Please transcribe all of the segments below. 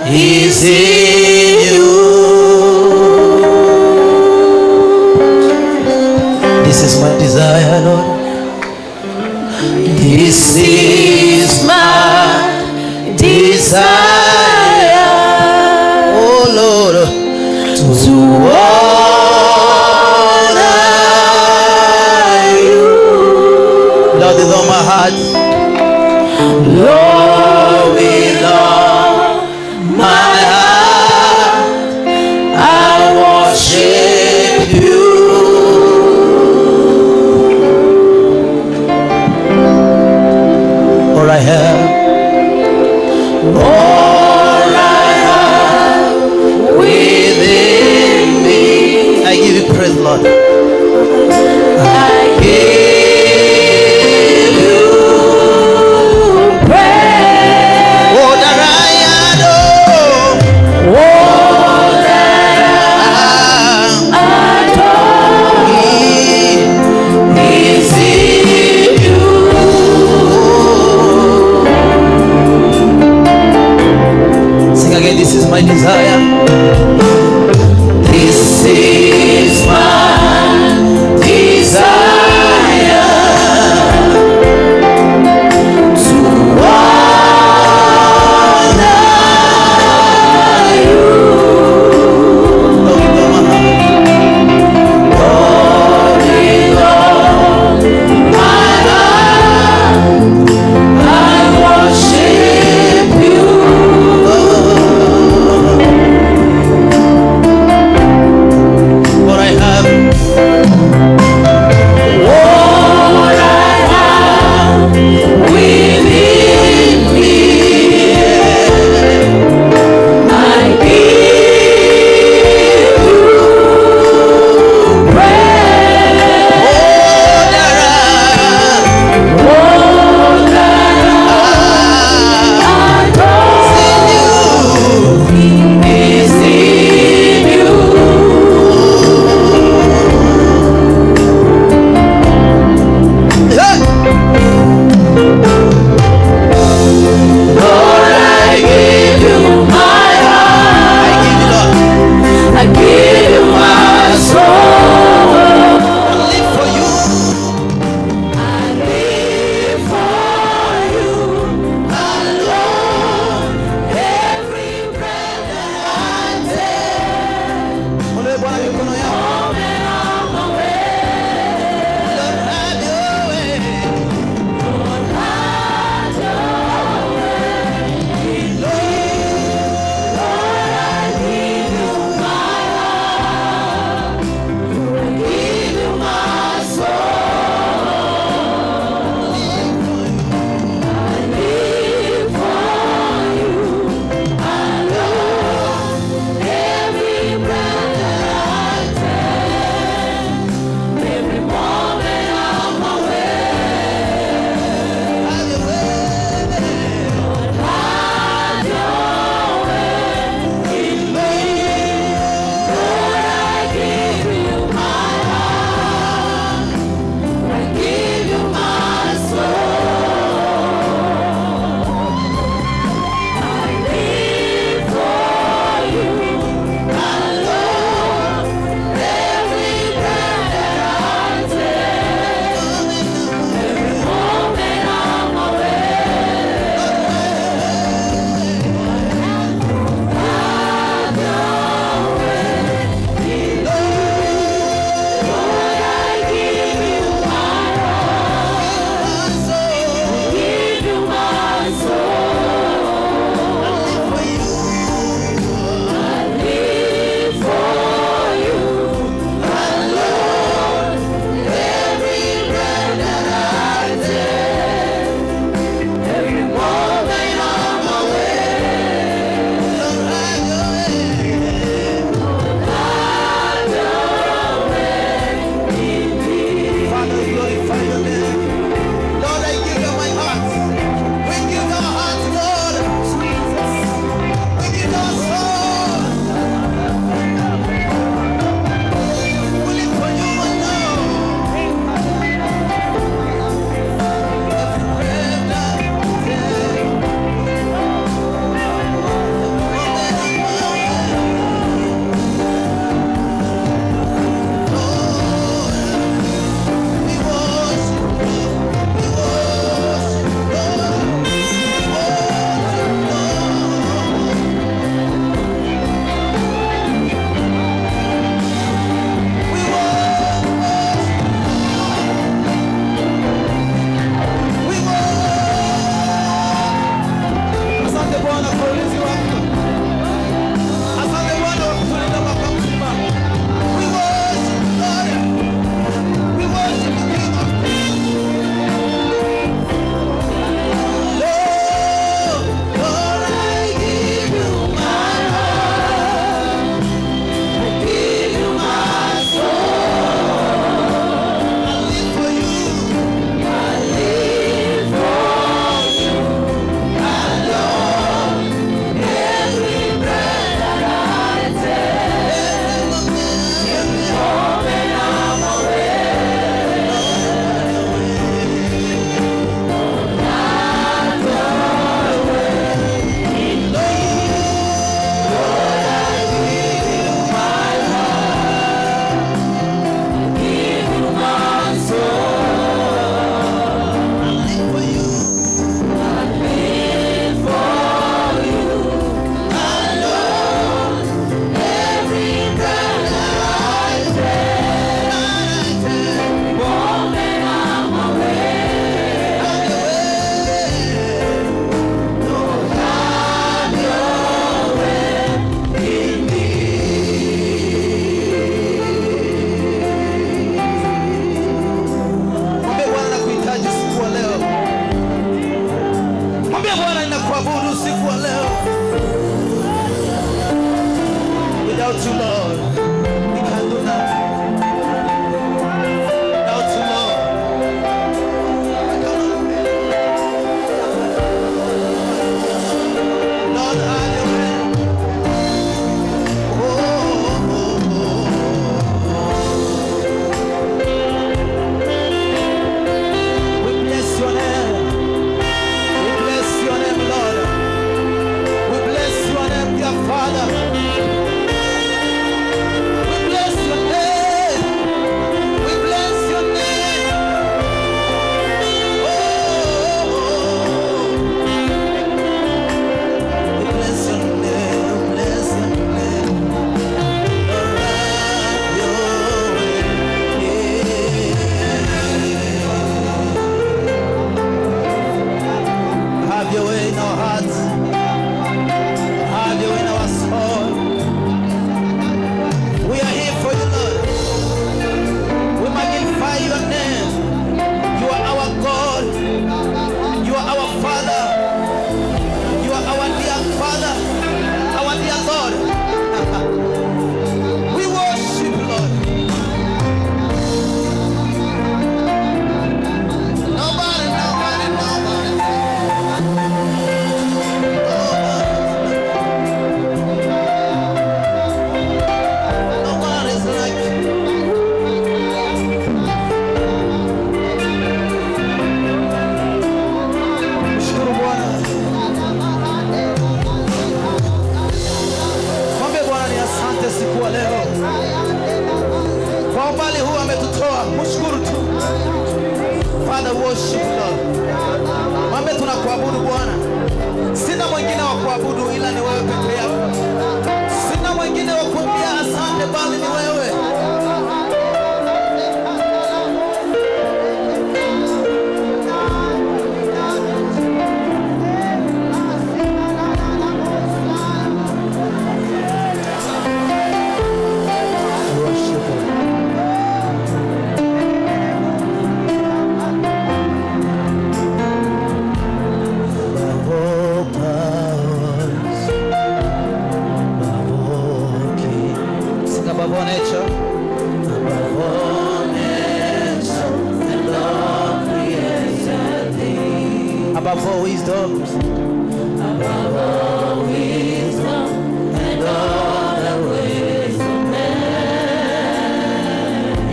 Is in you. This is my desire, Lord. This is my desire, oh Lord, to honor you. Lord, with all my heart. Lord, with all my heart, I worship you. All I have, all I have within me, I give you praise, Lord. I give you Praise. All that I adore, All that I adore is in you. Sing again, this is my desire. This is my desire to honor you. Lord, with all my heart. Lord, with all my heart, I worship you. What I have, Without you, Lord, we can do nothing. Without you, Lord, we cannot. Lord, have your way. Oh, oh, oh, oh. We bless your name. We bless your name, Lord. We bless your name, dear Father. We bless your name. We bless your name. Oh, oh, oh. We bless your name. We bless your name. Lord, have your way. Yeah. Have your way in our hearts. Have your way in our soul. We are here for you, Lord. We magnify your name. You are our God. You are our Father. You are our dear Father, our dear God. We worship, Lord. Nobody, nobody, nobody. Nobody. Nobody's like you. Mshukuru Bwana. Mwambie Bwana ni asante siku ya leo. Kwa umbali huu ametutoa. Mshukuru tu. Father, worship, Lord. Mwambie tunakuabudu Bwana. Sina mwingine wa kuabudu ila ni wewe peke yako. Sina mwingine wa kuambia asante bali ni wewe. Worship Him. Above all powers, above all kings. Sing above all nature. Above all nature and all created things. Above all wisdoms. Above all wisdom and all the ways of man.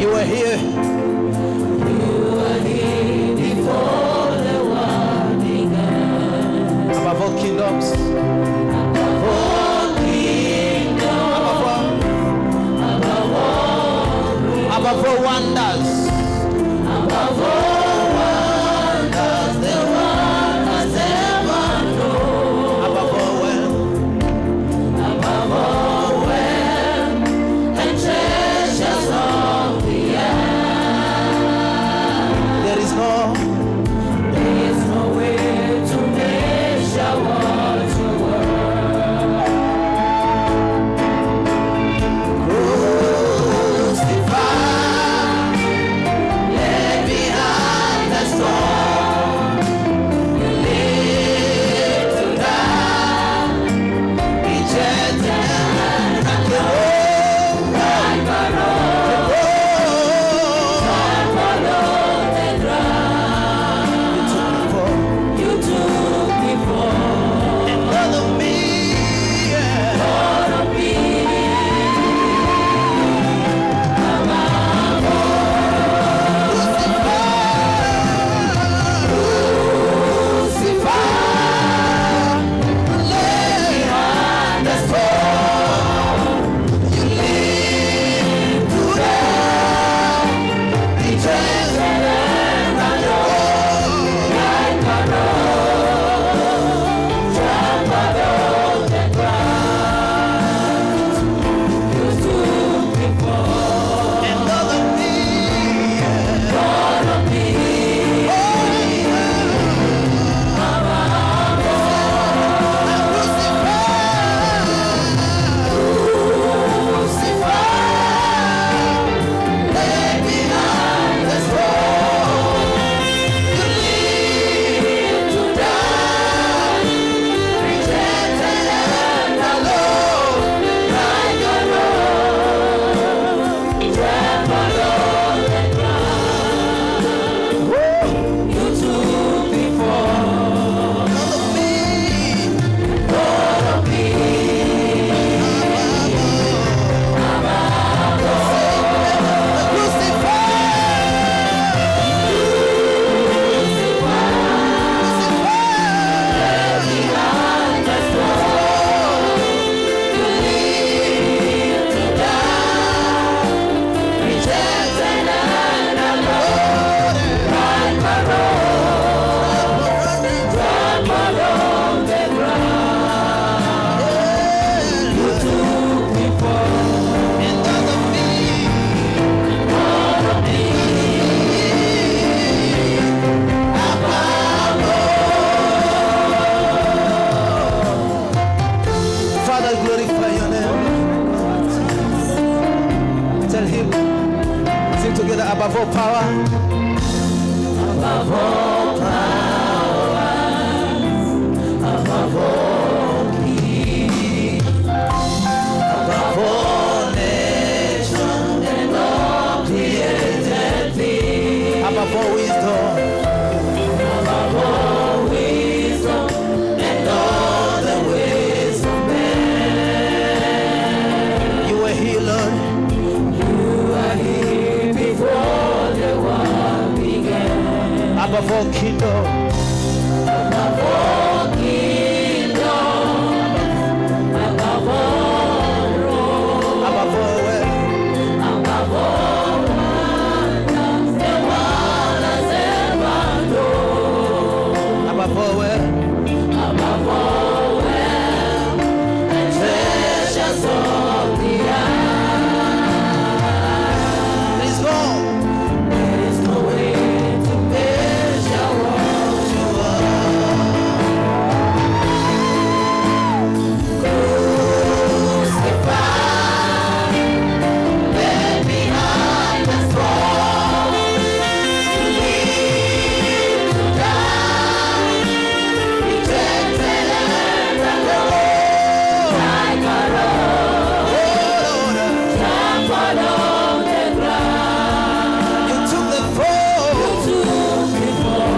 You were here. You were here before the world began. Above all kingdoms. Above all kingdoms. Above all, Above all above all wonders. Above all wonders the world has ever known. Above all wealth. Above all wealth and treasures of the earth. There is no There is no way to measure what you worth. Crucified. Glorify your name. Tell him, sing together, above all power. Above all powers, above all kings, Above all nations, and all created things, above all wisdom, above all wisdom and all the ways of man. You were here, Lord. You are here before the world began. Above all kingdom, Above all kingdoms, above all thrones, above all wealth, above all wonders the world has ever known. Above all wealth, Above all wealth and treasures of the earth, there is no, there is no way to measure what you are. Crucified, left behind the throne, to live, to die, rejected and alone, like a rose Oh, Lord, trampled on the ground. You took the fall Took the fall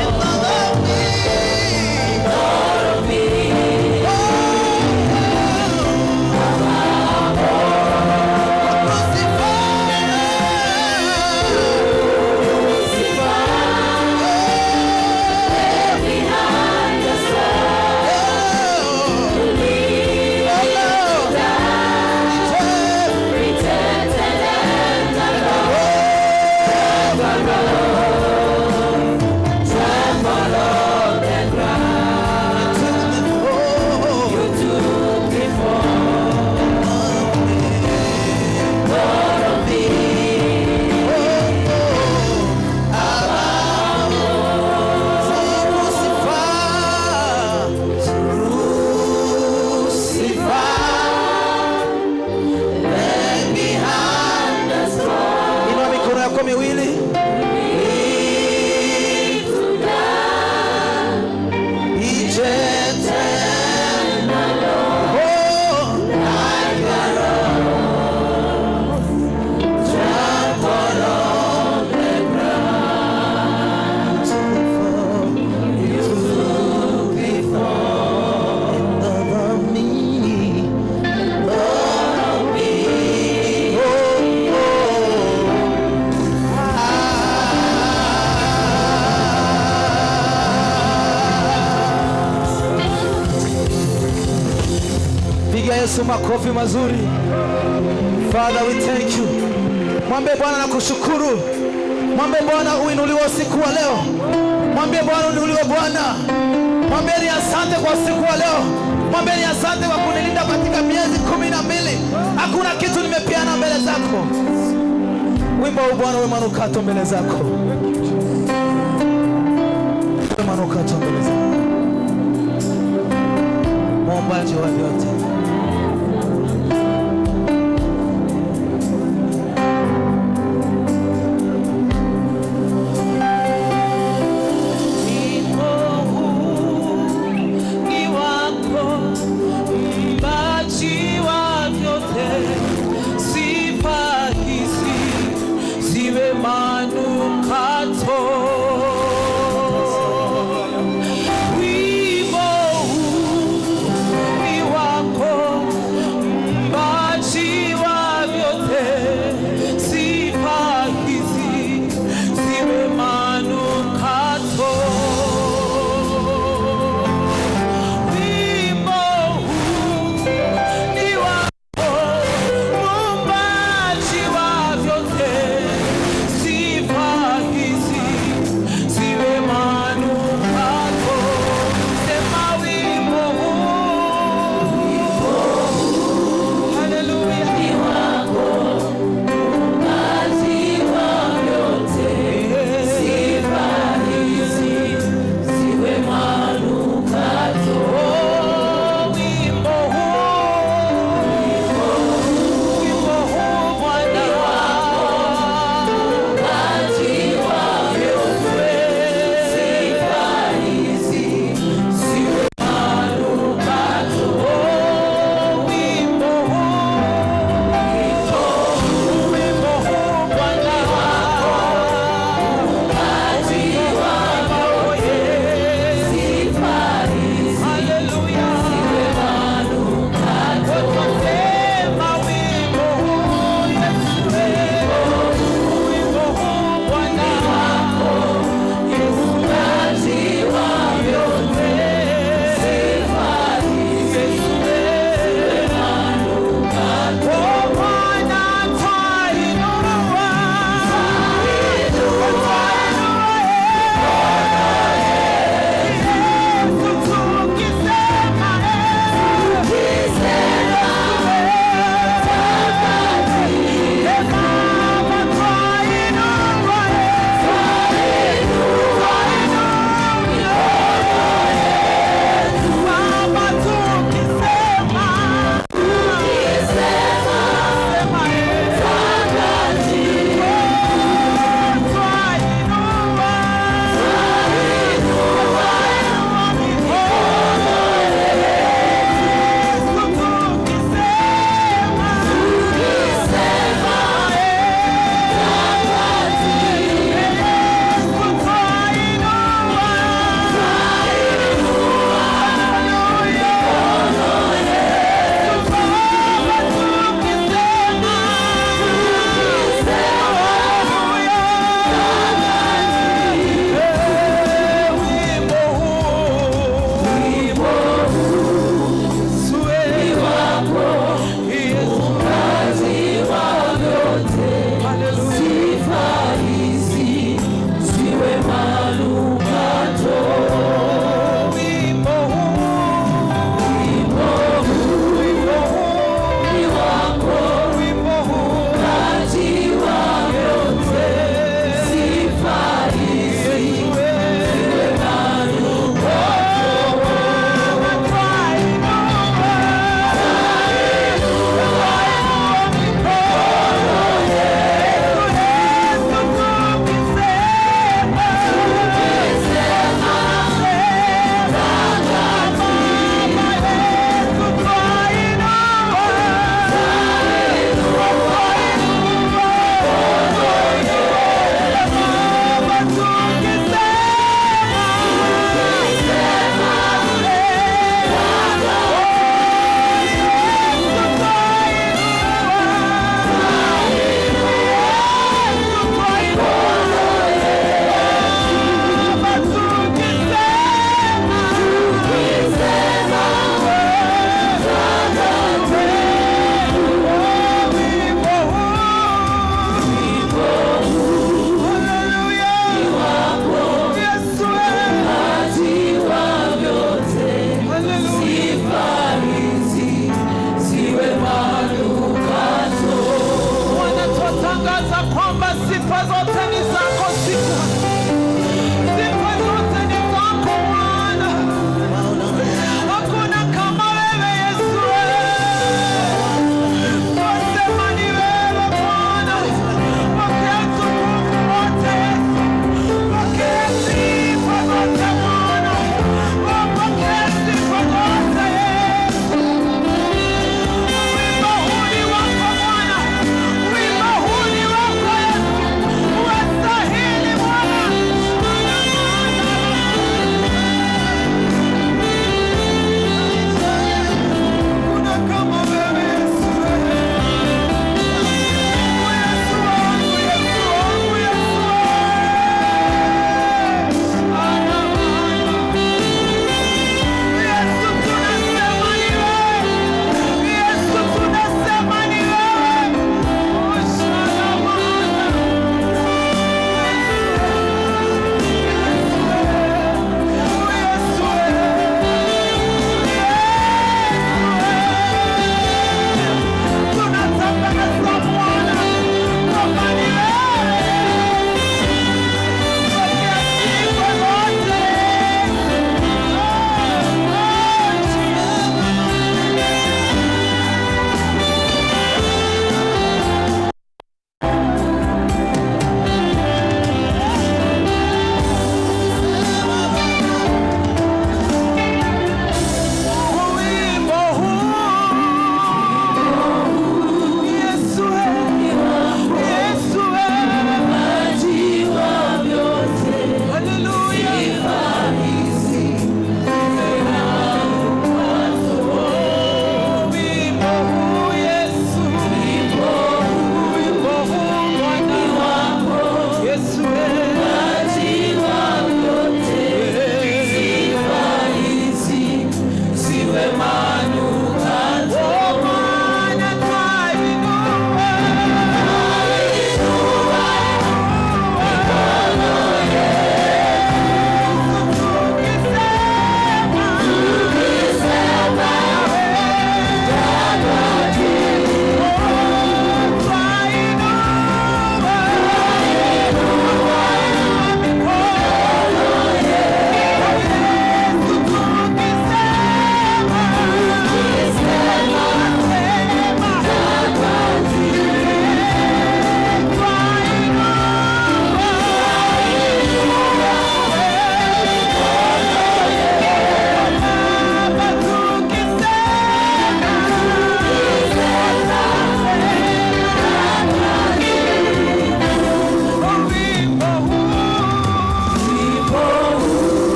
and not of me. out of me. Crucified. Left behind the throne, to live, to die, rejected and alone, trampled on the ground. You took the fall out of me. Left behind the throne, Inua mikono yako miwili. live to die, Rejected. Oh, like a rose trampled on the ground. You took the fall above me. of me. Oh, oh. Piga Yesu makofi mazuri. Father, we thank you. Mwambie Bwana nakushukuru. Mwambie Bwana uinuliwe usiku wa leo. Mwambie Bwana uinuliwe Bwana. Mwambie ni asante kwa usiku wa leo. Mwambie ni asante kwa kunilinda katika miezi 12. Hakuna kitu nimepeana mbele zako. Wimbo huu Bwana uwe manukato mbele zako. Uwe manukato mbele zako. Muumbaji wa vyote. Wimbo huu ni wako, muumbaji wa vyote. Sifa hizi ziwe manukato. Wimbo huu ni wako.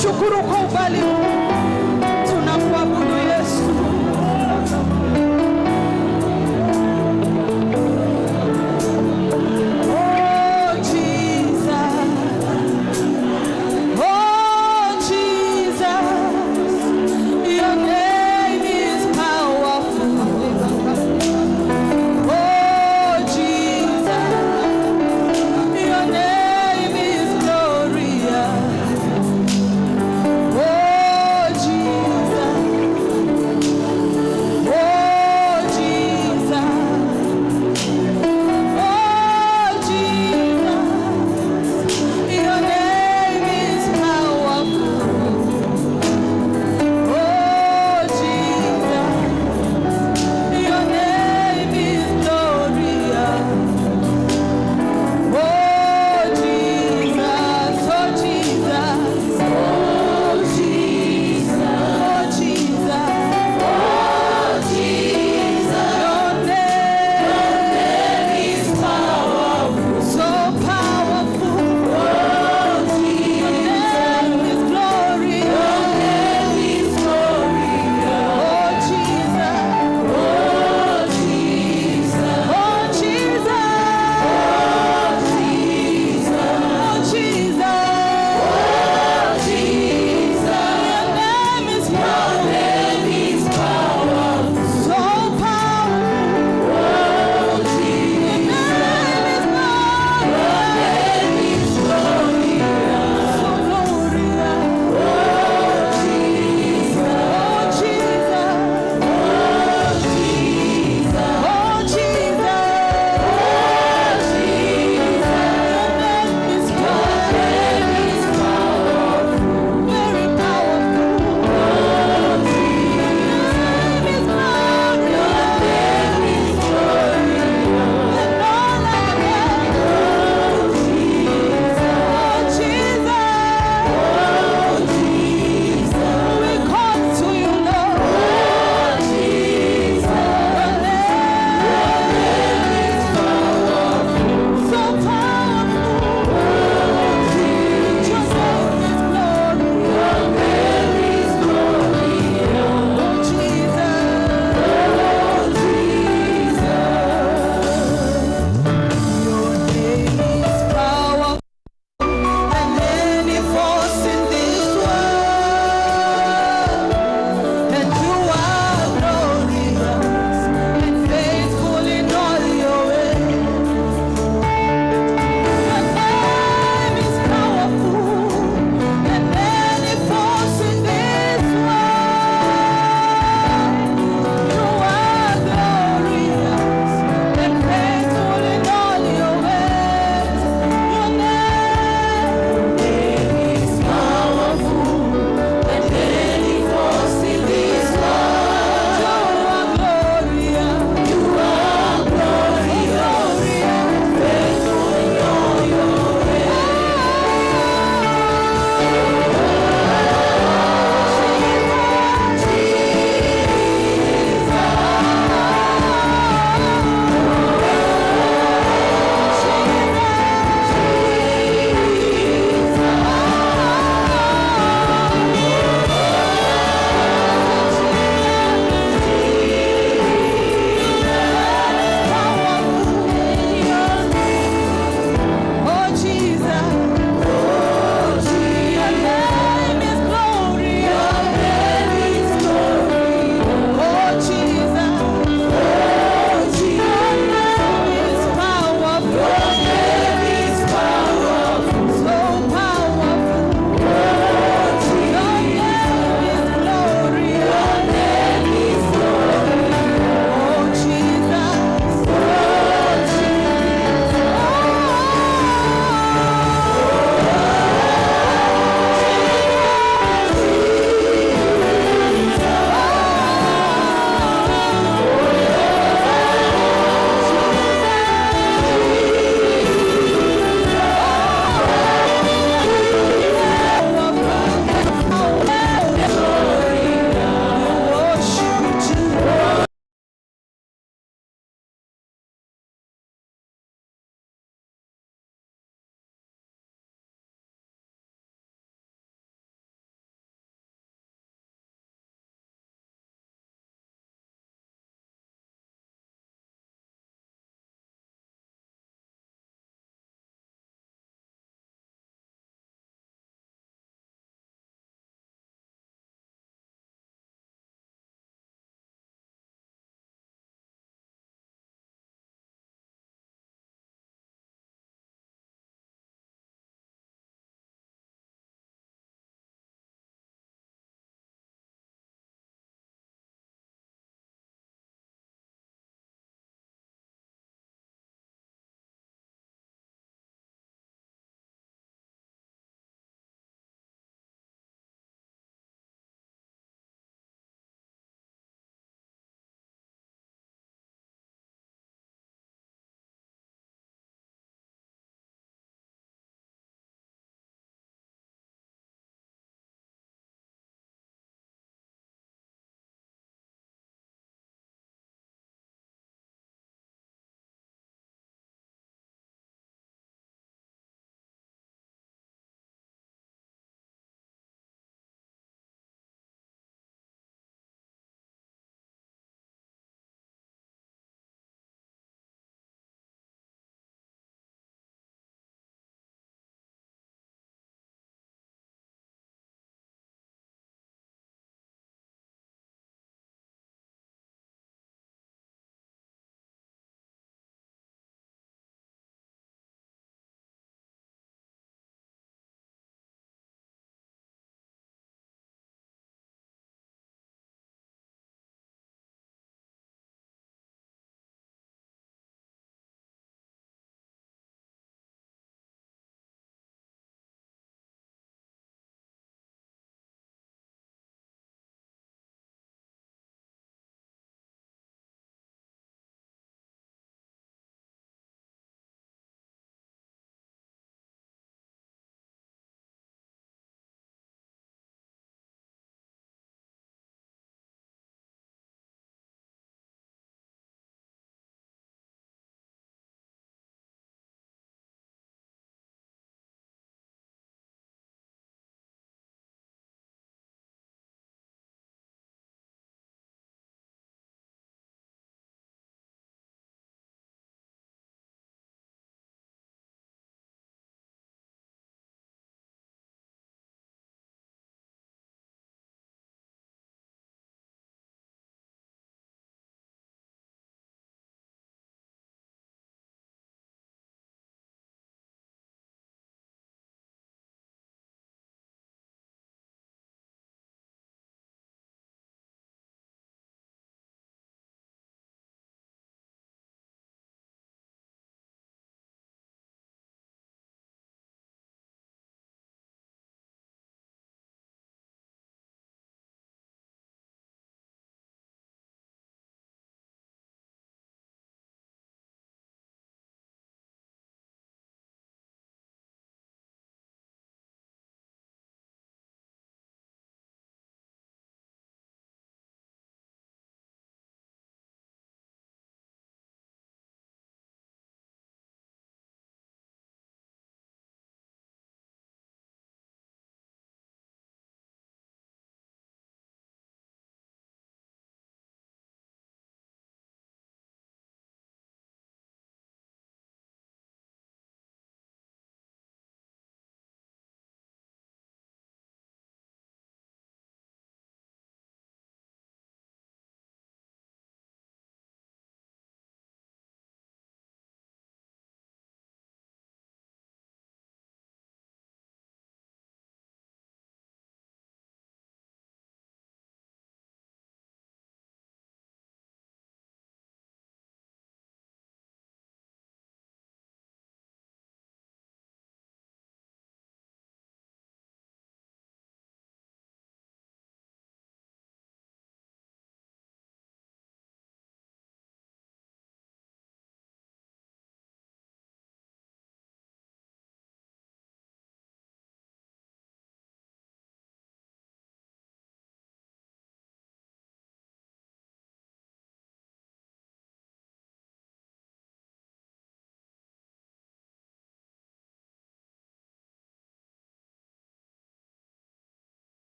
Tunakushukuru kwa ubali huu, tunakuabudu Yesu. Oh Jesus, oh Jesus, your name is powerful. Oh Jesus, your name is glorious. Oh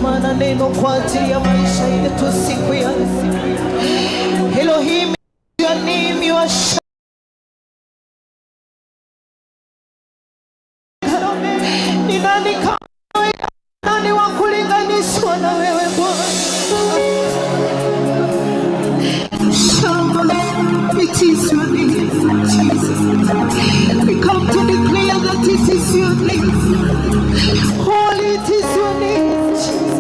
Kama ana neno kwa ajili ya maisha yetu siku ya leo. Elohim, your name, you are Ni nani kama wewe? Nani wa kulinganishwa na wewe, Bwana? Shama, it is your name, Jesus. We come to declare that it is your name. Holy, it is your name, Jesus.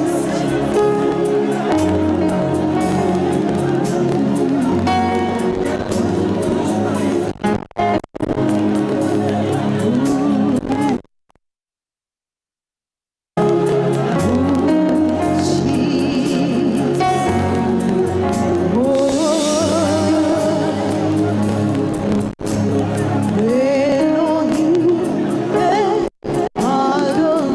Jesus. Oh, Elohim, Adonai.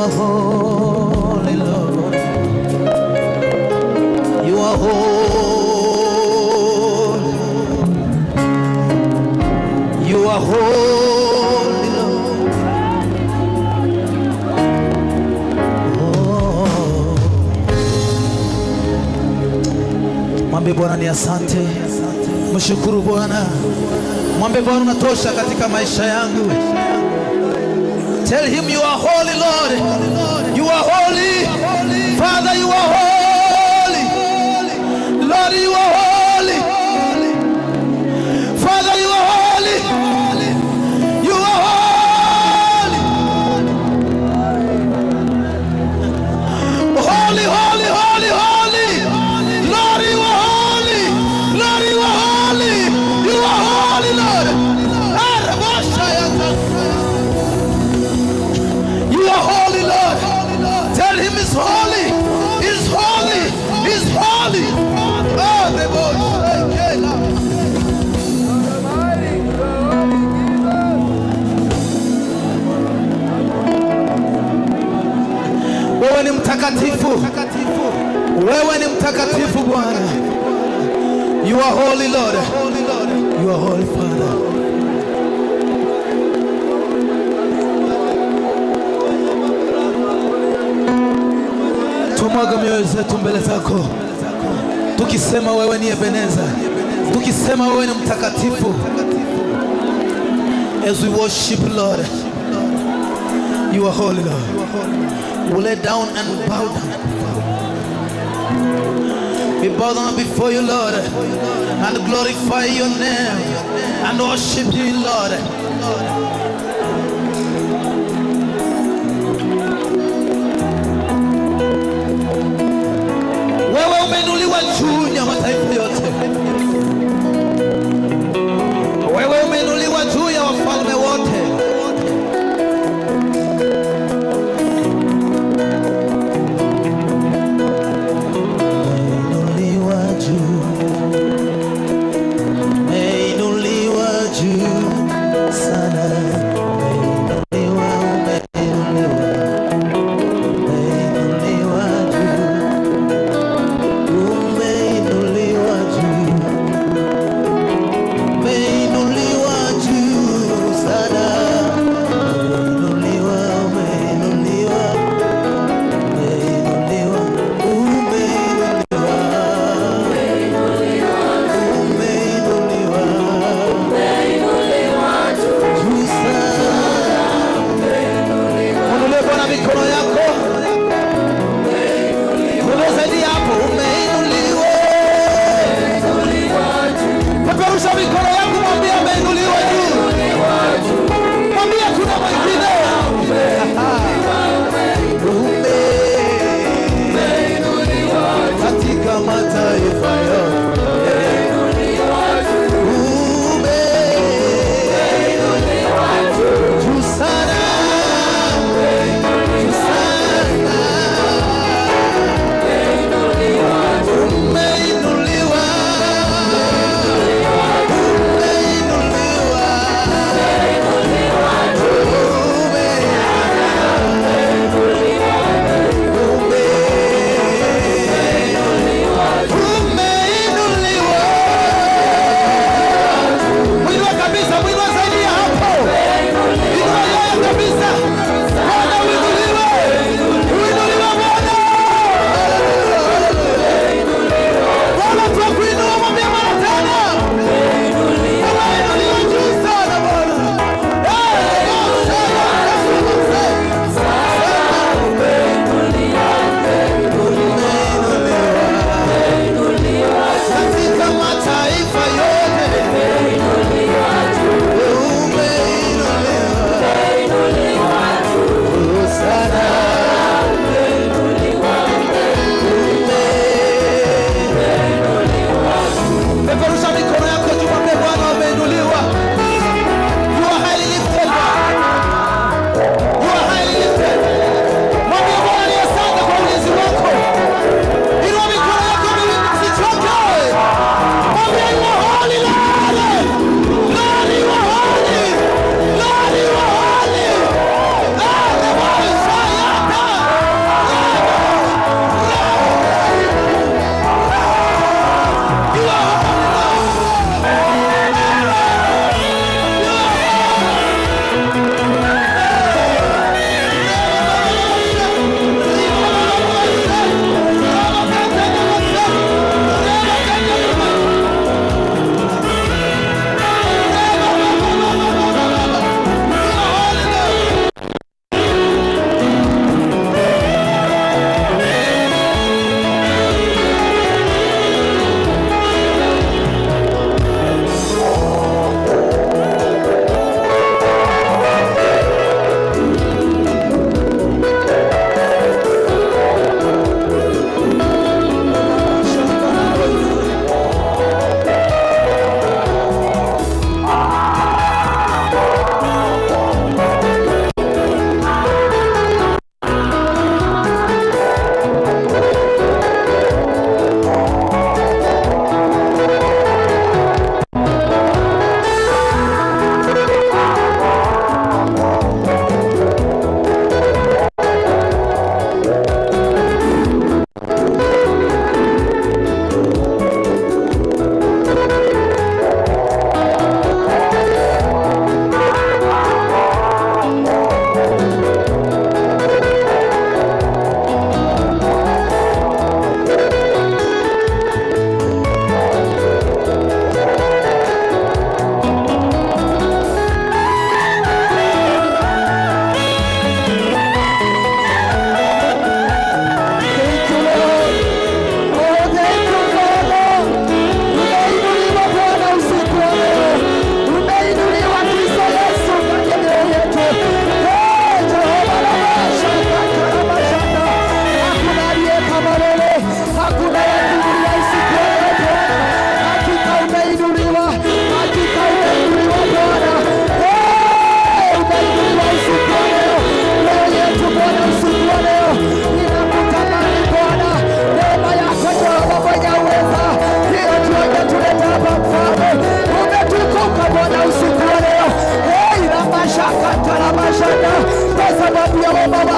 are holy, Lord. You are holy. You are holy, Lord. Oh. Mwambie Bwana ni asante. Mshukuru Bwana. Mwambie Bwana unatosha katika maisha yangu. Tell him you are holy, Lord. You are holy. Father, you are holy. Lord, you are holy. Father, you are holy. You are holy. Holy, holy, holy, holy. Lord, you are holy. Lord, you are holy. You are holy, Lord. You are holy, Lord. Tell him he's holy. He's holy. He's holy. Oh, the boy. Wewe ni mtakatifu. Wewe ni mtakatifu, Bwana. You are holy, Lord. You are holy, Father. Tumwaga mioyo zetu mbele zako, tukisema wewe ni Ebeneza, tukisema wewe ni mtakatifu. As we worship, Lord, you are holy, Lord. We lay down and bow down. We bow down before you, Lord, and glorify your name and worship you, Lord. Wewe umeinuliwa juu ya mataifa yote. Wewe umeinuliwa juu ya wafalme wote. Umeinuliwa juu, umeinuliwa juu sana. Umeinuliwa, umeinuliwa, umeinuliwa juu, umeinuliwa juu, umeinuliwa juu sana. Umeinuliwa, umeinuliwa, umeinuliwa, umeinuliwa, umeinuliwa juu sana. Mwinulie Bwana mikono yako. Mwinulie zaidi hapo. Umeinuliwa. Peperusha mikono yako, mwambie ameinuliwa juu. Mwambie kuna mwingine. Ume katika mataifa yote. Ume juu sana. Juu sana.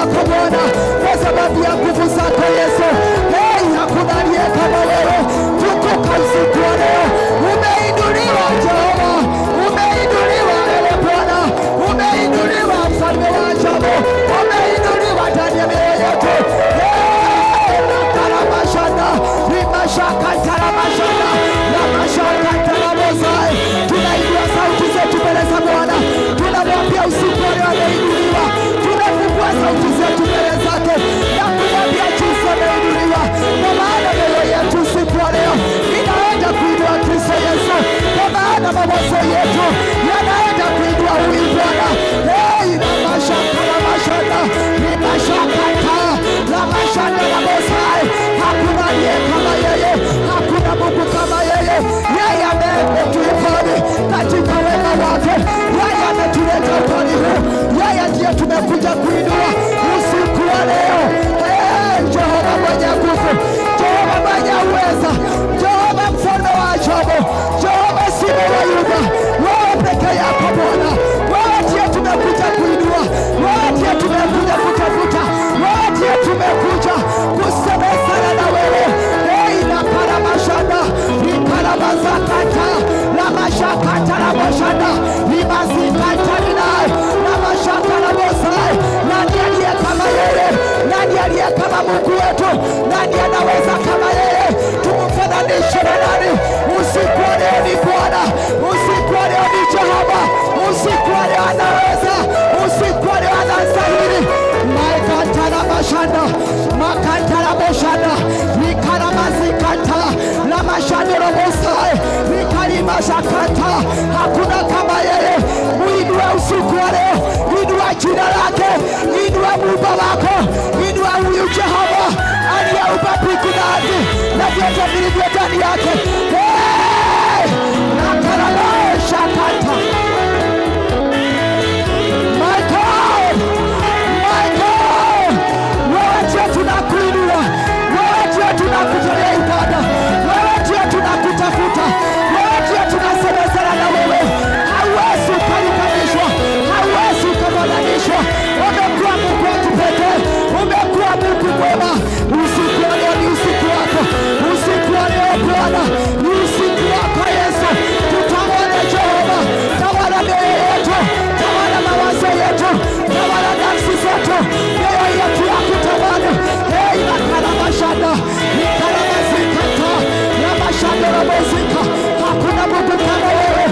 wako Bwana, kwa sababu ya nguvu zako Yesu. Hey, hakuna aliye kama wewe. Tukuka usiku wa leo, umeinuliwa Jehova, umeinuliwa ewe Bwana, umeinuliwa mfalme wa ajabu, umeinuliwa ndani ya mioyo yetu. Hey, nakaramashana rimashakataramashana namashakatarabozai. Tunainua sauti zetu mbele za Bwana, tunamwambia usiku wa leo ameinuliwa. Tunafungua sauti zetu mbele zake na kumwambia jinsi ameinuliwa, kwa maana mioyo yetu usiku wa leo inaenda kuinua Kristo Yesu, kwa maana mawazo yetu yanaenda kuinua huyu Bwana. Hey, namashakaramashana rimashakata namashana namosai. Hakuna aliye kama yeye, hakuna Mungu kama yeye. Yeye ametuhifadhi katika wema wake, yeye ametuleta upande huu, yeye ndiye tumekuja kuinua usiku wa leo. Hey, Jehova mwenye nguvu, Jehova mwenye uweza, Jehova mfalme wa ajabu, Jehova simba wa Yuda, wewe peke yako Bwana, wewe ndiye tumekuja kuinua, wewe ndiye tumekuja kutafuta, wewe ndiye tumekuja kusemezana na wewe. Hey, nakaramashanda rikaramazakata namashakatarabashanda rimazikatarina namashakarabosai. Nani aliye kama yeye? Nani aliye kama Mungu wetu? Nani anaweza kama yeye? Tumfananishe na nani? Usiku wa leo ni Bwana, usiku wa leo ni Jehova, usiku wa leo anaweza, usiku wa leo anastahili. Maikatarabashanda makantaraboshanda rikaramazikata namashandorobosai rikarimashakata. Hakuna kama yeye. Muinue usiku wa leo, inua jina lake, inua Muumba wako, inua huyu Jehova aliyeumba mbingu na ardhi na vyote vilivyo ndani yake. Hey! Nakarabashakata. My God, my God, wewe ndiye tunakuinua, wewe ndiye tunakutolea ibada, wewe ndiye tunakutafuta, wewe ndiye tunasemezana na wewe. Hauwezi ukalinganishwa, hauwezi ukafananishwa. Umekuwa Mungu wa kipekee, umekuwa Mungu mwema. Usiku wa leo ni usiku wako, usiku wa leo Bwana ni usiku wako Yesu. Tutawale Jehova, tawala mioyo yetu, tawala mawazo yetu, tawala nafsi zetu, mioyo yetu ya kutamani. Hei, nakaramashanda nikaramazikata namashanda ramozika. Hakuna Mungu kama wewe.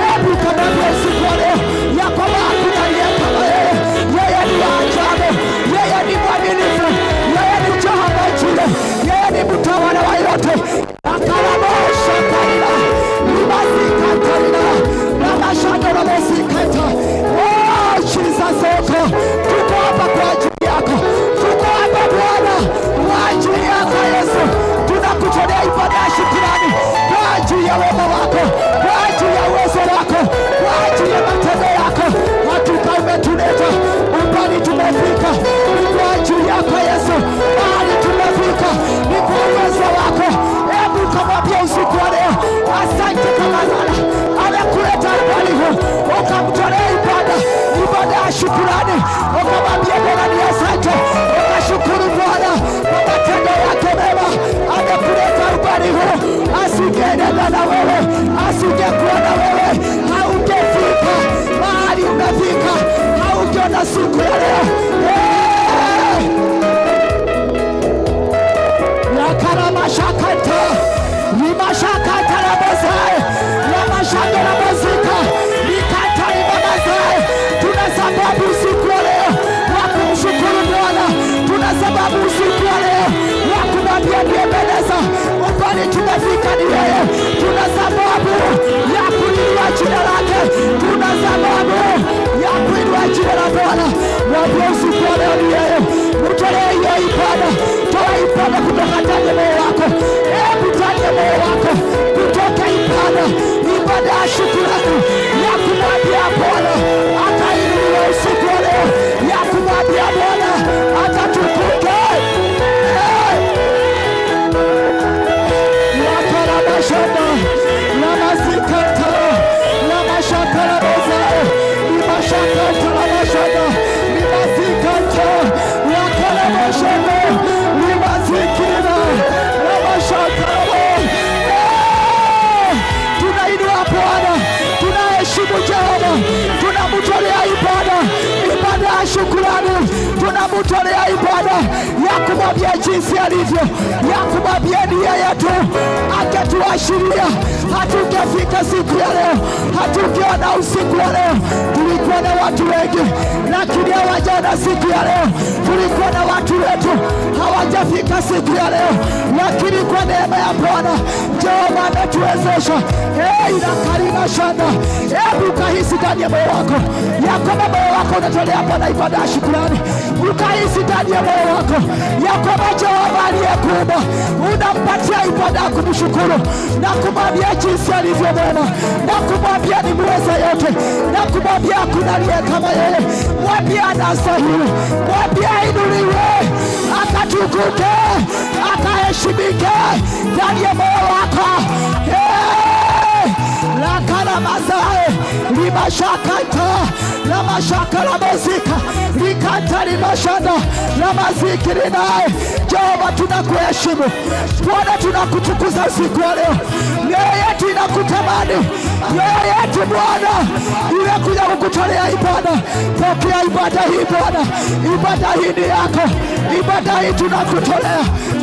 Hebu kamwambia usiku wa leo ya kwamba hakuna aliye kama yeye. Yeye ni wa ajabu, yeye ni mwaminifu, yeye ni Jehova Jire, yeye ni mtawala wa yote. Akaramoshakarina limazikatarina namashanda ramozikata. Oh, Jesus, oh God, tuko hapa kwa ajili yako, tuko hapa Bwana kwa ajili yako Yesu. Tunakutolea ibada ya shukrani kwa ajili ya wema wako, kwa ajili ya uwezo wako, kwa ajili ya matendo yako. Hakika umetuleta umbali tumefika, ni kwa ajili yako Yesu. Mahali tumefika ni kwa uwezo wako. Hebu kamwambia usiku wa leo, asante kama Lala amekuleta umbali huu, ukamtolea ibada, ibada ya shukrani, ukamwambia Bwana ni asante, ukashukuru Bwana kwa matendo yake mema, amekuleta umbali huu. Asingeenenda na wewe, asingekuwa na wewe, haungefika mahali umefika, haungeona siku ya leo. Hey! Nakaramashakata rimashakatarabozai namashandorabozika nikatarimamazai. Tuna sababu usiku wa leo wa kumshukuru Bwana, tuna sababu usiku wa leo wa kumwambia niembeleza umbali tumefika ni yeye. Tuna sababu ya kuinua jina lake, tuna sababu ya kuinua jina la Bwana. Mwambie usiku wa leo ni yeye, mtolee hiyo ibada, toa ibada kutoka ndani ya moyo wako. Hebu ndani ya moyo wako kutoka ibada, ibada ya shukrani ya kumwambia Bwana akainuliwa usiku wa leo, ya kumwambia Bwana akatukuke. Hey! Nakarabashanda namazikata namashakarabozao nimashakatarabashanda nimazikata. Tunamtolea ibada ya kumwambia jinsi alivyo, ya kumwambia ni yeye tu. Angetuashiria hatungefika siku ya leo, hatungeona usiku wa leo. Tulikuwa na watu wengi, lakini hawajaona siku ya leo. Tulikuwa na watu wetu hawajafika siku ya leo, lakini kwa neema ya Bwana Jehova ametuwezesha. Hey, na shanda, hebu ukahisi ndani ya moyo wako ya kwamba moyo wako unatolea Bwana ibada ya shukrani, ukahisi ndani ya moyo wako ya kwamba Jehova aliyekuumba unampatia ibada ya kumshukuru na kumwambia jinsi alivyo mwema na kumwambia ni mweza yote na kumwambia hakuna aliye kama yeye. Mwambie anastahili, mwambie ainuliwe, akatukuke, akaheshimike ndani ya moyo wako. Hey! Lakalamazae limashakanta lamashaka lamazika likanta limashanda lamaziki linaye. Jehova, tunakuheshimu Bwana, tunakutukuza usiku wa leo. Mioyo yetu inakutamani, mioyo yetu Bwana imekuja kukutolea ibada. Pokea ibada hii Bwana, ibada hii ni yako, ibada hii tunakutolea.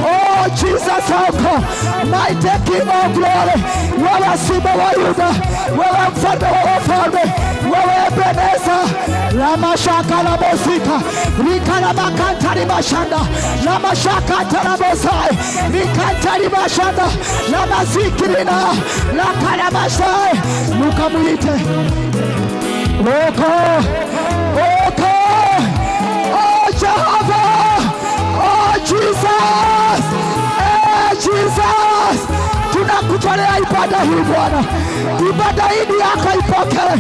Oh Jesus, oh mighty King of glory, wewe Simba wa Yuda, wewe mfalme wa wafalme, wewe Ebeneza lamashaka lamosika rikalamakantari mashanda lamashaka tarabosai rikantari mashanda lamazikirina lakalamasai mukamwite oko oko. Oh Jehovah, oh Jesus, eh Jesus, tunakutolea ibada hii Bwana, ibada hii ni yako, ipokee.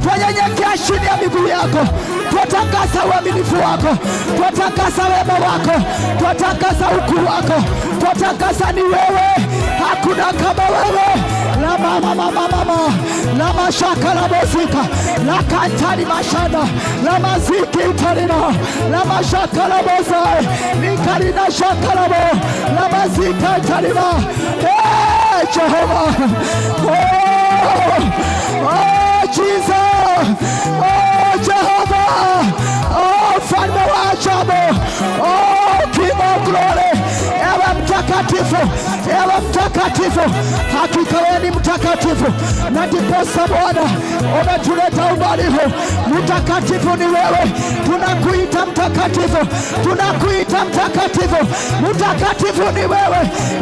Twanyenyekea chini ya miguu yako, twatangaza uaminifu wako, twatangaza wema wako, twatangaza ukuu wako, twatangaza ni wewe, hakuna kama wewe. La mama mama mama la mashaka la mozika la kantari mashanda la maziki itarina la mashaka la mozai likarina shaka la mo la mazika itarina. Hey, Jehovah, oh, oh Jesus, oh Jehovah, oh mfalme wa ajabu, oh King of glory, ewe mtakatifu, ewe mtakatifu, hakika wewe ni mtakatifu, na ndiposa Bwana umetuleta umbali huu. Mtakatifu ni wewe, tunakuita mtakatifu, tunakuita mtakatifu, mtakatifu ni wewe,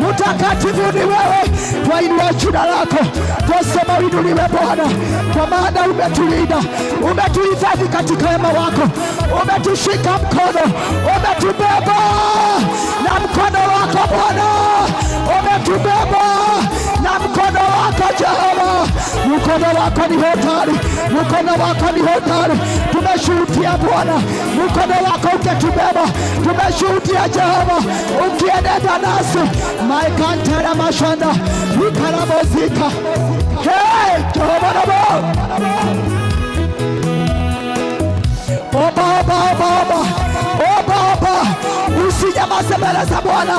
mtakatifu ni wewe. Twainua jina lako, twasema uinuliwe Bwana, kwa maana umetulinda, umetuhifadhi katika wema wako, umetushika mkono, umetubeba na mkono wako Bwana, umetubeba na mkono wako Jehova. Mkono wako ni hodari, mkono wako ni hodari. Tumeshuhudia Bwana, mkono wako ukitubeba, tumeshuhudia Jehova ukienenda nasi maikantara mashanda ikarabozika. Hey, Jehova nabo Oba, oba, oba, oba. Oba, oba. Usinyamaze mbele za Bwana,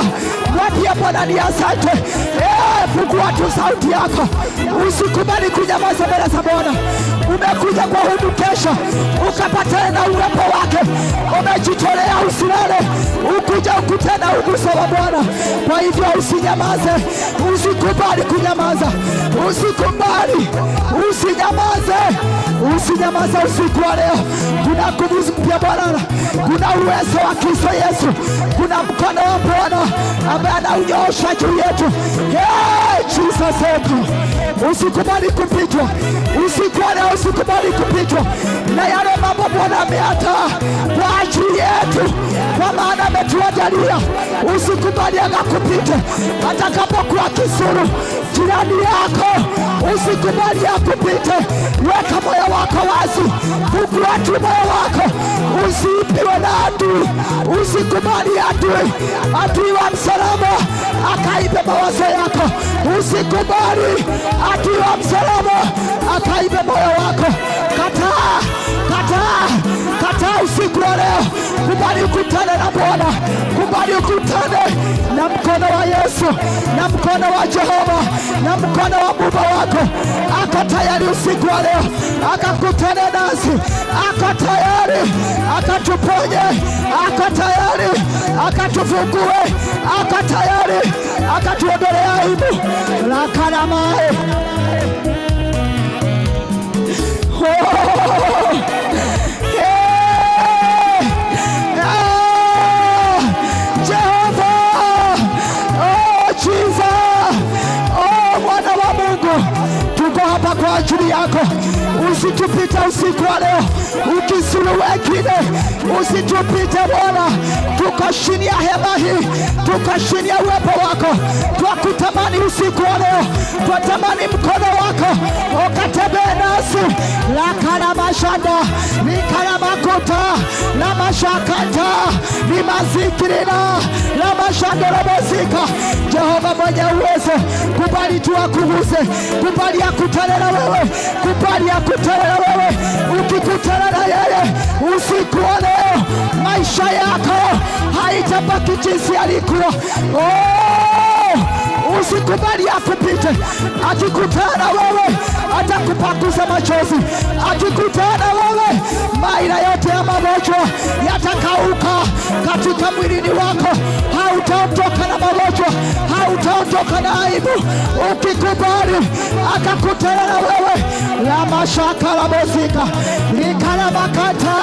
mwambie Bwana ni asante. Fungua tu sauti yako, usikubali kunyamaza mbele za Bwana. Umekuja kwa huu mkesha ukapatane na uwepo wake, umejitolea usilale, ukuja ukutane na uguso wa Bwana. Kwa hivyo usinyamaze, usikubali kunyamaza, usikubali, usinyamaze, usinyamaze usiku wa leo. Kuna nguvu mpya Bwana, kuna uwezo wa Kristo Yesu, kuna mkono wa Bwana ambaye anaunyoosha juu yetu. Hey, Jesus wetu, usikubali kupitwa usiku wa leo, usikubali kupitwa na yale mambo Bwana ameandaa kwa ajili yetu, kwa maana ametuandalia. Usikubali akakupite atakapokuwa kisuru jirani yako, usikubali akupite. Weka moyo wako wazi, fungua tu moyo wako, usiibiwe na adui. Usikubali adui, adui wa msalaba akaibe mawazo yako. Usikubali adui wa msalaba akaibe moyo wako. Kataa, kataa, kataa usiku wa leo. Kubali ukutane na Bwana, kubali ukutane na Na mkono wa Yesu, na mkono wa Jehova, na mkono wa Baba wako ako tayari usiku wa leo akakutane nasi, ako tayari akatuponye, ako tayari akatufungue, ako tayari akatuondolea aibu. Lakalamae. Oh! Yeah! Ah! Jehova! Oh, Jesus! Oh, mwana wa Mungu, tuko hapa kwa ajili yako. Usitupite usiku wa leo ukisulu wengine, usitupite Bwana. Tuko chini ya hema hii, tuko chini ya uwepo wako. Twakutamani usiku wa leo, twatamani mkono wako ukatembee nasi. Lakalamashanda likalamakuta lamashakata limazikirina lamashandorobozika. Jehova mwenye uwezo, kubali tu akuguse, kubali akutane na wewe, kubali akutane na wewe. Ukikutana na yeye usiku wa leo, maisha yako haitabaki jinsi yalikuwa. Oh, usikubali akupite. Akikutana na wewe atakupanguza machozi. Akikutana na wewe maila yote ya magonjwa yatakauka katika mwilini wako. Hautaondoka na magonjwa, hautaondoka na aibu. Ukikubali akakutana na wewe, la mashaka la bozika likalamakata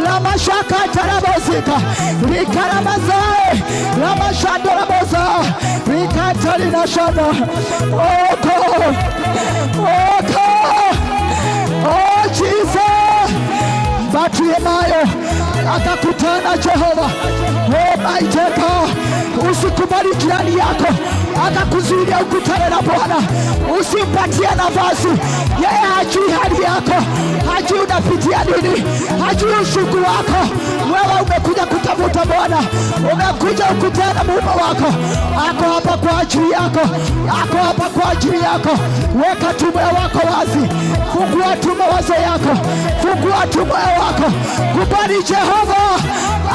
la mashaka la bozika likalamazae la mashando la boza likata linashanda. Oh God, oh God, oh Jesus. Bartimayo akakutana Jehova. Oh my God, usikubali jirani yako akakuzuilia ukutane na Bwana. Usimpatie nafasi yeye, hajui hali yako, hajui unapitia nini, hajui ushungu wako. Wewe umekuja kutafuta Bwana, umekuja ukutane na muumba wako. Ako hapa kwa ajili yako, ako hapa kwa ajili yako. Weka tu moyo wako wazi, fungua tu mawazo yako, fungua tu moyo wako. Kubali Jehova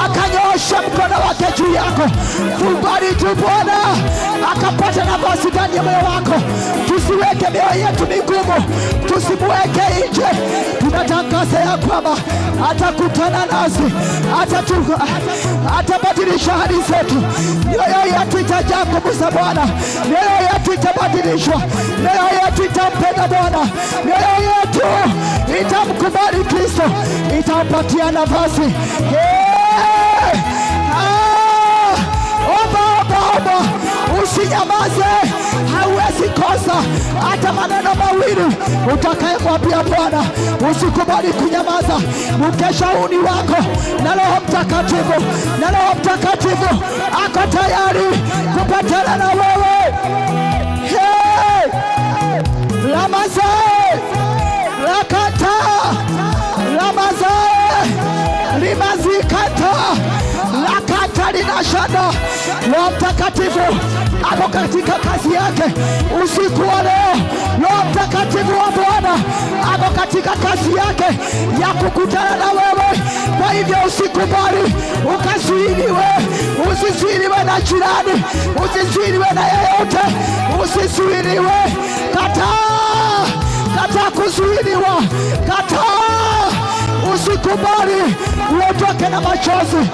akanyoosha mkono wake juu yako. Kubali tu Bwana akapata nafasi ndani ya moyo wako. Tusiweke mioyo yetu migumu, tusimuweke nje. Tunatangaza ya kwamba atakutana nasi, atabadilisha hali zetu. Mioyo yetu itajaa nguvu za Bwana, mioyo yetu itabadilishwa, mioyo yetu itampenda Bwana, mioyo yetu itamkubali Kristo, itampatia nafasi. Hey! Ah! Omba, omba, omba, usinyamaze. Hauwezi kosa hata maneno mawili utakayemwambia Bwana. Usikubali kunyamaza. Mkesha huu ni wako na Roho Mtakatifu, na Roho Mtakatifu ako tayari kupatana na wewe. Hey! Lamazae lakata lamazae limazikata lakata linashanda. Roho Mtakatifu ako katika kazi yake usiku wa leo. Roho Mtakatifu wa Bwana ako katika kazi yake ya kukutana na wewe. Kwa hivyo usikubali ukazuiliwe, usizuiliwe na jirani, usizuiliwe na yeyote, usizuiliwe. Kataa, kataa kuzuiliwa, kataa. Usikubali uondoke na machozi,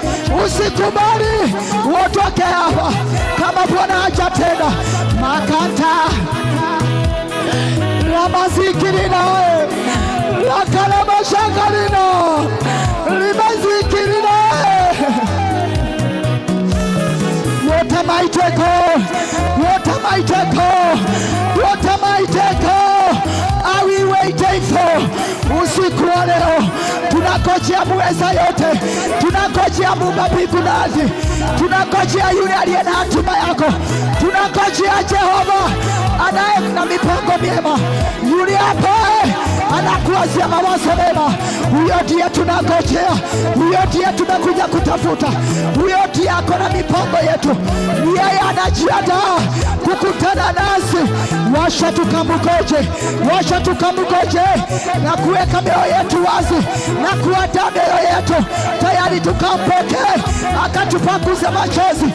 usikubali uondoke hapa kama Bwana hajatenda. Makata ramazikirina lakalamashakarina limazikirina. What am I to go? What am I to go? What am I to go? Are we waiting for? Usiku wa leo tunangojea muweza yote, tunangojea Muumba mbingu na ardhi, tunangojea yule aliye na hatima yako, tunangojea Jehova anaye na mipango miema, yule ambaye anakuwazia mawazo mema. Huyo ndiye tunangojea, huyo ndiye tunakuja kutafuta, huyo ndiye ako na mipango yetu, yeye anajiandaa kukutana nasi. Washa tukamgoje, washa tukamgoje na kuweka mioyo yetu wazi na kuandaa mioyo yetu tayari tukampokee, akatupanguze machozi,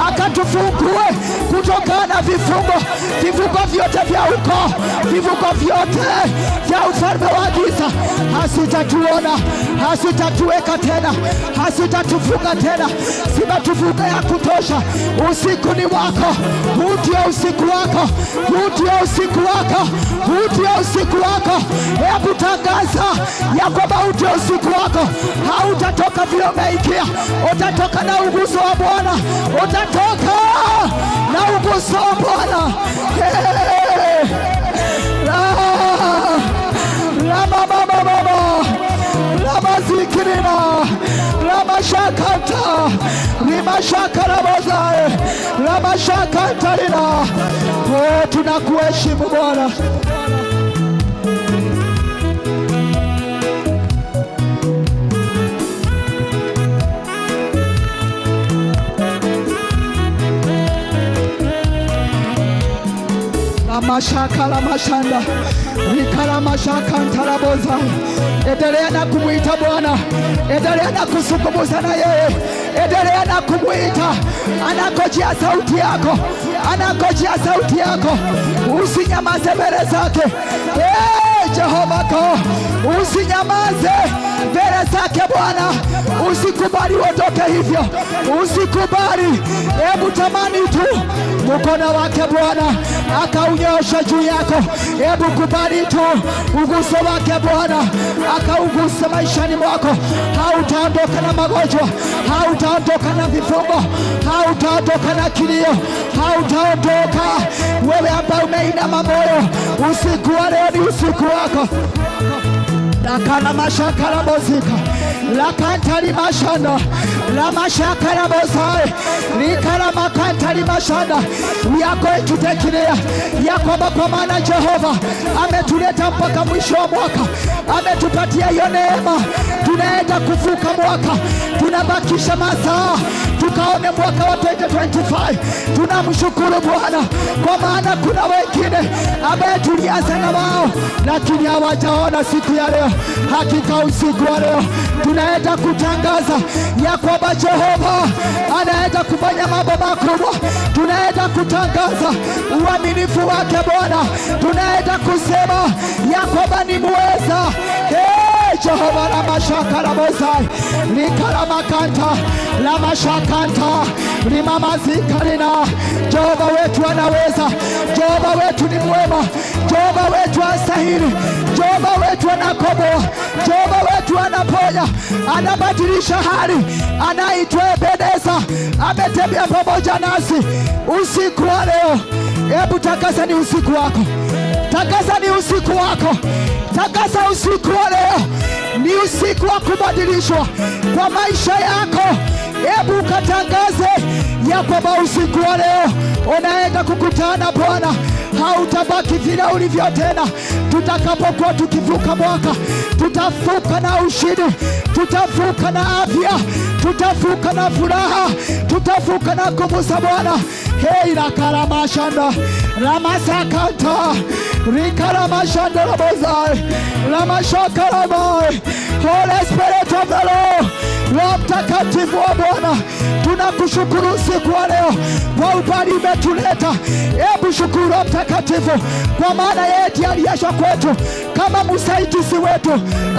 akatufungue kutokana na vifungo, vifungo vyote vya ukoo, vifungo vyote vya ufalme wa giza. Hasitatuona, hasitatuweka tena, hasitatufunga tena, zimetufunga ya kutosha. Usiku ni wako, huu ndio usiku wako, huu ndio usiku wako, huu ndio usiku wako. Hebu tangaza ya kwamba huu ndio usiku wako. Hautatoka vile umeingia, utatoka na uguso wa Bwana, utatoka na uguso wa Bwana. Hey! La, la mama mama ramazikirina ramashakanta rimashakarabazae ramashakantarina. Oh, tunakuheshimu Bwana. Ramashaka ramashanda rikaramashakantarabozai. Endelea na kumwita Bwana, endelea na kuzungumza na yeye, endelea na kumwita. Anangojea sauti yako, anangojea sauti yako. Usinyamaze mbele zake. Hey, Jehova ko, usinyamaze mbele zake Bwana, usikubali uondoke hivyo, usikubali. Hebu tamani tu mkono wake Bwana akaunyosha juu yako. Hebu kubali tu uguso wake Bwana akaugusa maishani mwako. Hautaondoka na magonjwa, hautaondoka na vifungo, hautaondoka na kilio, hautaondoka. Wewe ambaye umeinama moyo, usiku wa leo ni usiku wako. Lakana mashakarabozika lakantali mashanda lamashakarabozai likaramakantali mashanda. We are going to declare ya kwamba kwa maana Jehova ametuleta mpaka mwisho wa mwaka, ametupatia hiyo neema, tunaenda kuvuka mwaka, tunabakisha masaa tukaone mwaka wa 2025. Tunamshukuru Bwana kwa maana kuna wengine ambaye tulianza na wao lakini hawajaona siku ya leo. Hakika usiku wa leo tunaenda kutangaza ya kwamba Jehova anaenda kufanya mambo makubwa. Tunaenda kutangaza uaminifu wake Bwana, tunaenda kusema ya kwamba ni muweza. Hey, Jehova ramashakarabozai likaramakanta lamashakanta limamazikarina. Jehova wetu anaweza, Jehova wetu ni mwema, Jehova wetu astahili, Jehova wetu anakomboa, Jehova wetu anaponya, anabadilisha hali, anaitwa Ebeneza, ametembea pamoja nasi usiku wa leo. Hebu takasa ni usiku wako, takasa ni usiku wako, takasa usiku wa leo. Ni usiku wa kubadilishwa kwa maisha yako. Hebu ukatangaze ya kwamba usiku wa leo unaenda kukutana Bwana, hautabaki vile ulivyo tena. Tutakapokuwa tukivuka mwaka, tutavuka na ushindi, tutavuka na afya, tutavuka na furaha, tutavuka na nguvu za Bwana. Hei rakaramashanda ramasakanta rikaramashanda rabozai ramashakaramai. Holy Spirit of the Lord, Roho Mtakatifu wa Bwana, tunakushukuru usiku wa leo kwa ubali umetuleta. Hebu shukuru Roho Mtakatifu kwa maana yeye ndiye aliyeshwa kwetu kama msaidizi wetu,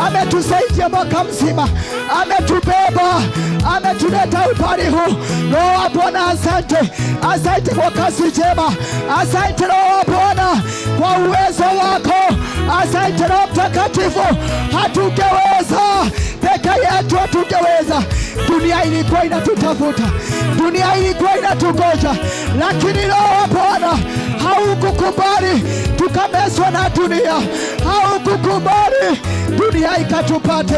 ametusaidia mwaka mzima, ametubeba, ametuleta ubali huu. Roho wa Bwana, asante, asante kwa kazi njema, asante Roho wa Bwana kwa uwezo wako, asante Roho Mtakatifu. Hatungeweza peke yetu, hatungeweza. Dunia ilikuwa inatutafuta, dunia ilikuwa inatugoja, lakini Roho wa Bwana haukukubali tukamezwa na dunia, haukukubali dunia ikatupate.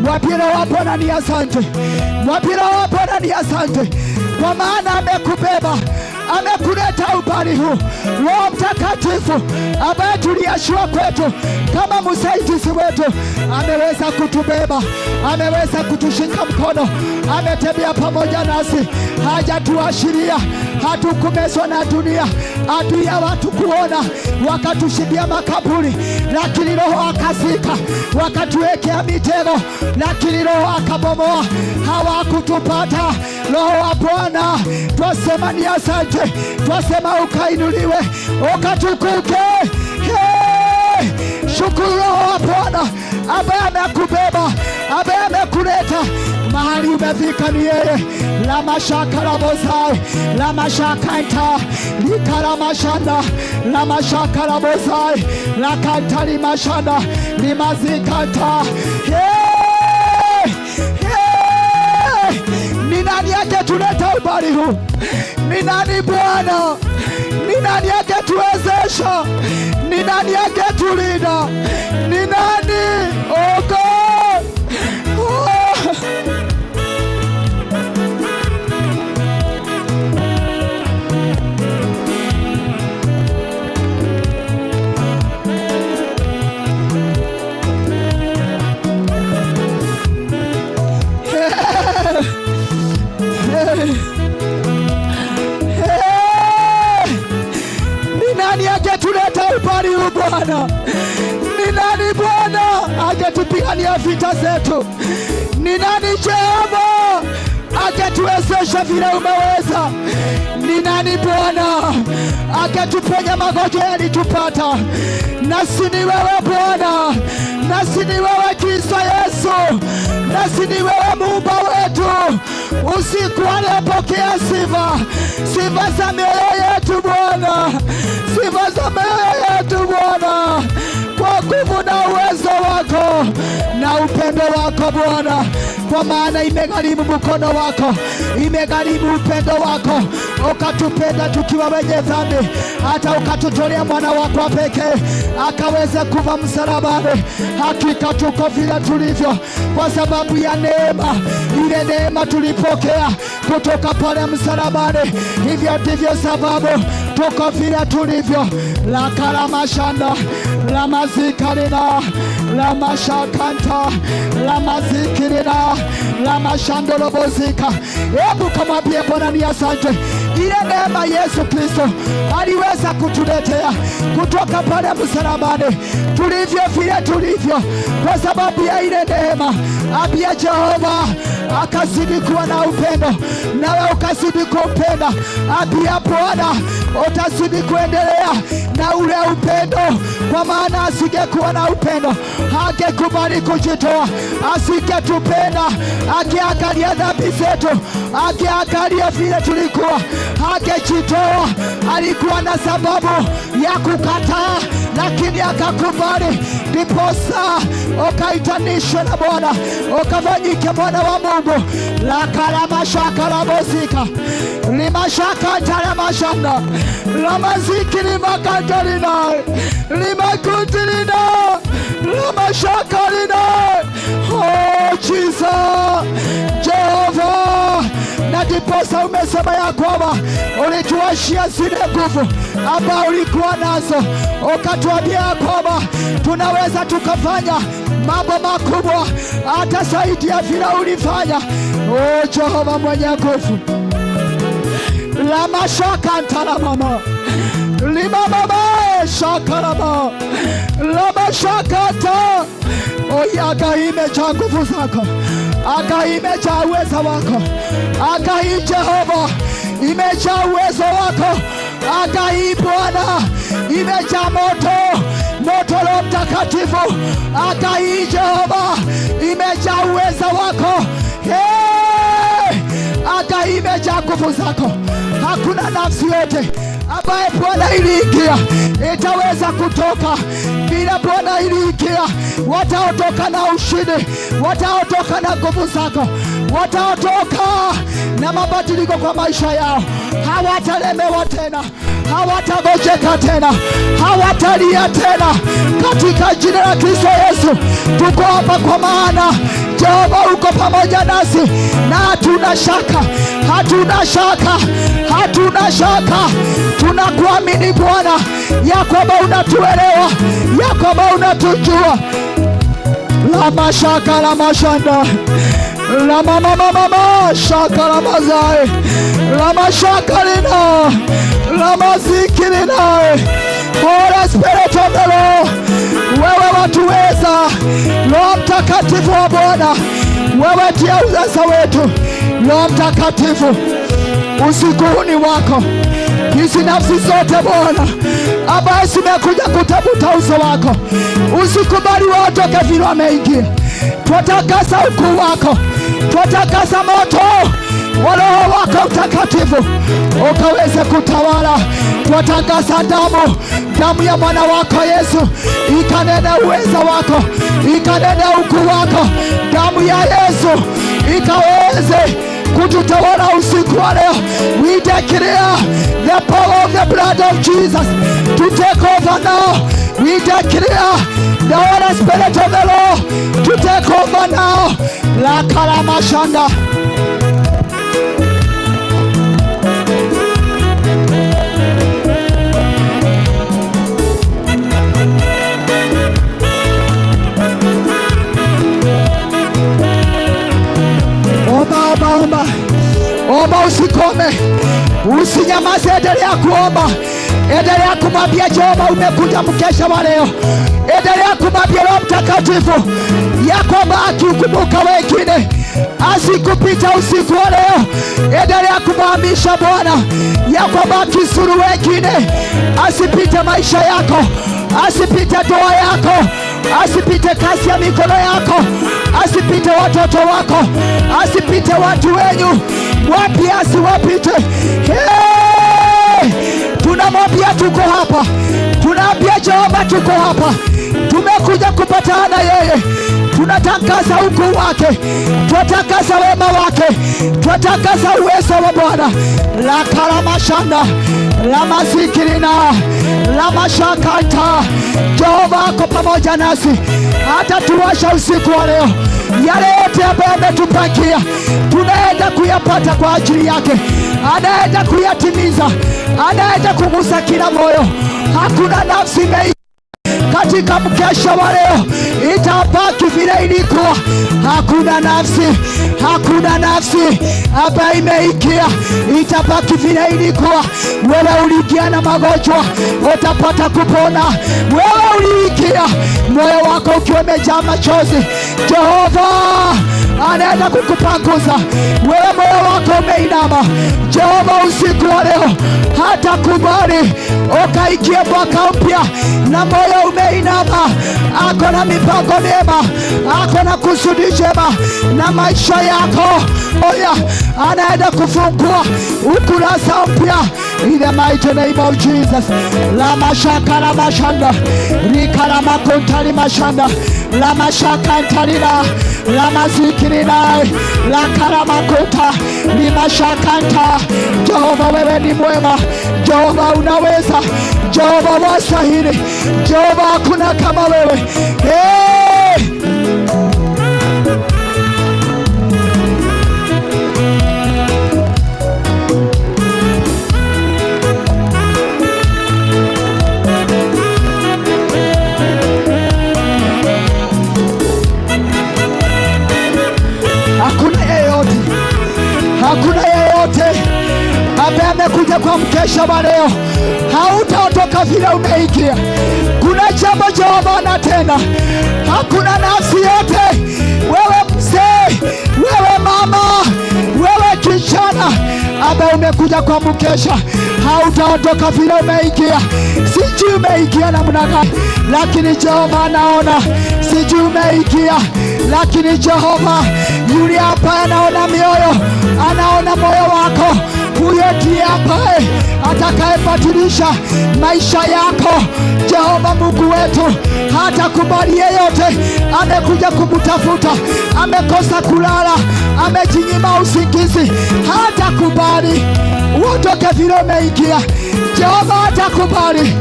Mwapira wa Bwana ni asante, mwapira wa Bwana ni asante, kwa maana amekubeba, Amekuleta ubali huu. Roho Mtakatifu ambaye tuliashiwa kwetu kama msaidizi wetu ameweza kutubeba, ameweza kutushika mkono, ametembea pamoja nasi, hajatuashiria, hatukumezwa na dunia. Adui ya watu kuona wakatushindia makaburi, lakini Roho akazika, wakatuwekea mitego, lakini Roho akabomoa, hawakutupata. Roho wa Bwana twasema ni asante, twasema ukainuliwe, ukatukuke. Hey! Shukuru Roho wa Bwana ambaye amekubeba, ambaye amekuleta mahali umefika ni yeye. Lamashaka labozai lamashakanta likalamashanda lamashaka labozai lakanta limashanda limazikanta. Hey! Hey! Ni nani angetuleta ubali huu? Ni nani Bwana? Ni nani angetuwezesha? Ni nani angetulinda? Ni nani? Oh God. Oh. Hey! Ni nani angetuleta ubali huu Bwana? Ni nani Bwana angetupigania vita zetu? Ni nani Jehova angetuwezesha vile umeweza? Ni nani Bwana angetuponya magonjwa yalitupata? Nasi ni wewe Bwana, nasi ni wewe Kristo Yesu, nasi ni wewe muumba wetu. Usiku aliyepokea sifa, sifa za mioyo yetu Bwana, sifa za mioyo yetu Bwana, kwa nguvu na uwezo wako na upendo wako Bwana, kwa maana imegharimu mkono wako, imegharimu upendo wako, ukatupenda tukiwa wenye dhambi, hata ukatutolea mwana wako wa pekee akaweze kufa msalabani. Hakika tuko vile tulivyo kwa sababu ya neema, ile neema tulipokea kutoka pale msalabani. Hivyo ndivyo sababu tuko vile tulivyo. Lakalamashanda lamazikarina lamashakanta lamazikirina lamashandolobozika. Hebu kamwambie Bwana ni asante. Ile neema Yesu Kristo aliweza kutuletea kutoka pale msalabani, tulivyo vile tulivyo, kwa sababu ya ile neema. Ambia Jehova akazidi kuwa na upendo, nawe ukazidi kumpenda. Ambia Bwana utazidi kuendelea na ule upendo, kwa maana asingekuwa na upendo hangekubali kujitoa, asingetupenda. Akiangalia dhambi zetu, akiangalia vile tulikuwa, hangejitoa. Alikuwa na sababu ya kukataa, lakini akakubali. Ndiposa ukaitanishwe na Bwana, ukafanyike mwana wa Mungu. Lakalamashakalamozika limashakatalamashanda lamaziki limakatalina limakutilina lamashakalina. Oh Jesus Jehova, na ndiposa umesema ya kwamba ulituashia zile nguvu ambao ulikuwa nazo, ukatuambia ya kwamba tunaweza tukafanya mambo makubwa hata zaidi ya vile ulifanya. Oh Jehova mwenye nguvu, lamashakantalamama limamama shakarama lamashakata. Oye, akaime cha nguvu zako, akaime cha uwezo wako, akai Jehova imejaa uwezo wako, akai Bwana imejaa moto, moto Roho Mtakatifu, akai Jehova imejaa uwezo wako. Hey! Akai imejaa nguvu zako. Hakuna nafsi yote ambaye Bwana iliingia itaweza kutoka bila Bwana iliingia. Wataotoka na ushindi, wataotoka na nguvu zako, wataotoka na mabadiliko kwa maisha yao. Hawatalemewa tena, hawatagojeka tena, hawatalia tena, katika jina la Kristo Yesu. Tuko hapa kwa maana Jehova uko pamoja nasi, na hatuna shaka, hatuna shaka, hatuna shaka. Tunakuamini Bwana ya kwamba unatuelewa, ya kwamba unatujua. Lama shaka lama shanda lama mama mama shaka lama zae lama shaka lina lama zikilina. Holy Spirit of the Lord, wewe watuweza. Roho Mtakatifu wa Bwana, wewe ndiye uweza wetu. Roho Mtakatifu, usiku huu ni wako. Hizi nafsi zote Bwana ambaye zimekuja kutafuta uso wako, usikubali waondoke vile wameingia. Twatakasa ukuu wako, twatakasa moto wa Roho wako Mtakatifu ukaweze kutawala. Twatangaza damu, damu ya mwana wako Yesu ikanene uweza wako, ikanene ukuu wako. Damu ya Yesu ikaweze kututawala usiku wa leo. We declare the power of the blood of Jesus to take over now. We declare the Holy Spirit of the Lord to take over now. La kalamashanda. Omba, omba, omba, omba, usikome, usinyamaze, endelea kuomba, endelea kumwambia Jehova umekuja mkesha wa leo, endelea kumwambia Roho Mtakatifu ya kwamba akikumbuka wengine asikupita usiku wa leo. Endelea kumhamisha Bwana ya kwamba akisuru wengine asipite maisha yako, asipite ndoa yako, asipite kazi ya mikono yako, asipite watoto wako, asipite watu wenyu, wapi asiwapite. Hey! Tunamwambia tuko hapa, tunaambia Jehova tuko hapa, tumekuja kupatana na yeye. Tunatangaza ukuu wake, twatangaza wema wake, twatangaza uwezo wa Bwana. La kalamashanda la masikirina la mashakanta. Jehova ako pamoja nasi, hata tuwasha usiku wa leo. Yale yote ambayo ametupakia tunaenda kuyapata kwa ajili yake, anaenda kuyatimiza, anaenda kugusa kila moyo. Hakuna nafsi mei katika mkesha wa leo itabaki vile ilikuwa. Hakuna nafsi, hakuna nafsi ambayo imeingia itabaki vile ilikuwa. Wewe uliingia na magonjwa utapata kupona. Wewe uliingia moyo wako ukiwa umejaa machozi, Jehova anaenda kukupanguza. Wewe moyo wako umeinama, Jehova usiku wa leo hatakubali ukaingia mwaka mpya na moyo umeinama. Ako na mipango mema, ako na kusudi jema na maisha yako. Oya, anaenda kufungua ukurasa mpya in the mighty name of Jesus. Lama shaka lama shanda rikarama kontali mashanda lama shaka ntalina lama zikirina la karama kota lima shakanta. Jehova wewe ni mwema, Jehova unaweza, Jehova wastahili, Jehova hakuna kama wewe. Hey! Hakuna yeyote, hakuna yeyote ambaye amekuja kwa mkesha wa leo, hautaondoka vile umeingia. Kuna jambo Jehova anatenda. Hakuna nafsi yote, wewe mzee, wewe mama, wewe kijana ambaye umekuja kwa mkesha, hautaondoka vile umeingia. Sijui umeingia namna gani, lakini Jehova anaona. Sijui umeingia, lakini Jehova yule ambaye anaona mioyo, anaona moyo wako. Huyo ndiye ambaye atakayebadilisha maisha yako. Jehova Mungu wetu hatakubali yeyote amekuja kumtafuta, amekosa kulala, amejinyima usingizi, hatakubali uondoke vile umeingia. Jehova hatakubali,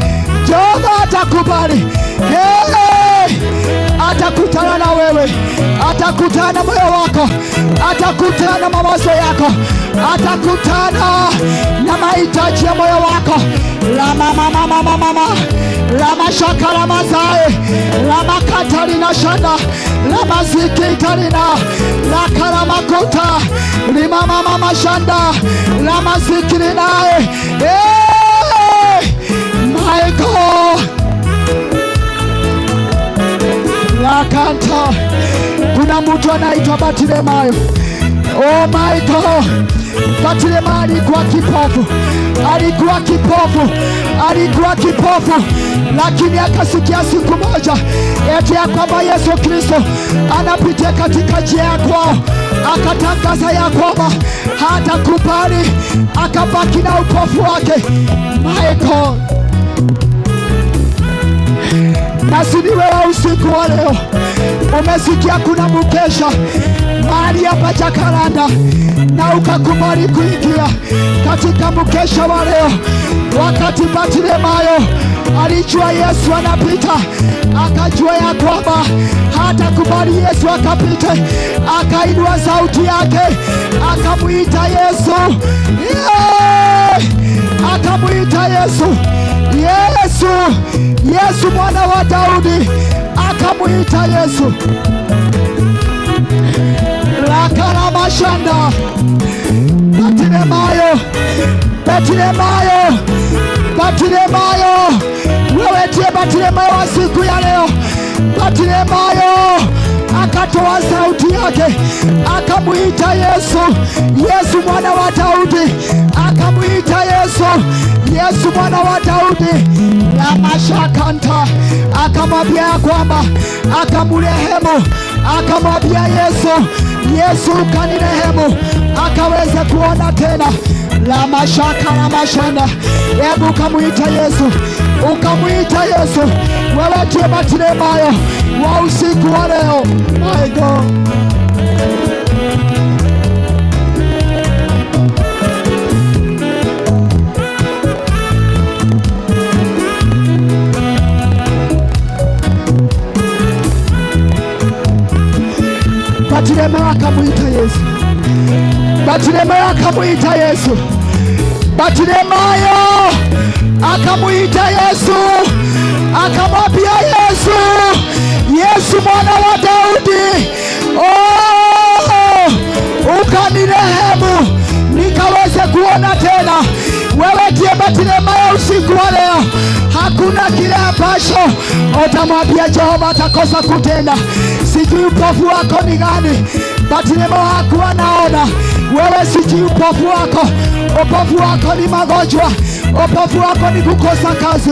Jehova hatakubali. Hey! Atakutana na wewe, atakutana na moyo wako, atakutana na mawazo yako, atakutana na mahitaji ya moyo wako. Lama mama mama mama lama shaka lama zae lama katalina shanda lama zikitalina lakaramakuta limama mama shanda lama zikirinae. Hey, my God. Lakanta, kuna mtu anaitwa Bartimayo. Oh my God, Bartimayo alikuwa kipofu, alikuwa kipofu, alikuwa kipofu, lakini akasikia siku moja eti ya kwamba Yesu Kristo anapitia katika njia ya kwao, akatangaza ya kwamba hatakubali, akabaki na upofu wake. My God, nasi ni wewe usiku wa leo umesikia kuna mkesha mahali hapa Jacaranda na ukakubali kuingia katika mkesha wa leo. Wakati Bartimayo alijua Yesu anapita, akajua ya kwamba hatakubali Yesu akapite, akainua sauti yake akamwita Yesu, yeah! Akamwita Yesu, Yesu, Yesu mwana wa Daudi, akamwita Yesu. Lakaramashanda, Bartimayo, Bartimayo, Bartimayo, wewe ndiye Bartimayo wa siku ya leo. Bartimayo akatoa sauti yake akamwita Yesu, Yesu mwana wa Daudi, akamwita Yesu, Yesu mwana wa Daudi. Lamashakanta, akamwambia ya kwamba akamrehemu, akamwambia Yesu, Yesu kanirehemu, akaweza kuona tena. Lamashaka lamashanda, hebu ukamwita Yesu, ukamwita Yesu, wewe ndiye Bartimayo wa usiku wa leo. My God. Bartimayo akamwita Yesu, Bartimayo akamwita Yesu, Bartimayo akamwita Yesu, akamwambia Yesu, Yesu mwana wa Daudi, oh, ukanirehemu nikaweze kuona tena. Wewe ndiye Bartimayo usiku wa leo, hakuna kile ambacho utamwambia Jehova atakosa kutenda. Sijui upofu wako ni gani. Bartimayo hakuwa naona. Wewe sijui upofu wako, upofu wako ni magonjwa, upofu wako ni kukosa kazi.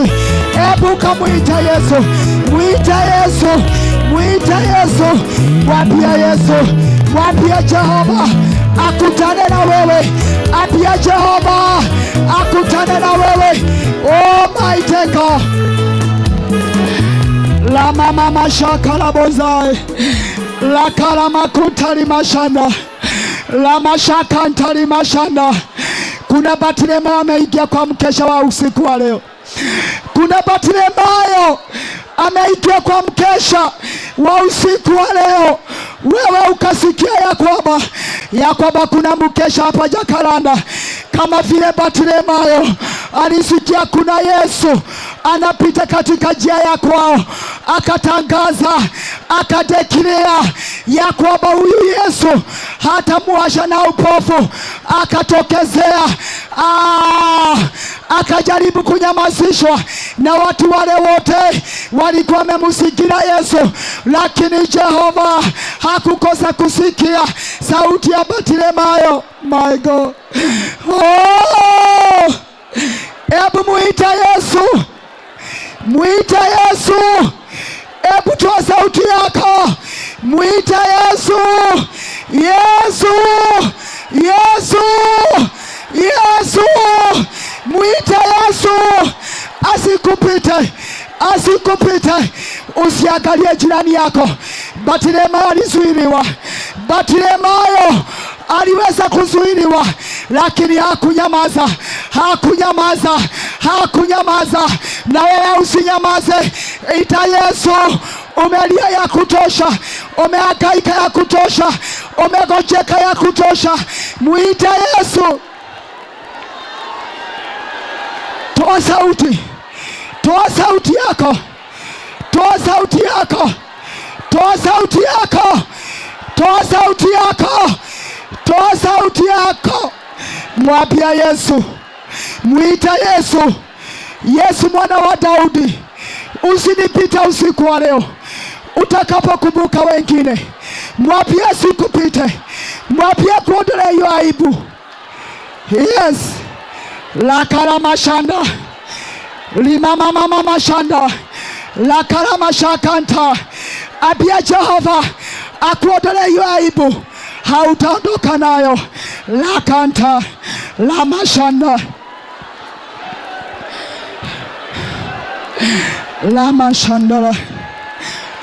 Hebu kamwita Yesu, mwite Yesu, mwite Yesu, mwambie Yesu, mwambie Jehova akutane na wewe, ambia Jehova akutane na wewe. Oh my God. La mama mashaka la bozai la kalamakuta limashanda la mashaka ntali mashanda. Kuna Bartimayo ameingia kwa mkesha wa usiku wa leo. Kuna Bartimayo ameingia kwa mkesha wa usiku wa leo. Wewe ukasikia ya kwamba kuna mkesha hapa Jacaranda, kama vile Bartimayo alisikia kuna Yesu anapita katika njia ya kwao, akatangaza akadeclare ya kwamba huyu Yesu hatamuacha na upofu. Akatokezea, akajaribu kunyamazishwa na watu wale wote walikuwa wamemsikia Yesu, lakini Jehova hakukosa kusikia sauti ya Bartimayo. My God. Oh! Hebu muite Yesu, muite Yesu, hebu toa sauti yako, muite Yesu, Yesu, Yesu, Yesu, muite Yesu, asikupite, asikupite. Usiangalie jirani yako. Bartimayo alizuiliwa, Bartimayo aliweza kuzuiliwa, lakini hakunyamaza, hakunyamaza, hakunyamaza. Na wewe usinyamaze, ita Yesu. Umelia ya kutosha, umehangaika ya kutosha, umegojeka ya kutosha. Mwite Yesu. Toa sauti, toa sauti yako, toa sauti yako, toa sauti yako, toa sauti yako, toa sauti yako. Mwambia Yesu, mwita Yesu, Yesu mwana wa Daudi, usinipite usiku wa leo. Utakapokumbuka wengine, mwambie sikupite, mwambie kuondolea hiyo aibu. Yes, lakaramashanda limamamamamashanda lakaramashakanta. Ambia Jehova akuondolee hiyo aibu, hautaondoka nayo. Lakanta lamashanda lamashandala.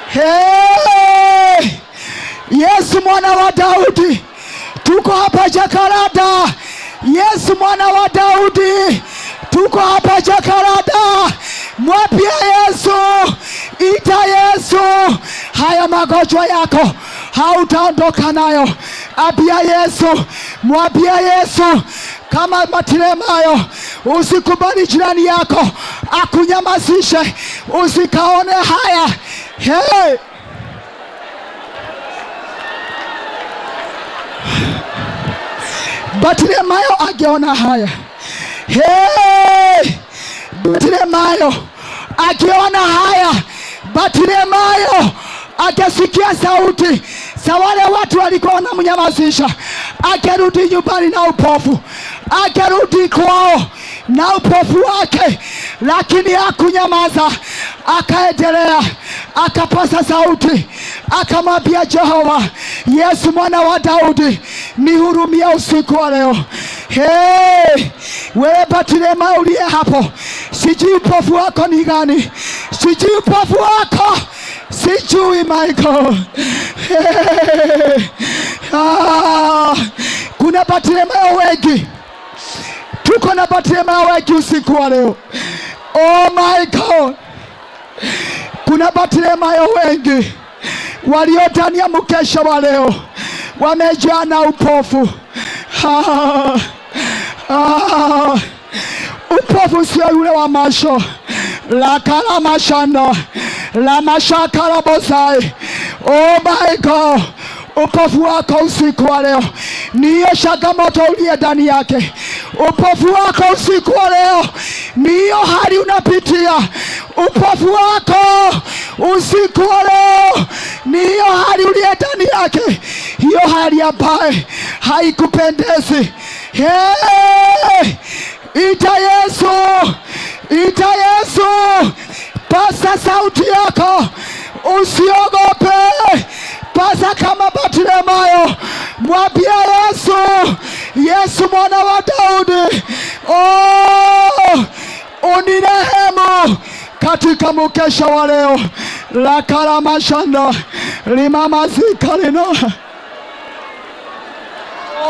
Hey! Yesu mwana wa Daudi, tuko hapa Jakarta. Yesu mwana wa Daudi, tuko hapa Jakarta. Mwapia Yesu, ita Yesu, haya magonjwa yako hautaondoka nayo. Ambia Yesu, mwambia Yesu kama Bartimayo, usikubali jirani yako akunyamazishe, usikaone haya. Hey! Bartimayo angeona haya. Hey! Bartimayo akiona haya, Bartimayo akasikia sauti za wale watu walikuwa wanamnyamazisha, akarudi nyumbani na upofu, akarudi kwao na upofu wake, lakini hakunyamaza, akaendelea, akapasa sauti, akamwambia Jehova, Yesu mwana wa Daudi, nihurumie usiku wa leo. Hey, wewe Bartimayo uliye hapo, sijui upofu wako ni gani, sijui upofu wako, sijui Michael. Hey, kuna Bartimayo wengi, tuko na Bartimayo wengi usiku wa leo. Oh my God, kuna Bartimayo wengi walio ndani ya mkesha wa leo wamejaa na upofu. Upofu sio yule wa macho lakala mashanda la mashakala bosai. Oh my God, upofu wako usiku wa leo ni hiyo changamoto uliye ndani yake. Upofu wako usiku wa leo ni hiyo hali unapitia. Upofu wako usiku wa leo ni hiyo hali uliye ndani yake, hiyo hali ambaye haikupendezi. Hey! Ita Yesu, ita Yesu, pasa sauti yako, usiogope. Pasa kama Bartimayo, mwambie Yesu, Yesu mwana wa Daudi, oh, unirehemu katika mkesha wa leo. Lakaramashanda limamazikalino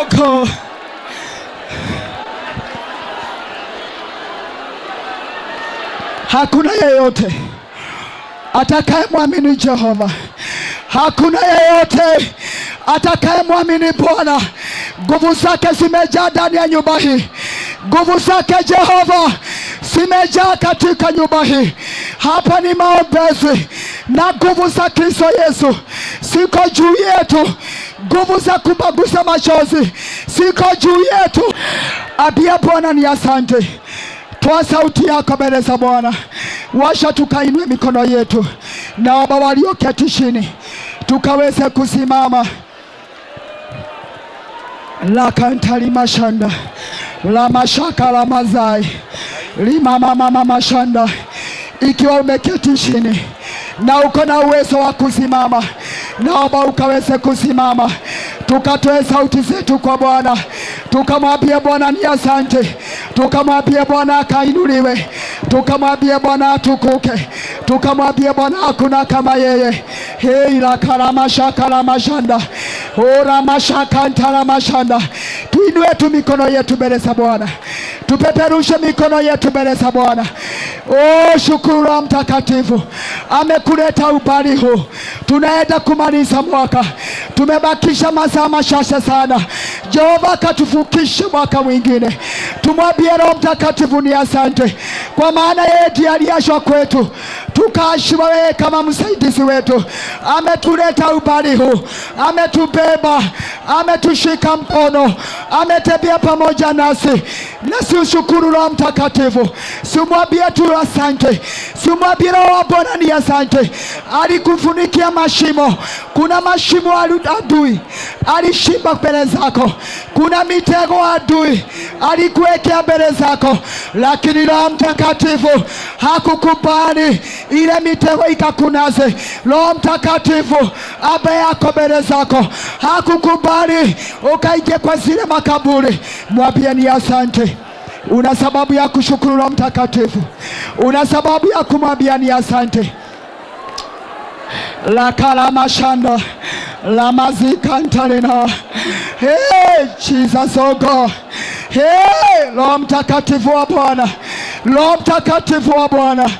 oko Hakuna yeyote atakayemwamini Jehova, hakuna yeyote atakayemwamini Bwana. Nguvu zake zimejaa ndani ya nyumba hii, nguvu zake Jehova zimejaa katika nyumba hii. Hapa ni maombezi na nguvu za Kristo Yesu siko juu yetu, nguvu za kubagusa machozi siko juu yetu. Ambia Bwana ni asante. Toa sauti yako mbele za Bwana, washa tukainue mikono yetu, naomba walioketi chini tukaweze kusimama. Lakantalimashanda lamashaka lamazai limamamamamashanda. Ikiwa umeketi chini na uko na uwezo wa kusimama, naomba ukaweze kusimama, tukatoe sauti zetu kwa Bwana, tukamwambie Bwana ni asante, tukamwambie Bwana akainuliwe, tukamwambie Bwana atukuke, tukamwambie Bwana hakuna kama yeye. Hei lakaramashakaramashanda oramashakantaramashanda. Tuinue tu mikono yetu mbele za Bwana, tupeperushe mikono yetu mbele za Bwana. Oh, shukuru Roho Mtakatifu Amekuleta ubali huu. Tunaenda kumaliza mwaka, tumebakisha masaa machache sana. Jehova akatuvukishe mwaka mwingine. Tumwambie Roho Mtakatifu ni asante, kwa maana yeye ndiye aliashwa kwetu, tukaashiwa wewe kama msaidizi wetu. Ametuleta ubali huu, ametubeba, ametushika mkono, ametembea pamoja nasi. Na si ushukuru Roho Mtakatifu, simwambie tu asante, simwambie Roho wa Bwana ni asante. Alikufunikia mashimo, kuna mashimo adui alishimba mbele zako, kuna mitego adui alikuwekea mbele zako, lakini Roho Mtakatifu hakukubali ile mitego ikakunase. Roho Mtakatifu ambaye ako mbele zako hakukubali ukaingia kwa zile makaburi. Mwambie ni asante. Una sababu ya kushukuru Roho Mtakatifu, una sababu ya kumwambia ni asante. Lakalamashanda lamazikantalena. Hey, Jesus, oh God. Hey, Roho Mtakatifu wa Bwana, Roho Mtakatifu wa Bwana,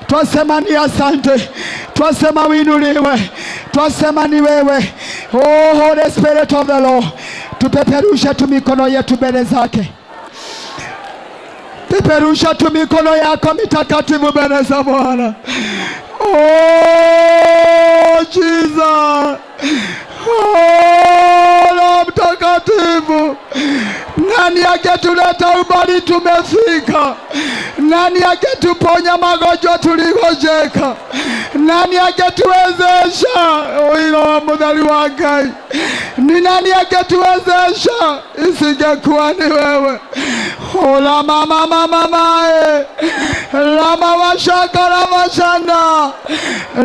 twasema ni asante, twasema uinuliwe, twasema ni wewe. Oh, Holy Spirit of the Lord, tupeperushe tu mikono yetu mbele zake. Peperusha tu mikono yako mitakatifu mbele za Bwana. Oh, Jesus. Oh, Roho Mtakatifu, nani angetuleta umbali tumefika? Nani angetuponya magonjwa tuligojeka? Nani angetuwezesha? Oilo muthari wa Ngai, ni nani angetuwezesha isingekuwa ni wewe? Ola mama mama mae lama washaka lama shanda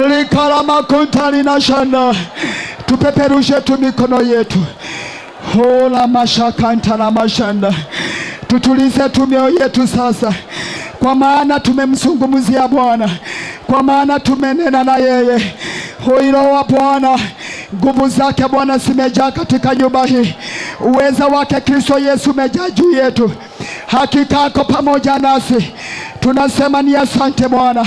likalama kuntali na shanda. Tupeperushe tu mikono yetu. Hola mashakanta na mashanda. Tutulize tu mioyo yetu sasa, kwa maana tumemzungumzia Bwana, kwa maana tumenena na yeye. Huyo wa Bwana, nguvu zake Bwana zimejaa katika nyumba hii, uweza wake Kristo Yesu umejaa juu yetu. Hakika ako pamoja nasi. Tunasema ni asante Bwana.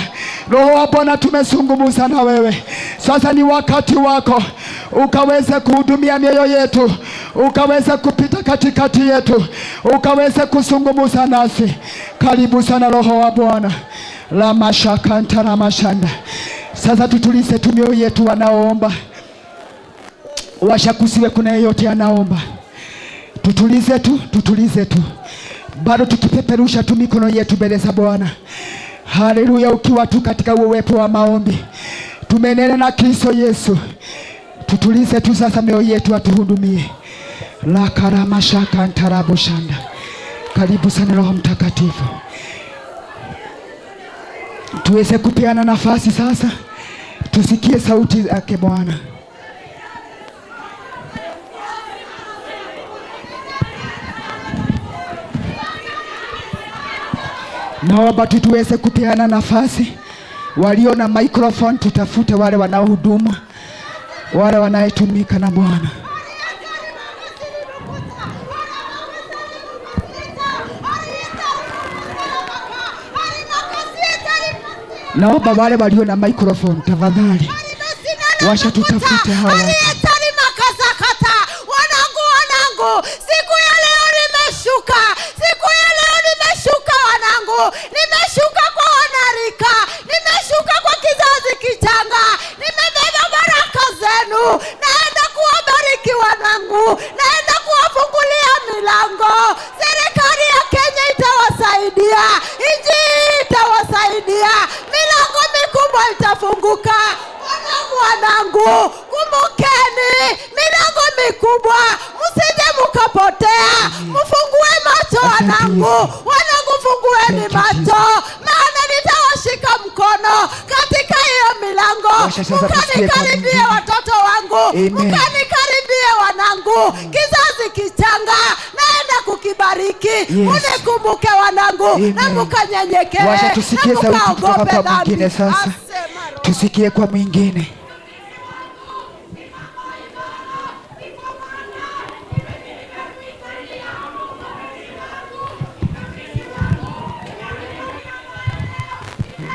Roho wa Bwana, tumezungumza na wewe. Sasa ni wakati wako ukaweze kuhudumia mioyo yetu, ukaweze kupita katikati yetu, ukaweze kuzungumza nasi. Karibu sana Roho wa Bwana. La mashakanta la mashanda. Sasa tutulize tu mioyo yetu, wanaoomba washakusiwe, kuna yeyote anaomba? Tutulize tu, tutulize tu, bado tukipeperusha tu mikono yetu mbele za Bwana. Haleluya! Ukiwa tu katika uwepo wa maombi, tumenena na Kristo Yesu. Tutulize tu sasa mioyo yetu, atuhudumie. La karama shaka ntarabo shanda. Karibu sana Roho Mtakatifu, tuweze kupeana nafasi sasa, tusikie sauti yake Bwana. Naomba tu tuweze kupeana nafasi, walio na microphone tutafute wale wanaohudumu, wale wanayetumika na Bwana. Naomba wale walio na microphone tafadhali, washa tutafute hawa watu. Wanangu, wanangu, siku ya leo nimeshuka, siku ya leo nimeshuka wanangu, nimeshuka kwa wanarika, nimeshuka kwa kizazi kichanga, nimebeba baraka zenu, naenda kuwabariki wanangu, naenda kuwafungulia milango. Serikali ya Kenya itawasaidia, nchi itawasaidia, milango mikubwa itafunguka. Wanangu, wanangu, kumbukeni milango mikubwa, msije mkapotea, mfungue macho wanangu, wanangu, fungueni macho, maana nitawashika mkono katika hiyo milango. Washa sasa tusikie kwa Mkanikaribie mwingine. watoto wangu, Amen. mkanikaribie wanangu, kizazi kichanga naenda kukibariki. Munikumbuke wanangu, na Amen. mkanyenyekee, Washa tusikie na sauti kutoka mkaogope kwa dhambi. mwingine sasa. Asema Roho. Tusikie kwa mwingine.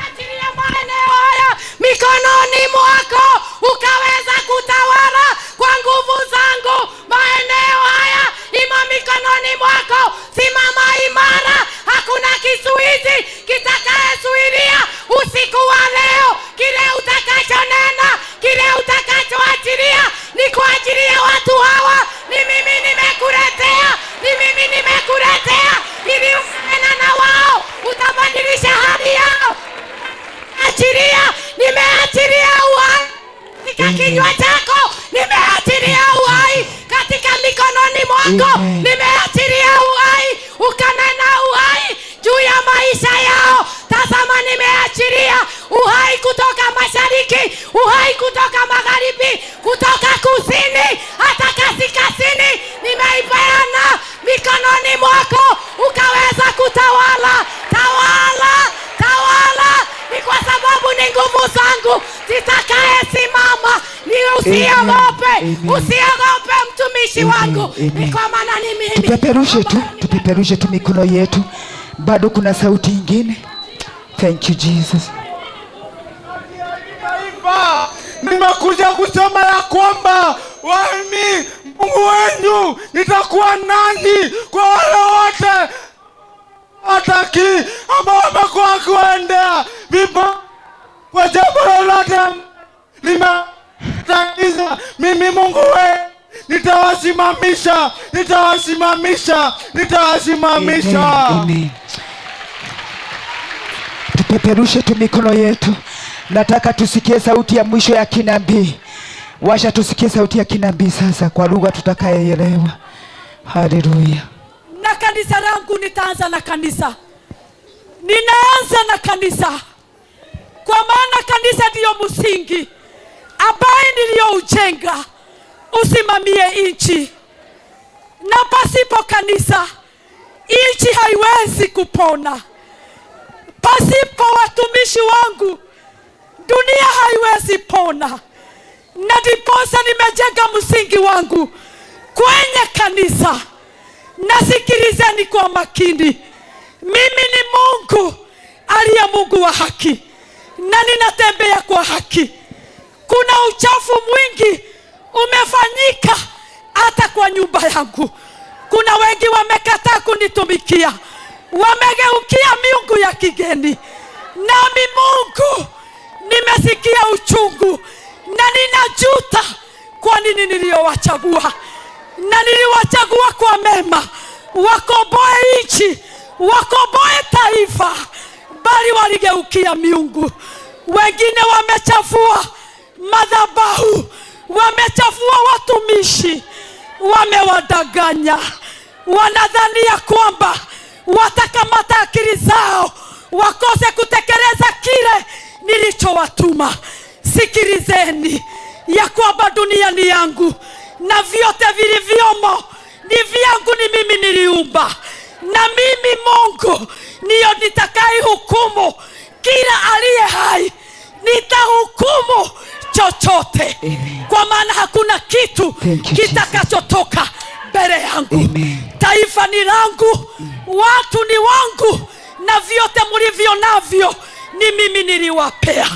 Achilia maeneo haya, mikono Simama imara, hakuna kizuizi kitakayezuilia usiku wa leo. Kile utakachonena, kile utakachoachilia ni kwa ajili ya watu hawa. Ni mimi nimekuletea, ni mimi nimekuletea ili ufanana na wao, utabadilisha hali yao. Achilia, nimeachilia uhai katika kinywa chako, nimeachilia uhai katika mikononi mwako, Amen. Nimeachilia uhai, ukanena uhai juu ya maisha yao. Tazama, nimeachilia uhai kutoka mashariki, uhai kutoka magharibi, kutoka kusini hata kaskazini, nimeipeana mikononi mwako ukaweza kutawala. Tawala, tawala, ni kwa sababu ni nguvu zangu zitakaye simama. Ni usiogope, Amen. usiogope mtumishi Amen. wangu, ni Amen. kwa maana ni mimi Tupeperushe tu, ambaye tupeperushe tu mikono yetu. Bado kuna sauti ingine. Thank you, Jesus. Taifa, nimekuja kusema ya kwamba wami Mungu wenu nitakuwa nanyi kwa wale wote wataki ambao wamekuwa wakiwaendea vibaya kwa jambo lolote limetatiza. Mimi Mungu wenu nitawasimamisha, nitawasimamisha, nitawasimamisha. Amen. Amen. Tupeperushe tu mikono yetu. Nataka tusikie sauti ya mwisho ya kinabii. Washa tusikie sauti ya kinabii sasa kwa lugha tutakayoelewa. Haleluya. Na kanisa langu, nitaanza na kanisa, ninaanza na kanisa, kwa maana kanisa ndiyo msingi ambaye niliyoujenga usimamie nchi, na pasipo kanisa nchi haiwezi kupona. Pasipo watumishi wangu dunia haiwezi pona, na ndiposa nimejenga msingi wangu kwenye kanisa. Nasikilizeni kwa makini, mimi ni Mungu aliye Mungu wa haki na ninatembea kwa haki. Kuna uchafu mwingi umefanyika hata kwa nyumba yangu. Kuna wengi wamekataa kunitumikia, wamegeukia miungu ya kigeni. Nami Mungu nimesikia uchungu na ninajuta kwa nini niliyowachagua, na niliwachagua kwa mema, wakomboe nchi, wakomboe taifa, bali waligeukia miungu. Wengine wamechafua madhabahu, wamechafua watumishi, wamewadanganya, wanadhania kwamba watakamata akili zao wakose kutekeleza kile nilichowatuma. Sikilizeni ya kwamba dunia ni yangu na vyote vilivyomo ni vyangu, ni mimi niliumba, na mimi Mungu ndiyo nitakaye hukumu kila aliye hai, nitahukumu chochote, Amen. Kwa maana hakuna kitu Thank you, Jesus. kitakachotoka mbele yangu. Amen. Taifa ni langu, watu ni wangu, na vyote mlivyo navyo ni mimi niliwapea.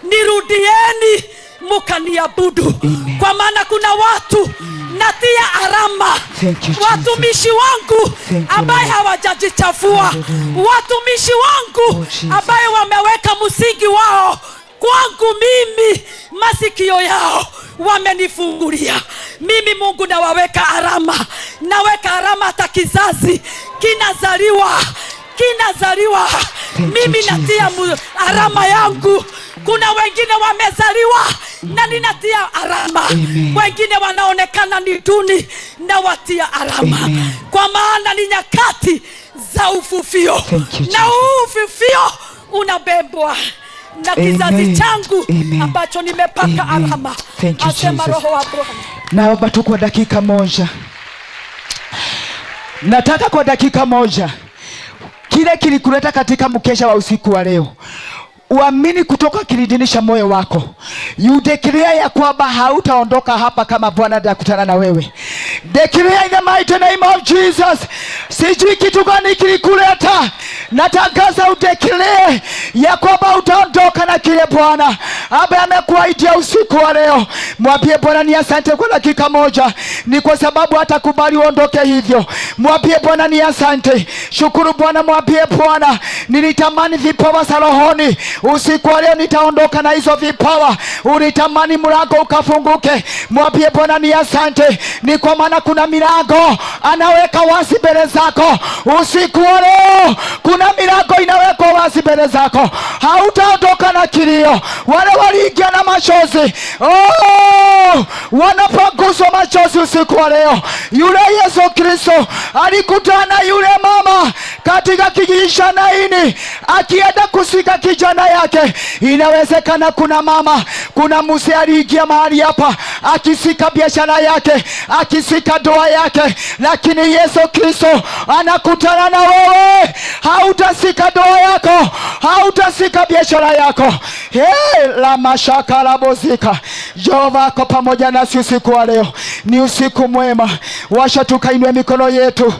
Nirudieni mukaniabudu, Amen. Kwa maana kuna watu natia alama, Thank you, Jesus. Watumishi wangu Thank you, ambaye Lord. hawajajichafua, Hallelujah. watumishi wangu Oh, Jesus. ambaye wameweka msingi wao kwangu mimi, masikio yao wamenifungulia mimi. Mungu nawaweka alama, naweka alama hata kizazi kinazaliwa, kinazaliwa Thank you, mimi natia Jesus. Alama yangu. Kuna wengine wamezaliwa na ninatia alama, Amen. Wengine wanaonekana ni duni na watia alama, Amen. Kwa maana ni nyakati za uvuvio, Thank you, na Jesus. huu uvuvio unabebwa na kizazi Amen. changu Amen. ambacho nimepaka Amen. alama, Thank you, asema Jesus. Roho wa Bwana. Naomba tu kwa dakika moja, nataka kwa dakika moja, kile kilikuleta katika mkesha wa usiku wa leo, uamini kutoka kilindini cha moyo wako, you declare ya kwamba hautaondoka hapa kama Bwana hajakutana na wewe. Declare in the mighty name of Jesus. Sijui kitu gani kilikuleta. Natangaza udekilee ya kwamba utaondoka na kile Bwana ambaye amekuahidia usiku wa leo. Mwambie Bwana ni asante kwa dakika moja, ni kwa sababu hatakubali uondoke hivyo. Mwambie Bwana ni asante, shukuru Bwana. Mwambie Bwana, nilitamani vipawa za rohoni, usiku wa leo nitaondoka na hizo vipawa. Ulitamani mlango ukafunguke, mwambie Bwana ni asante, ni kwa maana kuna milango anaweka wazi mbele zako usiku wa leo. Kuna milango inawekwa wazi mbele zako, hautaondoka na kilio. Wale waliingia na machozi, oh, wanapanguswa machozi usiku wa leo. Yule Yesu Kristo alikutana yule mama katika kijiji cha Naini akienda kusika kijana yake. Inawezekana kuna mama, kuna mzee aliingia mahali hapa akisika biashara yake, akisika ndoa yake, lakini Yesu Kristo anakutana na wewe. Hautasika ndoa yako, hautasika biashara yako. Hey, la mashaka la bozika. Jehova ako pamoja nasi usiku wa leo. Ni usiku mwema, washa tukainue mikono yetu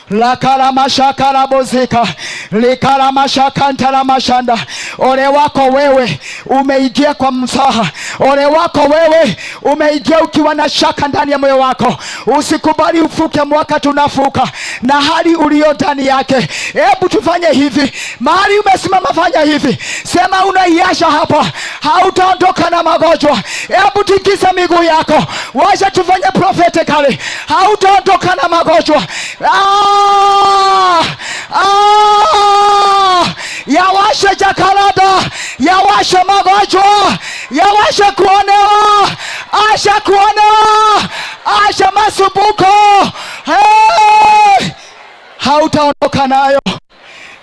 lakaramashakarabozika likaramashakantaramashanda. Ole wako wewe umeingia kwa msaha. Ole wako wewe umeingia ukiwa na shaka ndani ya moyo wako. Usikubali ufuke mwaka tunafuka na hali ulio ndani yake. Hebu tufanye hivi, mahali umesimama fanya hivi, sema unaiasha hapa, hautaondoka na magonjwa. Hebu tikisa miguu yako, wacha tufanye prophetically, hautaondoka na magonjwa. Ah! Ah! Yawashe jakalada, yawashe magonjwa, yawashe kuonewa, asha kuonewa, asha masumbuko. Hey! Hautaondoka nayo,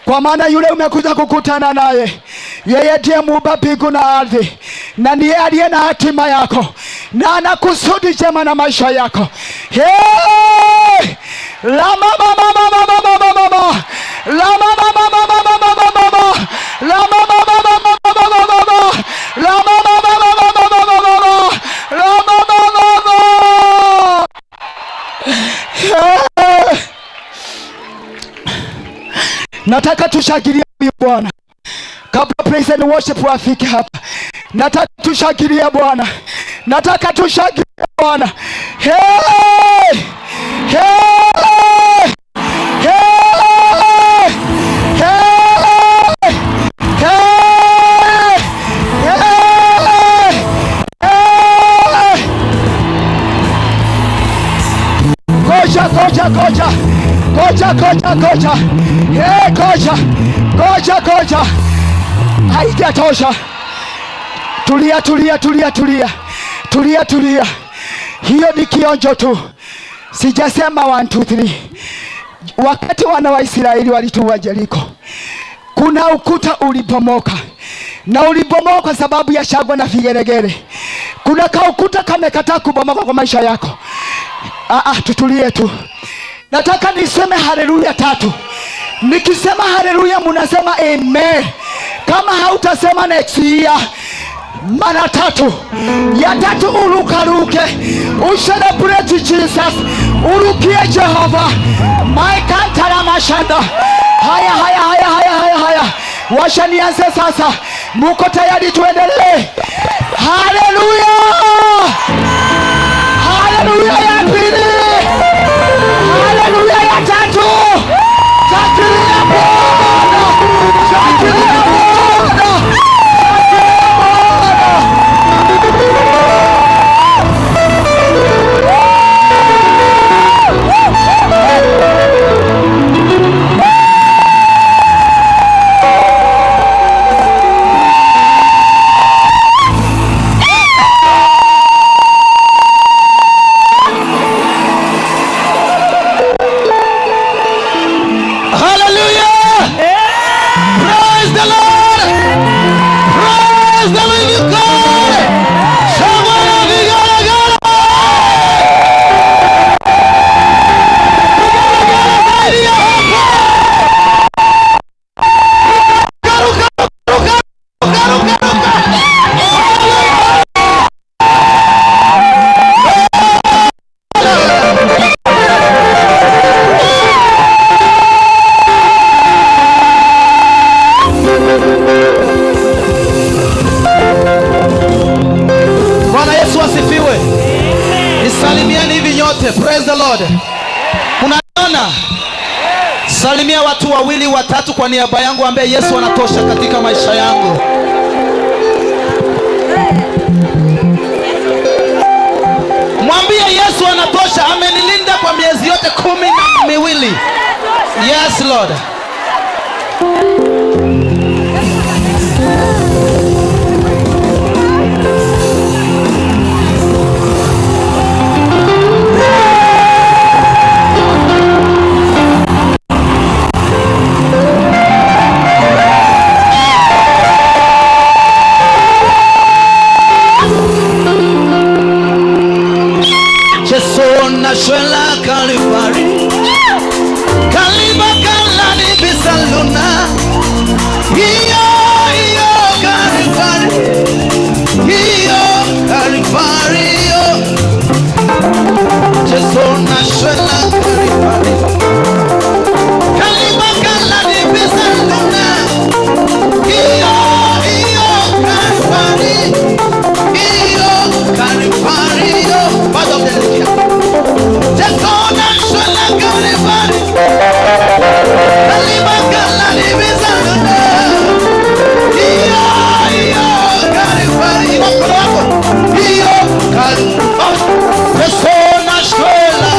kwa maana yule umekuja kukutana naye, yeye ndiye muumba mbingu na ardhi, na ndiye aliye na hatima yako na ana kusudi jema na maisha yako. Hey! La mama mama mama mama mama la mama mama mama mama mama la mama mama mama mama mama la mama mama mama mama mama la mama mama. Hey! Nataka tushangilie huyu Bwana kabla praise and worship wafike hapa. Nataka tushangilie Bwana, nataka tushangilie Bwana. Hey! Hey! Hey! Hey! Hey! Hey! Hey! Ngoja, ngoja, ngoja, ngoja, ngoja, ngoja. Hey, ngoja, ngoja, ngoja, haijatosha. Tulia, tulia, tulia, tulia, tulia, tulia. Hiyo ni kionjo tu, sijasema 1 2 3. Wakati wana wa Israeli walitua Jeriko, kuna ukuta ulibomoka, na ulibomoka kwa sababu ya shangwe na vigelegele. Kuna kaukuta kamekataa kubomoka kwa maisha yako. Ah, ah, tutulie tu. Nataka niseme haleluya tatu. Nikisema haleluya munasema amen. Kama hautasema next year mara tatu, ya tatu urukaruke, ucelebrate Jesus, urukie Jehova. Maikantara mashanda. Haya, haya, haya, haya, haya, haya, washa nianze sasa. Muko tayari? Tuendelee. Haleluya, haleluya ya pili, haleluya ya tatu. Shangilia Bwana, shangilia Bwana, shangilia Bwana. Salimia watu wawili watatu kwa niaba yangu, ambaye Yesu anatosha katika maisha yangu. Mwambie Yesu anatosha, amenilinda kwa miezi yote 12. Yes Lord. Jesu nashwela Kalvari, Kaliba kalani bisaluna, iyo iyo Kalvari, iyo Kalvari, iyo Jesu nashwela Kalvari, Kaliba kalani bisaluna, iyo iyo Kalvari, iyo Kalvari, iyo bado mjasikia. Jesu nashwela Kalvari, Kaliba kalani bisaluna, iyo iyo Kalvari, inua mkono wako, iyo Kalvari, Jesu nashwela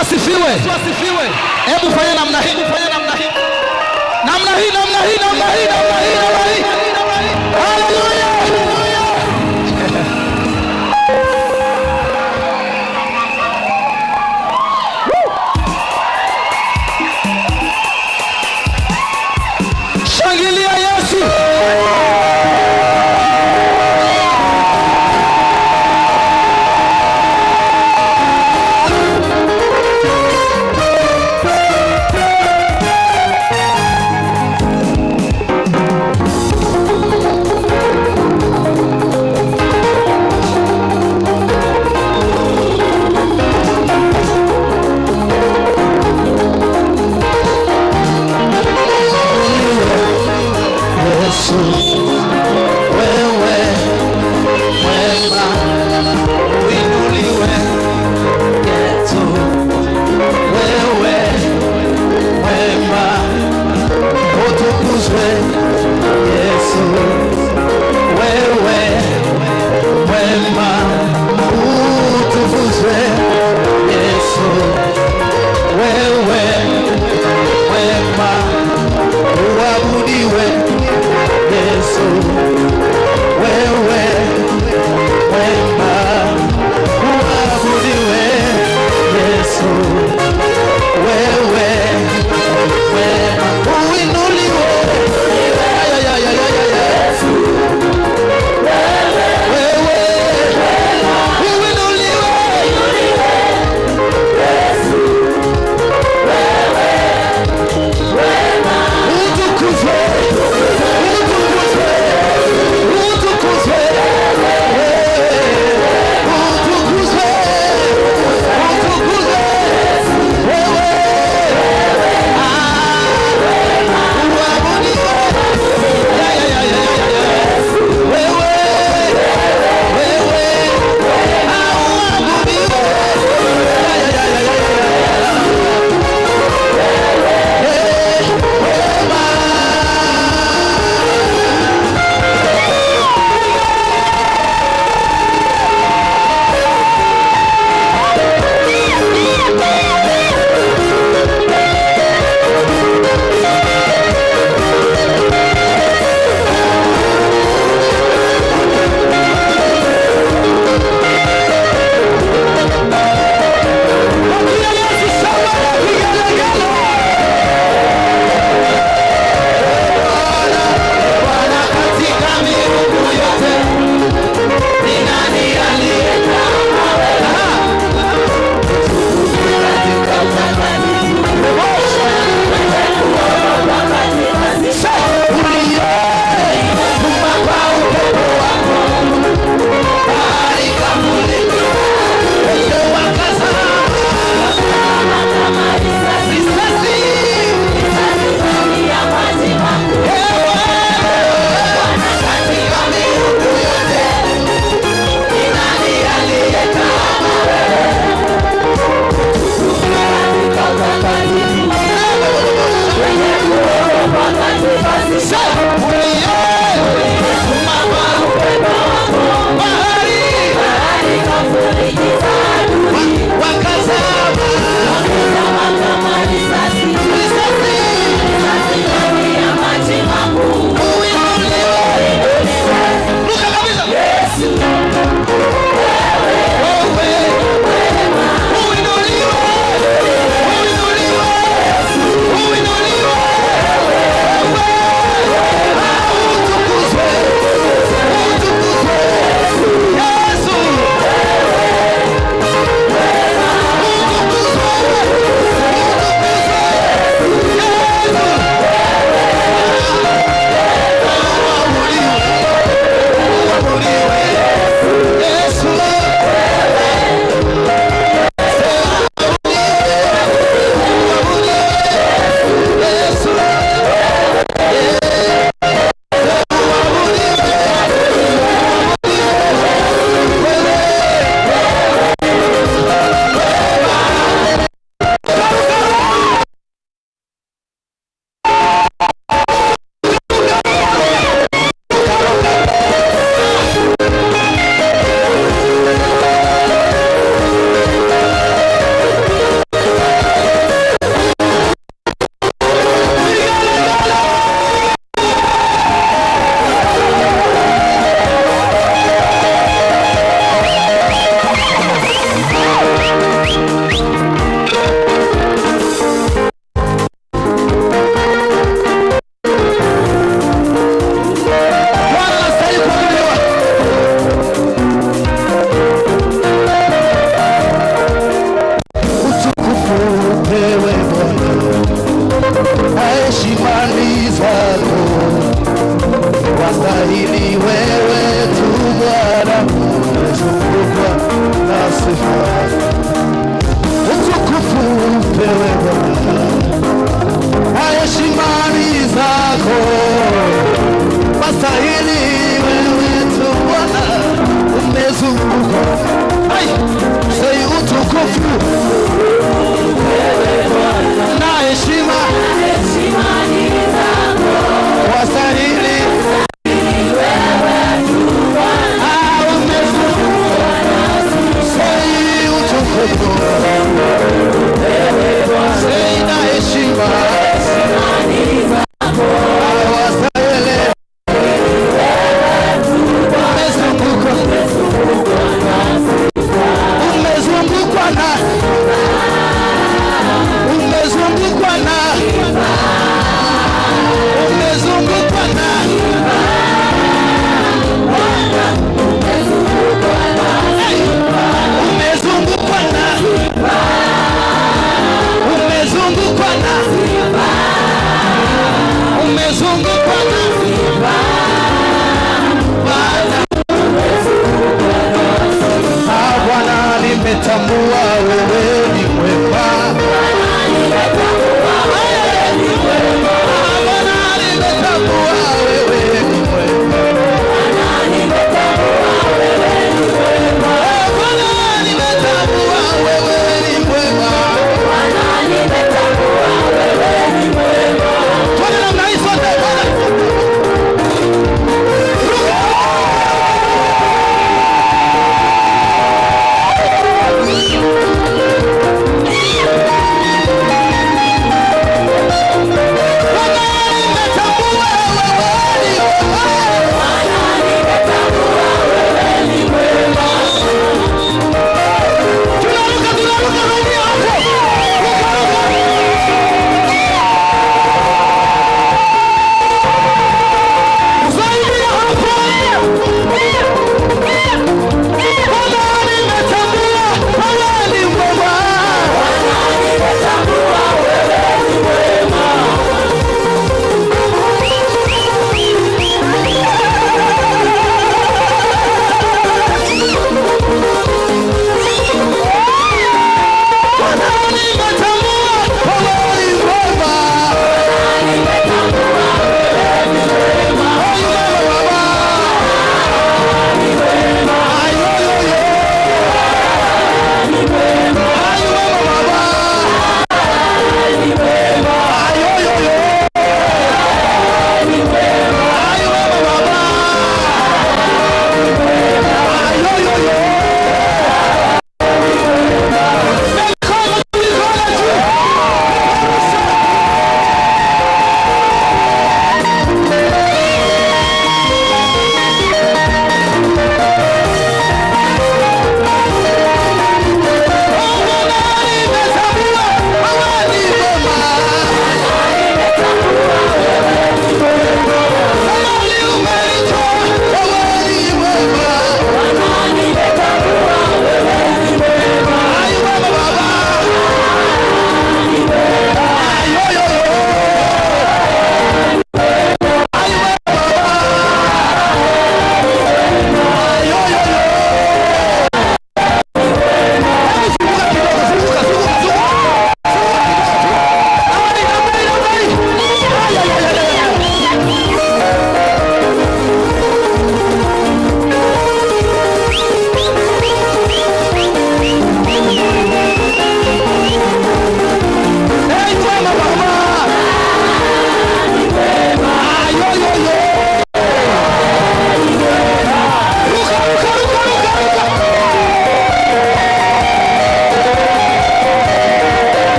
asifiwe. Hebu fanya namna hii, fanya namna hii, namna hii, namna hii, namna hii, namna hii, namna hii. Haleluya! Shangilia Yesu.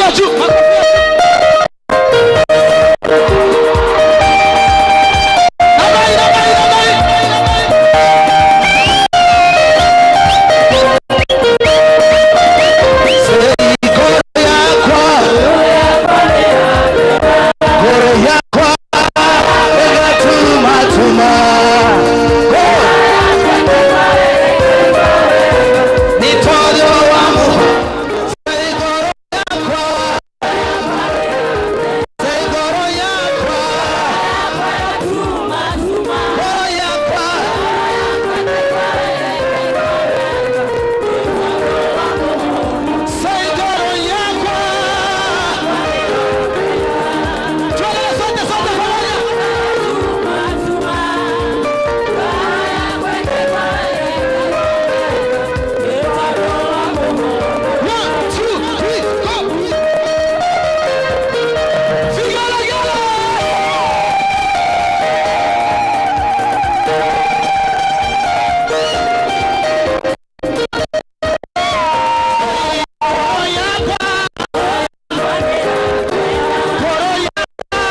ya juu, makofi ya juu. Namna hii, namna hii, namna hii. Ngoro yakwa, ngoro yakwa, ĩgatuma tuma. Go. Nĩ tondũ wa ngoro yakwa, ngoro yakwa, ngoro yakwa. Say ngoro yakwa. Tuendelee sote, sote pamoja. One, two, three, go. Vigelegele. Ngoro yakwa. Ngoro yakwa. Ngoro yakwa.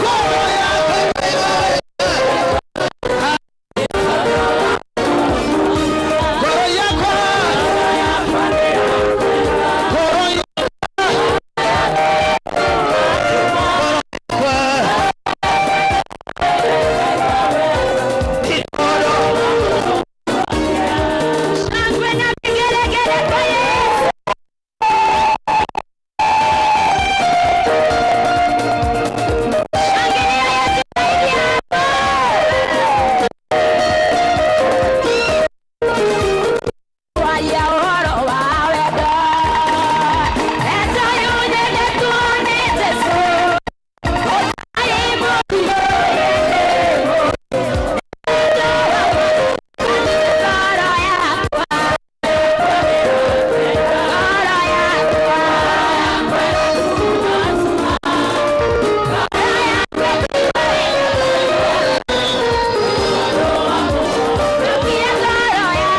Ngoro yakwa. Ngoro yakwa. Ngoro yakwa. Shangwe na vigelegele kwa Yesu. Shangilia Yesu zaidi hapo. Waya ũhoro wa wendo. Eto yunene tuone Jesu. Ũtarĩ mũrigo ngoro yakwa. Ngoro yakwa. Rukia ngoro yakwa.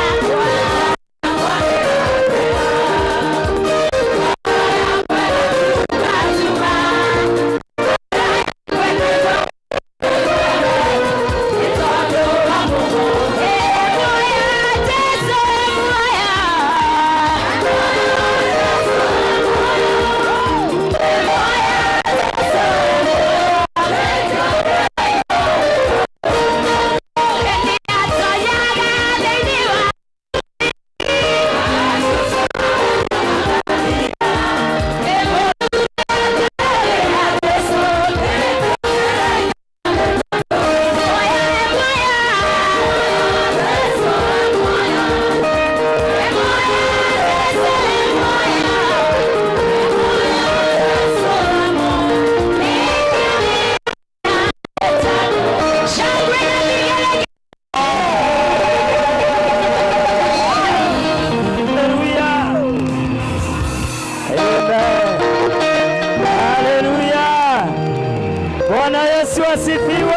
Shangwe na vigelegele. Haleluya. Amen. Haleluya. Bwana Yesu asifiwe.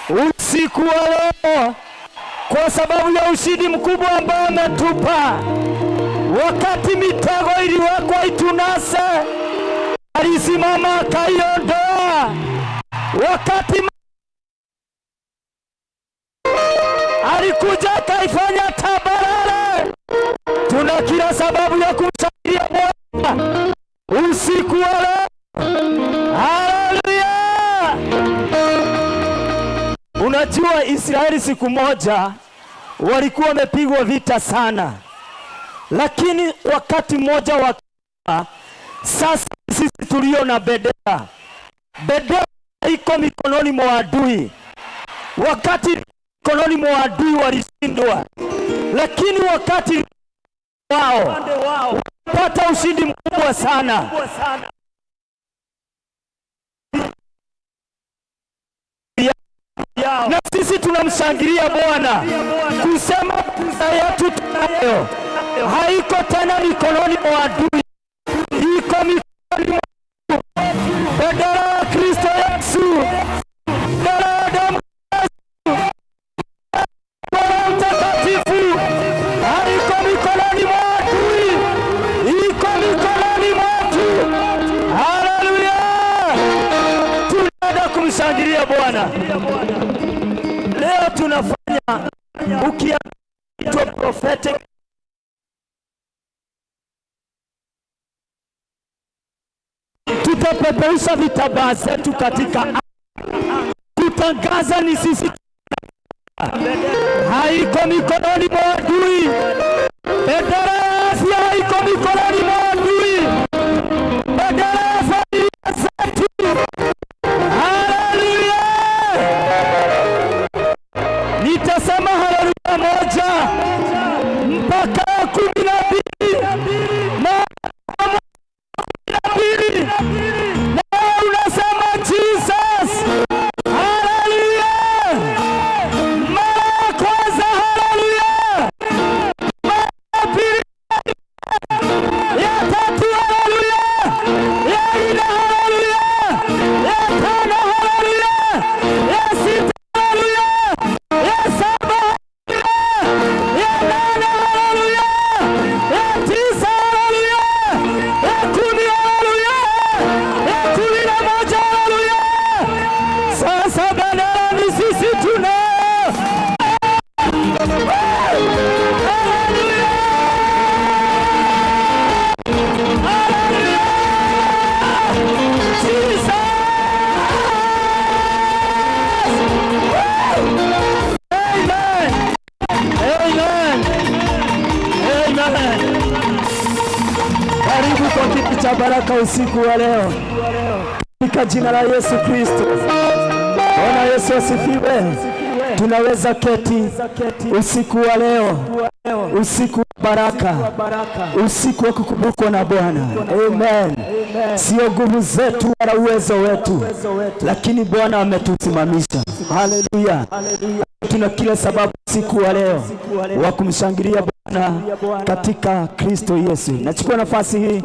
Usiku wa leo kwa sababu ya ushindi mkubwa ambao ametupa, wakati mitego iliwekwa itunase, alisimama akaiondoa. Wakati alikuja akaifanya tambarare. Tuna kila sababu ya kumshangilia Bwana usiku wa leo. Haleluya! Unajua, Israeli siku moja walikuwa wamepigwa vita sana, lakini wakati mmoja wa sasa, sisi tulio na bendera, bendera iko mikononi mwa adui. Wakati mikononi mwa adui walishindwa, lakini wakati wao pata ushindi mkubwa sana. Na sisi tunamshangilia Bwana kusema pesa yetu tunayo haiko tena mikononi mwa adui, iko mikononi mwa bendera ya Kristo Yesu, bendera ya damu ya Yesu, Roho Mtakatifu haiko mikononi mwa adui. Bwana. Leo tunafanya ukiitwa prophetic tutapeperusha vitambaa zetu katika kutangaza ni sisi, haiko mikononi mwa adui. Bendera ya afya haiko mikononi mwa adui. Bendera ya familia zetu. Haleluya! Nitasema haleluya moja mpaka ya 12 na 12, na unasema Jesus. Haleluya! Mara ya kwanza haleluya, mara ya pili, ya tatu haleluya, ya nne haleluya, ya tano haleluya, ya sita haleluya, ya saba haleluya, ya nane haleluya, ya tisa haleluya, ya 10 haleluya, ya 11 haleluya. Sasa bendera ni sisi tunao. Haleluya! Haleluya! Jesus! Amen! Amen! Amen! Karibu kwa kiti cha baraka usiku wa leo katika jina la Yesu Kristo. Bwana Yesu asifiwe. Tunaweza keti usiku wa leo, usiku wa baraka, usiku wa kukumbukwa na Bwana. Amen. Sio nguvu zetu wala uwezo wetu, lakini Bwana ametusimamisha. Haleluya. Tuna kila sababu usiku wa leo wa kumshangilia Bwana katika Kristo Yesu. Nachukua nafasi hii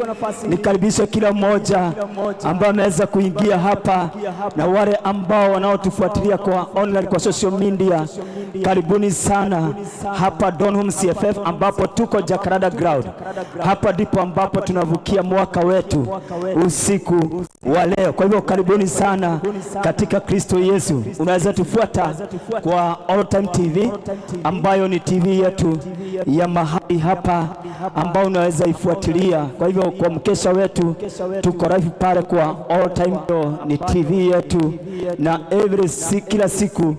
nikaribishe kila mmoja ambaye ameweza kuingia hapa na wale ambao wanaotufuatilia kwa online, kwa social media. Karibuni sana hapa Donholm CFF ambapo tuko Jacaranda Ground. Hapa ndipo ambapo tunavukia mwaka wetu usiku wa leo. Kwa hivyo karibuni sana katika Kristo Yesu. Unaweza tufuata kwa All Time TV ambayo ni TV yetu ya mahali hapa ambao unaweza ifuatilia. Kwa hivyo kwa mkesha wetu tuko live pale kwa All Time, ni TV yetu, na kila siku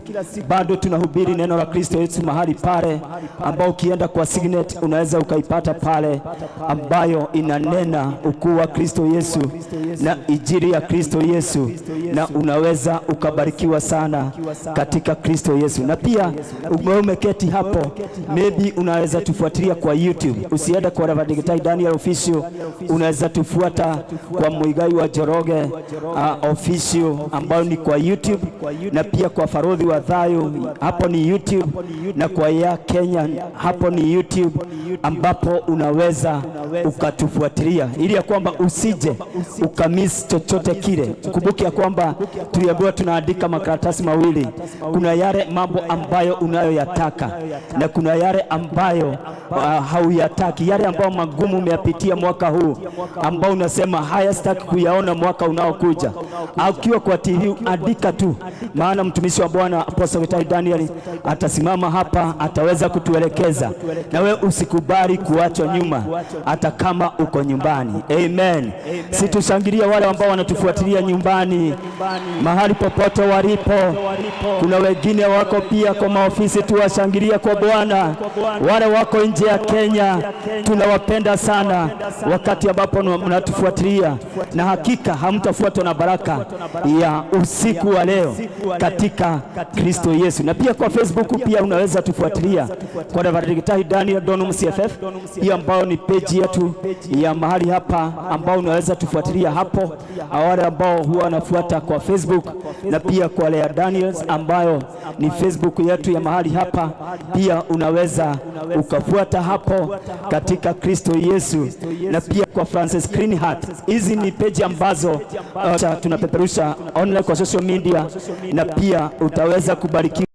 bado tunahubiri neno la Kristo Yesu mahali pale, ambao ukienda kwa Signet unaweza ukaipata pale, ambayo inanena ukuu wa Kristo Yesu na injili ya Kristo Yesu, na unaweza ukabarikiwa sana katika Kristo Yesu. Na pia umeketi hapo, maybe unaweza tufuatilia kwa YouTube. Usiende kwa Reverend Gitai Daniel Official, unaweza tufuata kwa Muigai wa Njoroge Official ambayo ni kwa YouTube, na pia kwa Farodhi wa Thayo hapo ni YouTube, na kwa ya Kenya hapo ni YouTube, ambapo unaweza ukatufuatilia ili ya kwamba usije ukamiss chochote kile. Kumbuke ya kwamba tuliambiwa tunaandika makaratasi mawili, kuna yale mambo ambayo unayoyataka na kuna yale ambayo hauyataki, yale ambayo magumu umeyapitia mwaka huu ambao unasema haya sitaki kuyaona mwaka unaokuja. Ukiwa kwa TV andika tu, maana mtumishi wa Bwana Apostle Gitai Daniel atasimama hapa, ataweza kutuelekeza, na wewe usikubali kuachwa nyuma, hata kama uko nyumbani. Amen. Situshangilia wale ambao wanatufuatilia nyumbani, mahali popote walipo. Kuna wengine wako pia kwa maofisi, tuwashangilia kwa Bwana. Wale wako nje ya Kenya tunawapenda sana, wakati ambapo mnatufuatilia, na hakika hamtafuatwa na baraka ya usiku wa leo katika Kristo Yesu. Na pia kwa Facebook pia unaweza tufuatilia kwa Reverend Gitai Daniel Donholm CFF, hiyo ambayo ni page yetu ya mahali hapa, ambao unaweza tufuatilia hapo, wale ambao huwa wanafuata kwa Facebook, na pia kwa Lea Daniels ambayo ni Facebook yetu ya mahali hapa, pia unaweza ukafuata hapo katika Kristo Yesu, na pia kwa Francis Greenheart. Hizi ni page ambazo tunapeperusha online kwa social media, na pia utaweza kubarikiwa.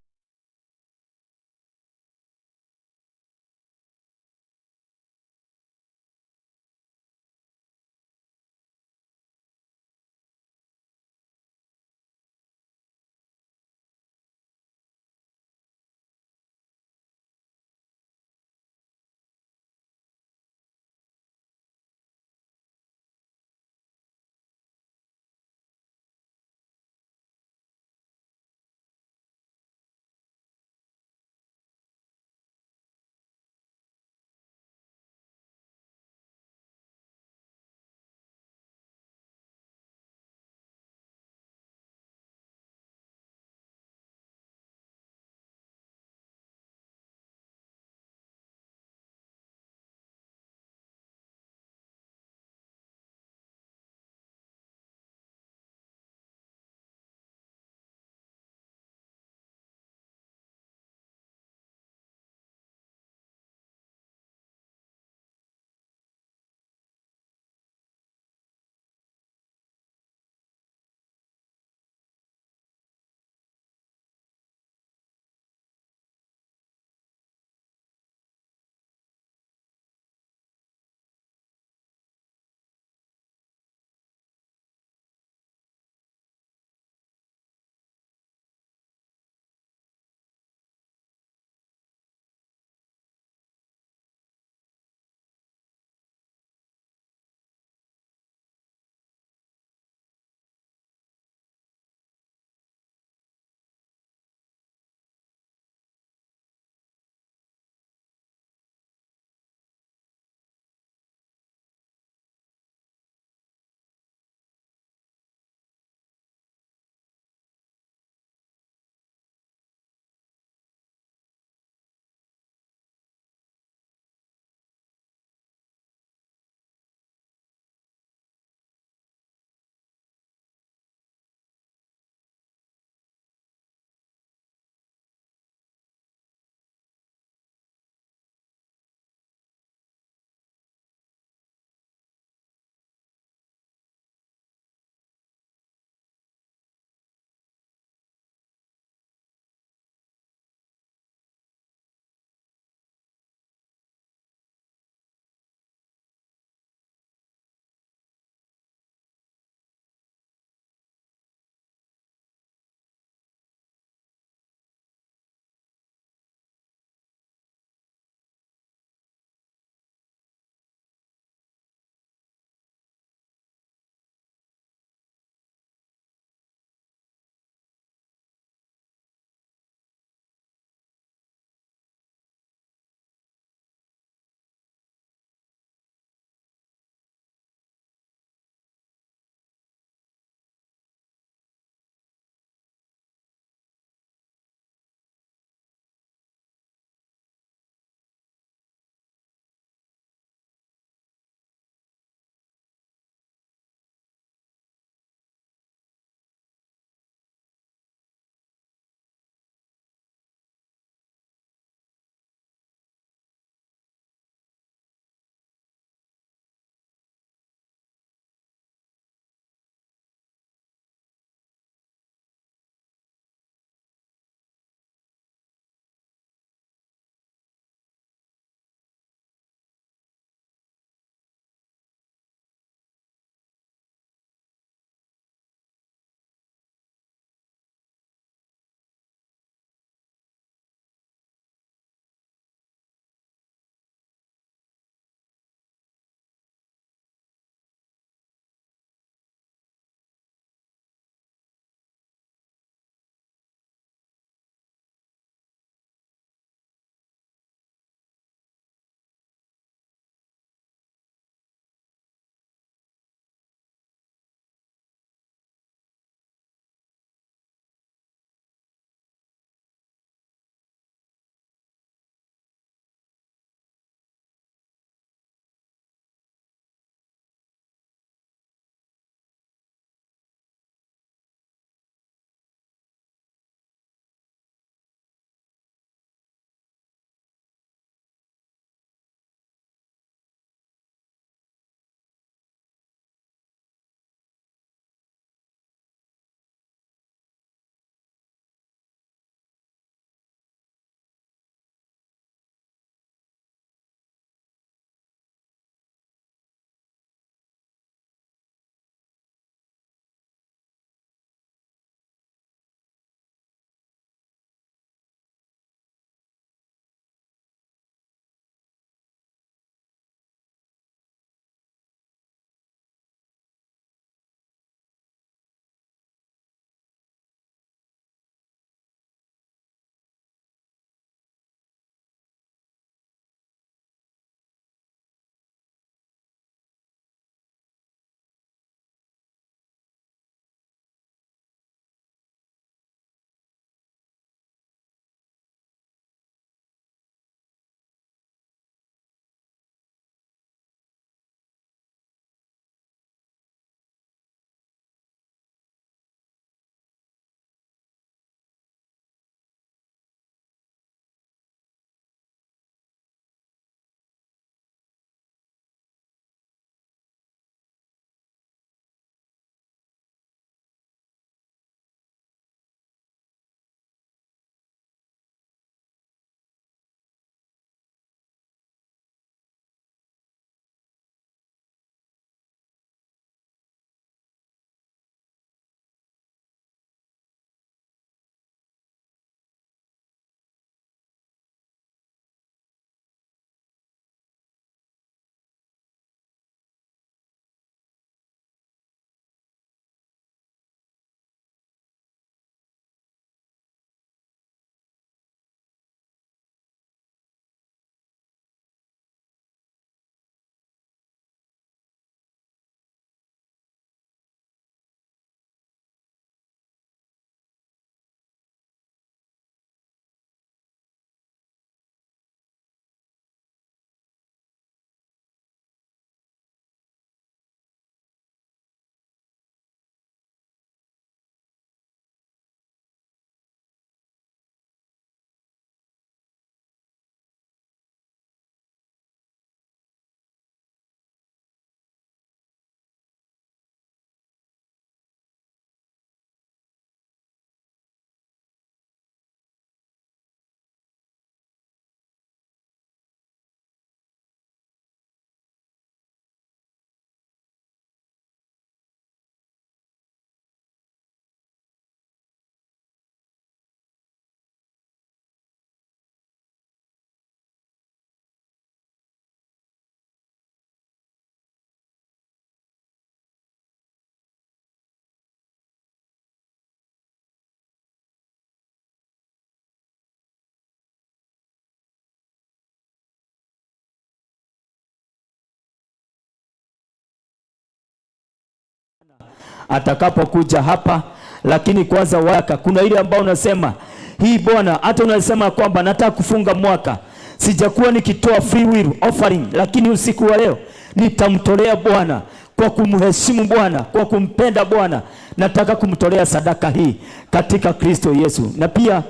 atakapokuja hapa. Lakini kwanza waka, kuna ile ambao unasema hii Bwana, hata unasema kwamba nataka kufunga mwaka, sijakuwa nikitoa free will offering, lakini usiku wa leo nitamtolea Bwana kwa kumheshimu Bwana, kwa kumpenda Bwana, nataka kumtolea sadaka hii katika Kristo Yesu. Na pia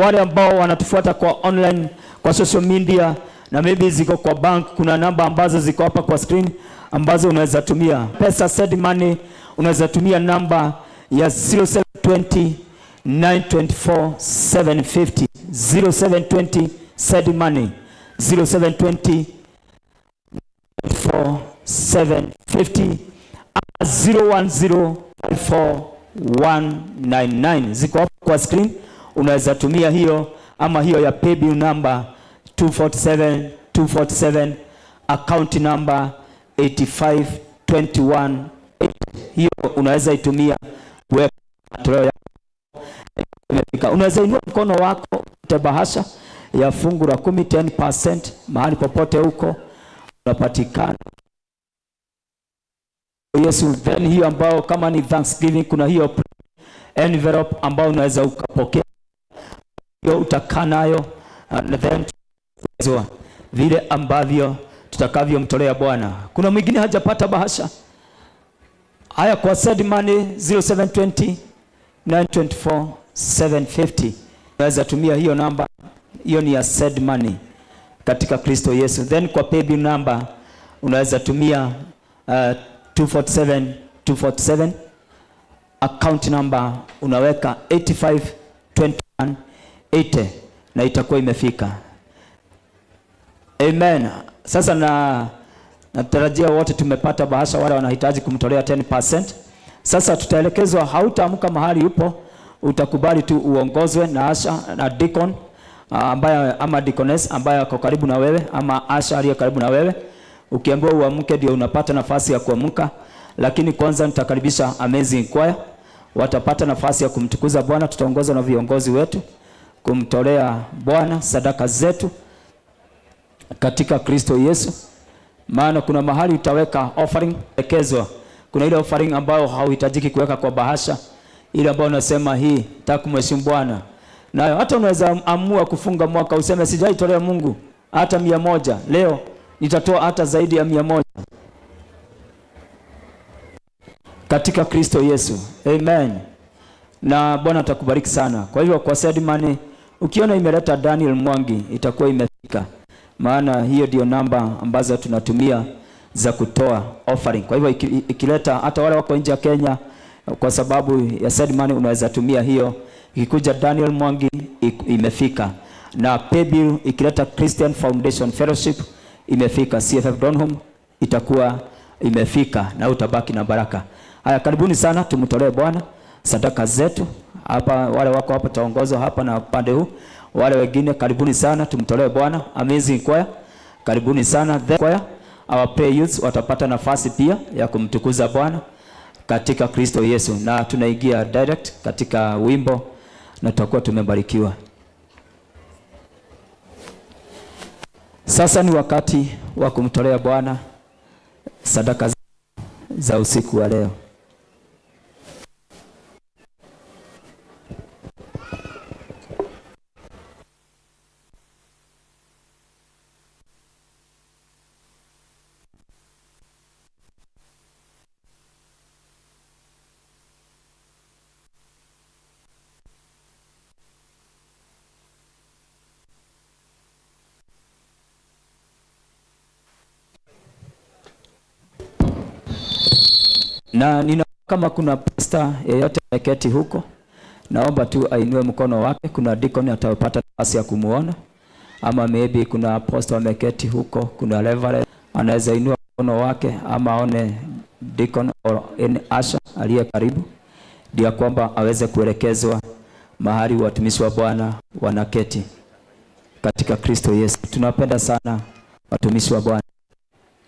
wale ambao wanatufuata kwa online, kwa social media na maybe ziko kwa bank, kuna namba ambazo ziko hapa kwa screen ambazo unaweza tumia pesa, send money, unaweza tumia namba ya 0720 924 750, 0720 send money, 0720 4750 0104199 ziko hapo kwa screen, unaweza tumia hiyo ama hiyo ya paybill number 247 247, account number 8521. Hiyo unaweza itumia kuweka matoleo yako. Imefika. Unaweza inua mkono wako bahasha ya fungu la 10, 10%, mahali popote huko unapatikana. Yesu. Then hiyo ambao kama ni Thanksgiving, kuna hiyo envelope ambao unaweza ukapokea, hiyo utakaa nayo and then vile ambavyo tutakavyomtolea Bwana. Kuna mwingine hajapata bahasha? Haya, kwa send money 0720 924 750, unaweza tumia hiyo namba, hiyo ni ya send money katika Kristo Yesu. Then kwa paybill number unaweza tumia 247 247, account number unaweka 85 21 80 na itakuwa imefika. Amen. Sasa na natarajia wote tumepata bahasha, wale wanahitaji kumtolea 10%. Sasa tutaelekezwa, hautaamka mahali upo, utakubali tu uongozwe na usher na deacon ambaye ama deaconess ambaye ako karibu na wewe ama usher aliye karibu na wewe. Ukiambiwa uamke ndio unapata nafasi ya kuamka, lakini kwanza nitakaribisha Amazing Choir, watapata nafasi ya kumtukuza Bwana. Tutaongozwa na viongozi wetu kumtolea Bwana sadaka zetu katika Kristo Yesu. Maana kuna mahali utaweka offering elekezwa. Kuna ile offering ambayo hauhitajiki kuweka kwa bahasha, ile ambayo unasema hii nataka kumheshimu Bwana. Nayo hata unaweza amua kufunga mwaka useme sijaitolea Mungu hata 100, leo nitatoa hata zaidi ya 100 katika Kristo Yesu. Amen. Na Bwana atakubariki sana. Kwa hivyo kwa send money, ukiona imeleta Daniel Mwangi itakuwa imefika, maana hiyo ndio namba ambazo tunatumia za kutoa offering. Kwa hivyo ikileta hata wale wako nje ya Kenya, kwa sababu ya send money unaweza tumia hiyo. Ikikuja Daniel Mwangi imefika. Na paybill ikileta Christian Foundation Fellowship imefika, CFF Donholm itakuwa imefika na utabaki na baraka. Haya, karibuni sana tumtolee Bwana sadaka zetu. Hapa wale wako hapa taongozwa hapa na upande huu. Wale wengine karibuni sana tumtolee Bwana. Amazing Choir, karibuni sana. The choir, our prayer youths watapata nafasi pia ya kumtukuza Bwana katika Kristo Yesu, na tunaingia direct katika wimbo na tutakuwa tumebarikiwa. Sasa ni wakati wa kumtolea Bwana sadaka za usiku wa leo. Na nina kama kuna pastor yeyote ameketi huko, naomba tu ainue mkono wake. Kuna deacon atapata nafasi ya kumuona, ama maybe kuna apostle ameketi huko, kuna reverend anaweza inua mkono wake, ama aone deacon or any usher aliye karibu, ndio kwamba aweze kuelekezwa mahali watumishi wa Bwana wanaketi katika Kristo Yesu. Tunapenda sana watumishi wa Bwana.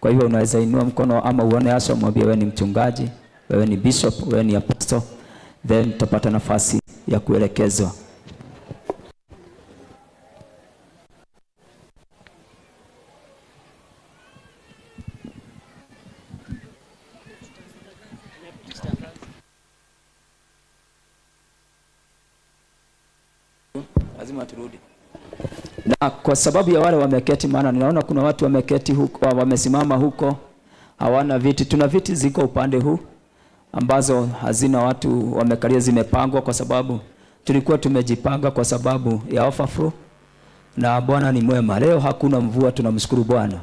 Kwa hivyo unaweza inua mkono ama uone usher, mwambie wewe ni mchungaji, wewe ni bishop, wewe ni apostle, then utapata nafasi ya kuelekezwa. Lazima turudi. Na kwa sababu ya wale wameketi, maana ninaona kuna watu wameketi huko, wamesimama huko, hawana viti. Tuna viti ziko upande huu ambazo hazina watu wamekalia, zimepangwa kwa sababu tulikuwa tumejipanga kwa sababu ya overflow, na Bwana ni mwema. Leo hakuna mvua, tunamshukuru Bwana.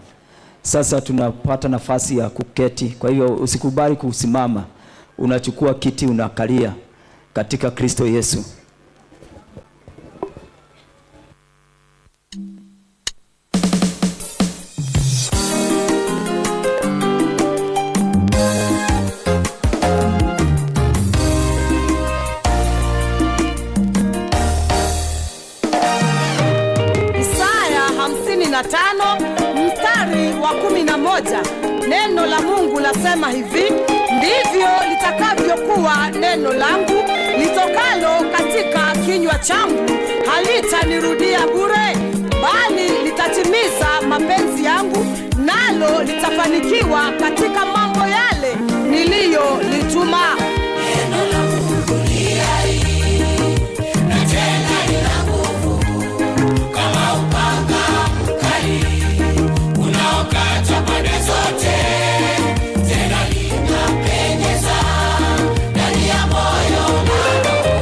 Sasa tunapata nafasi ya kuketi. Kwa hiyo usikubali kusimama, unachukua kiti unakalia katika Kristo Yesu. Isaya 55 mstari wa 11, neno la Mungu lasema hivi: ndivyo litakavyokuwa neno langu litokalo katika kinywa changu, halitanirudia bure, bali litatimiza mapenzi yangu, nalo litafanikiwa katika mambo yale niliyolituma. Neno la Mungu ni hai na tena lina nguvu, kama upanga mkali unaokata pande zote, tena linapenyeza ndani ya moyo na roho.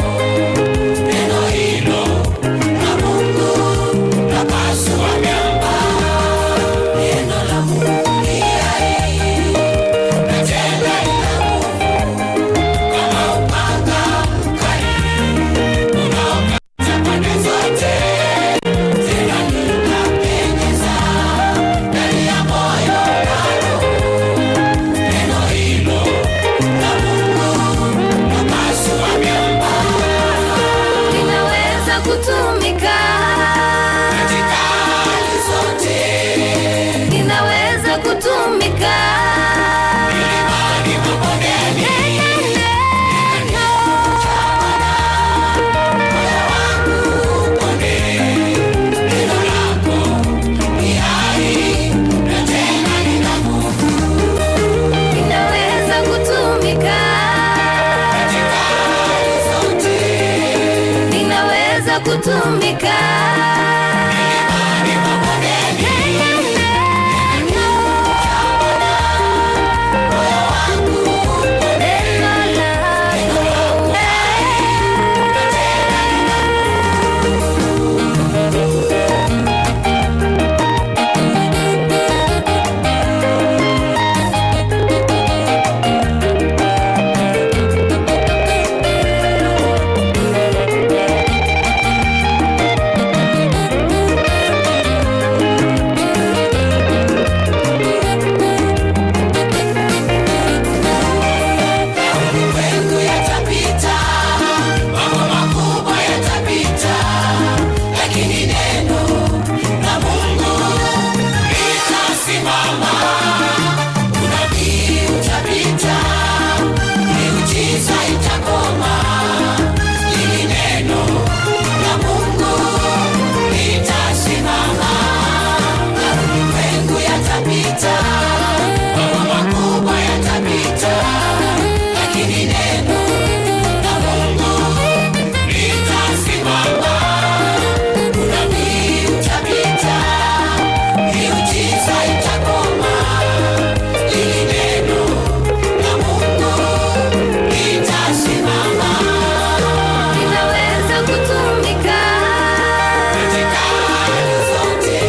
Neno hilo la Mungu lapasua miamba. Neno la Mungu ni hai na tena lina nguvu, kama upanga mkali unaokata pande zote, tena linapenyeza ndani ya moyo na roho. Neno hilo la Mungu lapasua miamba. Linaweza kutumika katika hali zote, linaweza kutumika milimani, mabondeni. Neno Moyo wangu upone, neno lako ni hai na tena lina nguvu. Linaweza kutumika katika hali zote, linaweza kutumika milimani, mabondeni. Moyo wangu upone, Neno lako na tena lina Ulimwengu yatapita, mambo makubwa yatapita, lakini neno la Mungu litasimama. Unabii utapita, miujiza itakoma, ili neno la Mungu litasimama. Na ulimwengu yatapita, mambo makubwa yatapita, lakini neno la Mungu litasimama. Unabii utapita, miujiza itakoma, ili neno la Mungu litasimama. Linaweza kutumika katika hali zote,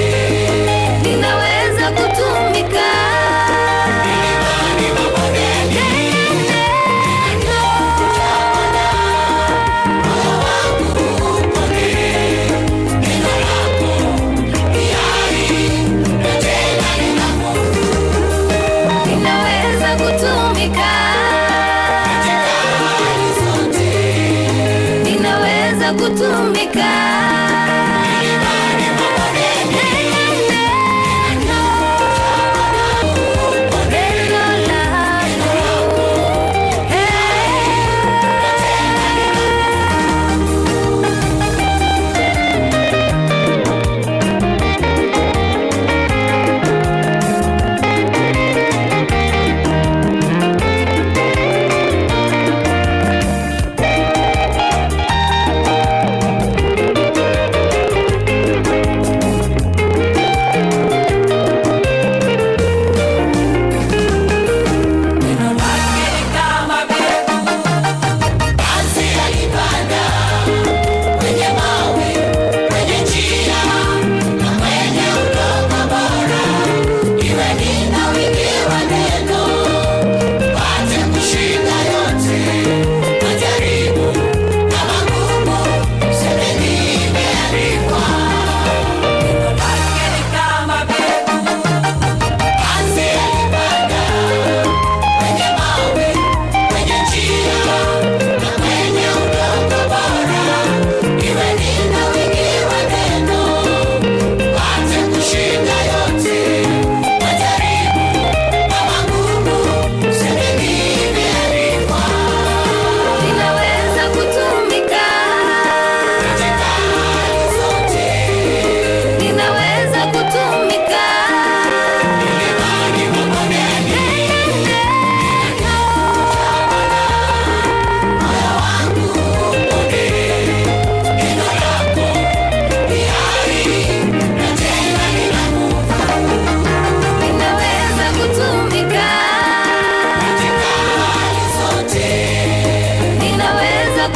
linaweza kutumika milimani, mabondeni. Moyo wangu upone, neno lako ni hai na tena lina nguvu. Linaweza kutumika katika hali zote, linaweza kutumika milimani, mabondeni. Neno lako Neno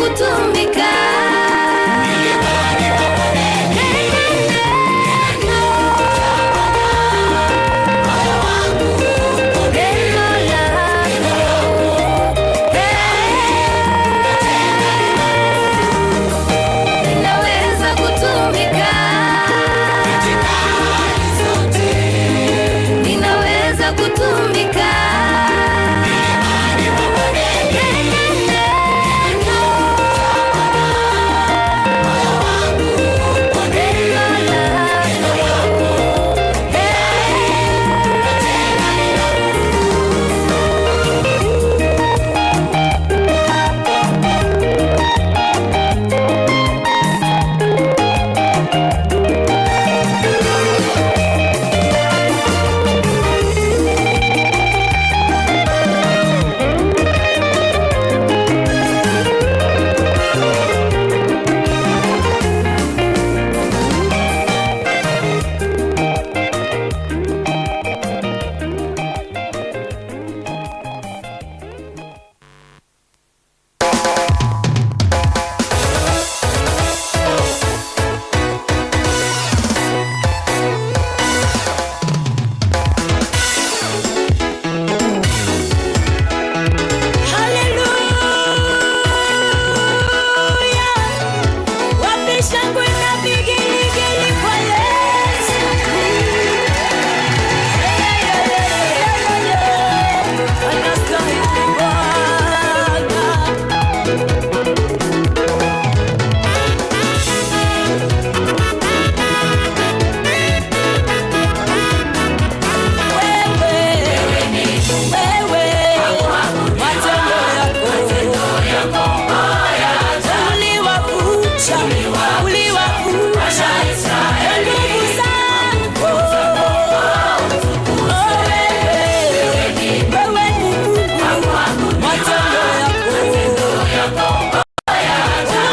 kutumika. Neno lako linaweza kutumika. Ninaweza kutumika. Haleluya. Wapi shangwe na vigelegele kwa Yesu? Anastahili Bwana. Wewe, matendo yako uliwavusha, uliwavusha kwa nguvu zako. Oh, wewe, wewe ni Mungu, matendo yako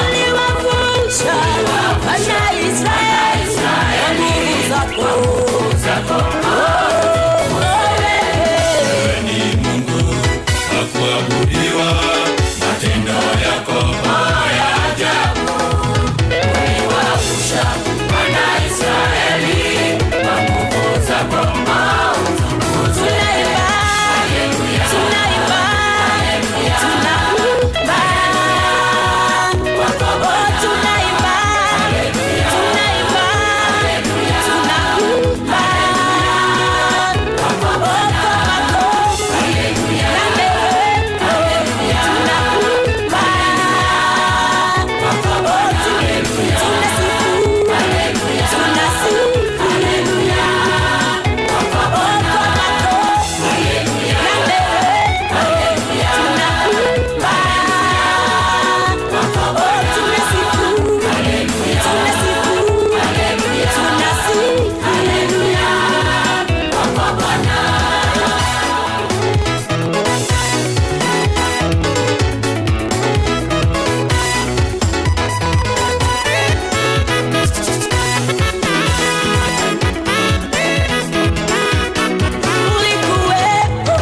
uliwavusha wana Israeli kwa nguvu zako. Oh, wewe Kuabudiwa, matendo yako ya ajabu. Uliwavusha wana Israeli kwa nguvu zako. Tunaimba, tunaimba, tunaimba. Oh, tunaimba, tunaimba, tunaimba. Oh, kwa makofi na nderemo, tunaimba. Oh, tunasifu, tunasifu. Ulikuwepo,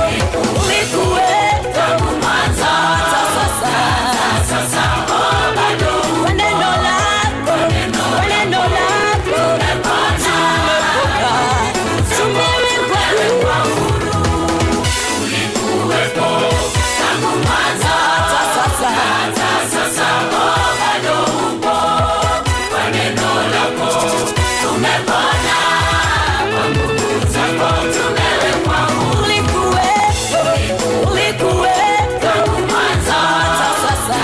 ulikuwepo hata sasa. Kwa neno lako, kwa neno lako tumepoka, tumewekwa huru. Hata sasa, ulikuwepo, ulikuwepo hata sasa.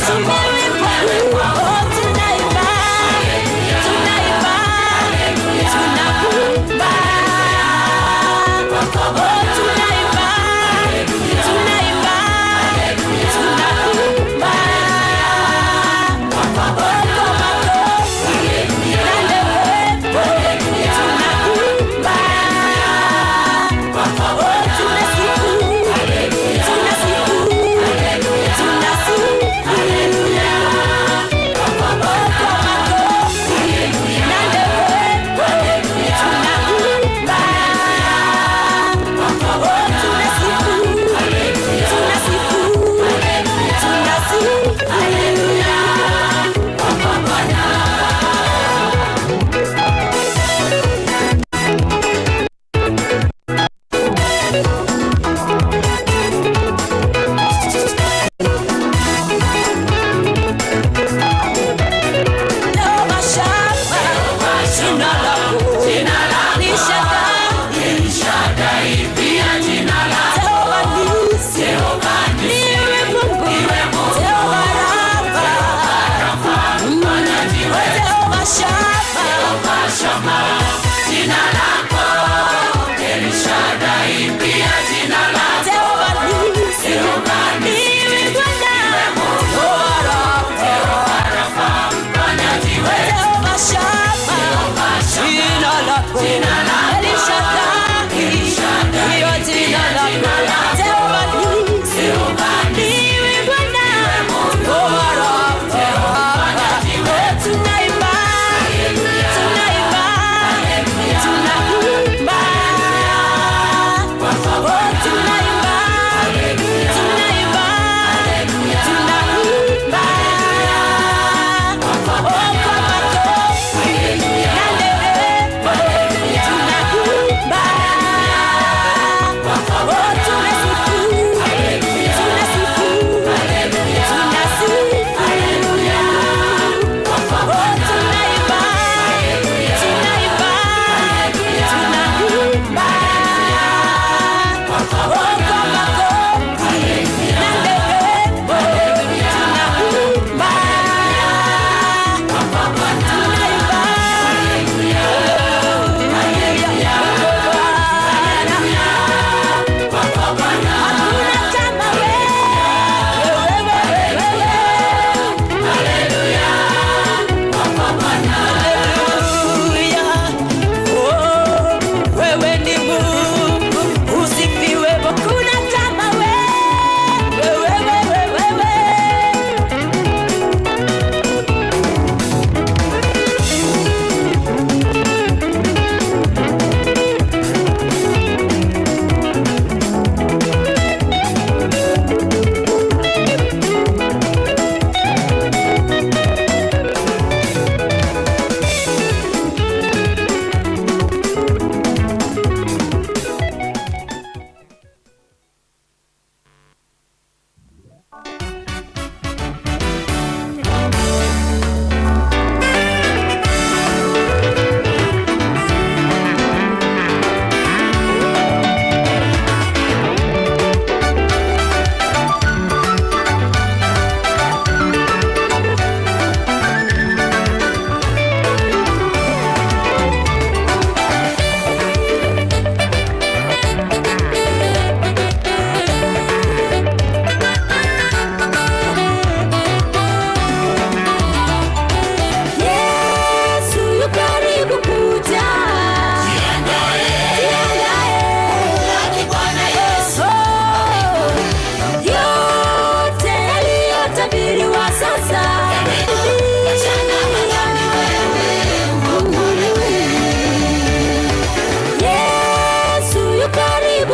Tumewekwa huru. Oh, tunaimba, tunaimba, tunaimba. Oh, tunaimba, tunaimba, tunaimba. Oh, kwa makofi na nderemo, tunaimba. Oh, tunasifu, tunasifu, tunasifu. Oh, kwa makofi na nderemo, tunaimba.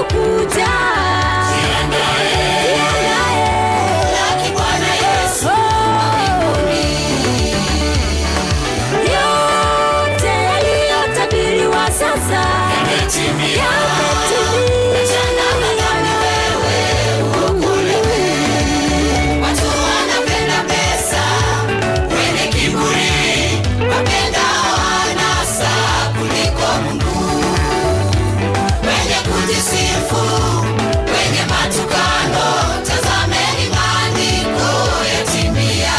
kuja. Jiandae kumlaki Bwana Yesu mawinguni. Yote yaliyotabiriwa sasa yametimia. Achana na dhambi wewe uokolewe. Watu wanapenda pesa, wenye kiburi, wapendao anasa kuliko Mungu, wenye kujisifu, wenye matukano, tazameni maandiko yatimia.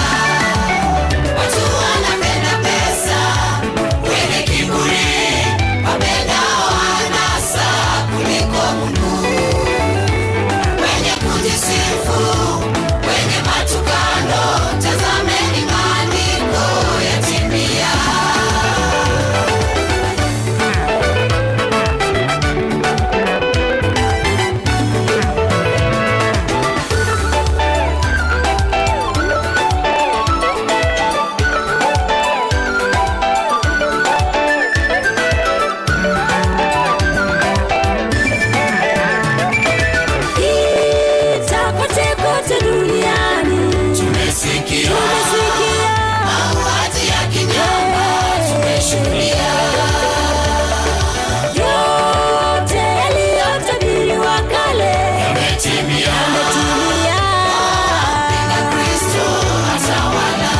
Watu wanapenda pesa, wenye kiburi, wapendao anasa kuliko Mungu, wenye kujisifu, wenye matukano, tazameni maandiko yatimia. Ita kote kote duniani Tumesikia tumesikia mauaji ya kinyama, tumeshuhudia yote yaliyotabiriwa kale yametimia. yametimia. Kristo atawala.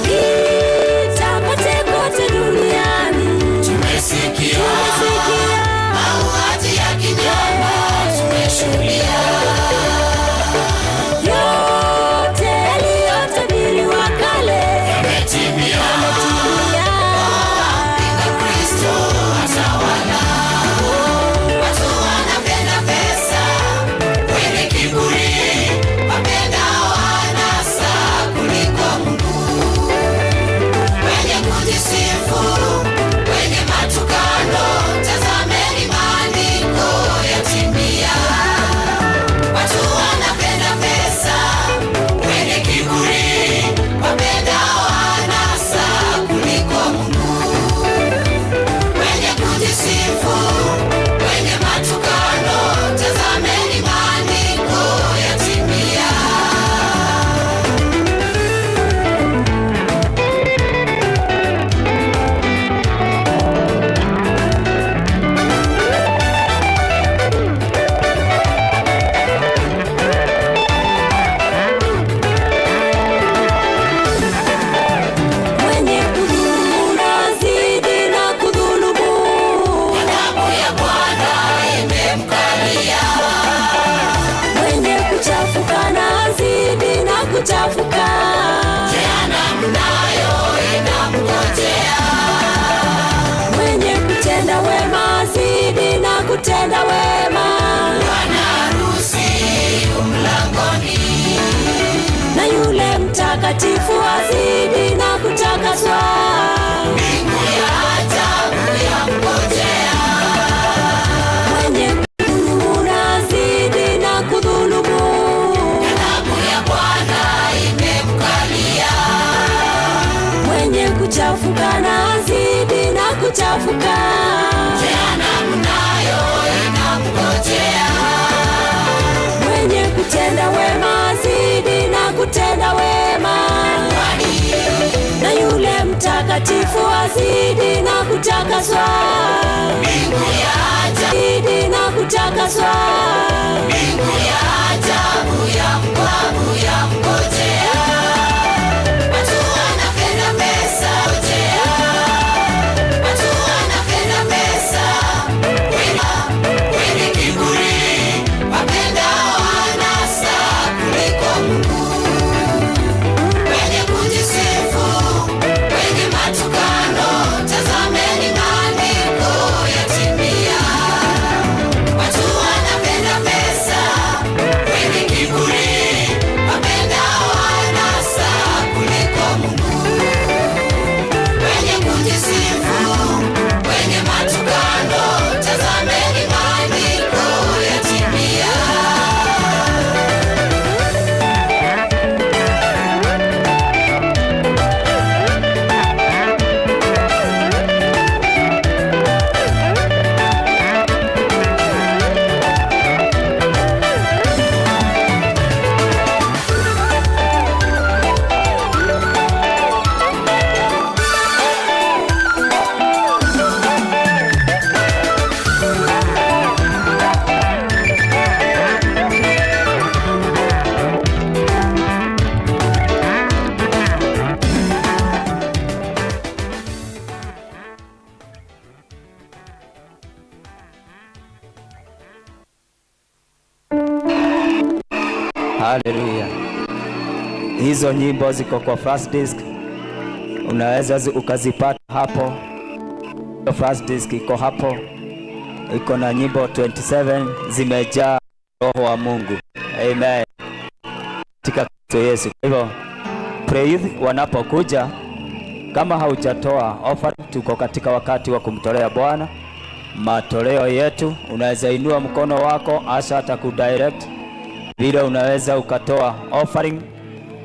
Ita kote kote duniani Tumesikia tumesikia mauaji ya kinyama, tumeshuhudia yote yaliyotabiriwa kale yametimia. yametimia. Kristo atawala. Watu wanapenda pesa, wenye kiburi, wapendao anasa kuliko Mungu, wenye kujisifu, wenye matukano, tazameni maandiko yatimia. Watu wanapenda pesa, wenye kiburi, wapendao anasa kuliko Mungu, wenye kujisifu, wenye matukano, tazameni maandiko yatimia. Mwenye kudhulumu na azidi na kudhulumu. Ghadhabu ya Bwana imemkalia. Mwenye kuchafuka na azidi na kuchafuka. Jehanamu nayo inamngojea. Mwenye kutenda wema azidi na kutenda wema. Bwana harusi yu mlangoni. Na yule mtakatifu azidi na kutakaswa. Mbingu ya ajabu yamngojea. Mwenye kudhulumu na azidi na kudhulumu. Ghadhabu ya Bwana imemkalia. Mwenye kuchafuka na azidi na kuchafuka. Jehanamu nayo inamngojea. Mwenye kutenda wema azidi na kutenda wema. Na yule mtakatifu azidi na kutakaswa. Mbingu ya ajabu, Azidi na kutakaswa. mbingu ya ajabu yamngojea. Watu wanapenda pesa, ngojea. Watu wanapenda pesa, wenye kiburi, wapendao anasa kuliko Mungu, wenye kujisifu, wenye matukano, tazameni maandiko yatimia. Watu wanapenda pesa, wenye kiburi, wapendao anasa kuliko Mungu, wenye kujisifu, wenye matukano, tazameni maandiko yatimia. Haleluya. Hizo nyimbo ziko kwa flash disk, unaweza ukazipata hapo. Flash disk iko hapo, iko na nyimbo 27 zimejaa Roho wa Mungu. Amen. Katika Kristo Yesu. Kwa hivyo praise wanapokuja, kama haujatoa offering, tuko katika wakati wa kumtolea Bwana matoleo yetu. Unaweza inua mkono wako, usher atakudirect vile unaweza ukatoa offering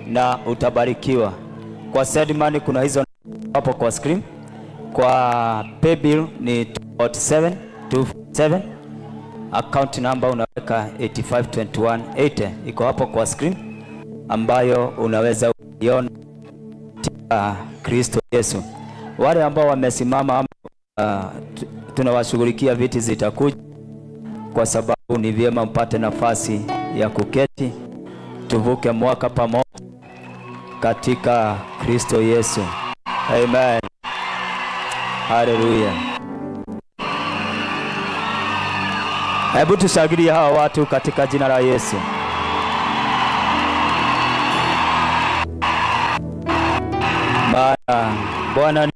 na utabarikiwa. Kwa send money kuna hizo hapo kwa screen. Kwa paybill ni 247 247, account number unaweka 85218, iko hapo kwa screen ambayo unaweza kuiona katika Kristo Yesu. Wale ambao wamesimama tunawashughulikia, viti zitakuja, kwa sababu ni vyema mpate nafasi ya kuketi, tuvuke mwaka pamoja katika Kristo Yesu. Amen. Haleluya. Hebu tushangilie hawa watu katika jina la Yesu. Maana Bwana.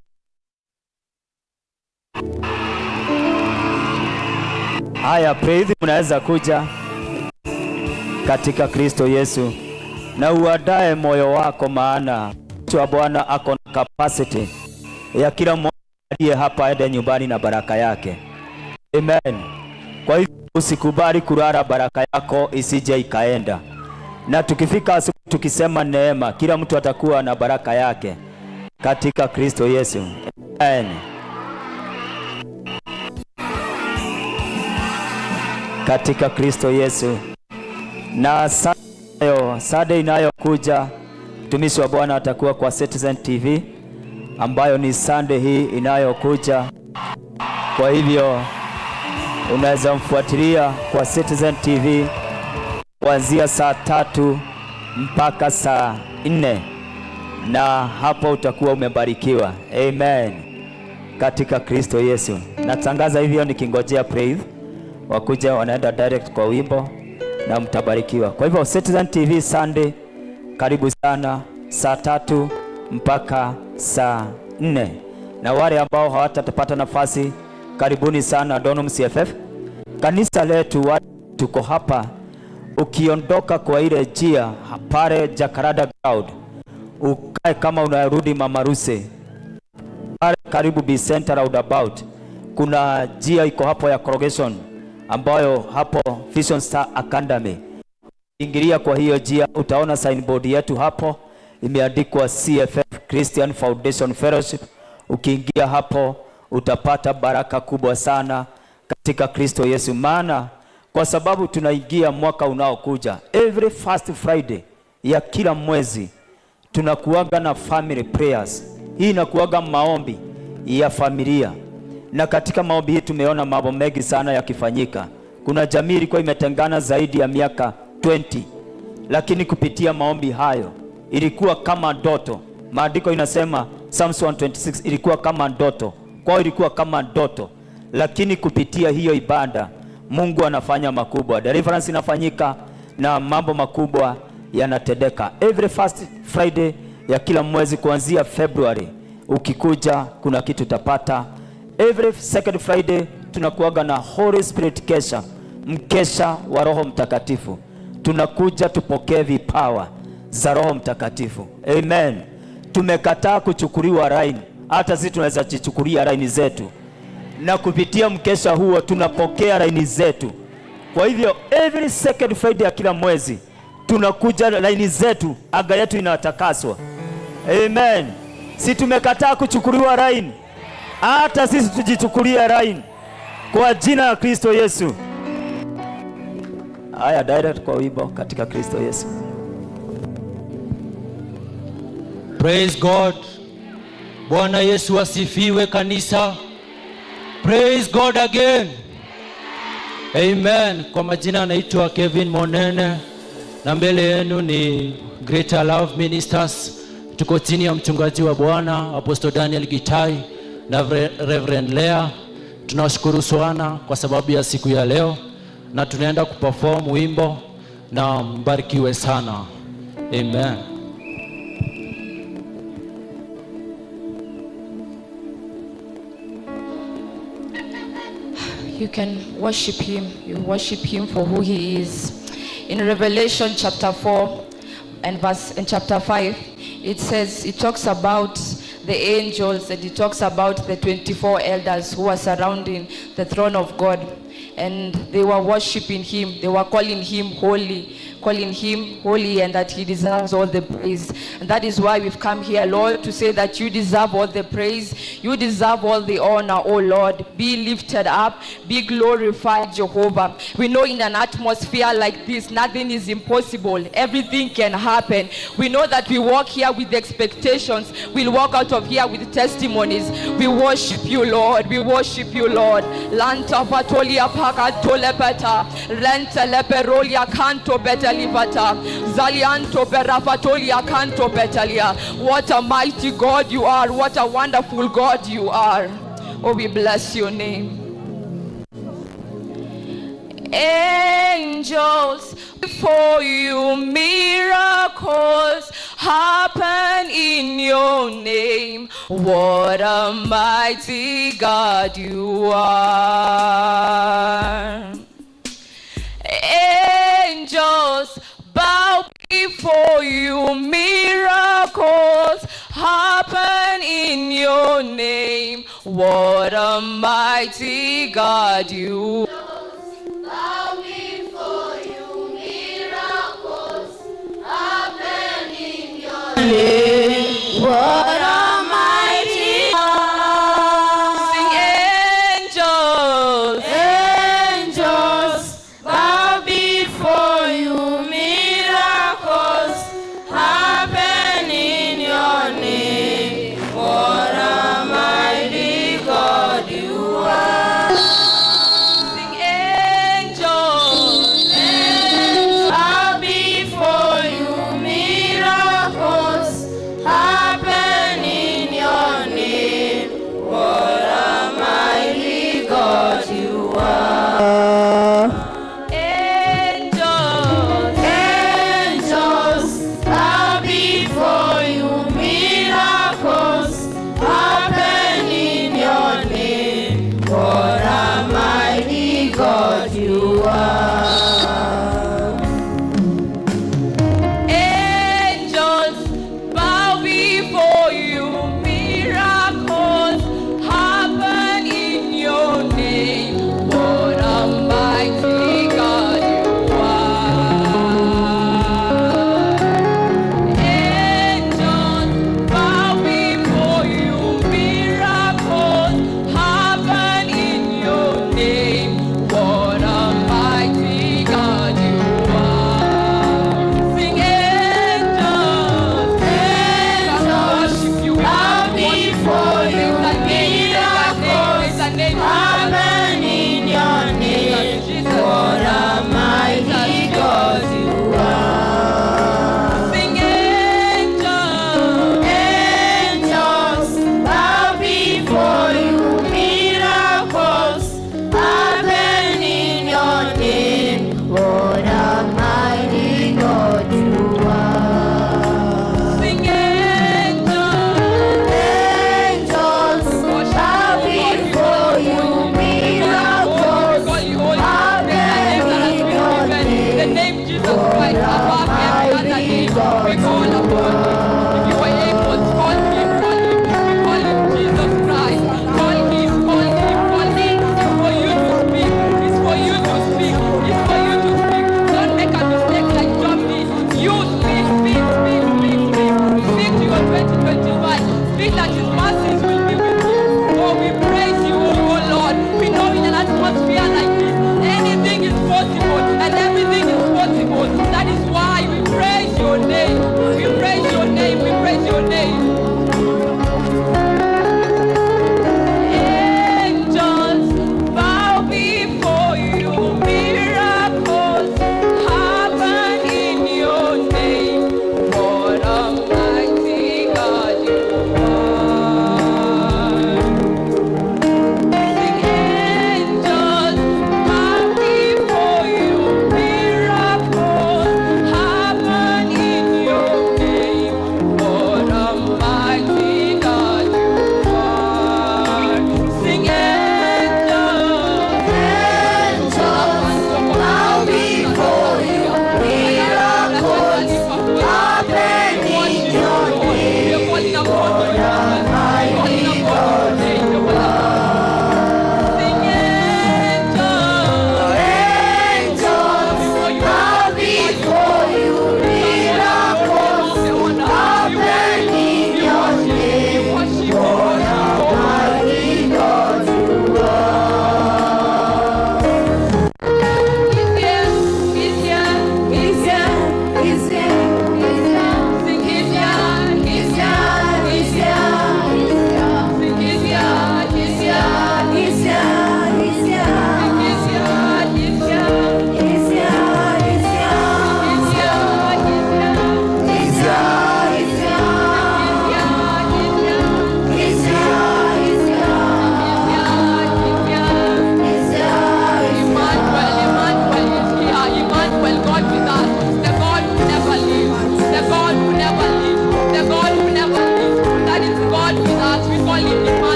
Haya, praise, mnaweza kuja katika Kristo Yesu na uandae moyo wako, maana mtu wa Bwana ako na capacity ya kila mmoja aliye hapa aende nyumbani na baraka yake. Amen. Kwa hivyo usikubali kulala baraka yako isije ikaenda. Na tukifika asubuhi tukisema neema, kila mtu atakuwa na baraka yake katika Kristo Yesu. Amen. Katika Kristo Yesu. Na Sunday inayokuja mtumishi wa Bwana atakuwa kwa Citizen TV ambayo ni Sunday hii inayokuja. Kwa hivyo unaweza mfuatilia kwa Citizen TV kuanzia saa 3 mpaka saa 4, na hapo utakuwa umebarikiwa. Amen. Katika Kristo Yesu. Natangaza hivyo nikingojea praise wakuja, wanaenda direct kwa wimbo na mtabarikiwa. Kwa hivyo Citizen TV Sunday, karibu sana saa 3 mpaka saa 4. Na wale ambao hawatapata nafasi, karibuni sana Donholm CFF. Kanisa letu tuko hapa, ukiondoka kwa ile njia pale Jacaranda Ground, ukae kama unarudi Mama Ruse pale karibu B Center roundabout, kuna njia iko hapo ya corrugation ambayo hapo Vision Star Academy. Ingilia kwa hiyo njia utaona signboard yetu hapo imeandikwa CFF Christian Foundation Fellowship. Ukiingia hapo utapata baraka kubwa sana katika Kristo Yesu. Maana kwa sababu tunaingia mwaka unaokuja, every first Friday ya kila mwezi tunakuaga na family prayers. Hii inakuaga maombi ya familia, na katika maombi hii tumeona mambo mengi sana yakifanyika. Kuna jamii ilikuwa imetengana zaidi ya miaka 20, lakini kupitia maombi hayo ilikuwa kama ndoto. Maandiko inasema Psalms 126 ilikuwa kama ndoto kwao, ilikuwa kama ndoto, lakini kupitia hiyo ibada Mungu anafanya makubwa, deliverance inafanyika na mambo makubwa yanatendeka. Every first Friday ya kila mwezi kuanzia February, ukikuja kuna kitu utapata. Every second Friday tunakuaga na Holy Spirit kesha, mkesha wa Roho Mtakatifu. Tunakuja tupokee vipawa za Roho Mtakatifu. Amen. Tumekataa kuchukuliwa laini, hata sisi tunaweza jichukulia laini zetu, na kupitia mkesha huo tunapokea laini zetu. Kwa hivyo every second Friday ya kila mwezi tunakuja laini zetu, aga yetu inatakaswa. Amen. Si tumekataa kuchukuliwa laini, hata sisi tujichukulie laini kwa jina la Kristo Yesu. Haya, direct kwa wimbo katika Kristo Yesu. Praise God. Bwana Yesu asifiwe kanisa. Praise God again. Amen. Kwa majina anaitwa Kevin Monene na mbele yenu ni Greater Love Ministers. Tuko chini ya mchungaji wa Bwana Apostle Daniel Gitai na Reverend Lea. Tunashukuru sana kwa sababu ya siku ya leo, na tunaenda kuperform wimbo Na mbarikiwe sana. Amen. You can worship him. You worship him for who he is. In Revelation chapter 4 and verse in chapter 5, it says, it talks about the angels and it talks about the 24 elders who are surrounding the throne of God. And they were worshiping him. They were calling him holy, calling him holy, and that he deserves all the praise. And that is why we've come here, Lord, to say that you deserve all the praise. You deserve all the honor, oh Lord. Be lifted up, be glorified, Jehovah. We know in an atmosphere like this, nothing is impossible. Everything can happen. We know that we walk here with expectations. We'll walk out of here with testimonies. We worship you, Lord. We worship you, Lord. Lanta patolia pakatolepeta, renta leperolia canto betalivata, zalianto berafatolia canto betalia. What a mighty God you are. What a wonderful God you are. Oh, we bless your name. Angels before you, miracles happen in your name. What a mighty God you are. Angels bow before you, miracles happen in your name. What a mighty God you are. Bow before you, miracles happen in your name. What a mighty God. Sing angels. Angels bow before you, miracles happen in your name. What a mighty God you are. Sing angels. Bow before you, miracles happen in your name. What a mighty God you are. Angels. Angels bow before you, miracles happen in your name. What a mighty God you are. Angels bow before you, miracles happen in your name. What a mighty God you are. Angels bow before you, miracles happen in your name. What a mighty God you are. Sing angels, Angels bow before you, miracles happen in your name. What a mighty God you are. Sing angels, Angels bow before you, miracles happen in your name. What a mighty God you are. Sing angels, Angels bow before you, miracles happen in your The name. name Jesus Christ above every other name. We call upon him. If you were able to call him, call him. We call him Jesus Christ. Call him, call him, call him. It's for you to speak. It's for you to speak. It's for you to speak. Don't make a mistake like Job did. You speak, speak, speak, speak, speak. Speak to your 2025. Speak that his mercies will be with you. Oh, we praise you, oh Lord. We know in an atmosphere like this, anything is possible and everything is possible. That is why we praise your name. We praise your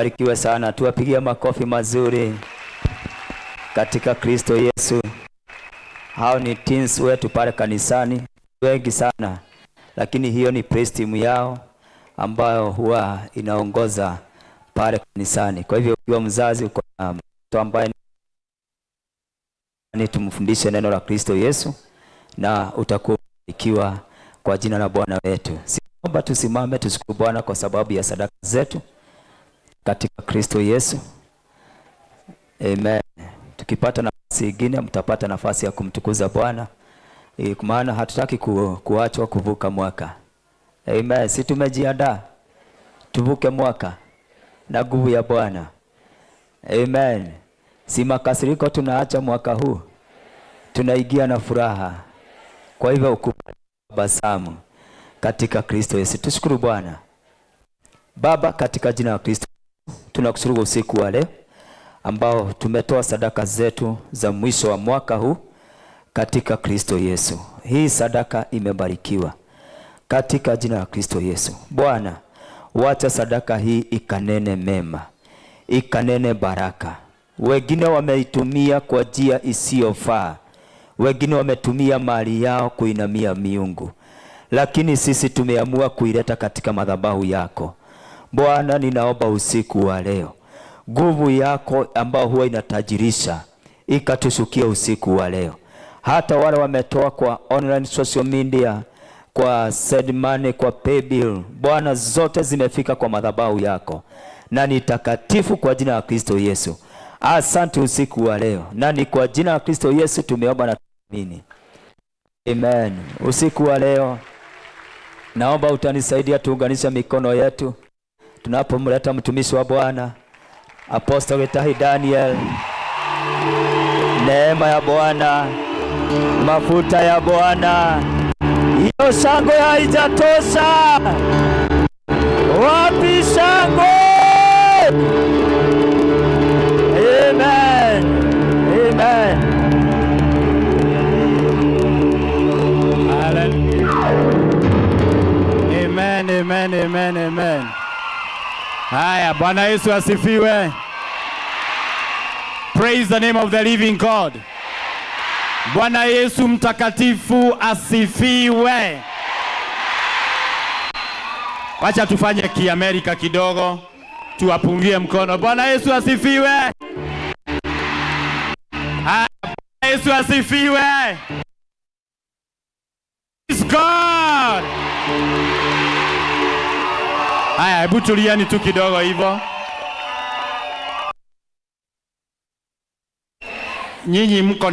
Mbarikiwe sana, tuwapigie makofi mazuri katika Kristo Yesu. Hao ni teens wetu pale kanisani, wengi sana, lakini hiyo ni praise team yao ambayo huwa inaongoza pale kanisani. Kwa hivyo ukiwa mzazi uko na mtoto ambaye ni tumfundishe neno la Kristo Yesu, na utakuwa ikiwa kwa jina la Bwana wetu. Siomba tusimame tushukuru Bwana kwa sababu ya sadaka zetu katika Kristo Yesu. Amen. Tukipata nafasi nyingine mtapata nafasi ya kumtukuza Bwana. Kwa maana hatutaki kuachwa kuvuka mwaka. Amen. Si tumejiandaa tuvuke mwaka na nguvu ya Bwana. Amen. Si makasiriko tunaacha mwaka huu, tunaingia na furaha. Kwa hivyo ukubali tabasamu katika Kristo Yesu. Tushukuru Bwana. Baba, katika jina la Kristo tunakushukuru usiku wa leo ambao tumetoa sadaka zetu za mwisho wa mwaka huu katika Kristo Yesu. Hii sadaka imebarikiwa katika jina la Kristo Yesu. Bwana, wacha sadaka hii ikanene mema, ikanene baraka. Wengine wameitumia kwa njia isiyofaa, wengine wametumia mali yao kuinamia miungu, lakini sisi tumeamua kuileta katika madhabahu yako. Bwana, ninaomba usiku wa leo nguvu yako ambayo huwa inatajirisha ikatushukia usiku wa leo. Hata wale wametoa kwa online social media, kwa send money, kwa paybill, Bwana, zote zimefika kwa madhabahu yako na ni takatifu kwa jina la Kristo Yesu. Asante usiku wa leo, na ni kwa jina la Kristo Yesu tumeomba na tuamini. Amen. Usiku wa leo naomba utanisaidia tuunganishe mikono yetu tunapomleta mtumishi wa Bwana Apostle Gitahi Daniel. Neema ya Bwana, mafuta ya Bwana, hiyo shangwe haijatosha. Wapi shangwe? Amen. Amen. Amen, amen, amen, amen. Haya, Bwana Yesu asifiwe. Praise the name of the living God. Bwana Yesu mtakatifu asifiwe. Wacha tufanye Kiamerika kidogo, tuwapungie mkono. Bwana Yesu asifiwe. Haya, Bwana Yesu asifiwe. Praise God. Haya, hebu tulieni tu kidogo hivyo. Nyinyi mko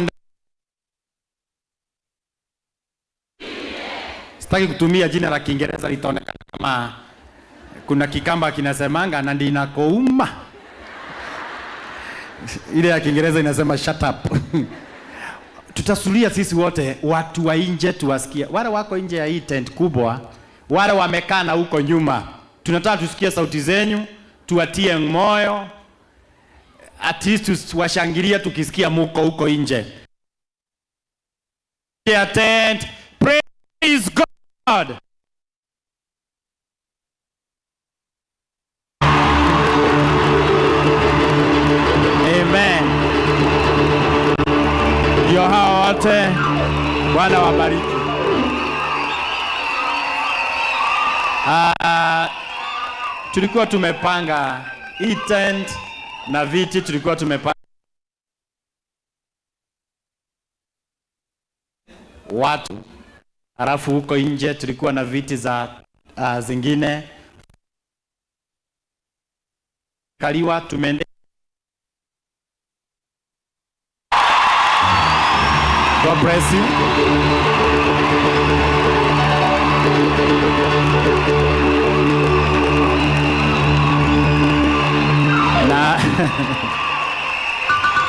Sitaki kutumia jina la Kiingereza litaonekana kama kuna Kikamba kinasemanga na ndinakouma. Ile ya Kiingereza inasema shut up. Tutasulia sisi wote, watu wa nje tuwasikie. Wale wako nje ya hii tent kubwa, wale wamekaa na huko nyuma, tunataka tusikie sauti zenyu, tuwatie moyo, at least tuwashangilie tukisikia muko huko nje. Tent, praise God. Amen. Ndio hao wote, Bwana wabariki. Tulikuwa tumepanga hii tent na viti, tulikuwa tumepanga watu, halafu huko nje tulikuwa na viti za zingine kaliwa tumeende. God bless you.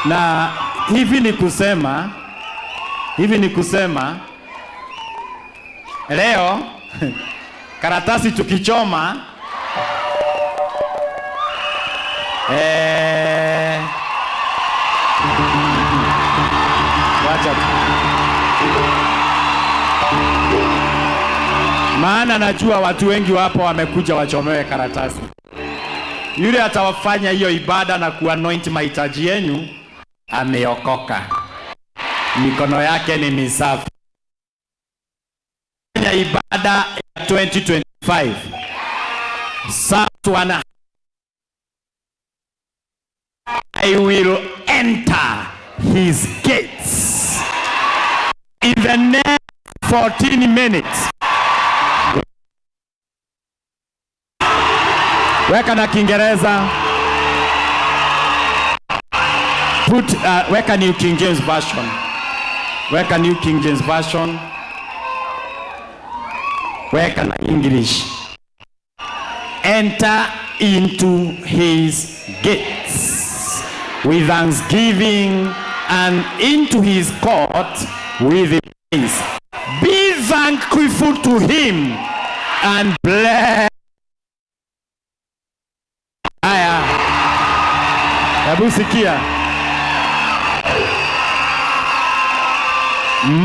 Na hivi ni kusema leo karatasi tukichoma, wacha tu. Maana najua watu wengi wapo wamekuja wachomewe karatasi. Yule atawafanya hiyo ibada na kuanoint mahitaji yenu ameokoka, mikono yake ni misafi. Fanya ibada ya 2025 Psalms 1. I will enter his gates in the next 14 minutes. Weka na Kiingereza. Weka New King James Version. Weka New King James Version. Weka na English. Enter into his gates with thanksgiving and into his court with praise. Be thankful to him and bless. Haya, hebu sikia.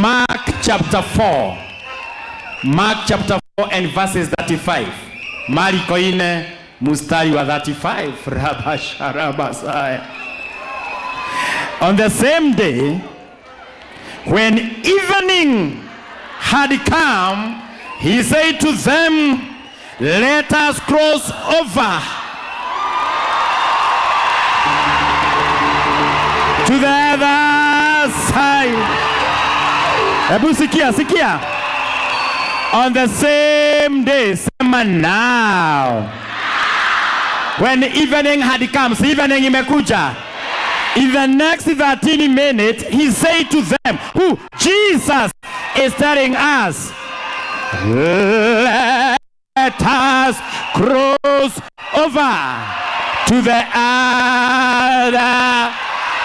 Mark chapter 4. Mark chapter 4 and verses 35. Marko 4 mstari wa 35. Rabasharabasaya. On the same day, when evening had come, he said to them, "Let us cross over to the other side." Hebu sikia, sikia. On the same day, sema now. When evening had come, so evening imekuja. In the next 13 minutes, he said to them, who? Jesus is telling us, "Let us cross over to the other."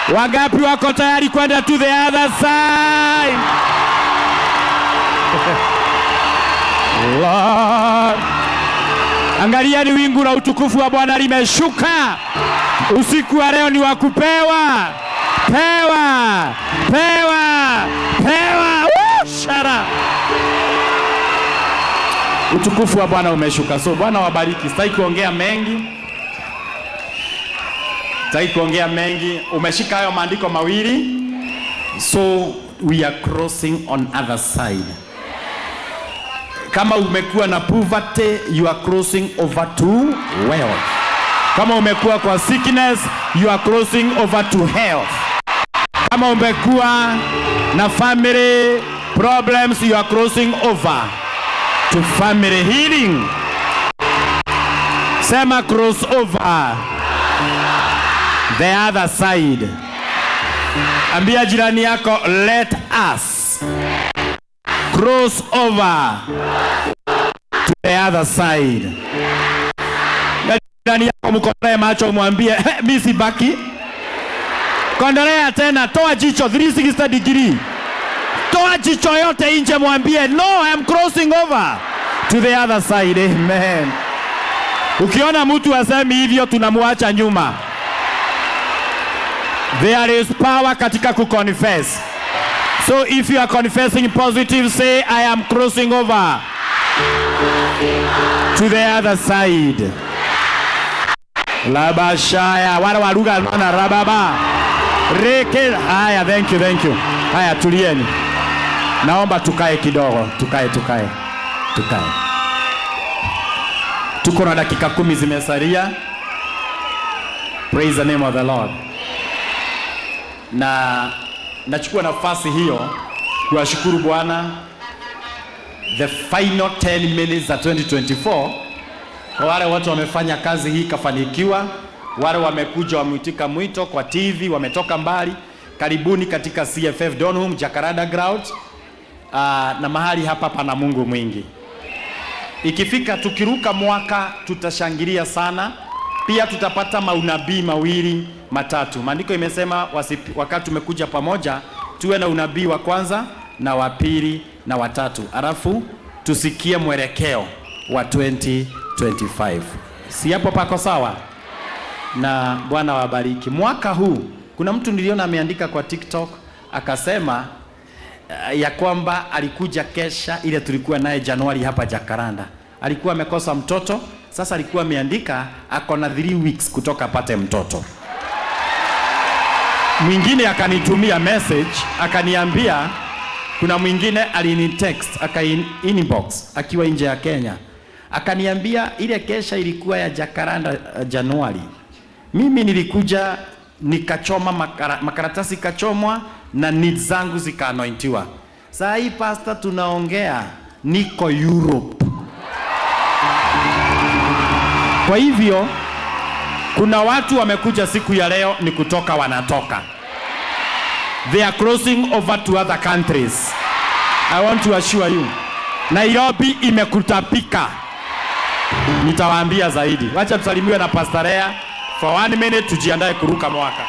Wangapi wako tayari kwenda to the other side? Lord. Angalia, ni wingu la utukufu wa Bwana limeshuka. Usiku wa leo ni wa kupewa. Pewa, pewa, pewa. Woo, shara. Utukufu wa Bwana umeshuka. So Bwana wabariki. Sitaki kuongea mengi. Sitaki kuongea mengi. Umeshika hayo maandiko mawili. So we are crossing on other side. Kama umekuwa na poverty, you are crossing over to wealth. Kama umekuwa kwa sickness, you are crossing over to health. Kama umekuwa na family problems, you are crossing over to family healing. Sema cross over the other side. Ambia jirani yako, "Let us cross over to the other side." Na jirani yako mkolee macho, mwambie, "Hey, mi sibaki." Kondolea tena, toa jicho 360 degree. Toa jicho yote nje, mwambie, "No, I am crossing over to the other side." Amen. Ukiona mtu asemi hivyo, tunamwacha nyuma. There is power katika kuconfess. So if you are confessing positive, say, "I am crossing over to the other side." Labashaya, wale wa lugha na rababa. Reke, haya, thank you, thank you. Haya, tulieni. Naomba tukae kidogo, tukae, tukae, tukae. Tuko na dakika 10 zimesalia. Praise the name of the Lord. Na nachukua nafasi hiyo kuwashukuru Bwana, the final 10 minutes za 2024, kwa wale watu wamefanya kazi hii ikafanikiwa, wale wamekuja wameitika mwito kwa TV, wametoka mbali, karibuni katika CFF Donholm Jacaranda Ground. Na mahali hapa pana Mungu mwingi. Ikifika tukiruka mwaka tutashangilia sana. Pia tutapata maunabii mawili matatu. Maandiko imesema wakati tumekuja pamoja tuwe na unabii wa kwanza na wa pili na watatu, alafu tusikie mwelekeo wa 2025. Si hapo pako sawa? Na Bwana wabariki. Mwaka huu kuna mtu niliona ameandika kwa TikTok akasema ya kwamba alikuja kesha ile tulikuwa naye Januari hapa Jacaranda, alikuwa amekosa mtoto. Sasa alikuwa ameandika ako na 3 weeks kutoka apate mtoto. Mwingine akanitumia message akaniambia, kuna mwingine alinitext aka inbox akiwa nje ya Kenya, akaniambia ile kesha ilikuwa ya Jacaranda Januari, mimi nilikuja nikachoma makaratasi kachomwa na needs zangu zikaanointiwa. Saa hii pastor, tunaongea niko Europe. Kwa hivyo kuna watu wamekuja siku ya leo ni kutoka wanatoka. They are crossing over to other countries. I want to assure you. Nairobi imekutapika. Nitawaambia zaidi. Wacha tusalimiwe na Pastor Lea for 1 minute, tujiandae kuruka mwaka.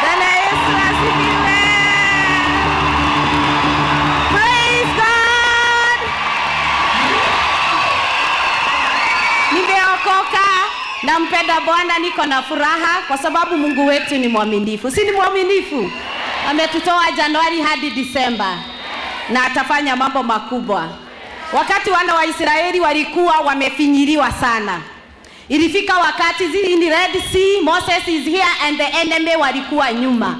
Bwana Yesu asifiwe. Praise God. Nimeokoka, nampenda Bwana, niko na furaha kwa sababu Mungu wetu ni mwaminifu. Si ni mwaminifu? Ametutoa Januari hadi Disemba na atafanya mambo makubwa. Wakati wana wa Israeli walikuwa wamefinyiliwa sana, ilifika wakati in the Red Sea, Moses is here and the enemy walikuwa nyuma.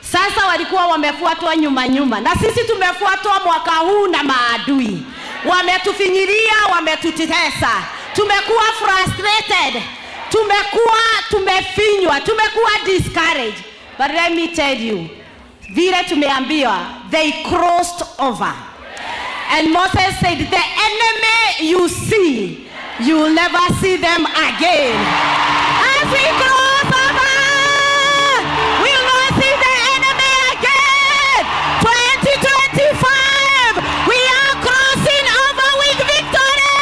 Sasa walikuwa wamefuatwa nyuma nyuma, na sisi tumefuatwa mwaka huu na maadui. Wametufinyilia, wametutesa, tumekuwa frustrated, tumekuwa tumefinywa, tumekuwa discouraged. But let me tell you, vile tumeambiwa, they crossed over. And Moses said, the enemy you see, you will never see them again. As we cross over, we will not see the enemy again. 2025, we are crossing over with victory.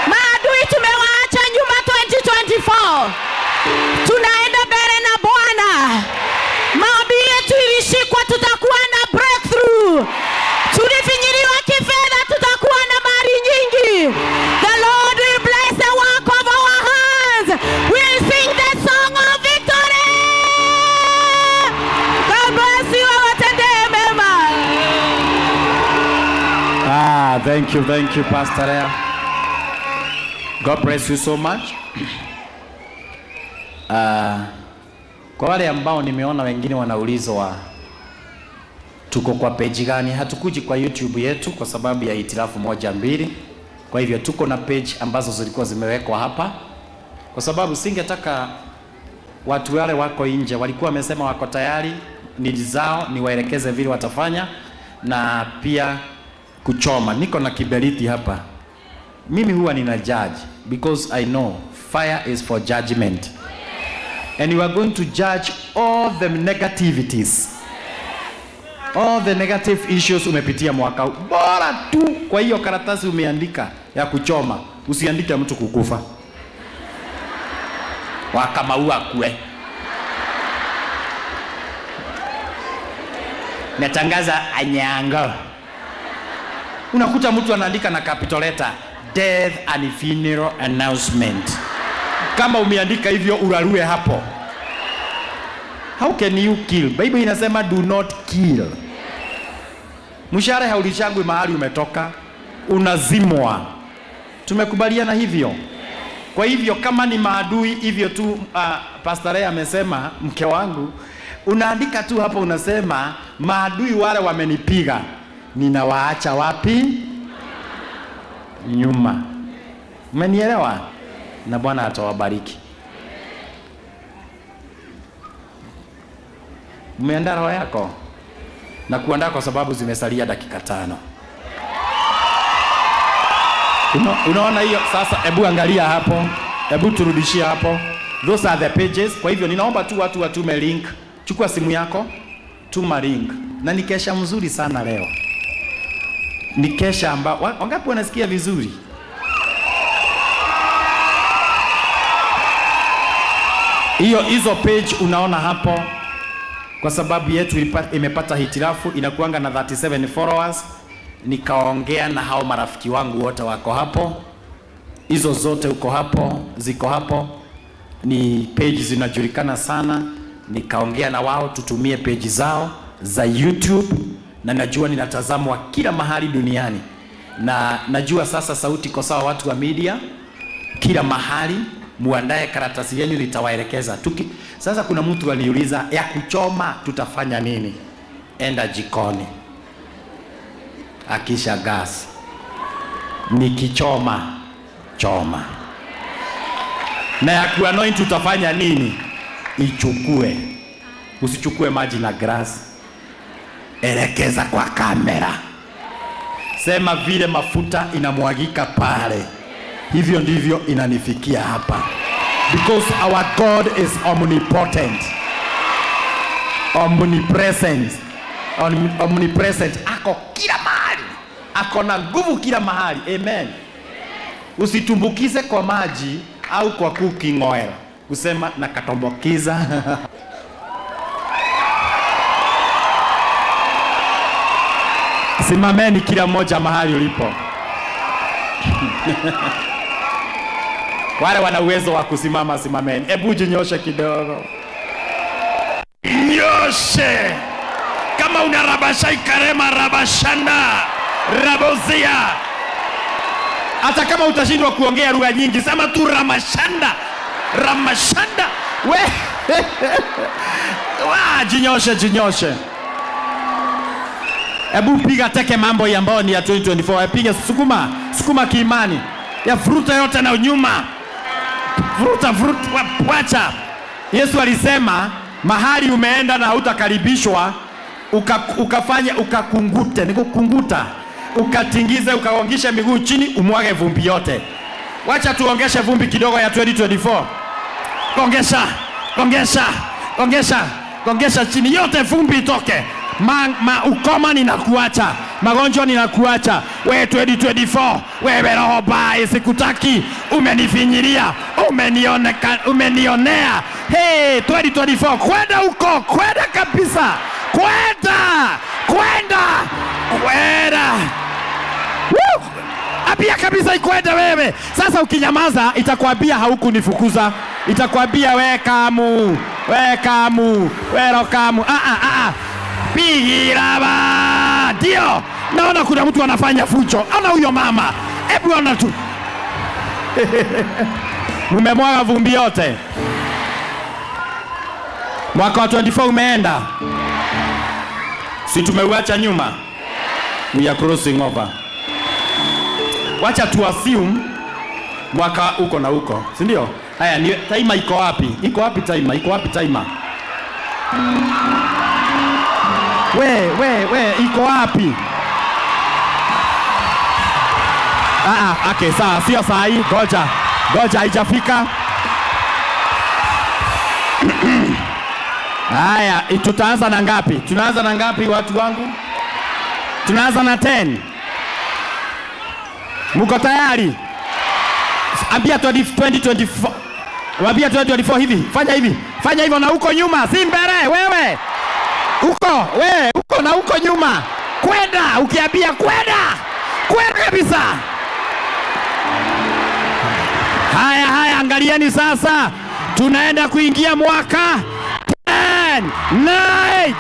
Maadui tumewaacha nyuma 2024. Tunaenda mbele na Bwana. Maombi yetu ilishikwa, tutakuwa na breakthrough. Tulifinyiliwa kifedha, tutakuwa na mali nyingi. The Lord will bless the work of our hands. We'll sing the song of victory. God bless you, awatendee mema. Ah, thank you, Pastor Lea. God bless you so much. Kwa wale ambao nimeona wengine wanaulizwa tuko kwa page gani, hatukuji kwa YouTube yetu kwa sababu ya hitilafu moja mbili. Kwa hivyo tuko na page ambazo zilikuwa zimewekwa hapa, kwa sababu singetaka watu wale wako nje walikuwa wamesema wako tayari, needs zao niwaelekeze vile watafanya na pia kuchoma. Niko na kiberiti hapa. Mimi huwa nina judge because I know fire is for judgment. And you are going to judge all the negativities, all the negative issues umepitia mwaka huu. Bora tu kwa hiyo karatasi umeandika ya kuchoma, usiandike mtu kukufa. Wakamaua kwe. Natangaza anyango. Unakuta mtu anaandika na capital letter, death and funeral announcement. Kama umeandika hivyo urarue hapo. How can you kill? Bible inasema do not kill. Mshahara haulishangwi mahali umetoka, unazimwa. Tumekubaliana hivyo. Kwa hivyo kama ni maadui hivyo tu, Pastor Ray amesema, mke wangu, unaandika tu hapo unasema maadui wale wamenipiga, ninawaacha wapi? Nyuma. Umenielewa? Na Bwana atawabariki. Umeandaa roho yako? Na kuandaa kwa sababu zimesalia dakika 5. Unaona hiyo sasa? Hebu angalia hapo, hebu turudishie hapo. Those are the pages. Kwa hivyo ninaomba tu watu watume link. Chukua simu yako, tuma link. Na ni kesha mzuri sana leo. Ni kesha ambao wangapi wanasikia vizuri? Hizo page unaona hapo, kwa sababu yetu imepata hitilafu, inakuanga na 37 followers. Nikaongea na hao marafiki wangu wote wako hapo, hizo zote uko hapo, ziko hapo, ni page zinajulikana sana. Nikaongea na wao tutumie page zao za YouTube Na najua ninatazamwa kila mahali duniani, na najua sasa sauti iko sawa, watu wa media kila mahali, muandae karatasi yenu, nitawaelekeza. Sasa kuna mtu aliuliza ya kuchoma tutafanya nini? Enda jikoni, akisha gas, nikichoma choma. Na ya kuanoint tutafanya nini? Ichukue, usichukue maji na grass, elekeza kwa kamera, sema vile mafuta inamwagika pale, hivyo ndivyo inanifikia hapa, because our God is omnipotent, omnipresent, omnipresent. Ako kila mahali, ako na nguvu kila mahali. Amen. Usitumbukize kwa maji au kwa cooking oil, kusema nakatombokiza. Simameni kila mmoja mahali ulipo. Wale wana uwezo wa kusimama, simameni. Hebu jinyoshe kidogo, nyoshe kama una rabashai karema rabashanda rabozia. Hata kama utashindwa kuongea lugha nyingi, sema tu ramashanda ramashanda. We wa jinyoshe, jinyoshe. Hebu piga teke mambo ambayo ni ya 2024. Piga, sukuma, sukuma kiimani. Ya fruta yote na nyuma. Fruta, fruta, wacha. Yesu alisema mahali umeenda na hautakaribishwa, ukafanya ukakungute, nikukunguta, ukatingize, ukagongishe miguu chini, umwage vumbi yote. Wacha tuongeshe vumbi kidogo ya 2024. Gongesha, gongesha, gongesha, gongesha chini yote, vumbi itoke. Ukoma ninakuacha, magonjwa ninakuacha. We 2024, wewe roho baya sikutaki, umenifinyilia, umenionea. Hey, 2024, kwenda huko, kwenda kabisa, kwenda, kwenda, kwenda. Woo! Apia kabisa ikwende wewe. Sasa ukinyamaza itakwambia haukunifukuza, itakwambia we kamu, we kamu, we rokamu. Pigiraba. Ndio. Naona kuna mtu anafanya fujo. Ona huyo mama. Hebu ona tu. Mmemwaga vumbi yote. Mwaka wa 24 umeenda. Si tumeuacha nyuma. We are crossing over. Wacha tu assume mwaka uko na uko, si ndio? Haya, ni timer iko wapi? Iko wapi timer? Iko wapi timer? We, iko wapi? Okay, sawa, sio saa hii, ngoja. Ngoja haijafika. Haya, tutaanza na ngapi? Tunaanza na ngapi watu wangu? Tunaanza na 10. Mko tayari? Ambia 2024. Waambia 2024 hivi. Fanya hivi. Fanya hivyo na huko nyuma, si mbele wewe. Huko, wewe, huko na huko nyuma. Kwenda, ukiambia kwenda. Kwenda kabisa. Haya, haya, angalieni sasa. Tunaenda kuingia mwaka 10, 9,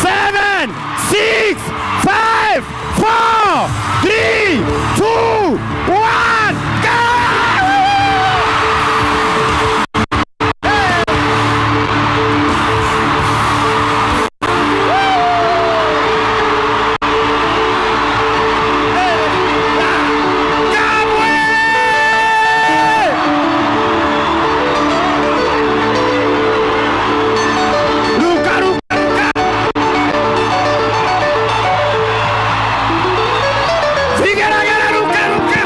7, 6, 5, 4, 3, 2, 1, go! Ruka, ruka, ruka. Vigeregere, ruka, ruka.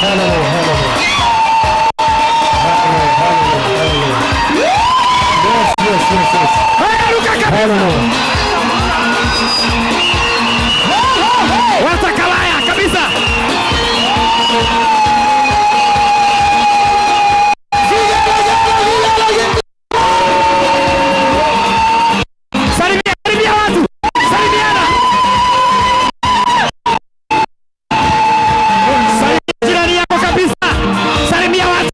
Hallelujah, hallelujah. Hallelujah, hallelujah. Yes, yes, yes, yes. Hallelujah. Watakalaya kabisa. Salimia, salimia watu. Salimiana. Salimia jirani yako kabisa. Salimia watu.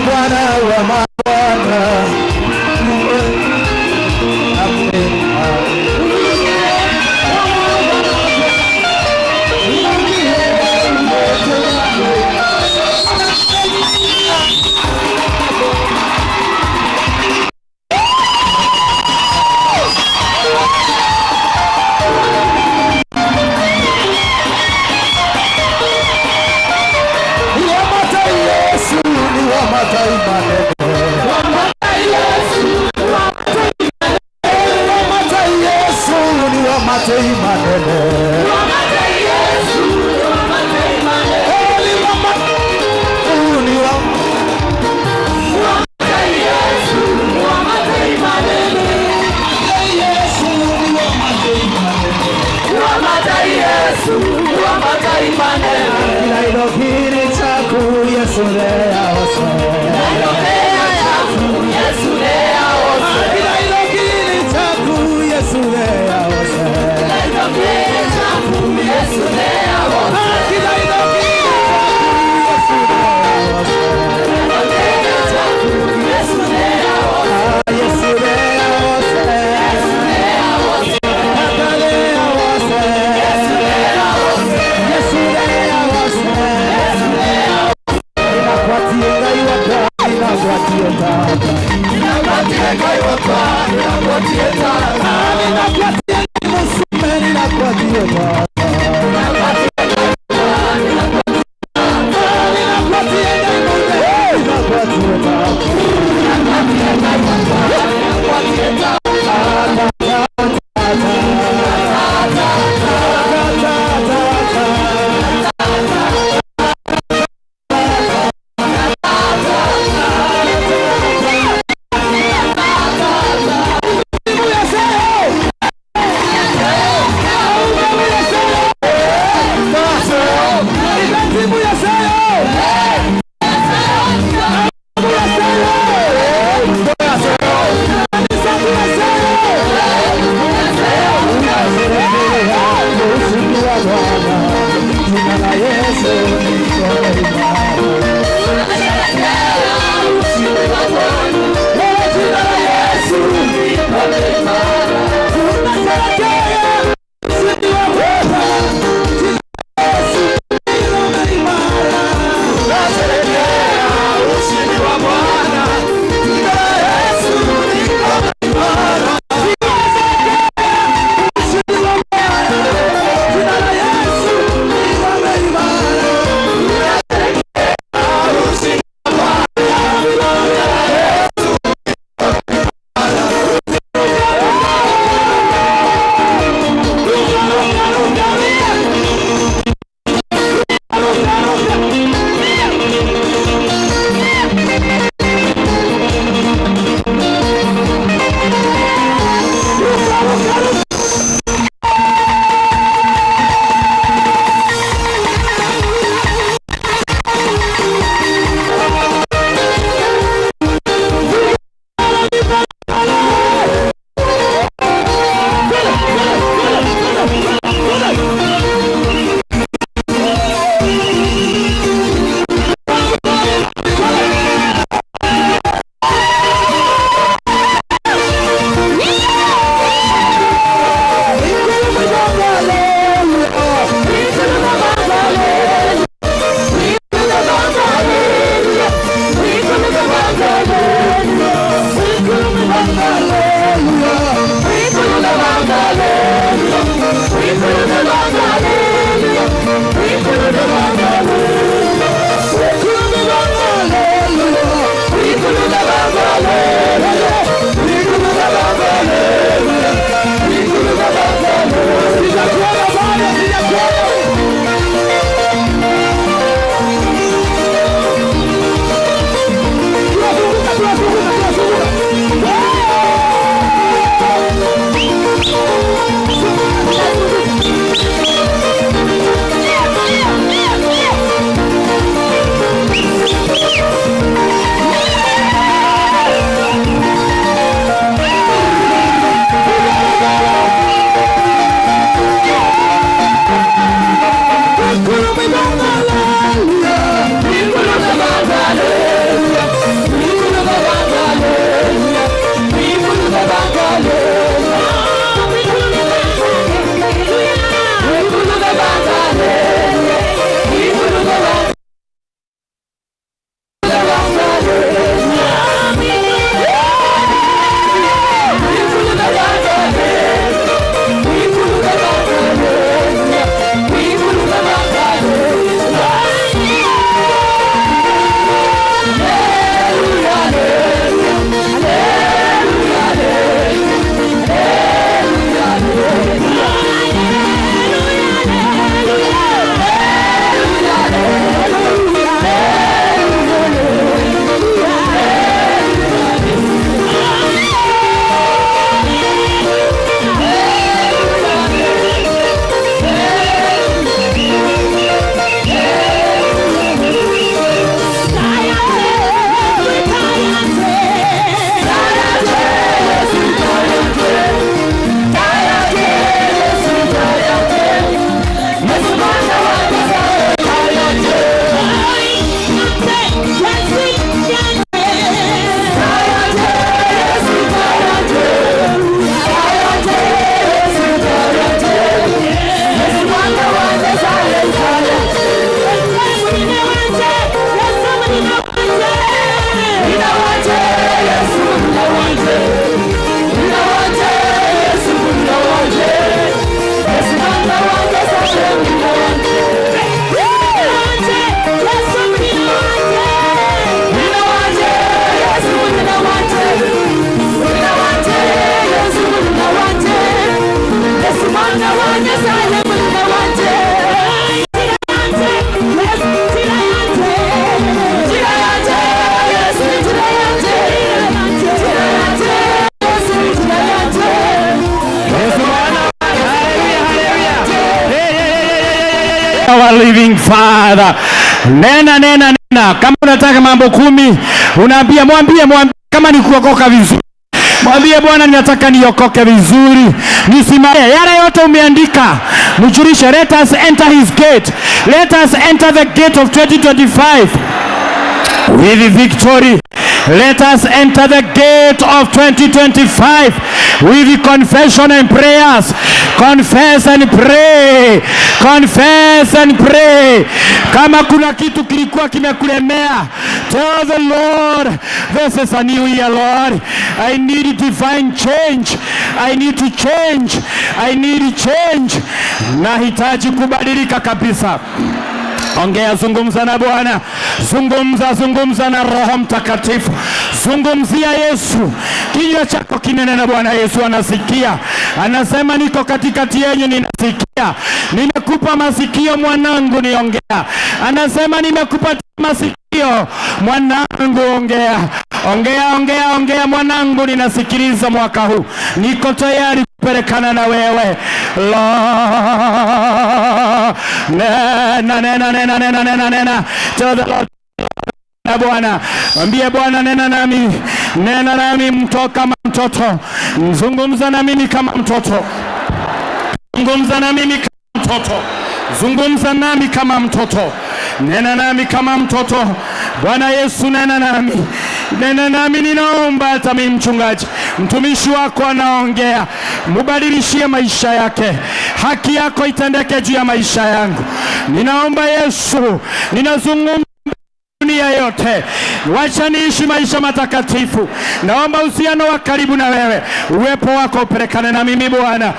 Bwana wa mabwana. Wamata Yesu ni wamata imanene. Wamata Yesu ni wamata imanene. Ni wamata ni wa- Yesu ni wamata imanene. Nailokiri chaku Yesu lea ose. Nailokiri chaku Yesu lea ose. Nailokiri chaku Yesu lea ose. Yesu lea ose. Tata lea ose. Yesu lea ose. Ninakuatia ngai wakwa. Our living Father. Nena, nena, nena. Kama unataka mambo 10, unaambia, mwambie, mwambie. Kama ni kuokoka vizuri, mwambie Bwana, ninataka niokoke vizuri, nisimame. Yale yote umeandika, mjulishe. Let us enter his gate. Let us enter the gate of 2025 with victory. Let us enter the gate of 2025 with confession and prayers. Confess and pray. Confess and pray. Kama kuna kitu kilikuwa kimekulemea, tell the Lord, this is a new year, Lord. I need divine change. I need to change. I need change. Nahitaji kubadilika kabisa. Ongea, zungumza na Bwana, zungumza, zungumza na Roho Mtakatifu, zungumzia Yesu. Kinywa chako kinene na Bwana Yesu anasikia, anasema niko katikati yenu, ninasikia. Nimekupa masikio mwanangu, niongea. Anasema nimekupa masikio mwanangu, ongea, ongea, ongea, ongea mwanangu, ninasikiliza mwaka huu, niko tayari kupelekana na wewe. Lord, nena, nena, nena, nena, nena, nena. Tell the Lord, na Bwana, mwambie Bwana, nena nami, nena nami mto kama mtoto, zungumza na mimi kama mtoto, zungumza na mimi kama mtoto, zungumza nami kama mtoto, nena nami kama mtoto. Bwana Yesu, nena nami, nena nami, ninaomba. Hata mimi mchungaji, mtumishi wako anaongea, mubadilishie maisha yake, haki yako itendeke juu ya maisha yangu. Ninaomba Yesu, ninazungumza dunia yote, wacha niishi maisha matakatifu. Naomba uhusiano wa karibu na wewe, uwepo wako upelekane na mimi Bwana.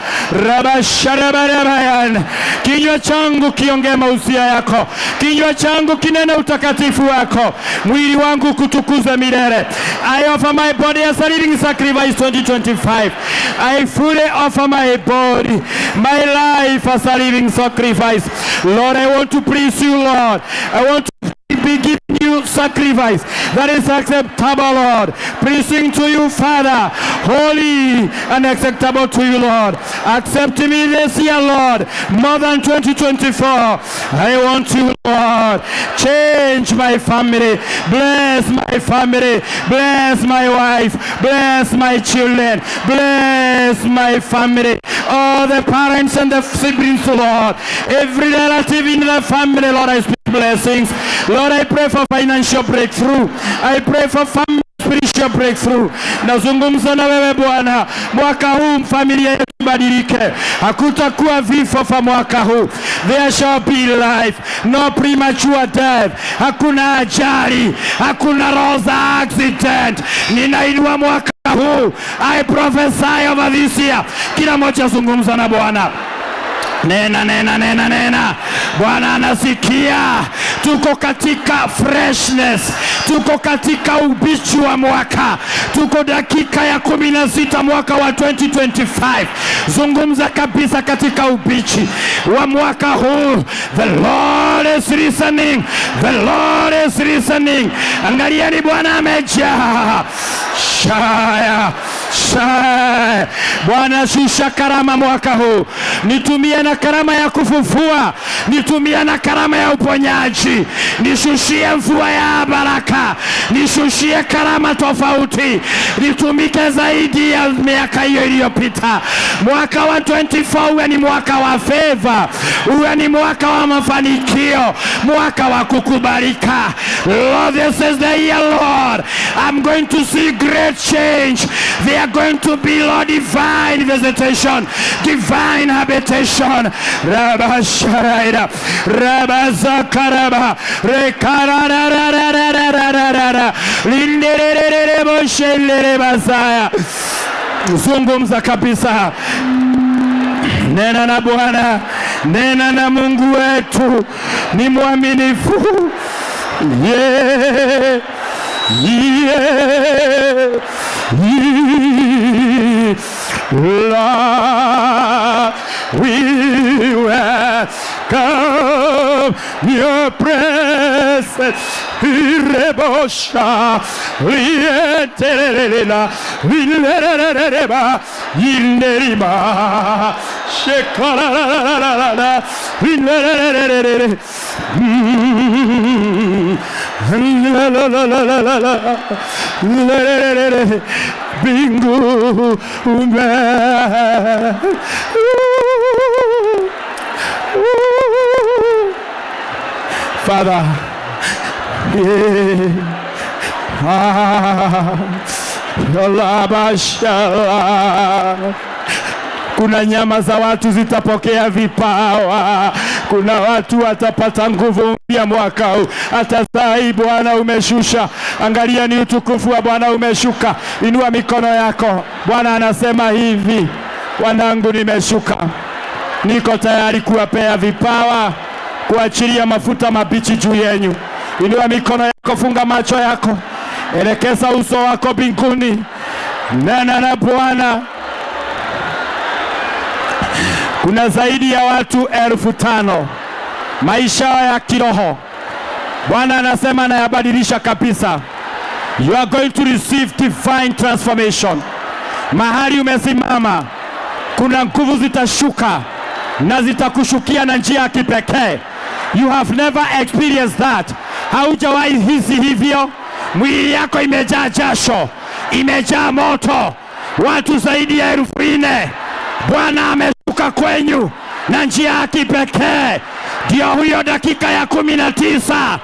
Rabasharabayan, kinywa changu kiongee mausia yako, kinywa changu kinene utakatifu wako, mwili wangu kutukuze milele. I offer my body as a living sacrifice 2025. I fully offer my body, my life as a living sacrifice. Lord, I want to please you, Lord. I want to be giving you sacrifice that is acceptable, Lord, pleasing to you, Father, holy and acceptable to you, Lord. Accept me this year, Lord, more than 2024. I want you, Lord. Change my family, bless my family, bless my wife, bless my children, bless my family, all the parents and the siblings, Lord, every relative in the family, Lord, I speak blessings. Lord, I pray for financial breakthrough. I pray for family spiritual breakthrough. Nazungumza na wewe Bwana, mwaka huu familia yetu ibadilike, hakutakuwa vifo fa mwaka huu. There shall be life, no premature death. Hakuna ajali, hakuna roho za accident. Ninainua mwaka huu, I prophesy over this year. Kila mmoja zungumza na Bwana. Nena, nena, nena, nena. Bwana anasikia. Tuko katika freshness, tuko katika ubichi wa mwaka, tuko dakika ya 16 mwaka wa 2025. Zungumza kabisa katika ubichi wa mwaka huu. The Lord is listening, the Lord is listening. Angalieni, Bwana amejaa. Shaya, shaya. Bwana, shusha karama mwaka huu, nitumie na karama ya kufufua, nitumie na karama ya uponyaji, nishushie mvua ya baraka, nishushie karama tofauti, nitumike zaidi ya miaka hiyo iliyopita. Mwaka wa 24 uwe ni mwaka wa favor, uwe ni mwaka wa mafanikio, mwaka wa kukubalika. Lord, this is the year, Lord. I'm going to see great change. There are going to be, Lord, divine visitation, divine habitation. Rabasharaida, Rabazakaraba, Rekarararararararara, Linderererereboshelerebasaya. Zungumza kabisa. Nena na Bwana, nena na Mungu wetu, ni mwaminifu. Yeah. Lord, we welcome your presence. Irebosha, lietelelela, ilererereba, ilerima. Shekararararara. Rinlerererere. La. Lererere. Bingu ume. Father, yeah. Ah, Olabashala. Kuna nyama za watu zitapokea vipawa, kuna watu watapata nguvu mpya mwaka huu. Hata saa hii Bwana umeshusha, angalia ni utukufu wa Bwana umeshuka. Inua mikono yako. Bwana anasema hivi, wanangu, nimeshuka, niko tayari kuwapea vipawa, kuachilia mafuta mabichi juu yenyu. Inua mikono yako, funga macho yako, elekeza uso wako mbinguni, nena na Bwana. Kuna zaidi ya watu 5,000 maisha ya kiroho Bwana anasema anayabadilisha kabisa. You are going to receive divine transformation. Mahali umesimama kuna nguvu zitashuka na zitakushukia na njia ya kipekee. You have never experienced that. Haujawahi hisi hivyo. Mwili yako imejaa jasho, imejaa moto. Watu zaidi ya 4,000 Bwana ameshuka kwenyu na njia ya kipekee. Ndio huyo dakika ya 19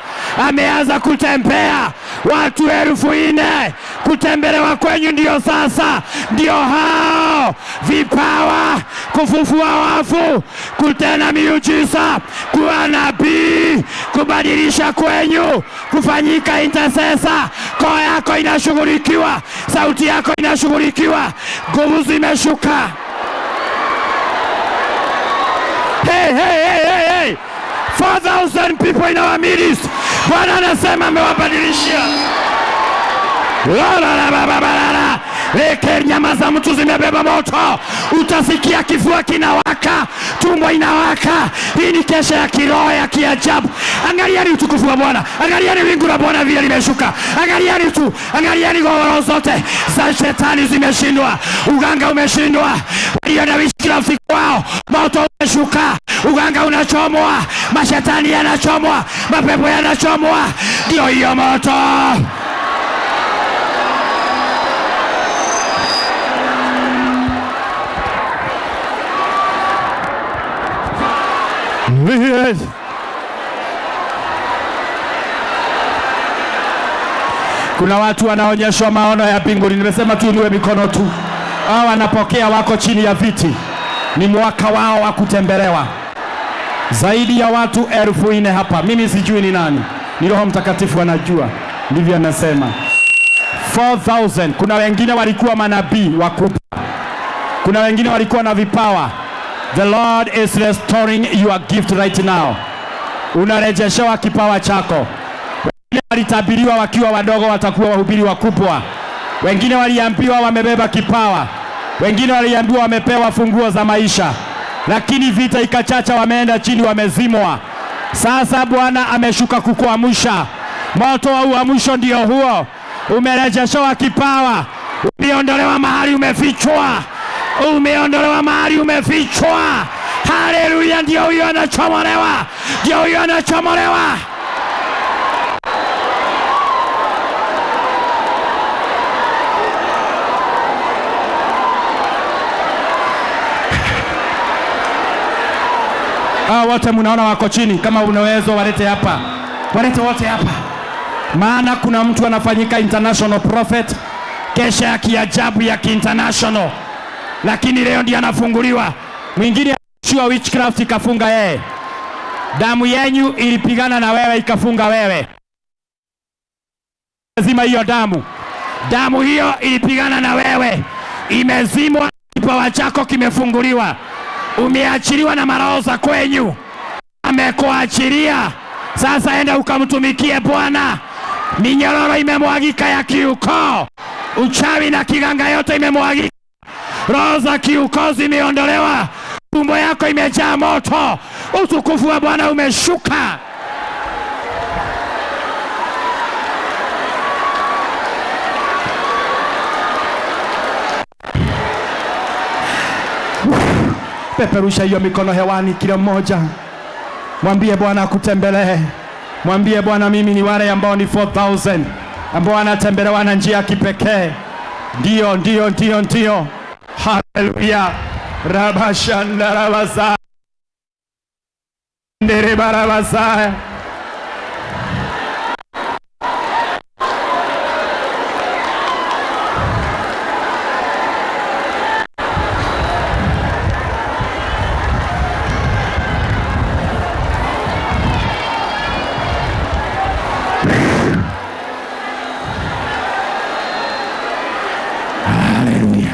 ameanza kutembea. Watu 4,000 kutembelewa kwenyu ndio sasa, ndio hao vipawa, kufufua wafu, kutenda miujiza, kuwa nabii, kubadilisha kwenyu, kufanyika intercessor. Koo yako inashughulikiwa, sauti yako inashughulikiwa, nguvu zimeshuka. Hey, hey, hey, hey, hey. 4,000 people in our midst. Bwana anasema amewabadilishia. La la la ba ba ba la la. Leke nyama za mtu zimebeba moto. Utasikia kifua kinawaka, tumbo inawaka. Hii ni kesha ya kiroho ya kiajabu. Angalieni utukufu wa Bwana. Angalieni wingu la Bwana vile limeshuka. Angalieni tu, angalieni roho zote za shetani zimeshindwa. Uganga umeshindwa. Walio na witchcraft kwao, moto umeshuka. Uganga unachomwa, mashetani yanachomwa, mapepo yanachomwa. Ndio hiyo moto. Yes. Kuna watu wanaonyeshwa maono ya mbinguni. Nimesema tu inue mikono tu. Hao wanapokea, wako chini ya viti. Ni mwaka wao wa kutembelewa. Zaidi ya watu 4,000 hapa. Mimi sijui ni nani. Ni Roho Mtakatifu anajua. Ndivyo anasema. 4,000. Kuna wengine walikuwa manabii wakubwa. Kuna wengine walikuwa na vipawa. The Lord is restoring your gift right now. Unarejeshewa kipawa chako. Wengine walitabiriwa wakiwa wadogo watakuwa wahubiri wakubwa. Wengine waliambiwa wamebeba kipawa. Wengine waliambiwa wamepewa funguo za maisha. Lakini vita ikachacha, wameenda chini, wamezimwa. Sasa Bwana ameshuka kukuamsha. Moto wa uamsho ndio huo. Umerejeshewa kipawa. Umeondolewa mahali umefichwa. Umeondolewa mahali umefichwa. Haleluya, ndio huyo anachomolewa. Ndio huyo anachomolewa. Hao wote mnaona wako chini, kama unaweza walete hapa. Walete wote hapa. Maana kuna mtu anafanyika international prophet, kesha ya kiajabu ya kiinternational. Lakini leo ndiye anafunguliwa. Mwingine sure witchcraft ikafunga yeye. Damu yenyu ilipigana na wewe ikafunga wewe. Lazima hiyo damu. Damu hiyo ilipigana na wewe. Imezimwa, kipawa chako kimefunguliwa. Umeachiliwa na maroho za kwenyu. Amekuachilia. Sasa enda ukamtumikie Bwana. Minyororo imemwagika ya kiukoo. Uchawi na kiganga yote imemwagika. Roho za kiukoo zimeondolewa. Tumbo yako imejaa moto. Utukufu wa Bwana umeshuka. Peperusha hiyo mikono hewani, kila mmoja mwambie Bwana akutembelee. Mwambie Bwana, mimi ni wale ambao ni 4000 ambao wanatembelewa na njia ya kipekee. Ndio, ndio, ndio, ndio. Haleluya. Rabashandarabasa nderebarabasa. Haleluya.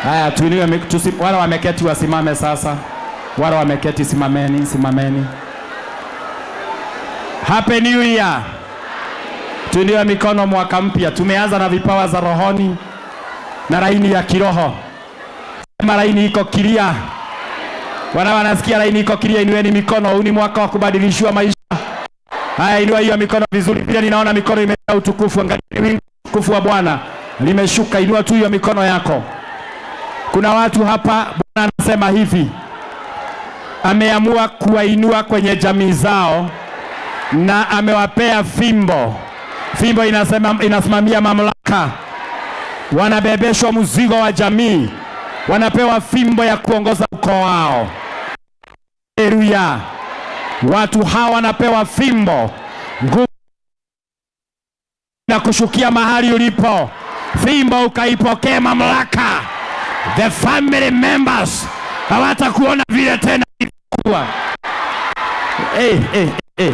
Haya, tuinue wale wameketi wasimame sasa. Wale wameketi simameni, simameni. Happy New Year. Tuinue mikono, mwaka mpya. Tumeanza na vipawa za rohoni na laini ya kiroho. Sema laini iko clear. Wana wanasikia laini iko clear, inueni mikono. Huu ni mwaka wa kubadilishiwa maisha. Haya, inua hiyo mikono vizuri. Pia ninaona mikono imejaa utukufu. Angalia wingu utukufu wa Bwana limeshuka. Inua tu hiyo mikono yako. Kuna watu hapa, Bwana anasema hivi, ameamua kuwainua kwenye jamii zao na amewapea fimbo. Fimbo inasema, inasimamia mamlaka. Wanabebeshwa mzigo wa jamii, wanapewa fimbo ya kuongoza ukoo wao. Haleluya! Watu hawa wanapewa fimbo, nguvu na kushukia mahali ulipo, fimbo ukaipokee mamlaka. The family members hawatakuona vile tena ilivyokuwa. Hey, hey, hey.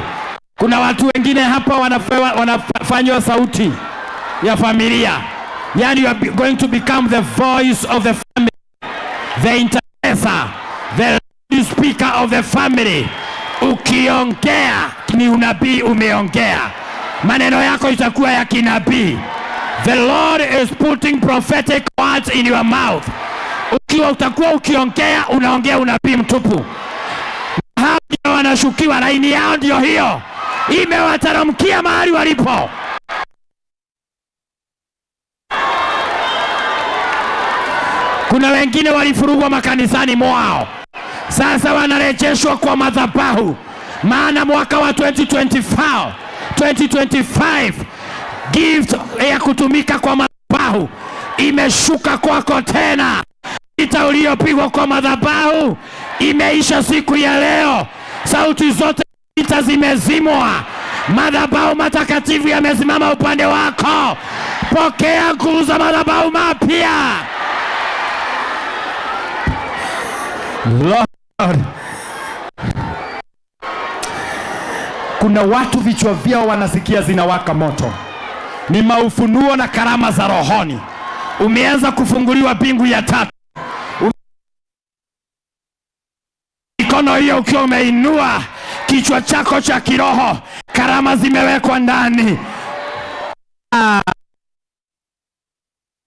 Kuna watu wengine hapa wanafanywa sauti ya familia, yani you are going to become the voice of the family, the intercessor, the speaker of the family. Ukiongea ni unabii umeongea, maneno yako itakuwa ya kinabii. The Lord is putting prophetic words in your mouth. Ukiwa utakuwa ukiongea, unaongea unabii mtupu. Hao ndio wanashukiwa, laini yao ndio hiyo, imewateremkia mahali walipo. Kuna wengine walifurugwa makanisani mwao, sasa wanarejeshwa kwa madhabahu, maana mwaka wa 2024, 2025 gift ya kutumika kwa madhabahu imeshuka kwako tena. Vita uliyopigwa kwa madhabahu imeisha siku ya leo. Sauti zote vita zimezimwa. Madhabahu matakatifu yamesimama upande wako. Pokea nguvu za madhabahu mapya. Lord, kuna watu vichwa vyao wanasikia zinawaka moto. Ni maufunuo na karama za rohoni. Umeanza kufunguliwa mbingu ya tatu. Mikono hiyo ukiwa umeinua kichwa chako cha kiroho, karama zimewekwa ndani.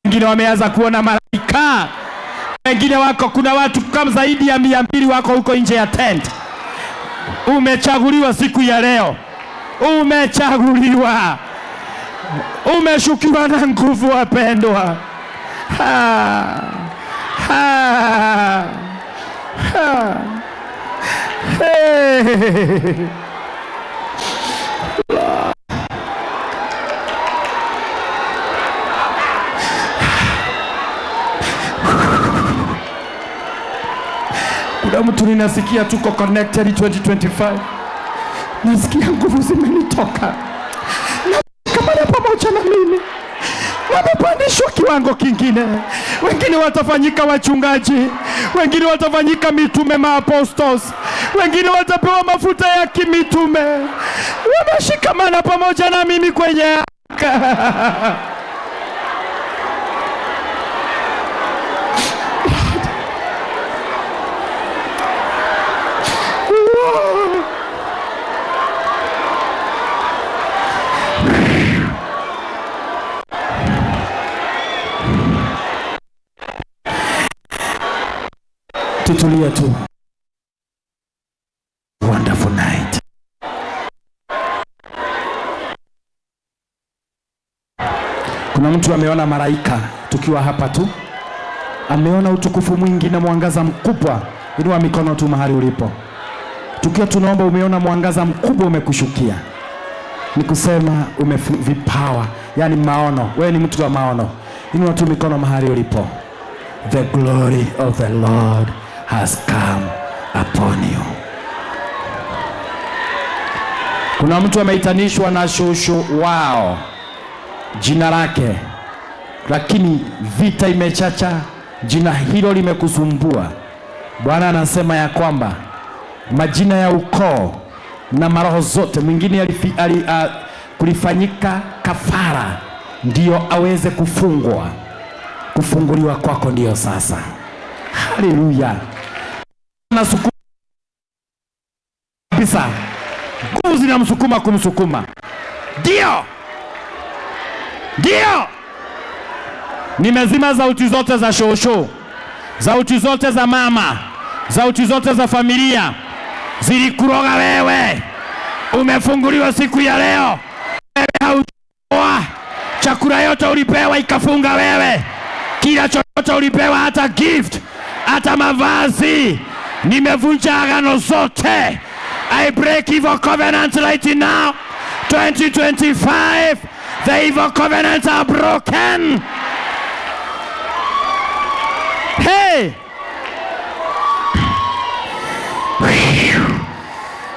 Wengine wameanza kuona malaika, wengine wako, kuna watu kama zaidi ya 200 wako huko nje ya tent. Umechaguliwa siku ya leo, umechaguliwa, umeshukiwa na nguvu, wapendwa. Ha, ha, ha. Hey. Kuna mtu ninasikia tuko connected 2025. Nasikia nguvu zimenitoka. Na kama na pamoja na mimi wamepandishwa kiwango kingine. Wengine watafanyika wachungaji, wengine watafanyika mitume, maapostles, wengine watapewa mafuta ya kimitume. Wameshikamana pamoja na mimi kwenye anga. Tutulie tu. Wonderful night. Kuna mtu ameona malaika tukiwa hapa tu. Ameona utukufu mwingi na mwangaza mkubwa. Inua mikono tu mahali ulipo. Tukiwa tunaomba, umeona mwangaza mkubwa umekushukia. Ni kusema vipawa, yani maono. Wewe ni mtu wa maono. Inua tu mikono mahali ulipo. The glory of the Lord has come upon you. Kuna mtu ameitanishwa na shushu wao, jina lake, lakini vita imechacha, jina hilo limekusumbua. Bwana anasema ya kwamba majina ya ukoo na maroho zote, mwingine kulifanyika kafara ndio aweze kufungwa. Kufunguliwa kwako ndio sasa. Haleluya. Nasukuma kabisa. Nguvu zinamsukuma kumsukuma. Ndio. Ndio. Nimezima sauti zote za shosho, sauti zote za mama, sauti zote za familia zilikuroga wewe. Umefunguliwa siku ya leo. Wewe haujaoa. Chakula yote ulipewa ikafunga wewe. Kila chochote ulipewa, hata gift, hata mavazi. Nimevunja agano zote. I break evil covenants right now. 2025, the evil covenants are broken. Hey!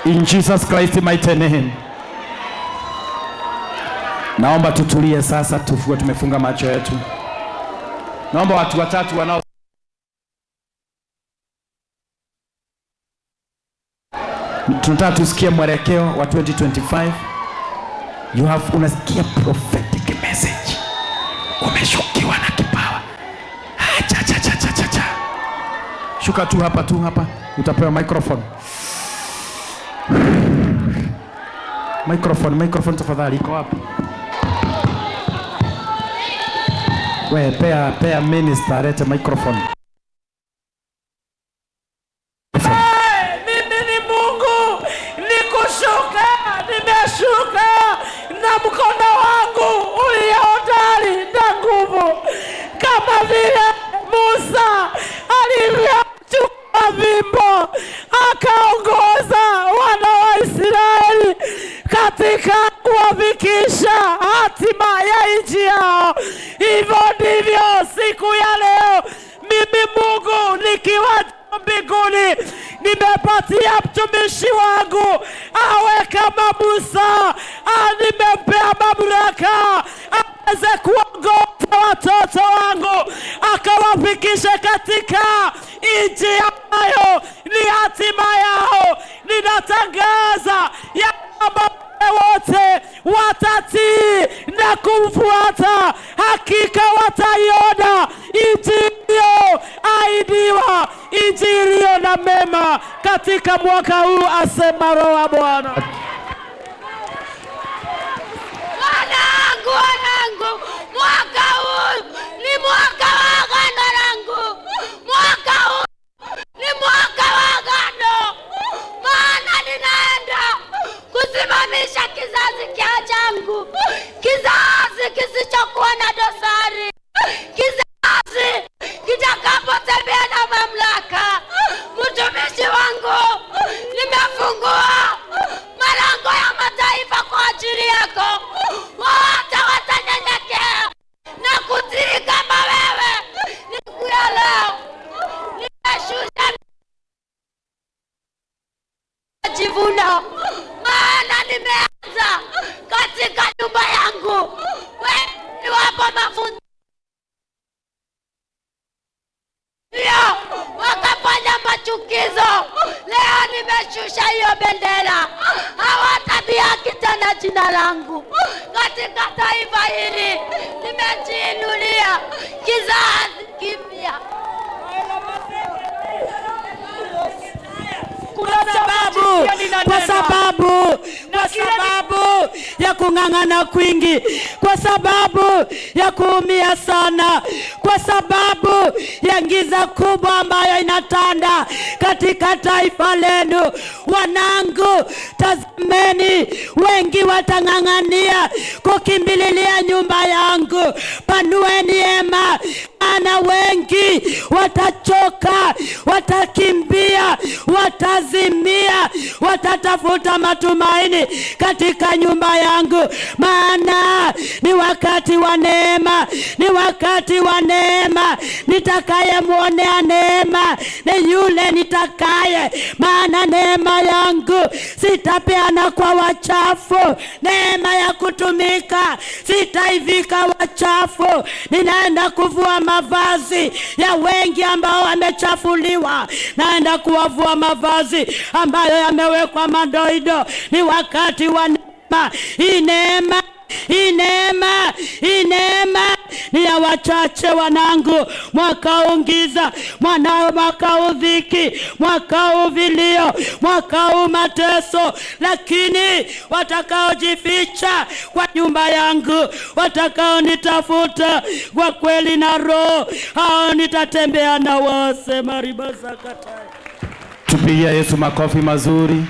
In Jesus Christ mighty name. Naomba tutulie sasa, tufue, tumefunga macho yetu. Naomba watu watatu wanao tunataka tusikie mwelekeo wa 2025. You have, unasikia prophetic message. Umeshukiwa na kipawa. Cha, cha, cha, cha, cha, cha. Shuka tu hapa, tu hapa. Utapewa microphone. Microphone, microphone tafadhali, iko wapi? We, pea minister alete microphone. Mimi ni Mungu, nikushuka, nimeshuka na mkono wangu ulio hodari na nguvu, kama vile Musa alivyochukua fimbo akaongoza wana wa Israeli katika kuwafikisha hatima ya nchi yao. Hivyo ndivyo siku ya leo mimi Mungu nikiwa mbinguni nimepatia mtumishi wangu awe kama Musa, nimempea mamlaka aweze kuongoza watoto wangu akawafikishe katika nchi ambayo ni hatima yao. Ninatangaza ya kwamba wote watatii na kumfuata, hakika wataiona nchi iliyoahidiwa, nchi iliyo na mema katika mwaka huu, asema Roho wa Bwana. Wanangu, wanangu, mwaka huu ni mwaka wa agano langu. Mwaka huu ni mwaka wa agano, maana ninaenda kusimamisha kizazi changu, kizazi kisichokuwa na dosari, kizazi kitakapotembea na mamlaka. Mtumishi wangu, nimefungua malango ya mataifa kwa ajili yako. Wote watanyenyekea na kutii kama wewe. Siku ya leo nimeshusha majivuno, maana nimeanza katika nyumba yangu. Wewe wapo mafunzo wakafanya machukizo. Leo nimeshusha hiyo bendera, hawatadhihaki tena jina langu katika taifa hili. Nimejiinulia kizazi kipya. Kwa sababu ya kung'ang'ana kwingi, kwa sababu ya kuumia sana, kwa sababu ya giza kubwa ambayo inatanda katika taifa lenu. Wanangu, tazameni, wengi watang'ang'ania kukimbililia nyumba yangu. Panueni hema, Maana wengi watachoka, watakimbia, watazimia, watatafuta matumaini katika nyumba yangu, maana ni wakati wa neema, ni wakati wa neema. Nitakayemwonea neema ni yule nitakaye, maana neema yangu sitapeana kwa wachafu, neema ya kutumika sitaivika wachafu. Ninaenda kuvua mavazi ya wengi ambao wamechafuliwa, naenda kuwavua mavazi ambayo yamewekwa madoido. Ni wakati wa neema. Hii neema, hii neema, hii neema ni ya wachache wanangu. Mwaka huu giza, mwanao, mwaka huu dhiki, mwaka huu vilio, mwaka huu mateso, lakini watakaojificha kwa nyumba yangu, watakaonitafuta kwa kweli na roho, hao nitatembea na wose maribazakatai. Tupigie Yesu makofi mazuri.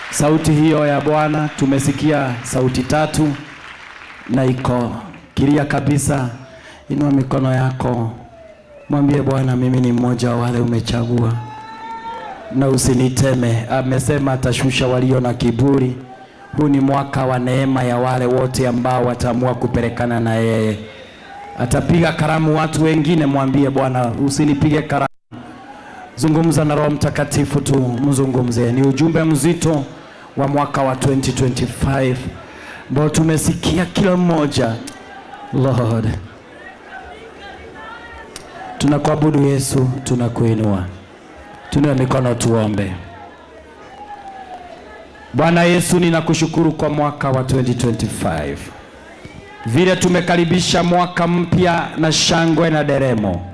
Sauti hiyo ya Bwana, tumesikia sauti tatu na iko clear kabisa. Inua mikono yako, mwambie Bwana, mimi ni mmoja wa wale umechagua, na usiniteme. Amesema atashusha walio na kiburi. Huu ni mwaka wa neema ya wale wote ambao wataamua kupelekana na yeye. Atapiga karamu watu wengine, mwambie Bwana, usinipige karamu. Zungumza na Roho Mtakatifu tu, mzungumze. Ni ujumbe mzito wa mwaka wa 2025 ambao tumesikia kila mmoja. Lord, tunakuabudu Yesu, tunakuinua. Tuinue mikono tuombe. Bwana Yesu, ninakushukuru kwa mwaka wa 2025, vile tumekaribisha mwaka mpya na shangwe na nderemo.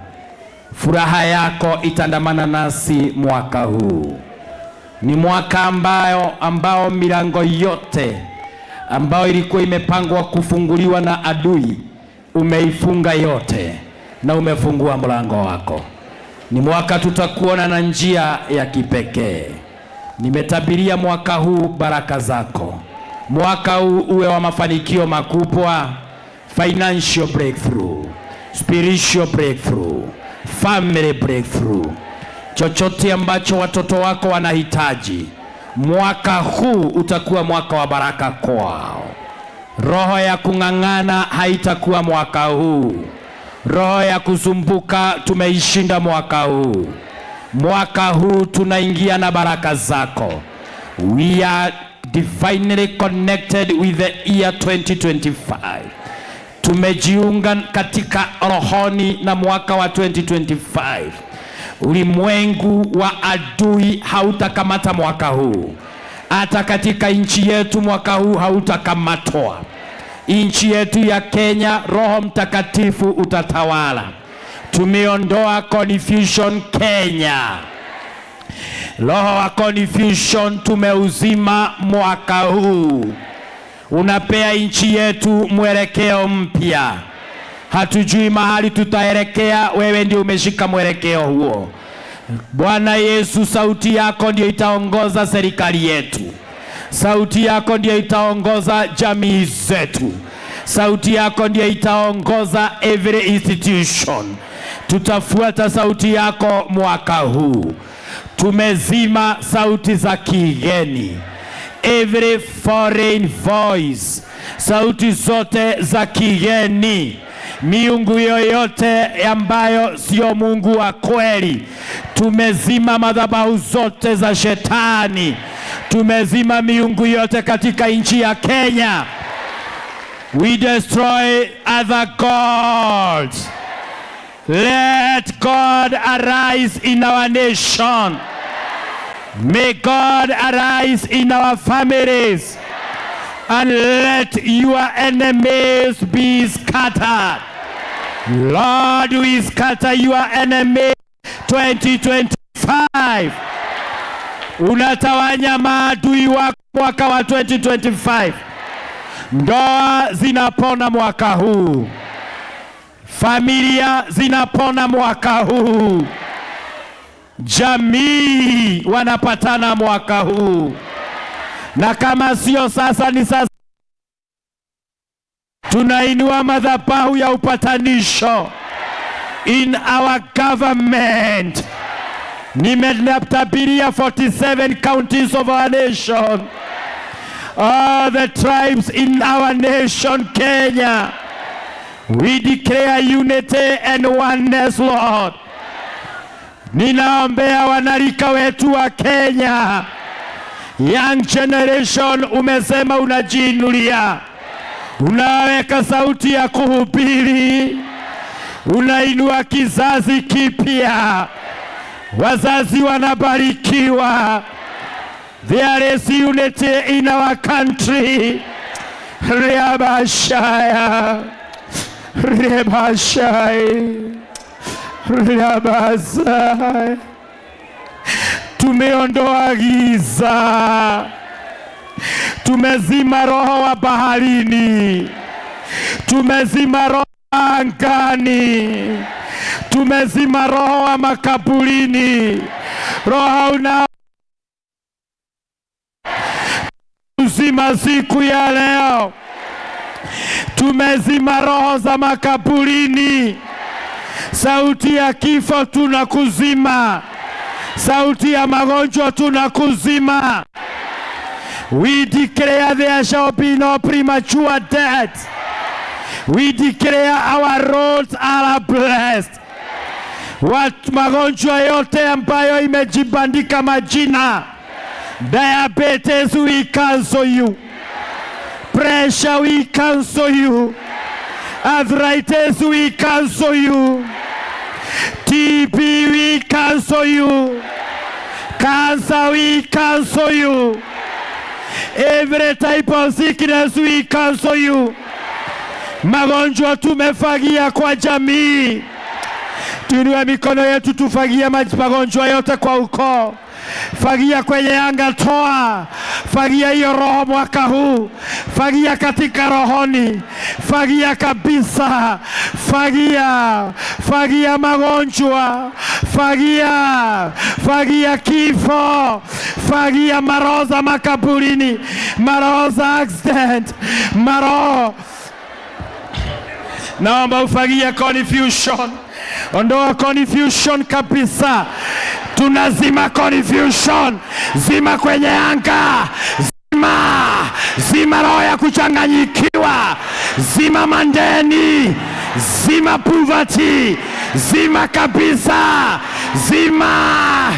Furaha yako itaandamana nasi mwaka huu. Ni mwaka ambao milango yote ambayo ilikuwa imepangwa kufunguliwa na adui umeifunga yote na umefungua mlango wako. Ni mwaka tutakuona na njia ya kipekee. Nimetabiria mwaka huu baraka zako. Mwaka huu uwe wa mafanikio makubwa, financial breakthrough, spiritual breakthrough, family breakthrough. Chochote ambacho watoto wako wanahitaji, mwaka huu utakuwa mwaka wa baraka kwao. Roho ya kung'ang'ana haitakuwa mwaka huu. Roho ya kusumbuka tumeishinda mwaka huu. Mwaka huu tunaingia na baraka zako. We are divinely connected with the year 2025. Tumejiunga katika rohoni na mwaka wa 2025. Ulimwengu wa adui hautakamata mwaka huu. Hata katika nchi yetu mwaka huu hautakamatwa. Nchi yetu ya Kenya, Roho Mtakatifu utatawala. Tumeondoa confusion Kenya. Roho wa confusion tumeuzima mwaka huu. Unapea nchi yetu mwelekeo mpya. Hatujui mahali tutaelekea, wewe ndio umeshika mwelekeo huo. Bwana Yesu, sauti yako ndio itaongoza serikali yetu. Sauti yako ndio itaongoza jamii zetu. Sauti yako ndio itaongoza every institution. Tutafuata sauti yako mwaka huu. Tumezima sauti za kigeni, every foreign voice, sauti zote za kigeni, miungu yoyote ambayo sio Mungu wa kweli. Tumezima madhabahu zote za shetani, tumezima miungu yote katika nchi ya Kenya. We destroy other gods. Let God arise in our nation. May God arise in our families. And let your enemies be scattered. Lord, we scatter your enemies 2025. Unatawanya maadui wako mwaka wa 2025. Ndoa zinapona mwaka huu. Familia zinapona mwaka huu. Jamii wanapatana mwaka huu, na kama sio sasa ni sasa. Tunainua madhabahu ya upatanisho. In our government. Nimetabiria 47 counties of our nation. All the tribes in our nation, Kenya. We declare unity and oneness, Lord. Ninaombea wanarika wetu wa Kenya. Young generation, umesema unajiinulia, unaweka sauti ya kuhubiri, unainua kizazi kipya, wazazi wanabarikiwa. There is unity in our country. Riabashaya, Riabashai, Riabasai. Tumeondoa giza, tumezima roho wa baharini, tumezima roho angani, tumezima roho wa makaburini, roho una uzima siku ya leo. Tumezima roho za makaburini, sauti ya kifo tunakuzima, sauti ya magonjwa tunakuzima. We declare there shall be no premature death. We declare our roads are blessed. Wat magonjwa yote ambayo imejibandika majina, diabetes, we cancel you. Pressure, we cancel you. Arthritis, we cancel you. TB, we cancel you. Cancer, we cancel you. Every type of sickness, we cancel you. Magonjwa tumefagia kwa jamii. Tuinue mikono yetu tufagie magonjwa yote kwa ukoo. Fagia kwenye anga, toa. Fagia hiyo roho mwaka huu, fagia katika rohoni, fagia kabisa, fagia, fagia magonjwa, fagia, fagia kifo, fagia maroho za makaburini, maroho za accident, maroho. Naomba ufagie confusion, ondoa confusion kabisa. Tunazima confusion, zima kwenye anga, zima, zima roho ya kuchanganyikiwa, zima mandeni, zima poverty, zima kabisa, zima.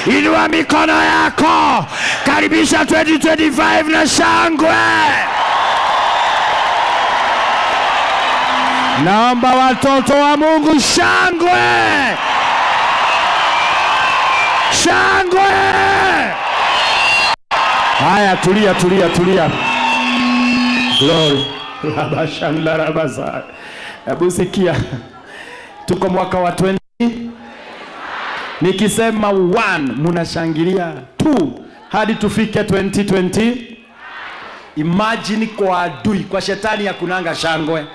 Inua mikono yako, karibisha 2025 na shangwe. Naomba watoto wa Mungu, shangwe, shangwe. Haya, tulia, tulia, tulia. Glory. Rabashandarabasa. Hebu sikia, tuko mwaka wa 20. Nikisema 1 munashangilia, 2 hadi tufike 2020. Imagine kwa adui, kwa shetani hakunanga shangwe.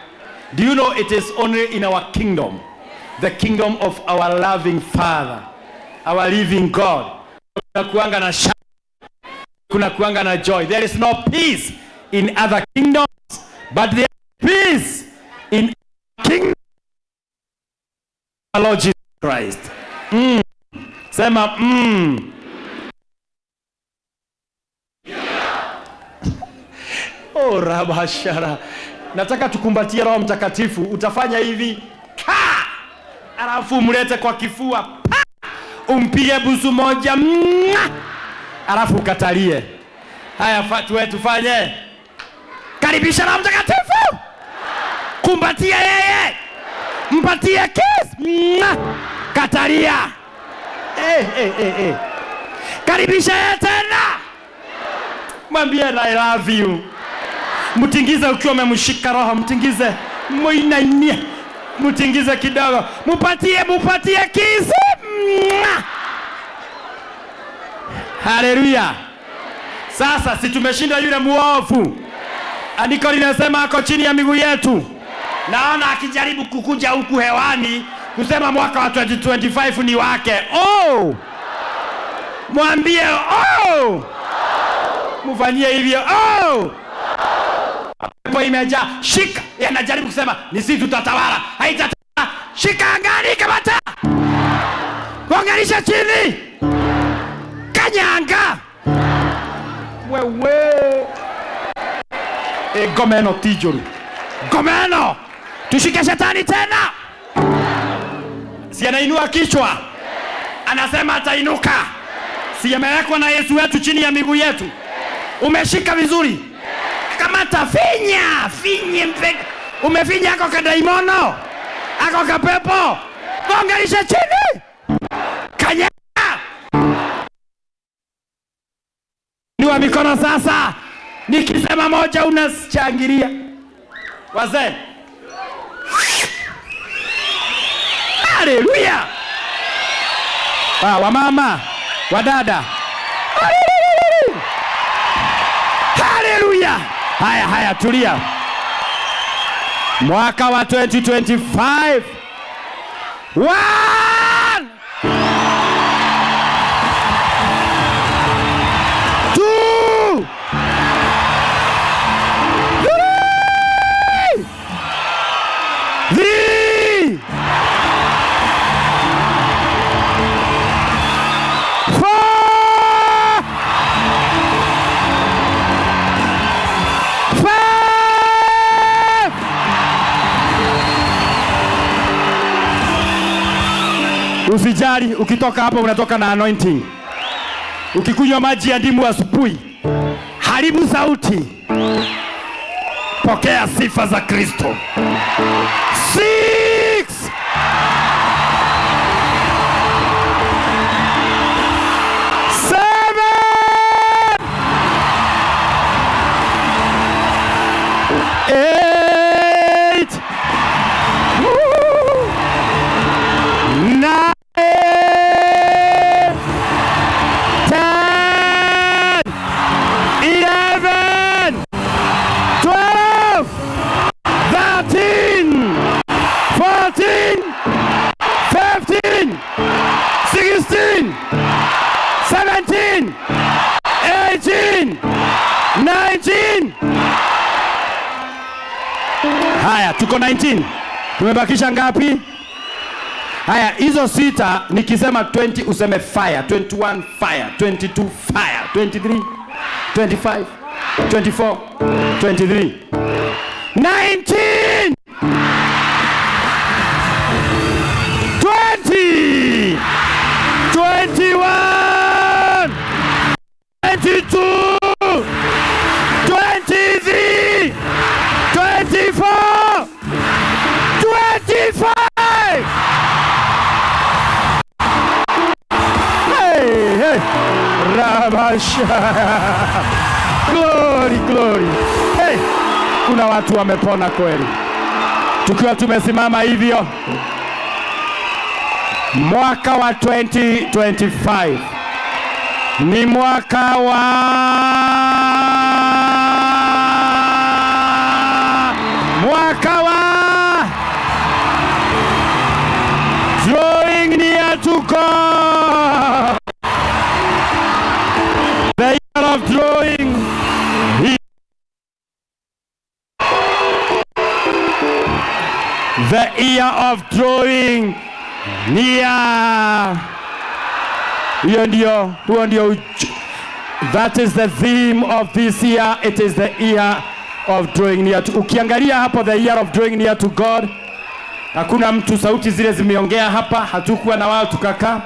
Do you know it is only in our kingdom, the kingdom of our loving Father, our living God, kuna kuanga na shangwe, kuna kuanga na joy. There is no peace in other kingdoms, but there is peace in kingdom of Lord Jesus Christ. Sema Oh, rabashara. Nataka tukumbatie Roho Mtakatifu. Utafanya hivi ka, alafu mlete kwa kifua pa, umpige busu moja mwa, alafu ukatalie. Haya, tuwe tufanye. Karibisha Roho Mtakatifu, kumbatia yeye, mpatie kiss, mwa, katalia. Karibisha yeye tena, mwambie I love you. Mtingize ukiwa umemshika roho, mtingize, muinainie, mtingize kidogo, mupatie, mupatie kiss. Haleluya. Sasa si tumeshinda yule muovu. Andiko linasema ako chini ya miguu yetu. Naona akijaribu kukuja huku hewani kusema mwaka wa 2025 ni wake. Oh! Mwambie oh! Mfanyie hivyo oh! Pepo imejaa, shika. Yanajaribu kusema ni sisi tutatawala. Haitatawala. Shika angani, kamata, gonganisha chini, kanyanga wewe. E, ngoma ĩno ti njũru, ngoma ĩno tushike shetani tena. Si anainua kichwa, anasema atainuka. Si amewekwa na Yesu wetu chini ya miguu yetu? Umeshika vizuri, kamata, finya finye, mpe. Umefinya ako kadaimono, ako kapepo, gonganisha chini, kanyaga. Inua mikono sasa, nikisema moja unashangilia. Wazee, haleluya! Ah, wamama, wadada, haleluya! Haya, haya, tulia. Mwaka wa 2025. One, two, three, three, four, five. Usijali, ukitoka hapa unatoka na anointing. Ukikunywa maji ya ndimu asubuhi, haribu sauti, pokea sifa za Kristo. Six, seven, eight, woo, 9, 10, 11, 12, 13, 14, 15, 16, 17, 18, 19. Haya, tuko 19. Tumebakisha ngapi? Haya, hizo sita nikisema 20 useme fire, 21 fire, 22 fire, 23, 25, 24, 23, 19, 20, 21, 22, 23, 24, 25. Hey, hey. Rabasha. Glory, glory. Hey, kuna watu wamepona kweli. Tukiwa tumesimama hivyo, mwaka wa 2025 ni mwaka wa drawing near to God. The year of drawing. The year of drawing near. Hiyo ndio, huo ndio, that is the theme of this year. It is the year of drawing near to. Ukiangalia hapo, the year of drawing near to God, hakuna mtu, sauti zile zimeongea hapa, hatukuwa na wao tukakaa.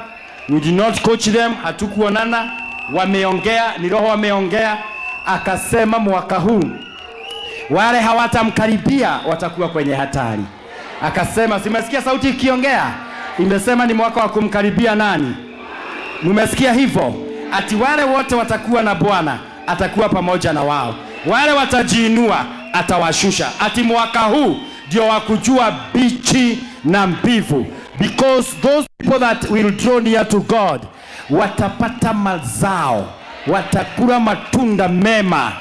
We did not coach them, hatukuonana. Wameongea, ni roho wameongea, akasema mwaka huu wale hawatamkaribia watakuwa kwenye hatari. Akasema, simesikia sauti ikiongea, imesema ni mwaka wa kumkaribia nani? Mumesikia hivyo? Ati wale wote watakuwa na Bwana atakuwa pamoja na wao, wale watajiinua atawashusha. Ati mwaka huu ndio wa kujua bichi na mbivu, because those people that will draw near to God watapata mazao, watakula matunda mema.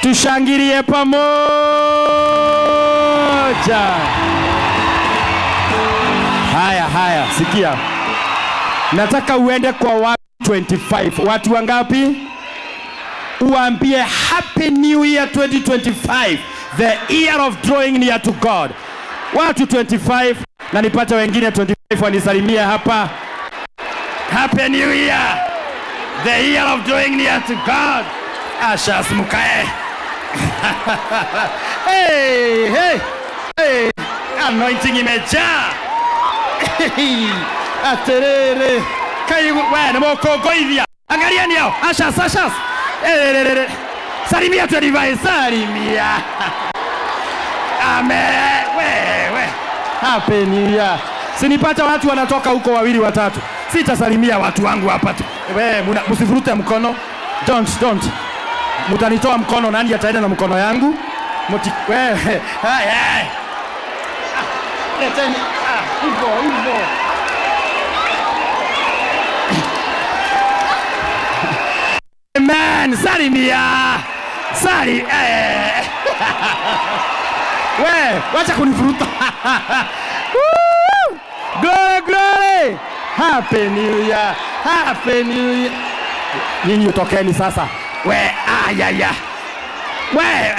Tushangilie pamoja. Haya, haya, sikia, nataka uende kwa watu 25. Watu wangapi? Uambie Happy New Year 2025, the year of drawing near to God. Watu 25 na nipate wengine 25 wanisalimie hapa. Happy New Year. The year of drawing near to God. Ushers mkae. Hey, hey, hey. Anointing imejaa. Aterere. Kaigu, we nĩ mũkũngũithia. Angalieni hao. Ushers, ushers. Eh, salimia 25, salimia. Amen. We, we. Happy New Year. Sinipata watu wanatoka huko wawili watatu. Sitasalimia watu wangu hapa tu. We, msivurute mkono. Don't, don't. Mtanitoa mkono, nani ataenda na mkono yangu? Muti, we, hai, hai. Ah, leteni, ah, hivyo, hivyo. Amen. Salimia. Sali. Eh. We, wacha kunivuruta. Woo! Glory, glory. Happy New Year. Happy New Year. Nyinyi utokeni sasa. We, ayaya. We.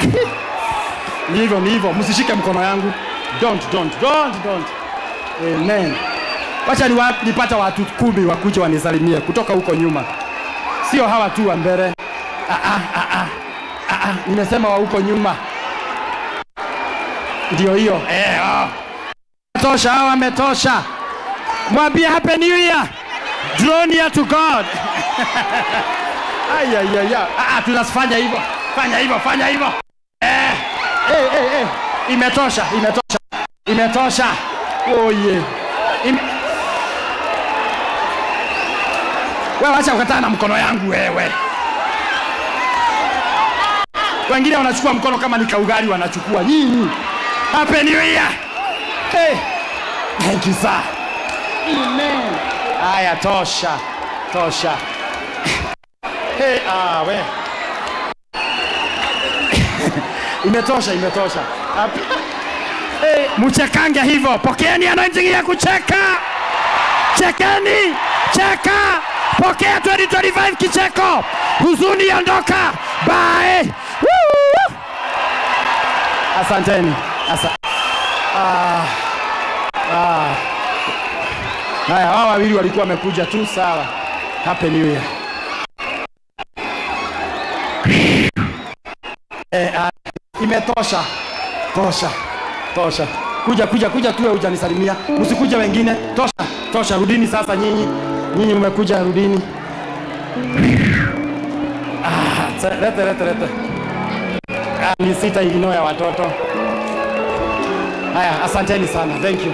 Ni hivyo, ni hivyo. Msishike mkono yangu. Don't, don't, don't, don't. Amen. Wacha nipata watu 10 wakuje wanisalimie kutoka huko nyuma. Sio hawa tu wa mbele. Ah, ah, ah, ah. Ah, ah. Nimesema wa huko nyuma. Ndio hiyo. Oh. Tosha, hawa wametosha. Mwambie Happy New Year. Draw near to God. Ay, ay, ay, ay. Ah, ah, tunafanya hivyo. Fanya hivyo, fanya hivyo. Imetosha, imetosha. Imetosha. Oh yeah. Wewe acha kukataa na mkono yangu wewe. Wengine wanachukua mkono kama ni kaugari wanachukua. Nyinyi. Happy New Year. Hey. Thank you sir. Amen. Haya, tosha. Tosha. Hey, ah, we. Imetosha, imetosha. Hey, mchekange hivyo. Pokeeni anointing ya kucheka. Chekeni, cheka. Pokea 2025 kicheko. Huzuni ondoka. Bye. Woo! Asanteni. Haya, hawa wawili walikuwa wamekuja tu, sawa. Happy New Year. Imetosha. Tosha. Tosha. Kuja, kuja, kuja tu hujanisalimia. Msikuja wengine. Tosha. Tosha, rudini sasa nyinyi. Nyinyi mmekuja, rudini. Ah, lete, lete, lete. Ah, ni sita ignore ya watoto. Haya, asanteni sana. Thank you.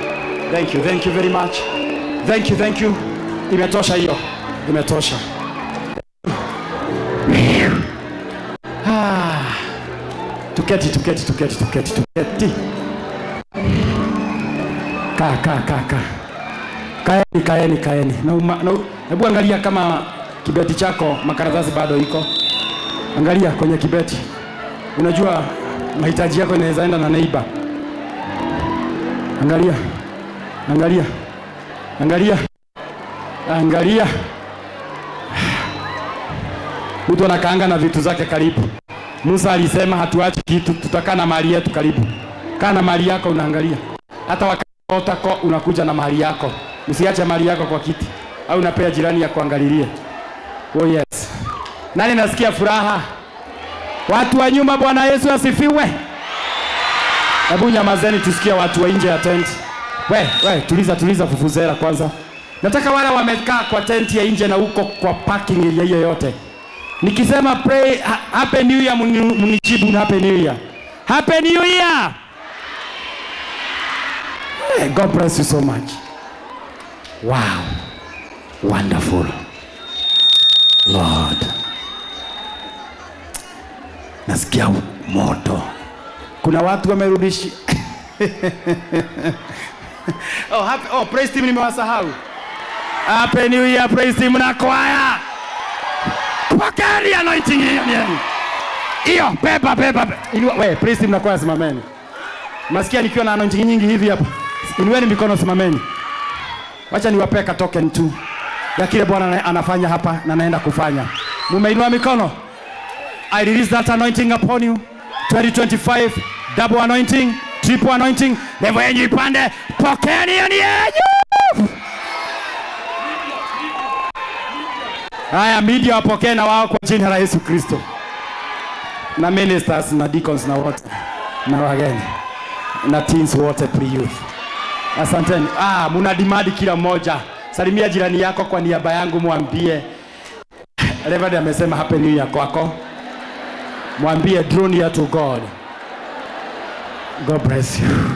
Thank you. Thank you very much. Thank you, thank you. Imetosha hiyo. Imetosha. Ah. Tuketi, tuketi, tuketi, tuketi, tuketi. Ka, ka, ka, ka. Kaeni, kaeni, kaeni. Na hebu angalia kama kibeti chako makaratasi bado iko. Angalia kwenye kibeti. Unajua mahitaji yako inaweza enda na neighbor. Angalia. Angalia. Angalia. Angalia. Mtu anakaanga na vitu zake karibu. Musa alisema hatuachi kitu, tutakaa na mali yetu karibu. Kaa na mali yako unaangalia. Hata wakati unakuja na mali yako. Usiache mali yako kwa kiti. Au unapea jirani ya kuangalilie. Oh yes. Nani nasikia furaha? Watu wa nyumba, Bwana Yesu asifiwe. Hebu nyamazeni tusikie watu wa nje ya tent. We, tuliza, tuliza fufuzera kwanza. Nataka wale wamekaa kwa tent ya nje na huko kwa parking area hiyo yote. Nikisema pray Happy New Year, mnijibu Happy New Year. Happy New Year. Hey, God bless you so much. Wow. Wonderful. Lord. Nasikia moto. Kuna watu wamerudishi. Oh, happy, oh, praise team nimewasahau. Happy New Year praise team na choir. Pokeeni anointing hiyo ni. Hiyo beba beba. Inua, we praise team na choir simameni. Masikia nikiwa na anointing nyingi hivi hapa. Inueni mikono simameni. Wacha niwapee ka token tu ya kile Bwana anafanya hapa na naenda kufanya. Mumeinua mikono. I release that anointing upon you. 2025 double anointing. Triple anointing, level yenu ipande. Pokeeni hiyo ni yenu. Haya, media wapokee na wao kwa jina la Yesu Kristo, na ministers na deacons na wote na wageni na teens wote, pre-youth. Asanteni. Ah, muna dimadi kila mmoja. Salimia jirani yako kwa niaba yangu, mwambie Reverend amesema happy new year kwako. Mwambie draw near to God. God bless you.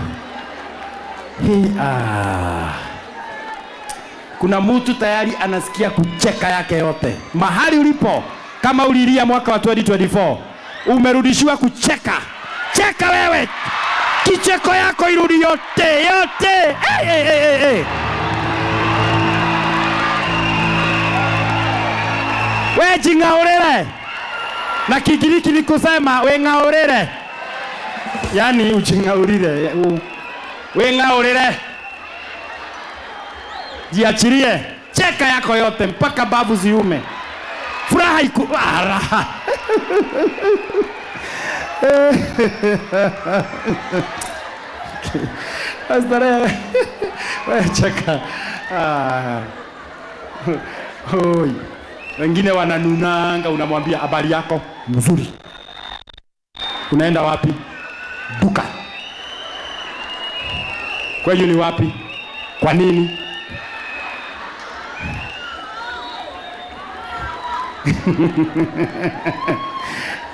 Hii, ah. Kuna mtu tayari anasikia kucheka yake yote. Mahali ulipo, kama ulilia mwaka wa 2024, umerudishiwa kucheka. Cheka wewe. Kicheko yako irudi yote yote. Hey, hey, hey, hey, hey. We jing'aurire. Na Kigiriki ni kusema we ng'aurire. Yaani ujing'aurire. We ng'aurire. Jiachilie. Cheka yako yote mpaka babu ziume. Furaha iku raha. Pastor, we cheka. Ah. Oi. Wengine wananunanga, unamwambia habari yako mzuri. Unaenda wapi? Duka. Kwenyu ni wapi? Kwa nini?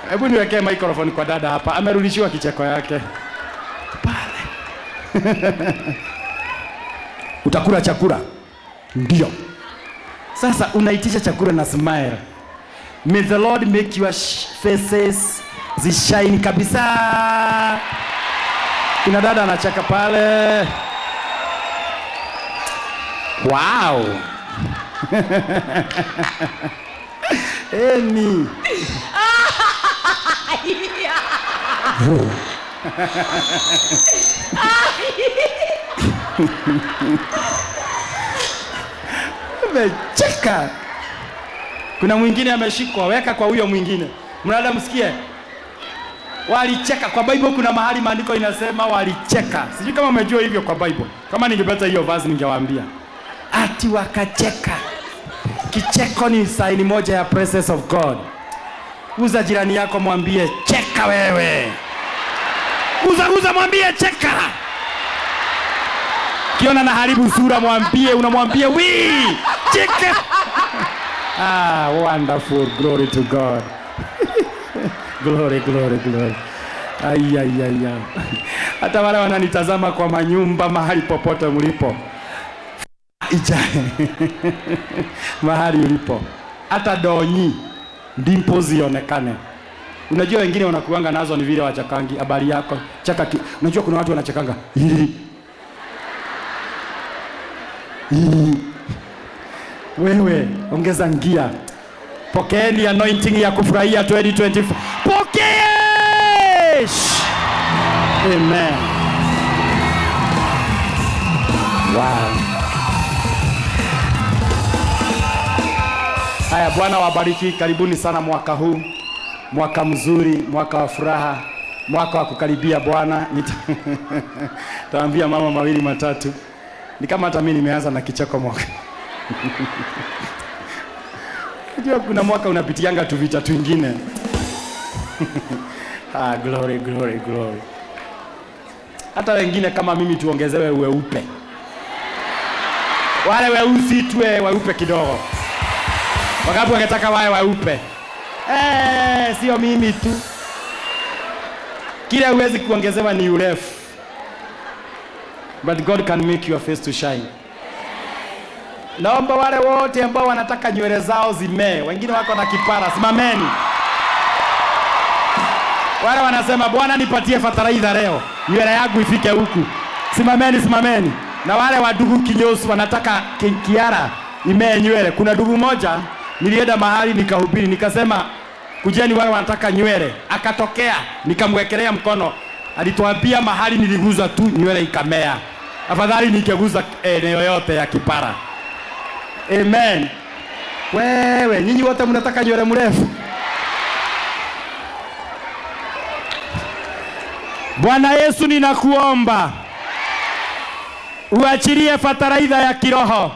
Hebu niwekee microphone kwa dada hapa. Amerudishiwa kicheko yake. Pale. Utakula chakula? Ndio. Sasa unaitisha chakula na smile. May the Lord make your faces zishine kabisa. Kuna dada anacheka pale. Wow. Eni. Amecheka. Kuna mwingine ameshikwa, weka kwa huyo mwingine. Mnada msikie. Walicheka. Kwa Bible kuna mahali maandiko inasema walicheka. Sijui kama umejua hivyo kwa Bible. Kama ningepata hiyo verse ningewaambia. Ati wakacheka. Kicheko ni sign moja ya presence of God. Uza jirani yako mwambie cheka wewe. Uza uza mwambie cheka. Kiona na haribu sura mwambie, unamwambia wi cheka. Ah, wonderful, glory to God. Glory, glory, glory. Ai, ai, ai, ai. Hata wale wananitazama kwa manyumba mahali popote mlipo. Ijae. Mahali ulipo. Hata donyi dimpo zionekane. Unajua wengine wanakuanga nazo ni vile wachakangi habari yako. Chaka ki, unajua kuna watu wanachakanga. Wewe ongeza ngia. Pokeeni anointing ya kufurahia 2024. Pokee! Amen. Wow. Haya, Bwana wabariki. Karibuni sana mwaka huu. Mwaka mzuri, mwaka wa furaha, mwaka wa kukaribia Bwana. Nitaambia mama mawili matatu. Ni kama hata mimi nimeanza na kicheko mwaka. Unajua kuna mwaka unapitianga tu vita twingine. Ah, glory, glory, glory. Hata wengine kama mimi tuongezewe weupe. Wale weusi tuwe weupe kidogo. Wangapi wangetaka wawe weupe? Sio mimi tu. Kile huwezi kuongezewa ni urefu. But God can make your face to shine. Naomba wale wote ambao wanataka nywele zao zimee, wengine wako na kipara, simameni. Wale wanasema Bwana nipatie fataraidha leo, nywele yangu ifike huku. Simameni, simameni. Na wale wadugu kinyosu wanataka kiara imee nywele. Kuna dugu moja nilienda mahali nikahubiri, nikasema kujeni wale wanataka nywele. Akatokea, nikamwekelea mkono. Alituambia mahali niliguza tu nywele ikamea. Afadhali ningeguza eneo yote ya kipara. Amen. Wewe, nyinyi wote mnataka nywele mrefu. Bwana Yesu, ninakuomba uachilie fataraitha ya kiroho.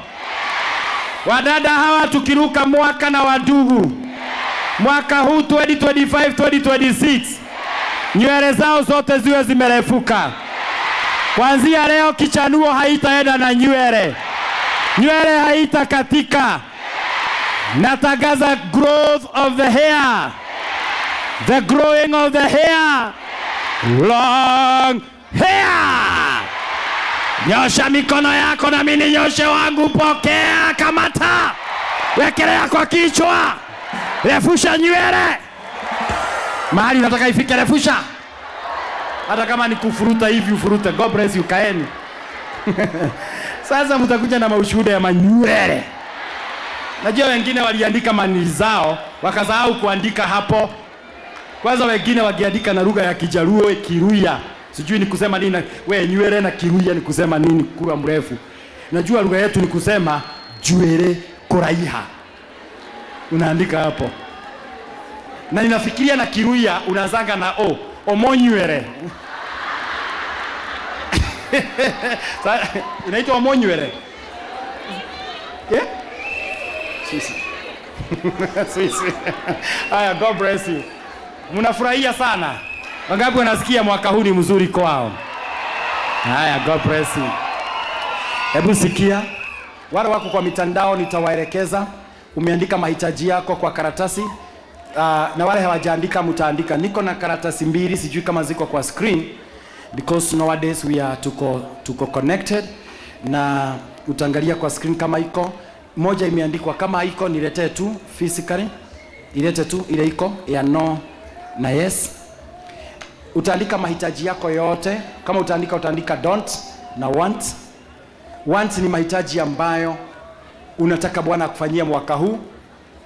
Wadada hawa tukiruka mwaka na wadugu, mwaka huu 2025 2026, nywele zao zote ziwe zimerefuka. Kuanzia leo kichanuo haitaenda na nywele, nywele haitakatika. Natangaza growth of the hair, the growing of the hair, long hair. Nyosha mikono yako na mimi ninyoshe wangu. Pokea, kamata, wekelea kwa kichwa, refusha nywele mahali unataka ifike, refusha. Hata kama ni kufuruta hivi ufurute. God bless you, kaeni. Sasa mtakuja na maushuhuda ya manywele. Najua wengine waliandika mani zao wakasahau kuandika hapo. Kwanza wengine wakiandika na lugha ya Kijaluo, Kiruya, sijui ni kusema nini. We nywele na Kiruya ni kusema nini? Kura mrefu. Najua lugha yetu ni kusema jwere kuraiha, unaandika hapo, na ninafikiria na Kiruya unaanzanga na o omonywere. Inaitwa omonywere, yeah? Sisi. Sisi. Haya, God bless you. Mnafurahia sana? Wangapi wanasikia mwaka huu ni mzuri kwao? Haya, God bless you. Hebu sikia, wale wako kwa mitandao nitawaelekeza. Umeandika mahitaji yako kwa karatasi, na wale hawajaandika mtaandika. Niko na karatasi mbili, sijui kama ziko kwa screen because nowadays we are tuko connected, na utaangalia kwa screen kama iko. Moja imeandikwa, kama haiko niletee tu physically, ilete tu ile iko ya no na yes. Utaandika mahitaji yako yote. Kama utaandika don't na want. Want ni mahitaji ambayo unataka Bwana akufanyie mwaka huu.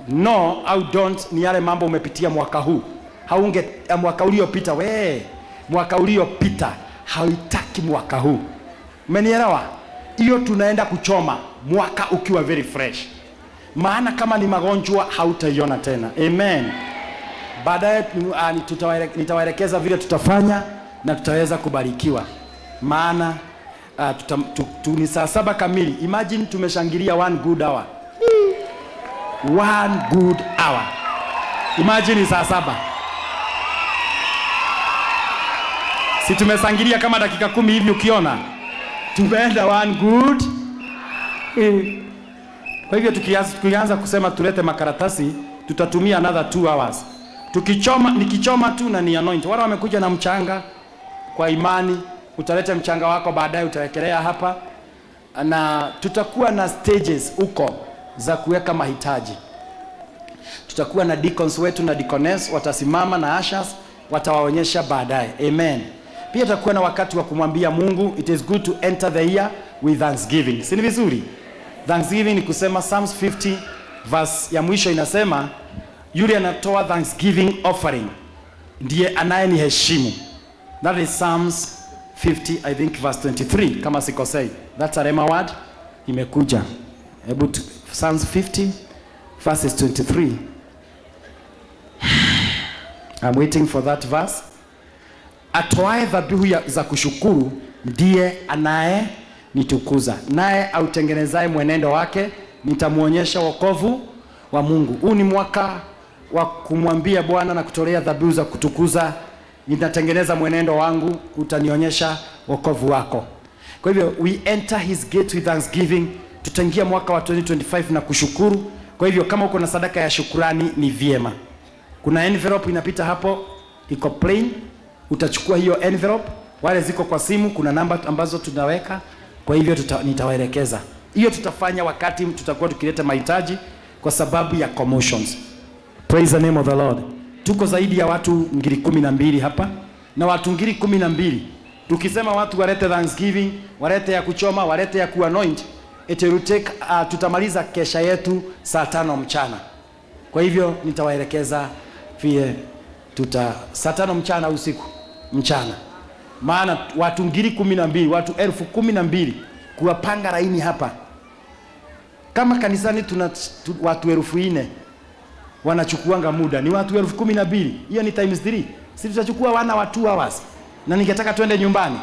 No au don't ni yale mambo umepitia mwaka huu, haunge mwaka uliopita, we mwaka uliopita haitaki mwaka huu. Umenielewa? Hiyo tunaenda kuchoma mwaka ukiwa very fresh, maana kama ni magonjwa hautaiona tena. Amen. Baadaye nitawaelekeza vile tutafanya na tutaweza kubarikiwa, maana ni saa 7 kamili. Imagine tumeshangilia one good hour, one good hour. Imagine ni saa 7, si tumeshangilia kama dakika 10 hivi, ukiona tumeenda one good. Kwa hivyo tukianza kusema tulete makaratasi tutatumia another 2 hours. Tukichoma, nikichoma tu na ni anoint. Wale wamekuja na mchanga kwa imani, utaleta mchanga wako baadaye utawekelea hapa, na tutakuwa na stages huko za kuweka mahitaji. Tutakuwa na deacons wetu na deaconess watasimama na ushers watawaonyesha baadaye. Amen. Pia tutakuwa na wakati wa kumwambia Mungu, it is good to enter the year with thanksgiving. Si ni vizuri? Thanksgiving ni kusema Psalms 50 verse ya mwisho inasema yule anatoa thanksgiving offering ndiye anayeniheshimu. That is Psalms 50 I think verse 23 kama sikosei. That's a rhema word imekuja. Hebu Psalms 50 verses 23. I'm waiting for that verse. Atoae dhabihu za kushukuru ndiye anaye nitukuza, naye autengenezaye mwenendo wake nitamuonyesha wokovu wa Mungu. Huu ni mwaka wa kumwambia Bwana na kutolea dhabihu za kutukuza, nitatengeneza mwenendo wangu, utanionyesha wokovu wako. Kwa hivyo we enter his gate with thanksgiving. Tutaingia mwaka wa 2025 na kushukuru. Kwa hivyo kama uko na sadaka ya shukrani ni vyema. Kuna envelope inapita hapo, iko plain, utachukua hiyo envelope. Wale ziko kwa simu, kuna namba ambazo tunaweka. Kwa hivyo nitawaelekeza. Hiyo tutafanya wakati tutakuwa tukileta mahitaji kwa sababu ya commotions. Praise the name of the Lord. Tuko zaidi ya watu ngiri 12 hapa, na watu ngiri 12 tukisema watu walete thanksgiving, walete ya kuchoma, walete ya kuanoint, it will take, tutamaliza kesha yetu saa 5 mchana. Kwa hivyo nitawaelekeza vile tuta saa 5 mchana, usiku mchana. Maana watu ngiri 12, watu 12,000 kuwapanga laini hapa. Kama kanisani tuna watu 4,000 wanachukuanga muda, ni watu 12,000. Hiyo ni times 3. Si tutachukua wana wa 2 hours. Na ningetaka twende nyumbani.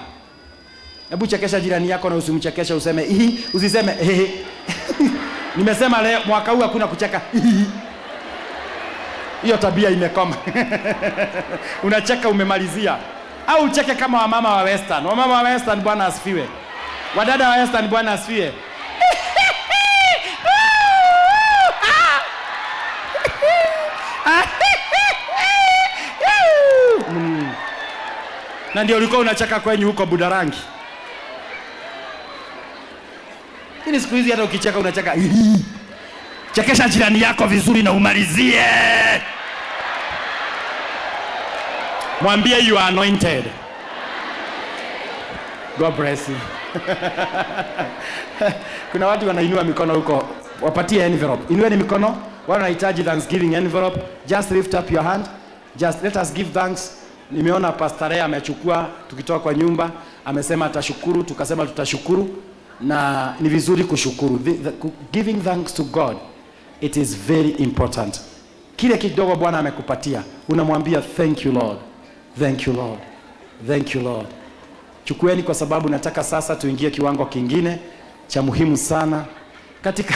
Hebu chekesha jirani yako na usimchekeshe, useme ihi, usiseme ehe. Nimesema leo mwaka huu hakuna kucheka. Ihi. Hiyo tabia imekoma. Unacheka umemalizia. Au ucheke kama wamama wa Western. Wamama wa Western, Bwana asifiwe. Wadada wa Western, Bwana asifiwe. Na ndio ulikuwa unacheka kwenyu huko Budarangi. Lakini siku hizi hata ukicheka unacheka. Chekesha jirani yako vizuri na umalizie. Mwambie you are anointed. God bless you. Kuna watu wanainua mikono huko, wapatie envelope. Inueni mikono, wale wanahitaji thanksgiving envelope, just lift up your hand. Just let us give thanks. Nimeona Pastor Rea amechukua tukitoka kwa nyumba, amesema atashukuru, tukasema tutashukuru, na ni vizuri kushukuru. Giving thanks to God, it is very important. Kile kidogo Bwana amekupatia, unamwambia thank you Lord. Thank you Lord. Thank you Lord. Chukueni kwa sababu nataka sasa tuingie kiwango kingine cha muhimu sana katika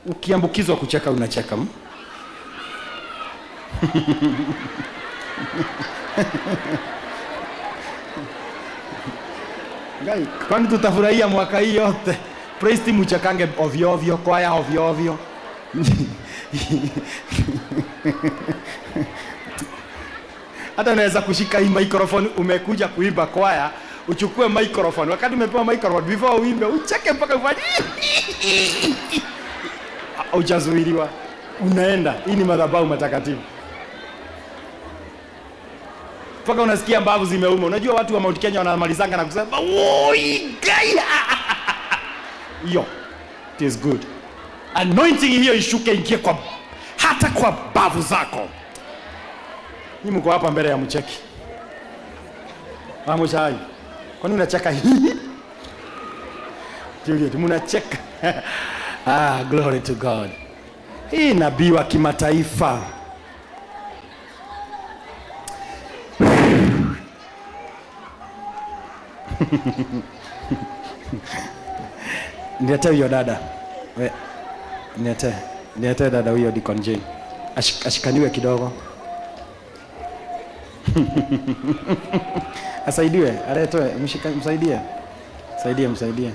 ukiambukizwa kucheka unacheka. Ngai, kwani tutafurahia mwaka hii yote? Praise team uchakange ovyo ovyo, kwaya ovyo ovyo. Hata unaweza kushika hii microphone, umekuja kuimba kwaya, uchukue microphone. Wakati umepewa microphone, before uimbe, ucheke mpaka ufanye hujazuiliwa. Unaenda. Hii ni madhabahu matakatifu. Mpaka unasikia mbavu zimeuma. Unajua watu wa Mount Kenya wanamalizanga na kusema woi gai. Hiyo it is good. Anointing hiyo ishuke ingie kwa hata kwa mbavu zako. Ni mko hapa mbele ya mcheki. Mamushai. Kwani unacheka? Juliet, mnacheka. Ah, glory to God. Hii nabii wa kimataifa. Niletee huyo dada. We, niletee. Niletee dada huyo Deacon Jane. Ashikaniwe kidogo. Asaidiwe, aletwe, msaidie. Msaidie, msaidie.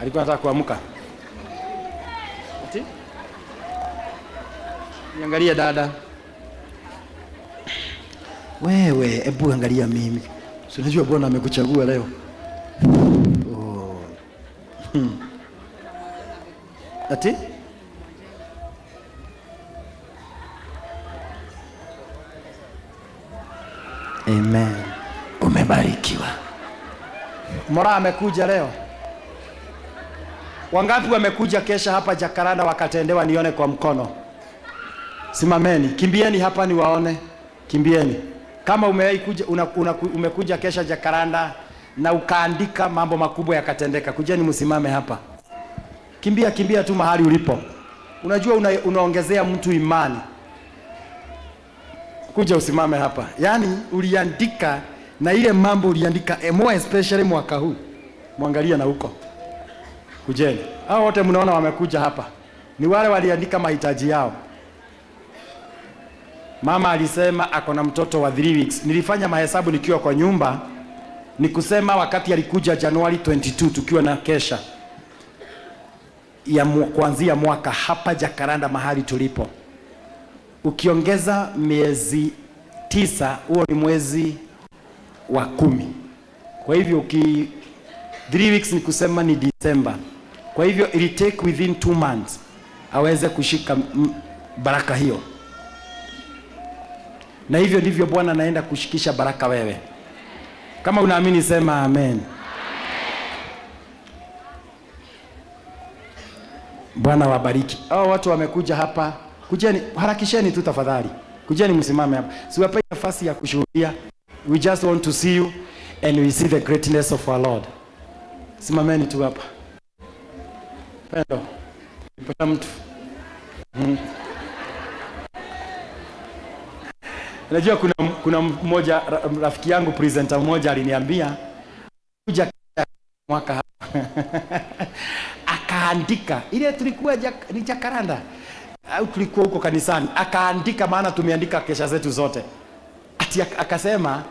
Alikuwa anataka kuamka. Ati? Niangalie dada. Wewe, hebu angalia mimi. Si unajua Bwana amekuchagua leo. Oh. Ati? Amen. Umebarikiwa. Mora amekuja leo. Wangapi wamekuja kesha hapa Jacaranda wakatendewa nione kwa mkono? Simameni, kimbieni hapa niwaone. Kimbieni. Kama umekuja kesha Jacaranda na ukaandika mambo makubwa yakatendeka, kujeni msimame hapa. Kimbia, kimbia tu mahali ulipo. Unajua unaongezea mtu imani. Kuja usimame hapa. Yaani uliandika na ile mambo uliandika, more especially mwaka huu. Muangalia na huko. Kujeni. Hao wote mnaona wamekuja hapa. Ni wale waliandika mahitaji yao. Mama alisema ako na mtoto wa 3 weeks. Nilifanya mahesabu nikiwa kwa nyumba. Ni kusema wakati alikuja January 22 tukiwa na kesha ya kuanzia mwaka hapa Jacaranda mahali tulipo. Ukiongeza miezi 9, huo ni mwezi wa 10. Kwa hivyo 3 weeks ni kusema ni December. Kwa hivyo it take within 2 months aweze kushika baraka hiyo. Na hivyo ndivyo Bwana anaenda kushikisha baraka wewe. Kama unaamini sema amen. Bwana wabariki. Hao watu wamekuja hapa. Kujeni, harakisheni tu tafadhali. Kujeni msimame hapa. Siwapei nafasi ya kushuhudia. We just want to see you and we see the greatness of our Lord. Simameni tu hapa. Pendo. Mpata mtu. Unajua kuna mmoja rafiki yangu presenter mmoja aliniambia kuja mwaka hapa akaandika ile tulikuwa ni Jacaranda au tulikuwa huko kanisani, akaandika, maana tumeandika kesha zetu zote. Ati akasema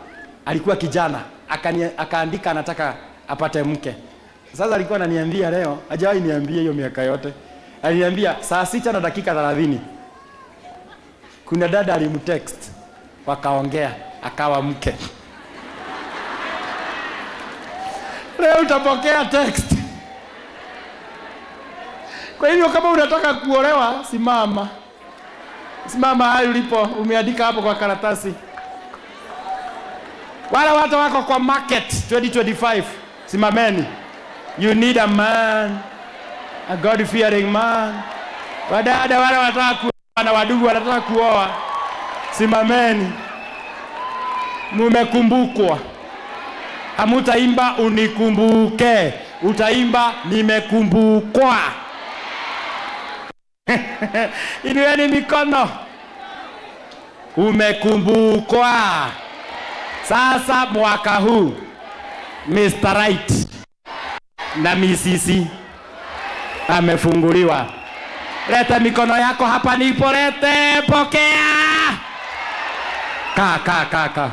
alikuwa kijana akaandika anataka apate mke. Sasa alikuwa ananiambia leo, hajawahi niambia hiyo miaka yote. Aliniambia saa 6:30 kuna dada alimtext, wakaongea, akawa mke. Leo utapokea text. Kwa hivyo kama unataka kuolewa, simama. Simama hayo ulipo, umeandika hapo kwa karatasi. Wale watu wako kwa market 2025, simameni. You need a man, a God-fearing man. Wadada wale wanataka kuoa na wadugu wanataka kuoa, simameni. Mumekumbukwa. Hamutaimba unikumbuke, utaimba nimekumbukwa. Inueni mikono. Umekumbukwa. Sasa mwaka huu Mr. Right na Mrs. amefunguliwa. Leta mikono yako hapa nipo, lete, pokea. Kaa, kaa, kaa, kaa.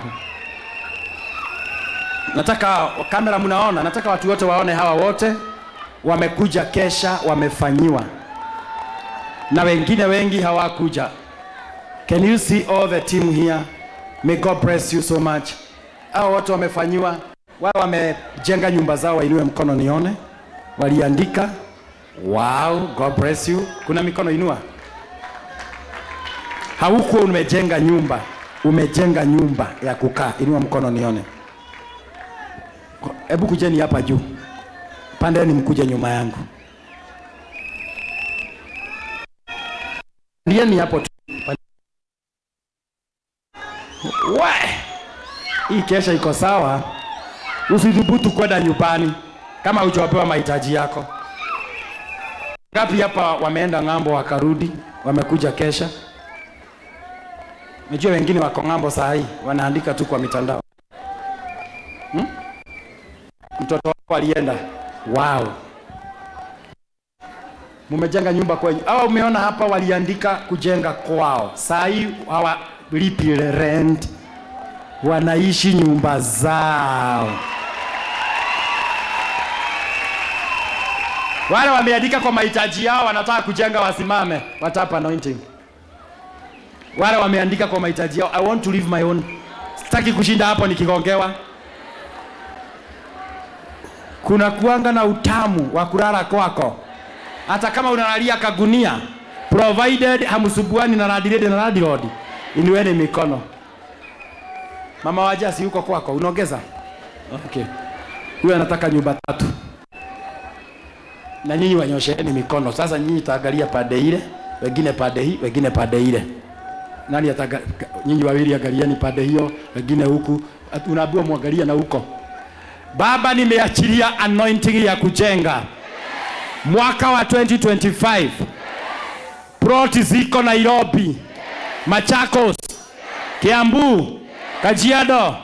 Nataka kamera mnaona, nataka watu wote waone, hawa wote wamekuja kesha, wamefanyiwa. Na wengine wengi hawakuja. Can you see all the team here? May God bless you so much. Hao watu wamefanyiwa, wao wamejenga nyumba zao, wainue mkono nione. Waliandika. Wow, God bless you. Kuna mikono inua. Haukuwa umejenga nyumba, umejenga nyumba ya kukaa. Inua mkono nione. Hebu kujeni hapa juu. Pandeni mkuje nyuma yangu. Ndieni hapo tu. We! Hii kesha iko sawa. Usithubutu kwenda nyumbani kama hujapewa mahitaji yako. Ngapi hapa wameenda ng'ambo wakarudi, wamekuja kesha? Unajua wengine wako ng'ambo saa hii, wanaandika tu kwa mitandao. Mtoto wako alienda. Wow. Mumejenga nyumba kwenyu. Hawa umeona hapa waliandika kujenga kwao. Saa hii hawalipi rent. Wanaishi nyumba zao. Wale wameandika kwa mahitaji yao wanataka kujenga wasimame, watapa anointing. Wale wameandika kwa mahitaji yao, I want to live my own. Sitaki kushinda hapo nikigongewa. Kuna kuanga na utamu wa kulala kwako. Hata kama unalalia kagunia, provided hamsubuani na landlady na landlord. Inueni mikono. Mama wajasi yuko kwako, unaongeza? Okay. Huyu anataka nyumba 3. Na nyinyi wanyosheeni mikono. Sasa nyinyi taangalia pande ile, wengine pande hii, wengine pande ile. Nani ataga, nyinyi wawili angalieni pande hiyo, wengine huku. Unaambiwa muangalie na huko. Baba, nimeachilia anointing ya kujenga. Mwaka wa 2025. Plot ziko Nairobi, Machakos, Kiambu, Kajiado,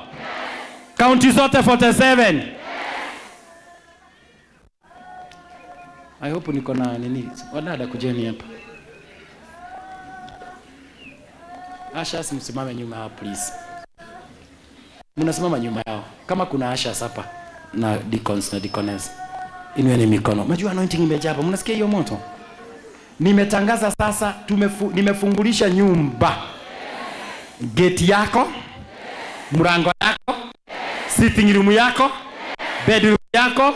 kaunti zote 47. I hope niko na nini. Wadada kujeni hapa. Ushers msimame nyuma yao please. Mnasimama nyuma yao. Kama kuna ushers hapa na deacons na deaconess. Inueni mikono. Unajua anointing imejaa hapa. Mnasikia hiyo moto? Nimetangaza sasa, nimefungulisha nyumba. Gate yako, mlango yako, sitting room yako, bedroom yako,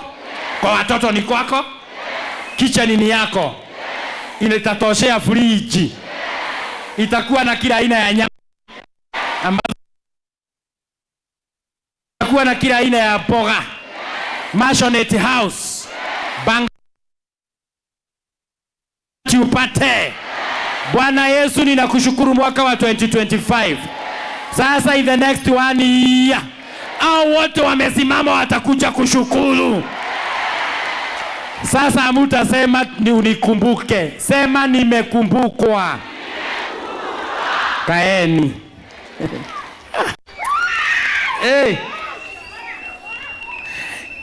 kwa watoto ni kwako, kitchen ni yako. Inatatoshea fridge. Itakuwa na kila aina ya nyama ambazo itakuwa na kila aina ya mboga. Maisonette house. Bang upate. Bwana Yesu, ninakushukuru mwaka wa 2025. Sasa in the next 1 year, hao wote wamesimama watakuja kushukuru. Sasa hamutasema ni unikumbuke. Sema nimekumbukwa. Kaeni. Hey.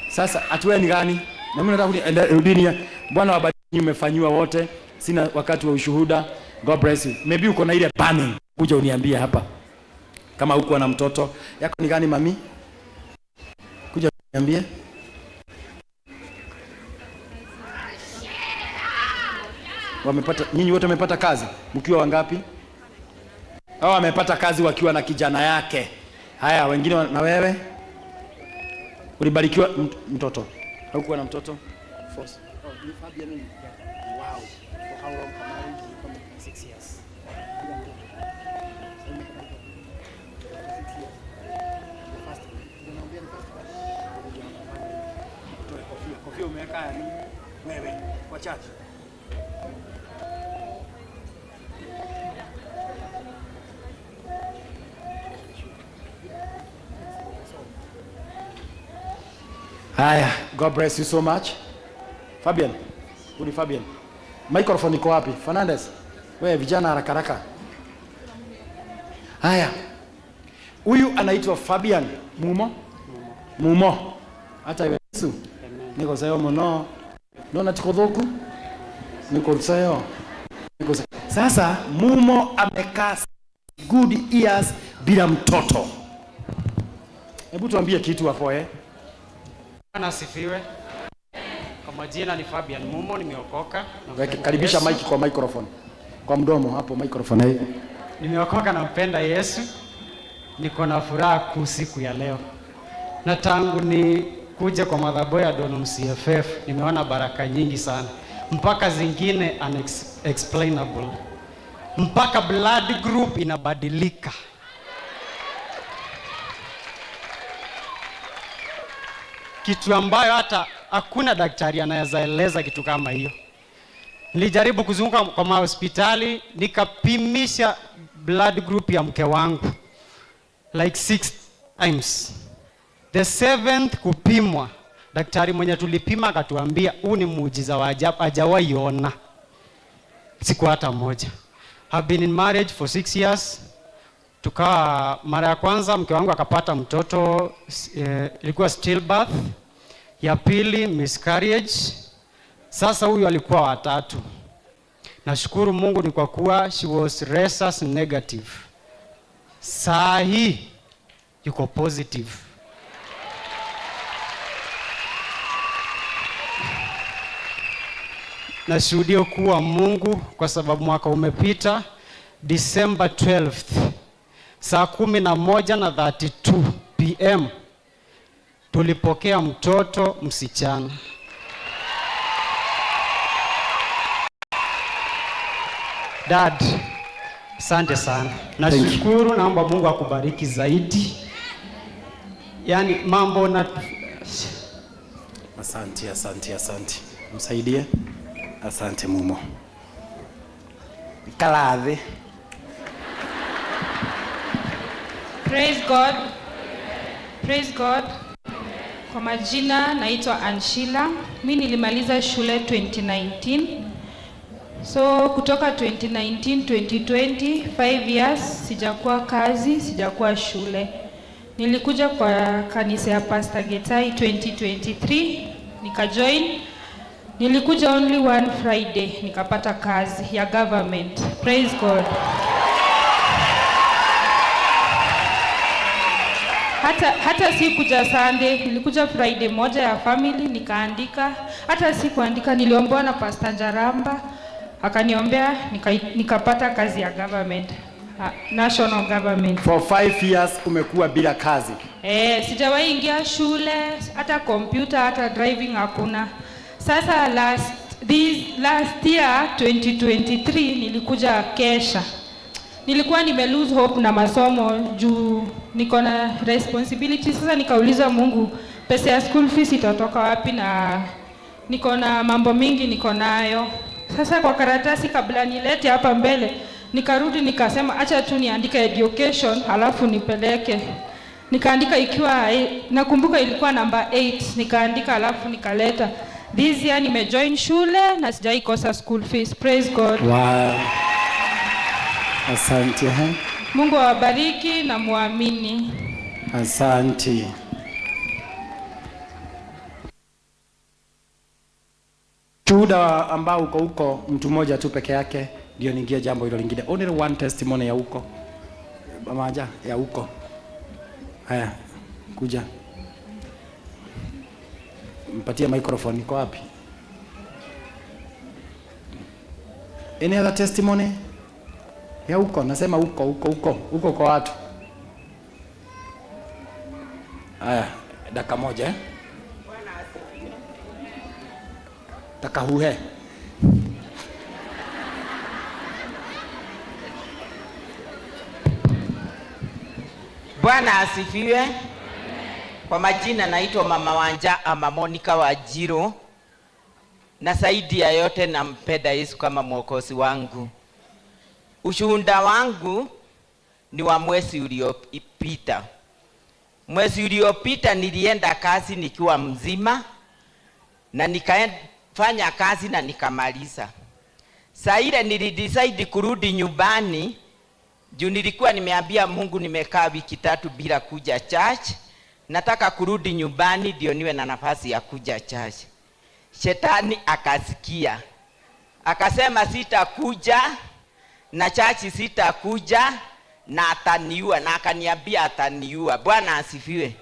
Sasa hatua ni gani? Na mimi nataka rudini. Bwana wabariki, mmefanyiwa wote. Sina wakati wa ushuhuda. God bless you. Maybe uko na ile burning. Kuja uniambie hapa. Kama huko na mtoto yako ni gani mami? Kuja uniambie. Wamepata, nyinyi wote wamepata kazi mkiwa wangapi? Hao wamepata kazi wakiwa na kijana yake. Haya, wengine na wewe ulibarikiwa mtoto. Haukuwa na mtoto? Force. Oh, ni Fabian ni. Wow. For how long for marriage? 6 years. Bila mtoto. Sasa imefika 6 years. The first one. Unaambia ni first one. Toe kofia. Kofia umeweka ya nini? Wewe kwa church. Haya, God bless you so much. Fabian, huyu ni Fabian. Microphone iko wapi? Fernandez. Wewe vijana haraka haraka. Haya. Huyu anaitwa Fabian Mumo. Mumo. Hata Yesu. Niko sayo muno. Nona tikothoku? Niko sayo. Niko sayo. Sasa Mumo amekaa good years bila mtoto. Hebu tuambie kitu hapo eh. Bwana asifiwe. Kwa majina ni Fabian Mumo, nimeokoka. Karibisha mic kwa microphone. Kwa mdomo hapo microphone hii. Nimeokoka na mpenda Yesu. Niko na furaha kuu siku ya leo. Na tangu ni kuja kwa madhabahu ya Donholm CFF nimeona baraka nyingi sana. Mpaka zingine unexplainable. Mpaka blood group inabadilika. Kitu ambayo hata hakuna daktari anaweza eleza kitu kama hiyo. Nilijaribu kuzunguka kwa mahospitali, nikapimisha blood group ya mke wangu like 6 times. The 7th kupimwa, daktari mwenye tulipima akatuambia huu ni muujiza wa ajabu, hajawahi ona siku hata moja. I've been in marriage for 6 years. Tukawa mara ya kwanza mke wangu akapata mtoto, ilikuwa stillbirth. Ya pili miscarriage. Sasa huyu alikuwa wa tatu. Nashukuru Mungu ni kwa kuwa she was rhesus negative. Saa hii yuko positive. Nashuhudia kuwa Mungu kwa sababu mwaka umepita December 12th saa 11:32 PM tulipokea mtoto msichana. Dad, asante sana. Nashukuru, naomba Mungu akubariki zaidi. Yaani mambo na Asante, asante, asante. Msaidie. Asante Mumo. Kaladhi. Praise God. Praise God. Kwa majina naitwa Anshila. Mimi nilimaliza shule 2019. So kutoka 2019 2020 5 years sijakuwa kazi, sijakuwa shule. Nilikuja kwa kanisa ya Pastor Getai 2023 nikajoin. Nilikuja only one Friday nikapata kazi ya government. Praise God. Hata sikuja Sunday, nilikuja Friday moja ya family nikaandika. Hata sikuandika, niliombewa na Pastor Njaramba, akaniombea nikapata kazi ya government, national government. For 5 years umekuwa bila kazi. Sijawahi ingia shule, hata computer, hata driving hakuna. Sasa last year 2023 nilikuja kesha. Nilikuwa nime lose hope na masomo juu niko na responsibility. Sasa nikauliza Mungu, pesa ya school fees itatoka wapi na niko na mambo mingi niko nayo. Sasa kwa karatasi kabla nilete hapa mbele, nikarudi nikasema acha tu niandike education halafu nipeleke. Nikaandika ikiwa, nakumbuka ilikuwa number 8, nikaandika halafu nikaleta. This year nimejoin shule na sijaikosa school fees. Praise God. Wow. Asante. Mungu awabariki na muamini. Asante. Shuhuda ambao uko huko, mtu mmoja tu peke yake ndio niingie jambo hilo lingine. Only one testimony ya huko. Mamaja ya huko. Haya, kuja. Mpatie microphone, iko wapi? Any other testimony? Ya huko, nasema huko huko huko, huko kwa watu. Haya, dakika moja eh? Takahuhe. Bwana asifiwe. Kwa majina naitwa Mama Wanja ama Monica Wajiro, na zaidi ya yote nampenda Yesu kama mwokozi wangu. Ushuhuda wangu ni wa mwezi uliopita. Mwezi uliopita nilienda kazi nikiwa mzima na nikafanya kazi na nikamaliza. Saa ile nilidecide kurudi nyumbani juu nilikuwa nimeambia Mungu nimekaa wiki 3 bila kuja church. Nataka kurudi nyumbani ndio niwe na nafasi ya kuja church. Shetani akasikia. Akasema sitakuja na church sitakuja na ataniua, na akaniambia ataniua. Bwana asifiwe.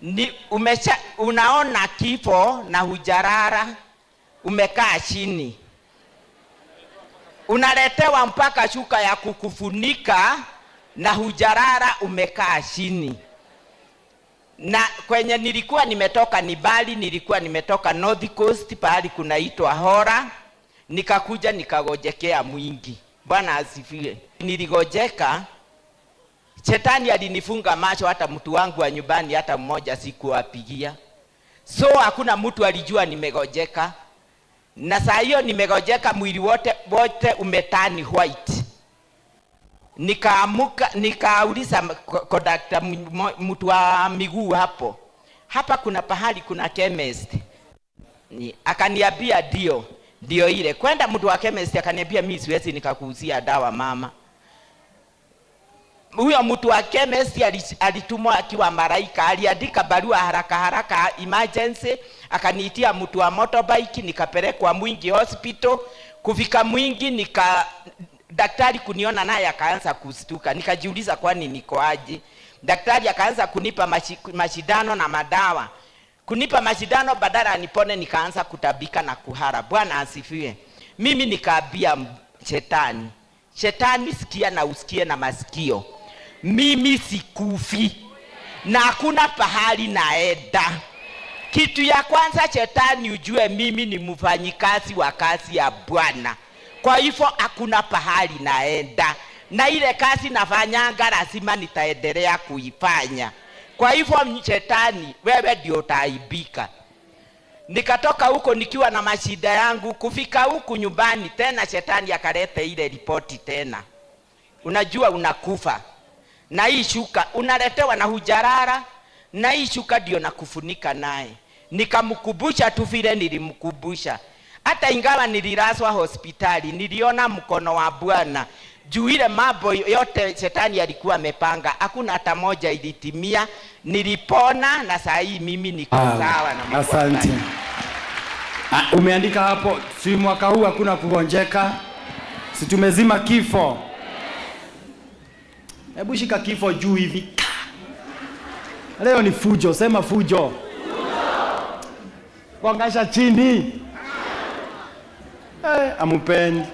Ni unaona kifo na hujarara, umekaa chini. Unaletewa mpaka shuka ya kukufunika na hujarara, umekaa chini. Na kwenye nilikuwa nimetoka ni Bali, nilikuwa nimetoka North Coast pahali kunaitwa Hora, nikakuja nikagojekea Mwingi. Bwana asifiwe. Niligojeka, shetani alinifunga macho, hata mtu wangu wa nyumbani hata mmoja sikuwapigia. So hakuna mtu alijua nimegojeka. Na saa hiyo nimegojeka, mwili wote umetani white. Nikaamuka, nikauliza kondakta mtu wa miguu hapo. Hapa kuna pahali kuna chemist. Akaniambia ndio, ndio ile. Kwenda mtu wa chemist akaniambia mimi siwezi nikakuuzia dawa mama. Huyo mtu wa chemist alitumwa akiwa malaika, aliandika barua haraka haraka emergency, akaniitia mtu wa motorbike, nikapelekwa Mwingi hospital. Kufika Mwingi daktari kuniona naye akaanza kustuka. Nikajiuliza kwani niko aje? Daktari akaanza kunipa mashindano na madawa. Kunipa mashindano badala nipone nikaanza kutabika na kuhara. Bwana asifiwe. Mimi nikaambia shetani, shetani sikia na usikie na masikio. Mimi sikufi na hakuna pahali naenda. Kitu ya kwanza shetani ujue mimi ni mfanyikazi wa kazi ya Bwana. Kwa hivyo hakuna pahali naenda. Na ile kazi nafanyanga lazima nitaendelea kuifanya. Kwa hivyo shetani wewe ndio utaaibika. Nikatoka huko nikiwa na mashida yangu. Kufika huku nyumbani tena shetani akaleta ile ripoti tena. Unajua unakufa. Na hii shuka unaletewa na hujarara, na hii shuka ndio nakufunika naye. Nikamkumbusha tu vile nilimkumbusha. Hata ingawa nililazwa hospitali, niliona mkono wa Bwana. Juu ile mambo yote shetani alikuwa amepanga, hakuna hata moja ilitimia. Nilipona na saa hii mimi niko sawa na Mungu. Asante. Umeandika hapo, si mwaka huu hakuna kugonjeka. Si tumezima kifo. Hebu shika kifo juu hivi. Leo ni fujo, sema fujo. Gongasha chini. Amupendi.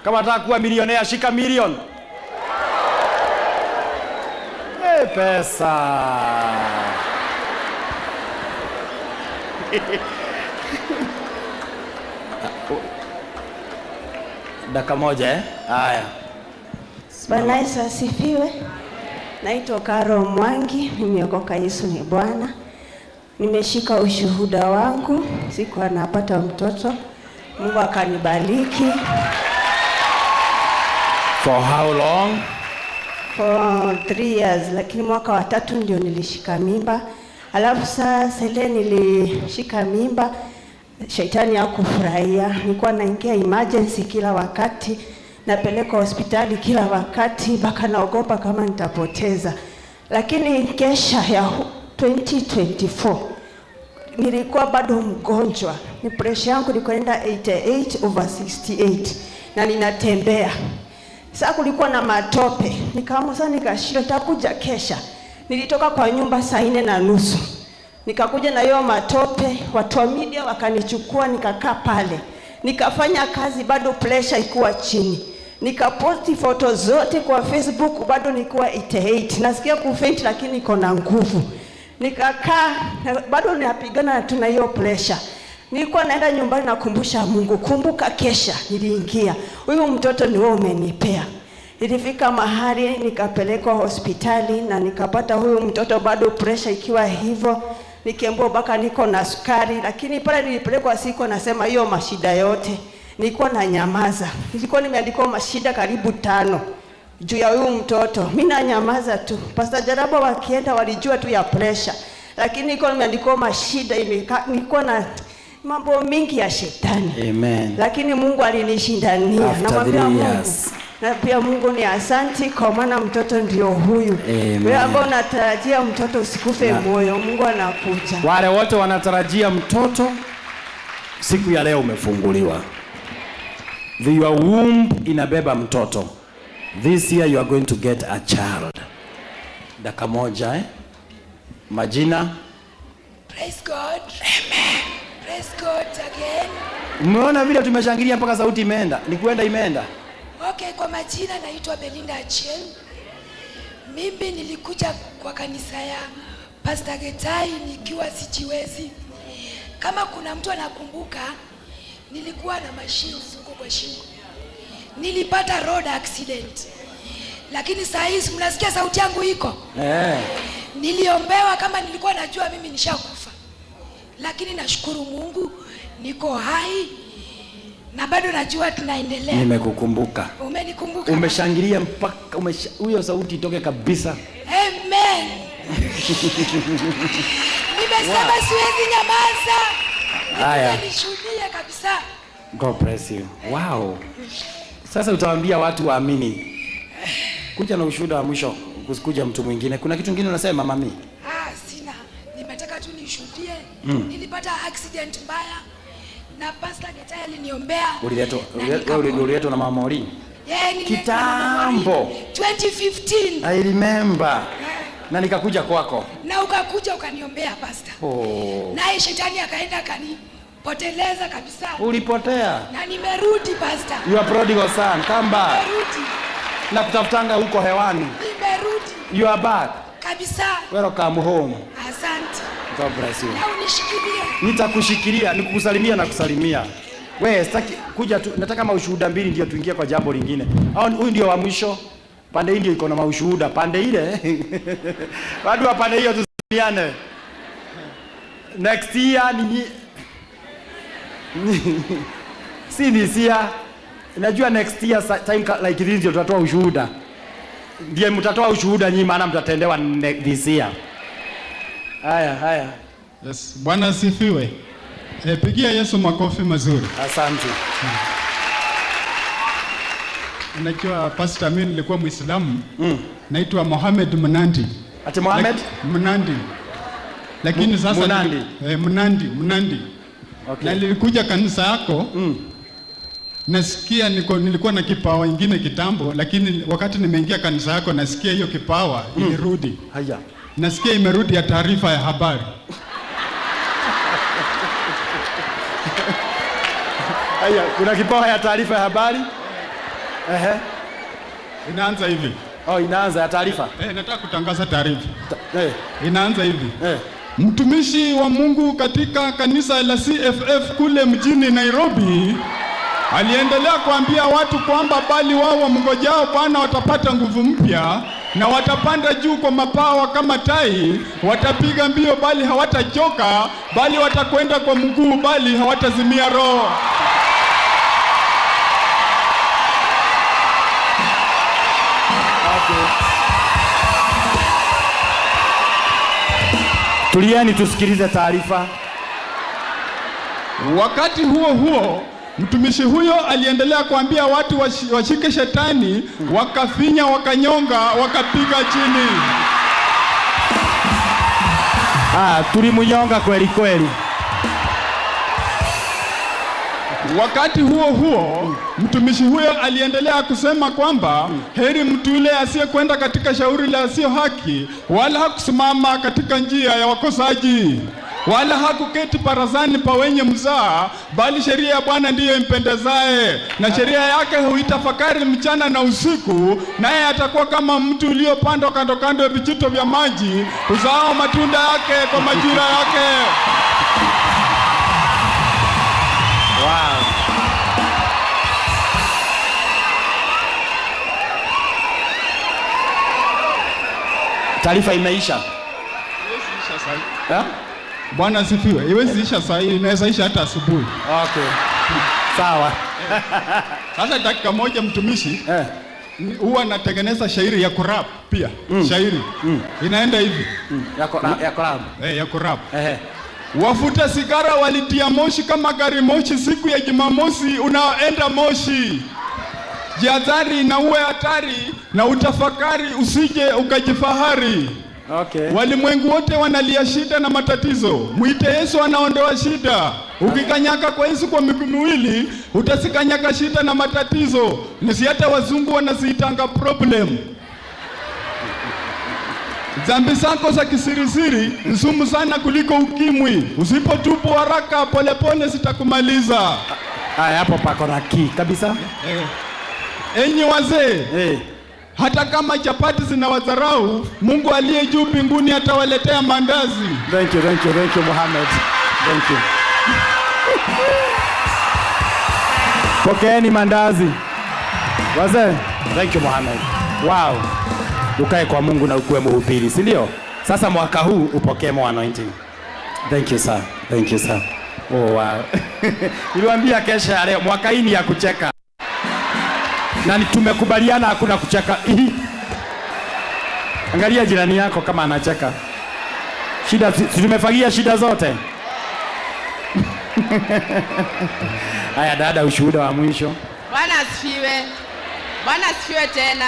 Kama unataka kuwa milionea shika milioni. Pesa. Dakika moja Haya. Bwana Yesu asifiwe. Naitwa Karo Mwangi, nimeokoka, Yesu ni Bwana. Nimeshika ushuhuda wangu, sikuwa napata mtoto. Mungu akanibariki. For how long? For 3 years, lakini mwaka wa 3 ndio nilishika mimba. Alafu sasa ile nilishika mimba, shetani hakufurahia. Nilikuwa naingia emergency kila wakati, napelekwa hospitali kila wakati, mpaka naogopa kama nitapoteza. Lakini kesha ya 2024 nilikuwa bado mgonjwa, ni pressure yangu ilikuwa 88 over 68 na ninatembea. Sasa kulikuwa na matope, nikaamua sasa, nikashinda nitakuja kesha. Nilitoka kwa nyumba saa 4:30 nikakuja na hiyo matope, watu wa media wakanichukua, nikakaa pale nikafanya kazi, bado pressure ikuwa chini. Nikaposti foto zote kwa Facebook, bado nikuwa 88. Nasikia kufaint lakini niko na nguvu. Nikakaa bado ninapigana tu na hiyo pressure. Nilikuwa naenda nyumbani nakumbusha Mungu, kumbuka kesha niliingia, huyu mtoto ni wewe umenipea. Ilifika mahali nikapelekwa hospitali na nikapata huyu mtoto bado pressure ikiwa hivyo, nikiambiwa mpaka niko na sukari. Lakini pale nilipelekwa siko nasema hiyo mashida yote, nilikuwa na nyamaza. Nilikuwa nimeandikwa mashida karibu 5 juu ya huyu mtoto, mimi nanyamaza tu. Pastor Jarabo wakienda walijua tu ya pressure, lakini nilikuwa nimeandikwa mashida, nilikuwa na mambo mingi ya shetani. Amen. Lakini Mungu alinishindania. After 3 years. Na pia Mungu ni asanti kwa maana mtoto ndio huyu. Wewe ambao unatarajia mtoto usikufe moyo, Mungu anakuja. Wale wote wanatarajia mtoto, siku ya leo umefunguliwa. Your womb inabeba mtoto. This year you are going to get a child. Dakika moja, Majina? Praise God. Amen. Praise God again. Umeona vile tumeshangilia mpaka sauti imeenda? Ni kuenda imeenda. Okay, kwa majina naitwa Belinda Achieng. Mimi nilikuja kwa kanisa ya Pastor Getai nikiwa sijiwezi. Kama kuna mtu anakumbuka, nilikuwa na mashine huko kwa shingo. Nilipata road accident. Lakini saa hizi mnasikia sauti yangu iko? Niliombewa kama nilikuwa najua mimi nishakufa. Lakini nashukuru Mungu niko hai na bado najua tunaendelea. Nimekukumbuka. Umenikumbuka. Umeshangilia mpaka huyo sauti itoke kabisa. Amen. Nimesema Wow. Siwezi nyamaza. Haya. Nishuhudie kabisa. God bless you. Wow. Sasa utawaambia watu waamini. Kuja na ushuhuda wa mwisho, kusikuja mtu mwingine. Kuna kitu kingine unasema mami? Sina. Nimetaka tu nishuhudie. Nilipata accident mbaya na Pastor Getai aliniombea. Uliletwa na Mama Maureen? Yeah, nililetwa na Mama Kitambo. Maureen. 2015. I remember. Na nikakuja kwako. Na ukakuja ukaniombea pastor. Oh. Naye shetani akaenda akanipoteleza kabisa. Ulipotea. Na nimerudi pastor. You are prodigal son, come back. Nimerudi. Na kutafutanga huko hewani. Nimerudi. You are back. Kabisa. Welcome home. Asante. God bless you. Na unishikilie. Nitakushikilia, nikukusalimia na kusalimia. Wewe sitaki kuja tu, nataka maushuhuda mbili ndio tuingie kwa jambo lingine. Au huyu ndio wa mwisho. Pande hii ndio iko na maushuhuda, pande ile. Watu wa pande hiyo tusalimiane. Next year ni si this year. Najua next year time like this ndio tutatoa ushuhuda. Ndiye mtatoa ushuhuda nyinyi, maana mtatendewa this year. Haya, haya. Yes, Bwana asifiwe. Pigia Yesu makofi mazuri. Asante. Unajua Pastor, mimi nilikuwa Muislamu. Naitwa Mohamed Mnandi. Ati Mohamed? Mnandi. Lakini sasa Mnandi. Mnandi. Okay. Na nilikuja kanisa yako. Nasikia nilikuwa na kipawa ingine kitambo, lakini wakati nimeingia kanisa yako nasikia hiyo kipawa ilirudi. Haya. Nasikia imerudi ya taarifa ya habari. Haya, kuna kipawa ya taarifa ya habari? Ehe. Inaanza hivi. Oh, inaanza ya taarifa. Nataka kutangaza taarifa. Inaanza hivi. Mtumishi wa Mungu katika kanisa la CFF kule mjini Nairobi aliendelea kuambia watu kwamba bali wao wamngojao Bwana watapata nguvu mpya na watapanda juu kwa mapawa kama tai, watapiga mbio bali hawatachoka, bali watakwenda kwa mguu bali hawatazimia roho. Okay. Tulieni tusikilize taarifa. Wakati huo huo mtumishi huyo aliendelea kuambia watu washike shetani, wakafinya, wakanyonga, wakapiga chini. Ah, tulimunyonga kweli kweli. Wakati huo huo, mtumishi huyo aliendelea kusema kwamba heri mtu yule asiyekwenda katika shauri la asiyo haki, wala hakusimama katika njia ya wakosaji, wala hakuketi barazani pa wenye mzaa, bali sheria ya Bwana ndiyo impendezaye, na sheria yake huitafakari mchana na usiku, naye atakuwa kama mti uliopandwa kando kando ya vijito vya maji, uzao matunda yake kwa majira yake. Wow. Taarifa imeisha. Bwana asifiwe. Iwezi isha saa hii, inaweza isha hata asubuhi. Okay. Sawa. Sasa dakika moja mtumishi. Huwa natengeneza shairi ya kurap pia. Shairi. Inaenda hivi. Ya kurap. Ya kurap. Wafuta sigara walitia moshi kama gari moshi siku ya Jumamosi unaoenda Moshi. Jihadhari na uwe hatari na utafakari usije ukajifahari. Okay. Walimwengu wote wanalia shida na matatizo. Mwite Yesu anaondoa shida. Ukikanyaka kwa Yesu kwa miguu miwili, utasikanyaka shida na matatizo. Nisi hata wazungu wanaziitanga problem. Dhambi zako za kisirisiri ni sumu sana kuliko ukimwi. Usipotubu haraka polepole zitakumaliza. Haya, hapo pako na key kabisa. Enyi wazee, hata kama chapati zinawadharau, Mungu aliye juu mbinguni atawaletea mandazi. Thank you, thank you, thank you Mohammed. Thank you. Pokeeni mandazi. Wazee, thank you Mohammed. Wow. Ukae kwa Mungu na ukuwe mhubiri, si ndio? Sasa mwaka huu upokee more anointing. Thank you sir. Thank you sir. Oh wow. Niliwaambia kesha ya leo mwaka hii ni ya kucheka. Na tumekubaliana hakuna kucheka. Angalia jirani yako kama anacheka. Shida si tumefagia shida zote. Haya dada, ushuhuda wa mwisho. Bwana asifiwe. Bwana asifiwe tena.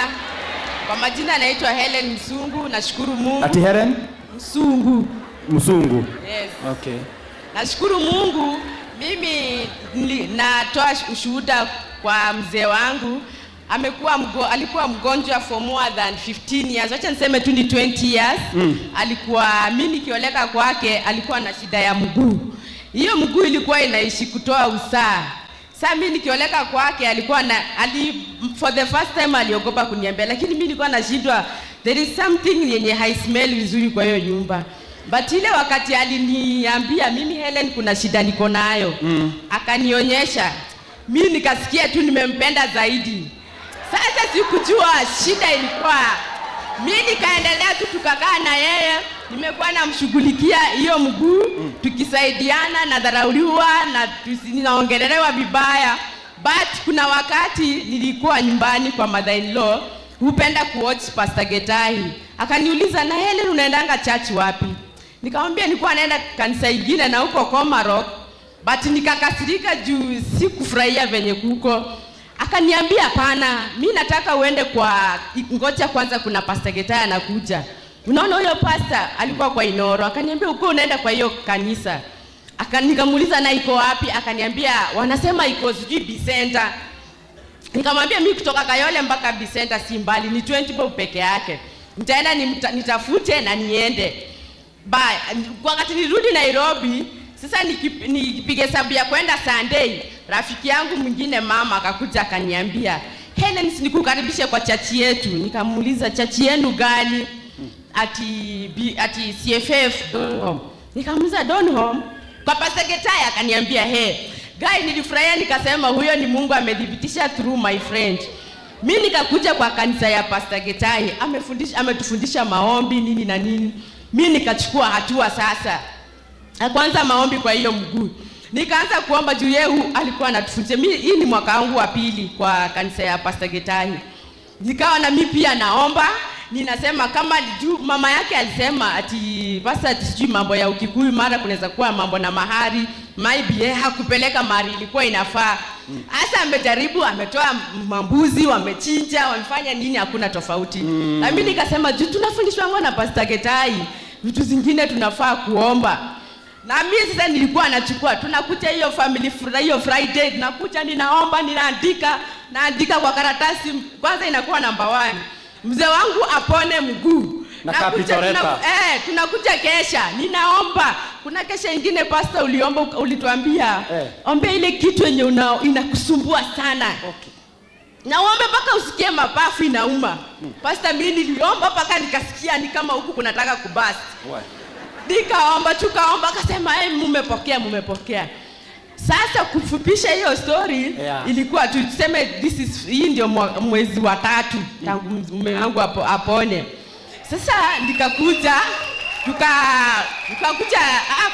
Kwa majina naitwa Helen Msungu, nashukuru Mungu. Ati Helen? Msungu. Msungu. Yes. Okay. Nashukuru Mungu, mimi natoa ushuhuda kwa mzee wangu. Amekuwa alikuwa mgonjwa for more than 15 years. Wacha niseme tu ni 20 years. Alikuwa, mimi nikioleka kwake alikuwa na shida ya mguu. Hiyo mguu ilikuwa inaishi kutoa usaha. Sasa mimi nikioleka kwake alikuwa na for the first time aliogopa kuniambia, lakini mimi nilikuwa nashindwa, there is something yenye hai smell vizuri kwa hiyo nyumba. But ile wakati aliniambia mimi, Helen, kuna shida niko nayo. Akanionyesha. Mimi nikasikia tu nimempenda zaidi. Sasa sikujua shida ilikuwa. Mimi nikaendelea tu tukakaa na yeye, nimekuwa namshughulikia hiyo mguu, tukisaidiana, nadharauliwa na naongelelewa vibaya. But kuna wakati nilikuwa nyumbani kwa mother-in-law, hupenda kuwatch Pastor Getahi. Akaniuliza, na Helen unaendanga church wapi? Nikamwambia nilikuwa naenda kanisa ingine na huko Komarok, but nikakasirika juu sikufurahia venye kuko. Akaniambia hapana, mimi nataka uende kwa, ngoja kwanza kuna Pastor Getahi anakuja. Unaona huyo pastor alikuwa kwa Inoro. Akaniambia uko unaenda kwa hiyo kanisa. Nikamuuliza na iko wapi? Akaniambia wanasema iko sijui Bicenter. Nikamwambia mimi kutoka Kayole mpaka Bicenter si mbali, ni 20 bob peke yake. Nitaenda nitafute na niende. Ba, wakati nirudi Nairobi, sasa nikipige hesabu ya kwenda Sunday, rafiki yangu mwingine mama akakuja akaniambia, Helen, nikukaribishe kwa chachi yetu. Nikamuuliza chachi yenu gani? Ati CFF Donholm. Nikamuuliza Donholm? Kwa Pastor Getahi akaniambia hey. Guy, nilifurahia nikasema huyo ni Mungu amedhibitisha through my friend. Mimi nikakuja kwa kanisa ya Pastor Getahi, ametufundisha maombi nini na nini. Mimi nikachukua hatua sasa. Kwanza maombi kwa hiyo mguu. Nikaanza kuomba juu yeye alikuwa anatufundisha. Mimi hii ni mwaka wangu wa pili kwa kanisa ya Pastor Getahi. Nikawa na mimi pia naomba, ninasema kama juu mama yake alisema ati pastor ati sijui mambo ya Ukikuyu mara kunaweza kuwa mambo na mahari, maybe yeye hakupeleka mahari ilikuwa inafaa. Hasa amejaribu, ametoa mambuzi, wamechinja, wamefanya nini, hakuna tofauti. Na mimi nikasema juu tunafundishwa na Pastor Ketai, vitu zingine tunafaa kuomba. Na mimi sasa nilikuwa nachukua, tunakuja hiyo family hiyo Friday, tunakuja ninaomba, ninaandika, naandika kwa karatasi, kwanza inakuwa namba 1. Mzee wangu apone mguu. Na kapitoreta. Tunakuja kesha, ninaomba. Kuna kesha ingine pastor uliomba, ulituambia ombe ile kitu yenye inakusumbua sana. Okay. Na uombe mpaka usikie mapafu inauma. Pastor, mimi niliomba mpaka nikasikia ni kama huku kunataka kubust. Nikaomba, tukaomba, akasema mumepokea. Sasa kufupisha hiyo story, ilikuwa tuseme this is, hii ndio mwezi wa 3 tangu mume wangu apone. Sasa nikakuja tukakuja,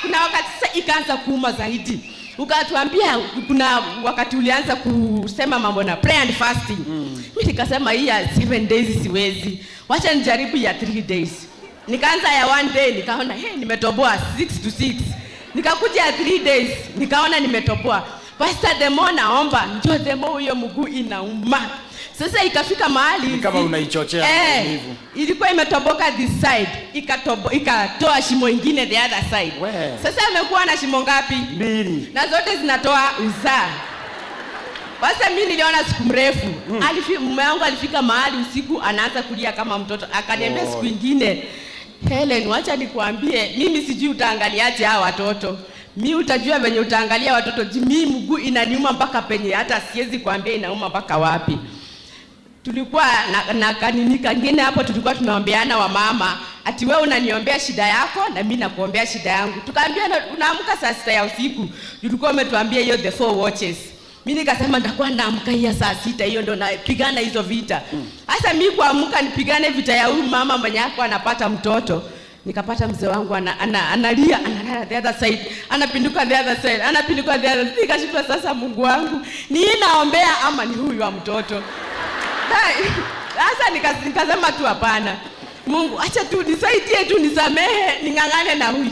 kuna wakati sasa ikaanza kuuma zaidi. Ukatuambia kuna wakati ulianza kusema mambo na prayer and fasting. Mimi nikasema hii ya 7 days siwezi. Wacha nijaribu ya 3 days. Nikaanza ya 1 day nikaona nimetoboa 6 to 6. Nikakuja ya 3 days nikaona nimetoboa. Pastor, the more naomba ndio the more huyo mguu inauma. Sasa ikafika mahali kama unaichochea maumivu. Ilikuwa imetoboka this side, ikatoa shimo ingine the other side. Sasa amekuwa na shimo ngapi? 2. Na zote zinatoa uzaa. Sasa mimi niliona siku mrefu. Mume wangu alifika mahali usiku anaanza kulia kama mtoto. Akaniambia siku ingine, Helen, wacha nikuambie, mimi sijui utaangaliaje hawa watoto. Mimi utajua venye utaangalia watoto. Mimi mguu inaniuma mpaka penye hata siwezi kuambia inauma mpaka wapi. Tulikuwa na kanini kingine hapo, tulikuwa tunaombeana wa mama, ati wewe unaniombea shida yako na mimi nakuombea shida yangu. Tukaambiana unaamka saa 6 ya usiku. Tulikuwa umetuambia hiyo the 4 watches. Mimi nikasema nitakuwa naamka hiyo saa 6, hiyo ndo napigana hizo vita. Sasa mimi kuamka nipigane vita ya huyu mama mwenye yako anapata mtoto. Nikapata mzee wangu analia, analala the other side, anapinduka the other side, anapinduka the other side. Nikashindwa sasa, Mungu wangu, ni naombea ama ni huyu wa mtoto? Sasa nikasema tu hapana. Mungu, acha tu nisaidie tu, nisamehe, ningangane na huyu.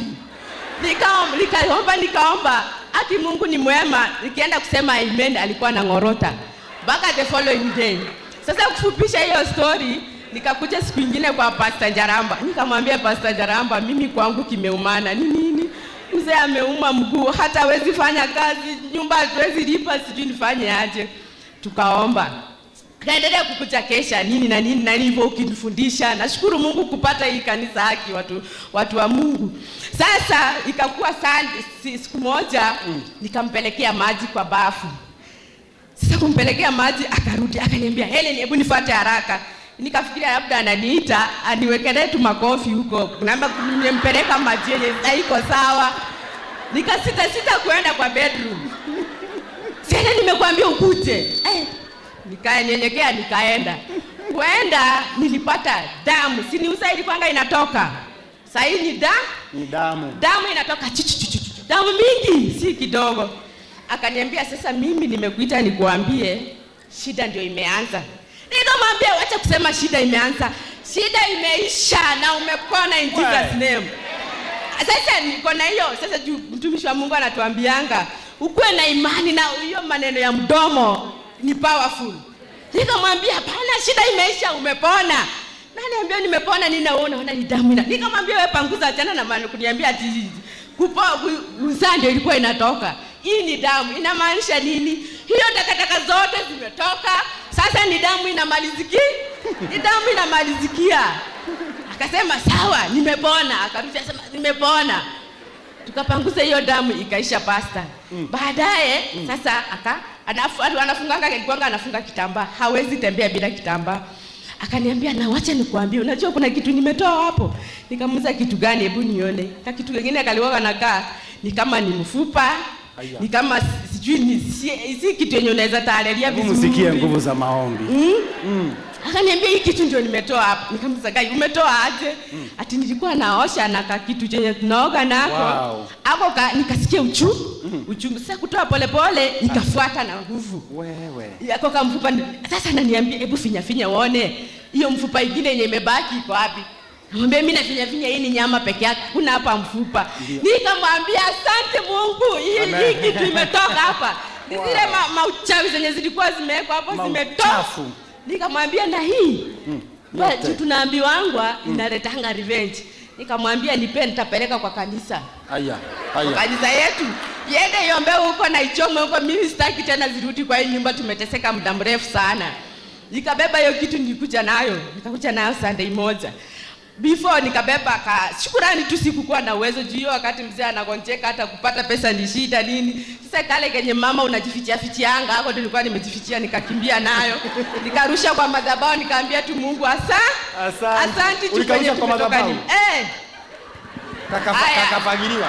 Nikaomba, ati Mungu ni mwema. Nikienda kusema amen, alikuwa anangorota. Mpaka the following day. Sasa kufupisha hiyo story, nikakuja siku nyingine kwa Pastor Njaramba. Nikamwambia Pastor Njaramba, mimi kwangu kimeumana. Ni nini? Mzee ameuma mguu, hata hawezi fanya kazi, nyumba hatuwezi lipa, sijui nifanye aje. Tukaomba. Kaendelea kukuja kesha nini na nini na hivyo ukinifundisha. Nashukuru Mungu kupata hii kanisa haki watu wa Mungu. Sasa ikakuwa siku moja nikampelekea maji kwa bafu. Sasa kumpelekea maji akarudi akaniambia, Helen, hebu nifuate haraka. Nikafikiria labda ananiita aniwekelee tu makofi huko. Naomba nimempeleka maji yenye haiko sawa. Nikasita sita kuenda kwa bedroom. Sasa nimekuambia ukuje. Nikaenyenyekea nikaenda. Kuenda nilipata damu. Si ni usaidi kwanga inatoka. Sasa hii ni ni damu. Damu inatoka chichichichi. Damu mingi si kidogo. Akaniambia sasa mimi nimekuita nikuambie shida ndio imeanza. Nikamwambia acha kusema shida imeanza. Shida imeisha na umepona in Jesus name. Sasa niko na hiyo sasa mtumishi wa Mungu anatuambianga ukuwe na imani na hiyo maneno ya mdomo ni powerful. Nikamwambia hapana, shida imeisha, umepona. Nani ambia nimepona nini na wewe unaona ni damu ina. Nikamwambia wewe panguza, achana na maneno kuniambia ati uzaa ndio ilikuwa inatoka. Hii ni damu, inamaanisha nini? Hiyo takataka zote zimetoka. Sasa ni damu inamalizikia. Ni damu inamalizikia. Akasema sawa, nimepona. Akarudi akasema nimepona. Tukapanguza hiyo damu ikaisha pastor. Baadaye sasa anafunganga alikuwa anafunga kitambaa, hawezi tembea bila kitambaa. Akaniambia na wacha nikuambie, unajua kuna kitu nimetoa hapo. Nikamuuliza kitu gani, hebu nione. Na kitu kingine kalikuwa kanakaa ni kama ni mfupa, ni kama sijui ni si kitu yenye unaweza taalelia vizuri. Msikie nguvu za maombi. Akaniambia hii kitu ndio nimetoa hapo. Nikamuuliza gai, umetoa aje? Ati nilikuwa naosha na kitu chenye tunaoga nako. Hapo nikasikia uchungu. Sasa kutoa pole pole nikafuata na nguvu. Wewe. Yako kama mfupa. Sasa ananiambia hebu finya finya uone hiyo mfupa ingine yenye imebaki iko wapi. Namwambia mimi nafinya finya hii ni nyama peke yake, kuna hapa mfupa. Nikamwambia asante Mungu, hii kitu imetoka hapa. Ni zile mauchawi zenye zilikuwa zimewekwa hapo zimetoka. Mauchafu. Nikamwambia na hii Yote. juu tunaambiwangwa inaletanga revenge. Nikamwambia nipe, nitapeleka kwa kanisa. Haya, Kwa haya. kanisa yetu iende iombewe huko na ichomwe huko. Mimi sitaki tena zirudi kwa hii nyumba, tumeteseka muda mrefu sana. Nikabeba hiyo kitu, nilikuja nayo, nikakuja nayo Sunday moja before nikabeba ka shukurani tu, sikukuwa na uwezo juu hiyo wakati mzee anagonjeka, hata kupata pesa ni shida nini. Sasa kale kenye mama unajifichia fichianga hapo, ndio nilikuwa nimejifichia, nikakimbia nayo nikarusha kwa madhabahu, nikaambia tu Mungu Asante. asante juu Ulikarusha kwenye kwa tumetoka madhabahu? Haya. Kakafagiliwa.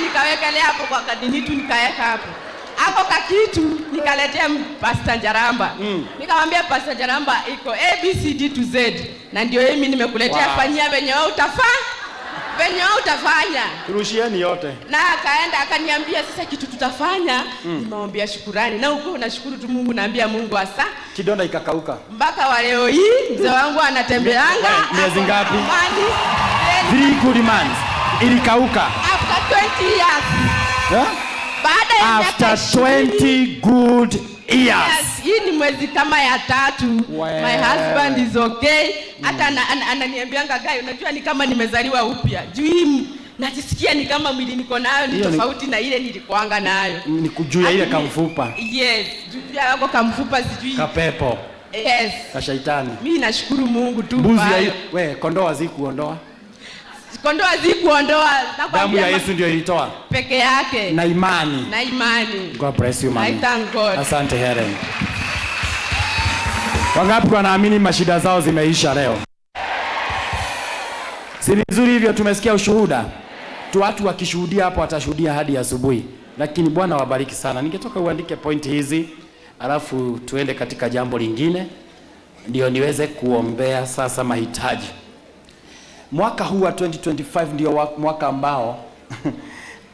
Nikawekelea hapo kwa kadini tu, nikaweka hapo hapo kakitu, nikaletea Pastor Njaramba. Nikamwambia Pastor Njaramba iko A B C D to Z, na ndio mimi nimekuletea. Wow. Fanyia venye wewe utafaa, venye wewe utafanya. Turushieni yote. Na akaenda akaniambia sasa kitu tutafanya ni maombi ya shukurani, na uko unashukuru tu Mungu, naambia Mungu asa Kidonda ikakauka. mpaka wa leo hii mzee wangu anatembeanga Miezi ngapi? amani. 3 good months. Ilikauka. After 20 years. Huh? Baada ya miaka After 20 good years. Yes, hii ni mwezi kama ya tatu. Well. My husband is okay. Hata ananiambianga guy, unajua ni kama nimezaliwa upya. Juu hii najisikia ni kama mwili niko nayo ni Hiyo ni- tofauti na ile nilikuanga nayo. Ni kujuu ya ile kamfupa. Yes, juu ya wako kamfupa sijui. Kapepo. Yes. Kashaitani. Mimi nashukuru Mungu tu. Mbuzi kwa ya hayo. we kondoo hazikuondoa. Kondoo hazikuondoa. Damu Nakwambia ya Yesu ndio ilitoa. peke yake. Na imani. Na imani. God bless you, mami. I thank God. Asante Helen. Wangapi wanaamini mashida zao zimeisha leo? Si vizuri hivyo? Tumesikia ushuhuda tu, watu wakishuhudia hapo watashuhudia hadi asubuhi, lakini Bwana wabariki sana. Ningetoka uandike pointi hizi, alafu tuende katika jambo lingine, ndio niweze kuombea sasa mahitaji. Mwaka huu wa 2025 ndio mwaka ambao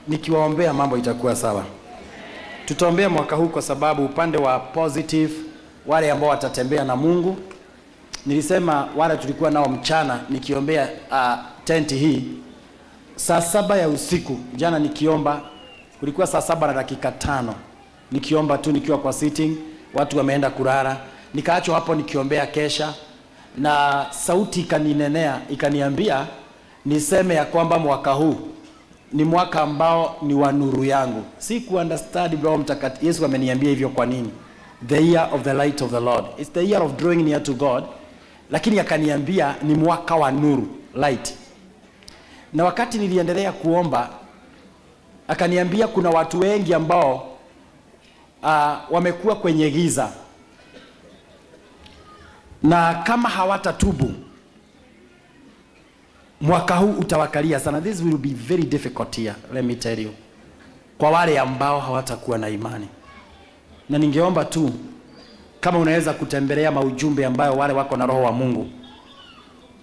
nikiwaombea mambo itakuwa sawa. Tutaombea mwaka huu kwa sababu upande wa positive, wale ambao watatembea na Mungu, nilisema wale tulikuwa nao mchana nikiombea tenti hii saa 7 ya usiku jana nikiomba, kulikuwa saa 7:05 nikiomba tu nikiwa kwa sitting, watu wameenda kulala, nikaachwa hapo nikiombea kesha, na sauti ikaninenea ikaniambia niseme ya kwamba mwaka huu ni mwaka ambao ni wa nuru yangu. Si ku understand Roho Mtakatifu. Yesu ameniambia hivyo kwa nini? The year of the light of the Lord. It's the year of drawing near to God. Lakini akaniambia ni mwaka wa nuru, light. Na wakati niliendelea kuomba, akaniambia kuna watu wengi ambao wamekuwa kwenye giza. Na kama hawatatubu, mwaka huu utawakalia sana. This will be very difficult here, let me tell you. Kwa wale ambao hawatakuwa na imani. Na ningeomba tu kama unaweza kutembelea maujumbe ambayo wale wako na roho wa Mungu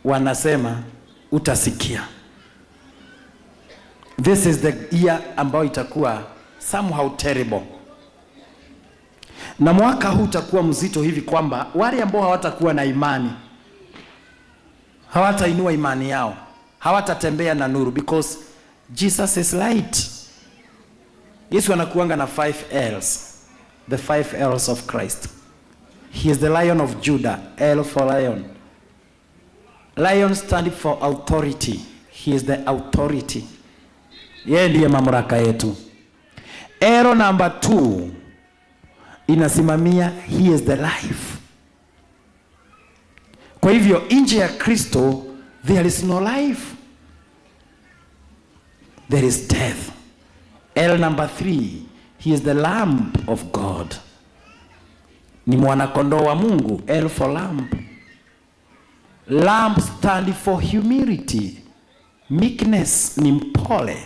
wanasema, utasikia. This is the year ambayo itakuwa somehow terrible. Na mwaka huu utakuwa mzito hivi kwamba wale ambao hawatakuwa na imani, hawatainua imani yao, hawatatembea na nuru, because Jesus is light. Yesu anakuanga na 5 L's, the 5 L's of Christ. He is the Lion of Judah, L for lion. Lion stands for authority. He is the authority. Yeye ndiye mamlaka yetu. L number 2 inasimamia he is the life. Kwa hivyo nje ya Kristo there is no life. There is death. L number 3, he is the Lamb of God. Ni mwana kondoo wa Mungu, L for lamb. Lamb stand for humility. Meekness, ni mpole.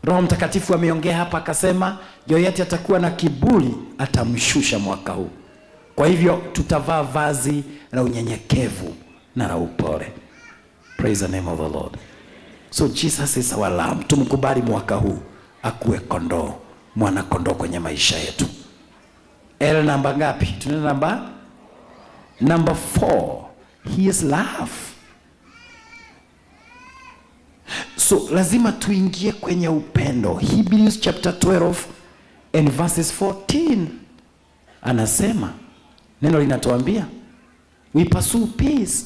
Roho Mtakatifu ameongea hapa akasema yoyote atakuwa na kiburi atamshusha mwaka huu. Kwa hivyo tutavaa vazi la unyenyekevu na la upole. Praise the name of the Lord. So Jesus is our lamb. Tumkubali mwaka huu akuwe kondoo, mwana kondoo kwenye maisha yetu. L namba ngapi? Tunaenda namba 4. He is love. So lazima tuingie kwenye upendo. Hebrews chapter 12 and verses 14 anasema, neno linatuambia we pursue peace,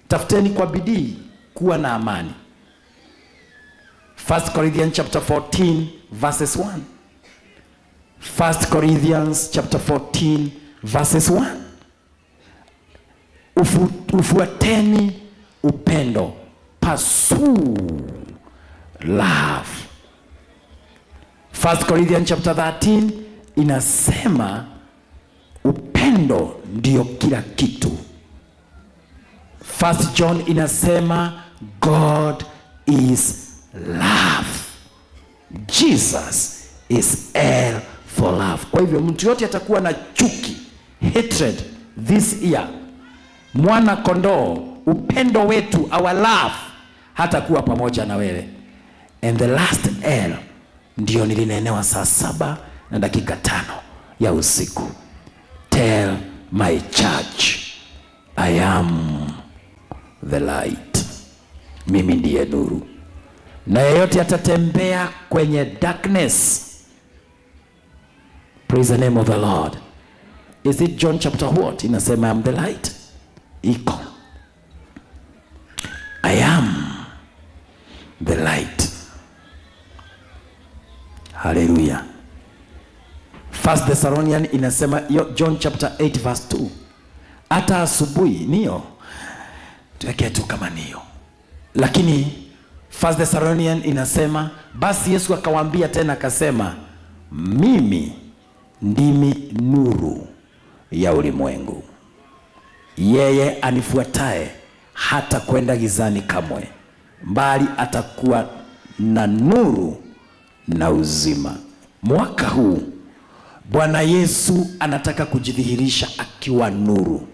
tafuteni kwa bidii kuwa na amani. 1 Corinthians chapter 14 verses 1. 1 Corinthians chapter 14 verses 1. Ufuateni upendo, pursue love. 1 Corinthians chapter 13 inasema upendo ndio kila kitu. 1 John inasema God is love. Jesus is L for love. Kwa hivyo mtu yote atakuwa na chuki, hatred this year, mwana kondoo, upendo wetu, our love, hatakuwa pamoja na wewe. And the last L ndio nilinenewa saa 7:05 ya usiku. Tell my church I am the light. Mimi ndiye nuru. Na yeyote atatembea kwenye darkness. Praise the name of the Lord. Is it John chapter what? Inasema I am the light. Iko. I am the light. Hallelujah. 1 Thessalonians inasema John chapter 8 verse 2. Hata asubuhi niyo tuweke tu kama niyo. Lakini 1 Thessalonians inasema basi Yesu akawaambia tena akasema, mimi ndimi nuru ya ulimwengu. Yeye anifuataye hata kwenda gizani kamwe, bali atakuwa na nuru na uzima. Mwaka huu Bwana Yesu anataka kujidhihirisha akiwa nuru.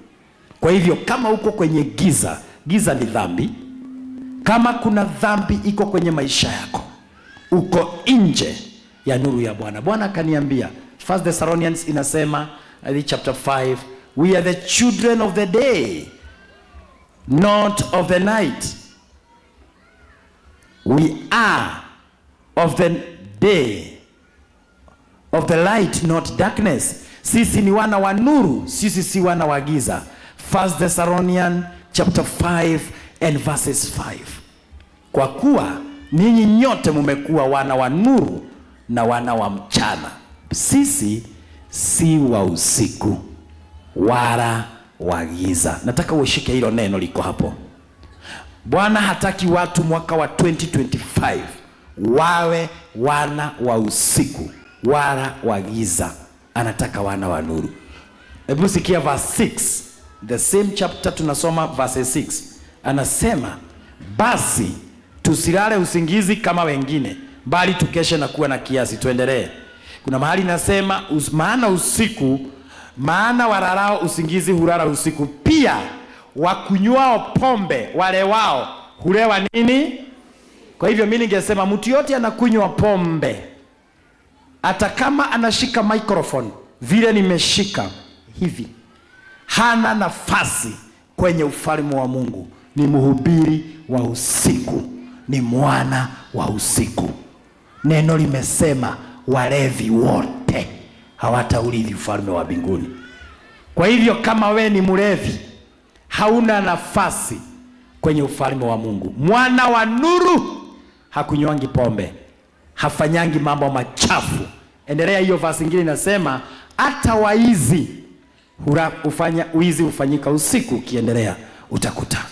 Kwa hivyo kama uko kwenye giza, giza ni dhambi. Kama kuna dhambi iko kwenye maisha yako, uko nje ya nuru ya Bwana. Bwana akaniambia, 1 Thessalonians inasema, chapter 5, we are the children of the day, not of the night. We are of the day, of the light, not darkness. Sisi ni wana wa nuru, sisi si wana wa giza. 1 Thessalonians chapter 5 and verses 5. Kwa kuwa ninyi nyote mumekuwa wana wa nuru na wana wa mchana. Sisi si wa usiku wala wa giza. Nataka ushike hilo neno liko hapo. Bwana hataki watu mwaka wa 2025 wawe wana wa usiku wala wa giza. Anataka wana wa nuru. Hebu sikia verse 6. The same chapter tunasoma verse 6. Anasema basi tusilale usingizi kama wengine, bali tukeshe na kuwa na kiasi. Tuendelee. Kuna mahali nasema maana usiku, maana walalao usingizi hulala usiku, pia wakunywao pombe wale wao hulewa nini? Kwa hivyo mimi ningesema mtu yote anakunywa pombe, hata kama anashika microphone vile nimeshika hivi, hana nafasi kwenye ufalme wa Mungu. Ni mhubiri wa usiku, ni mwana wa usiku. Neno limesema walevi wote hawataurithi ufalme wa mbinguni. Kwa hivyo kama we ni mlevi, hauna nafasi kwenye ufalme wa Mungu. Mwana wa nuru hakunywangi pombe, hafanyangi mambo machafu. Endelea hiyo verse nyingine inasema hata waizi hufanya wizi hufanyika usiku. Ukiendelea utakuta.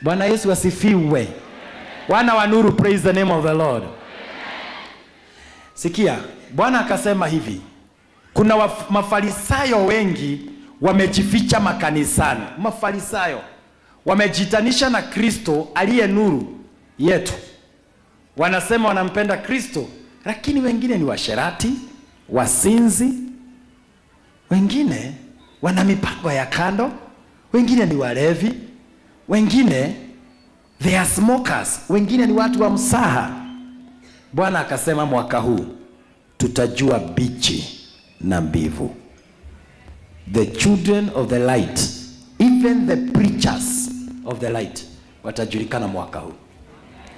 Bwana Yesu asifiwe. Wana wa nuru, praise the name of the Lord. Sikia, Bwana akasema hivi, kuna mafarisayo wengi wamejificha makanisani. Mafarisayo wamejitanisha na Kristo aliye nuru yetu. Wanasema wanampenda Kristo, lakini wengine ni washerati, wasinzi, wengine wana mipango ya kando, wengine ni walevi, wengine they are smokers, wengine ni watu wa msaha. Bwana akasema mwaka huu tutajua bichi na mbivu. The children of the light, even the preachers of the light, watajulikana mwaka huu.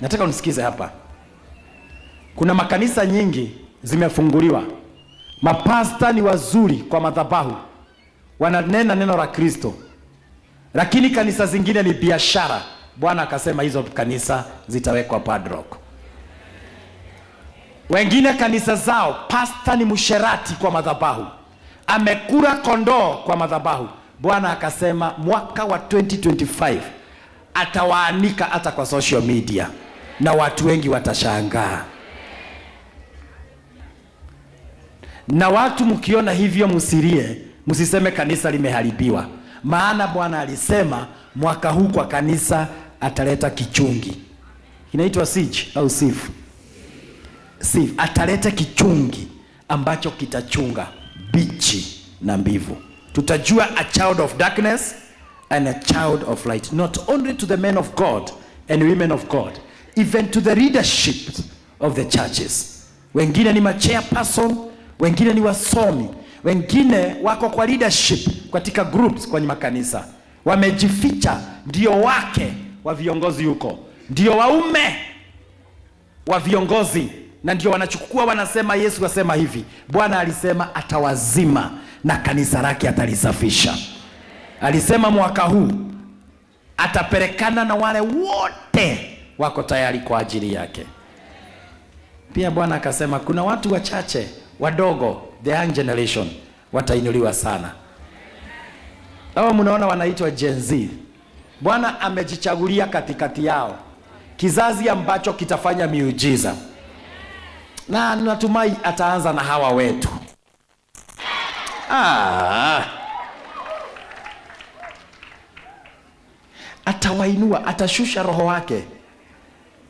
Nataka unisikize hapa. Kuna makanisa nyingi zimefunguliwa. Mapasta ni wazuri kwa madhabahu, wananena neno la Kristo, lakini kanisa zingine ni biashara. Bwana akasema hizo kanisa zitawekwa padlock. Wengine kanisa zao pasta ni msherati kwa madhabahu, amekula kondoo kwa madhabahu. Bwana akasema mwaka wa 2025 atawaanika hata kwa social media na watu wengi watashangaa. Na watu mkiona hivyo, msilie, msiseme kanisa limeharibiwa, maana Bwana alisema mwaka huu kwa kanisa ataleta kichungi, kinaitwa siege au sieve. Sieve. Ataleta kichungi ambacho kitachunga bichi na mbivu. Tutajua a child of darkness and a child of light, not only to the men of God and women of God, even to the leadership of the churches. Wengine ni machairperson, wengine ni wasomi, wengine wako kwa leadership katika groups kwenye makanisa, wamejificha, ndio wake wa viongozi huko, ndio waume wa viongozi, na ndio wanachukua wanasema, Yesu asema hivi, Bwana alisema atawazima na kanisa lake atalisafisha. Alisema mwaka huu atapelekana na wale wote wako tayari kwa ajili yake. Pia Bwana akasema kuna watu wachache wadogo, the young generation, watainuliwa sana. Hawa mnaona wanaitwa Gen Z. Bwana amejichagulia katikati yao kizazi ambacho kitafanya miujiza, na natumai ataanza na hawa wetu. Atawainua, atashusha roho wake.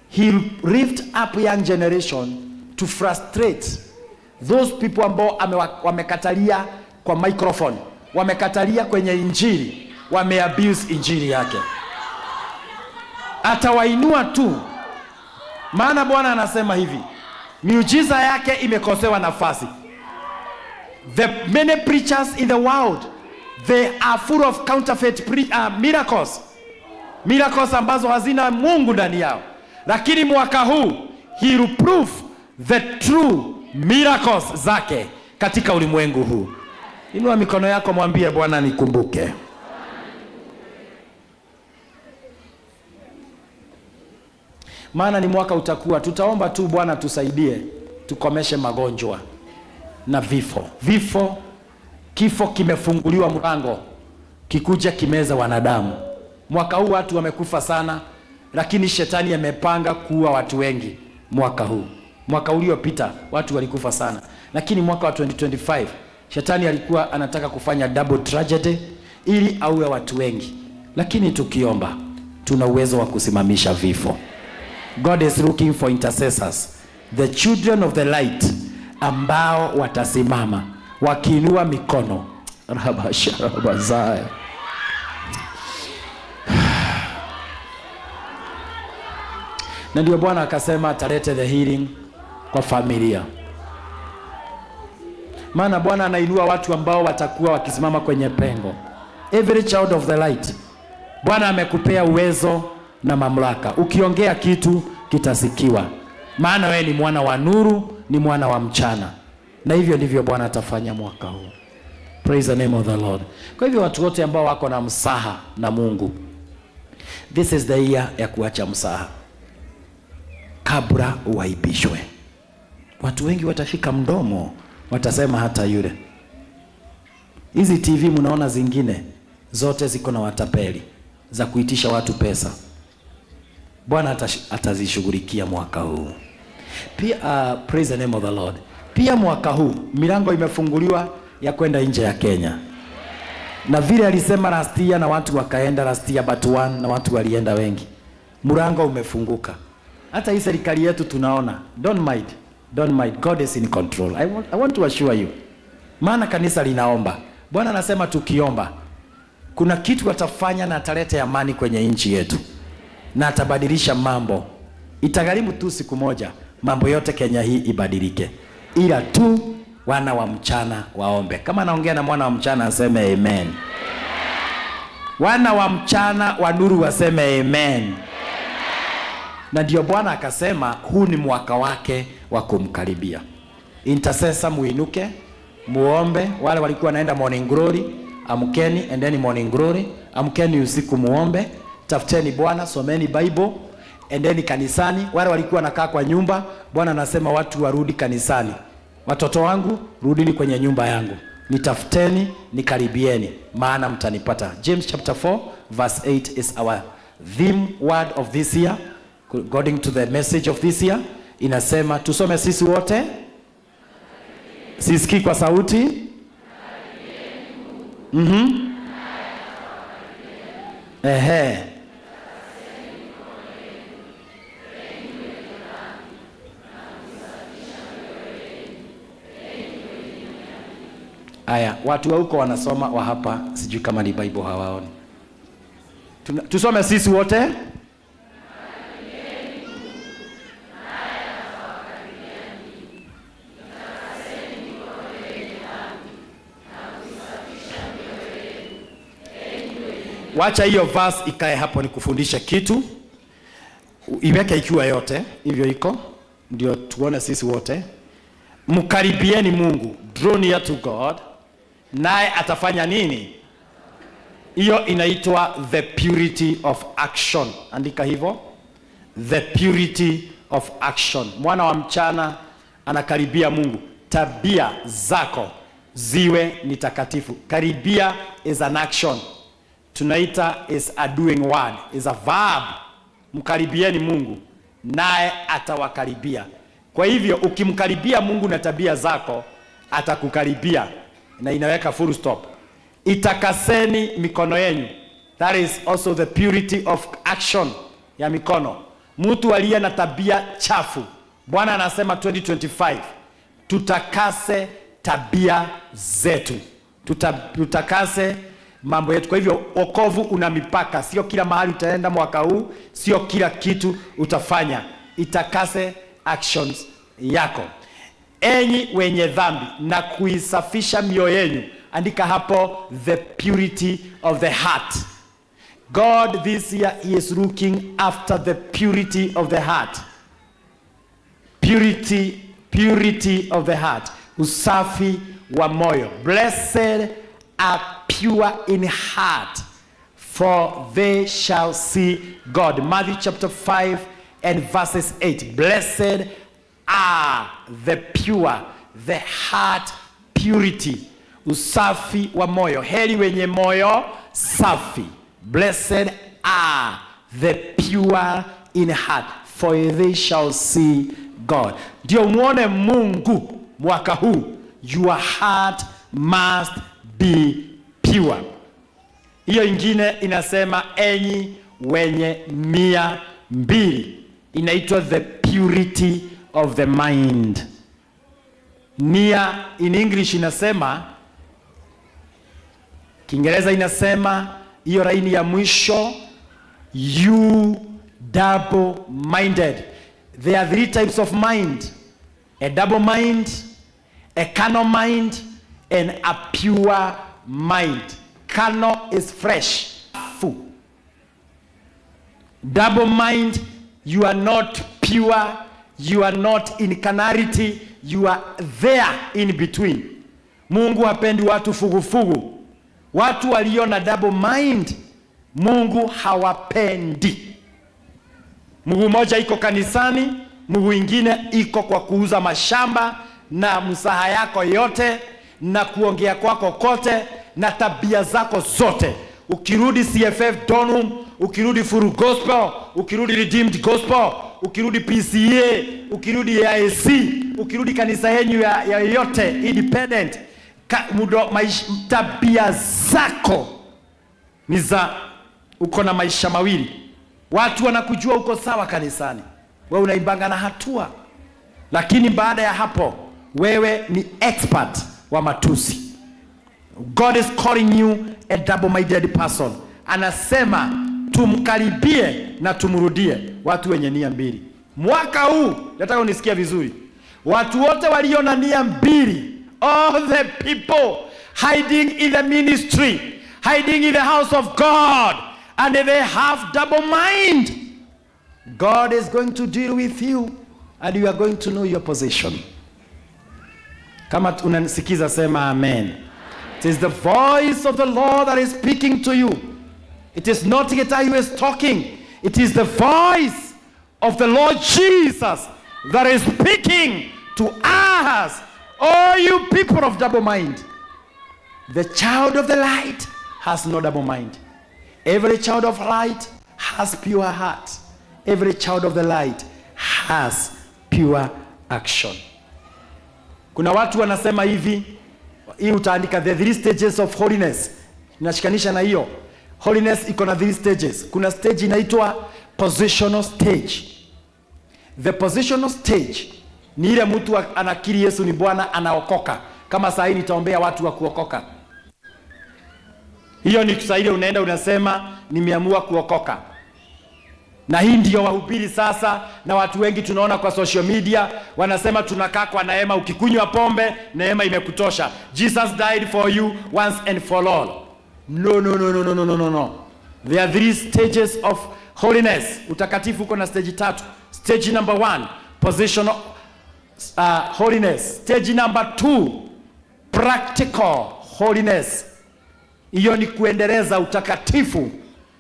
He'll lift up young generation to frustrate those people ambao wamekatalia kwa microphone, wamekatalia kwenye injili, wameabuse injili yake. Atawainua tu, maana Bwana anasema hivi, miujiza yake imekosewa nafasi. The many preachers in the world, they are full of counterfeit miracles. Miracles ambazo hazina Mungu ndani yao. Lakini mwaka huu he will prove the true miracles zake katika ulimwengu huu. Inua mikono yako, mwambie Bwana nikumbuke. Maana ni mwaka utakuwa, tutaomba tu Bwana tusaidie tukomeshe magonjwa na vifo. Vifo, kifo kimefunguliwa mlango, kikuja kimeza wanadamu. Mwaka huu watu wamekufa sana, lakini shetani amepanga kuua watu wengi mwaka huu. Mwaka uliopita watu walikufa sana, lakini mwaka wa 2025 shetani alikuwa anataka kufanya double tragedy ili aue watu wengi. Lakini tukiomba tuna uwezo wa kusimamisha vifo. God is looking for intercessors, the children of the light, ambao watasimama wakiinua mikono. Rabasharabazaya. Na ndio Bwana akasema atalete the healing kwa familia. Maana Bwana anainua watu ambao watakuwa wakisimama kwenye pengo. Every child of the light, Bwana amekupea uwezo na mamlaka. Ukiongea kitu kitasikiwa. Maana wewe ni mwana wa nuru, ni mwana wa mchana. Na hivyo ndivyo Bwana atafanya mwaka huu. Praise the name of the Lord. Kwa hivyo watu wote ambao wako na msaha na Mungu, this is the year ya kuacha msaha kabla uaibishwe. Watu wengi watashika mdomo, watasema hata yule. Hizi TV mnaona zingine zote ziko na watapeli za kuitisha watu pesa. Bwana atazishughulikia mwaka huu. Pia praise the name of the Lord. Pia mwaka huu milango imefunguliwa ya kwenda nje ya Kenya. Na vile alisema last year na watu wakaenda last year but one, na watu walienda wengi. Mlango umefunguka. Hata hii serikali yetu tunaona, don't mind, don't mind, God is in control. I want to assure you. Maana kanisa linaomba. Bwana anasema tukiomba kuna kitu atafanya na ataleta amani kwenye nchi yetu. Na atabadilisha mambo. Itagharimu tu siku moja mambo yote Kenya hii ibadilike. Ila tu wana wa mchana waombe. Kama naongea na mwana wa mchana aseme amen. Wana wa mchana wa nuru waseme amen. Na ndio Bwana akasema huu ni mwaka wake wa kumkaribia. Intercessor muinuke, muombe. Wale walikuwa wanaenda morning glory, amkeni, endeni morning glory, amkeni usiku muombe, tafuteni Bwana, someni Bible, endeni kanisani. Wale walikuwa wanakaa kwa nyumba, Bwana anasema watu warudi kanisani. Watoto wangu, rudini kwenye nyumba yangu, nitafuteni, nikaribieni, maana mtanipata. James chapter 4 verse 8 is our theme word of this year, according to the message of this year. Inasema tusome sisi wote, sisikii kwa sauti. Ehe. Aya, watu wa huko wanasoma, wa hapa sijui kama ni Bible hawaoni. Tusome sisi wote. Wacha hiyo verse ikae hapo nikufundishe kitu. Iweke ikiwa yote, hivyo iko, ndio tuone sisi wote. Mkaribieni Mungu, draw near to God, naye atafanya nini? Hiyo inaitwa the purity of action. Andika hivyo, the purity of action. Mwana wa mchana anakaribia Mungu. Tabia zako ziwe ni takatifu. Karibia is an action. Tunaita is a doing word, is a verb. Mkaribieni Mungu, naye atawakaribia. Kwa hivyo ukimkaribia Mungu na tabia zako, atakukaribia. Na inaweka full stop. Itakaseni mikono yenu. That is also the purity of action ya mikono. Mtu aliye na tabia chafu, Bwana anasema 2025 tutakase tabia zetu. Tutakase mambo yetu. Kwa hivyo wokovu una mipaka, sio kila mahali utaenda mwaka huu, sio kila kitu utafanya. Itakase actions yako. Enyi wenye dhambi, na kuisafisha mioyo yenu. Andika hapo, the purity of the heart. God this year he is looking after the purity of the heart. Purity, purity of the heart. Usafi wa moyo. Blessed are pure in heart, for they shall see God. Matthew chapter 5 and verses 8. Blessed are the pure, the heart purity. Usafi wa moyo. Heri wenye moyo safi. Blessed are the pure in heart, for they shall see God. Ndio muone Mungu mwaka huu. Your heart must be pure. Hiyo ingine inasema enyi wenye nia mbili. Inaitwa the purity of the mind. Nia in English inasema, Kiingereza inasema hiyo laini ya mwisho, you double minded. There are three types of mind: a double mind, a carnal mind, and a pure mind. Carnal is fresh. Fu. Double mind, you are not pure, you are not in carnality, you are there in between. Mungu hapendi watu fugufugu. Watu walio na double mind, Mungu hawapendi. Mguu moja iko kanisani, mguu ingine iko kwa kuuza mashamba na msaha yako yote na kuongea kwako kote na tabia zako zote. Ukirudi CFF Donum, ukirudi Furu Gospel, ukirudi Redeemed Gospel, ukirudi PCA, ukirudi AIC, ukirudi kanisa yenu ya yote independent, tabia zako ni za uko na maisha mawili. Watu wanakujua uko sawa kanisani, wewe unaimbanga na hatua, lakini baada ya hapo wewe ni expert wa matusi. God is calling you a double-minded person. Anasema tumkaribie na tumrudie watu wenye nia mbili. Mwaka huu nataka unisikie vizuri. Watu wote walio na nia mbili, all the people hiding in the ministry, hiding in the house of God, and they have double mind, God is going to deal with you and you are going to know your position. Kama unanisikiza sema amen. It is the voice of the Lord that is speaking to you. It is not Gitahi who is talking. It is the voice of the Lord Jesus that is speaking to us. All you people of double mind. The child of the light has no double mind. Every child of light has pure heart. Every child of the light has pure action. Kuna watu wanasema hivi, hii utaandika the three stages of holiness. Inashikanisha na hiyo. Holiness iko na three stages. Kuna stage inaitwa positional stage. The positional stage ni ile mtu anakiri Yesu ni Bwana, anaokoka. Kama saa hii nitaombea watu wa kuokoka. Hiyo ni saa ile unaenda unasema nimeamua kuokoka. Na hii ndio wahubiri sasa, na watu wengi tunaona kwa social media wanasema tunakaa kwa neema. Ukikunywa pombe, neema imekutosha. Jesus died for you once and for all. No, no, no, no, no, no, no, no, no. There are three stages of holiness. Utakatifu uko na stage tatu. Stage number 1, positional holiness. Stage number 2, practical holiness. Hiyo ni kuendeleza utakatifu.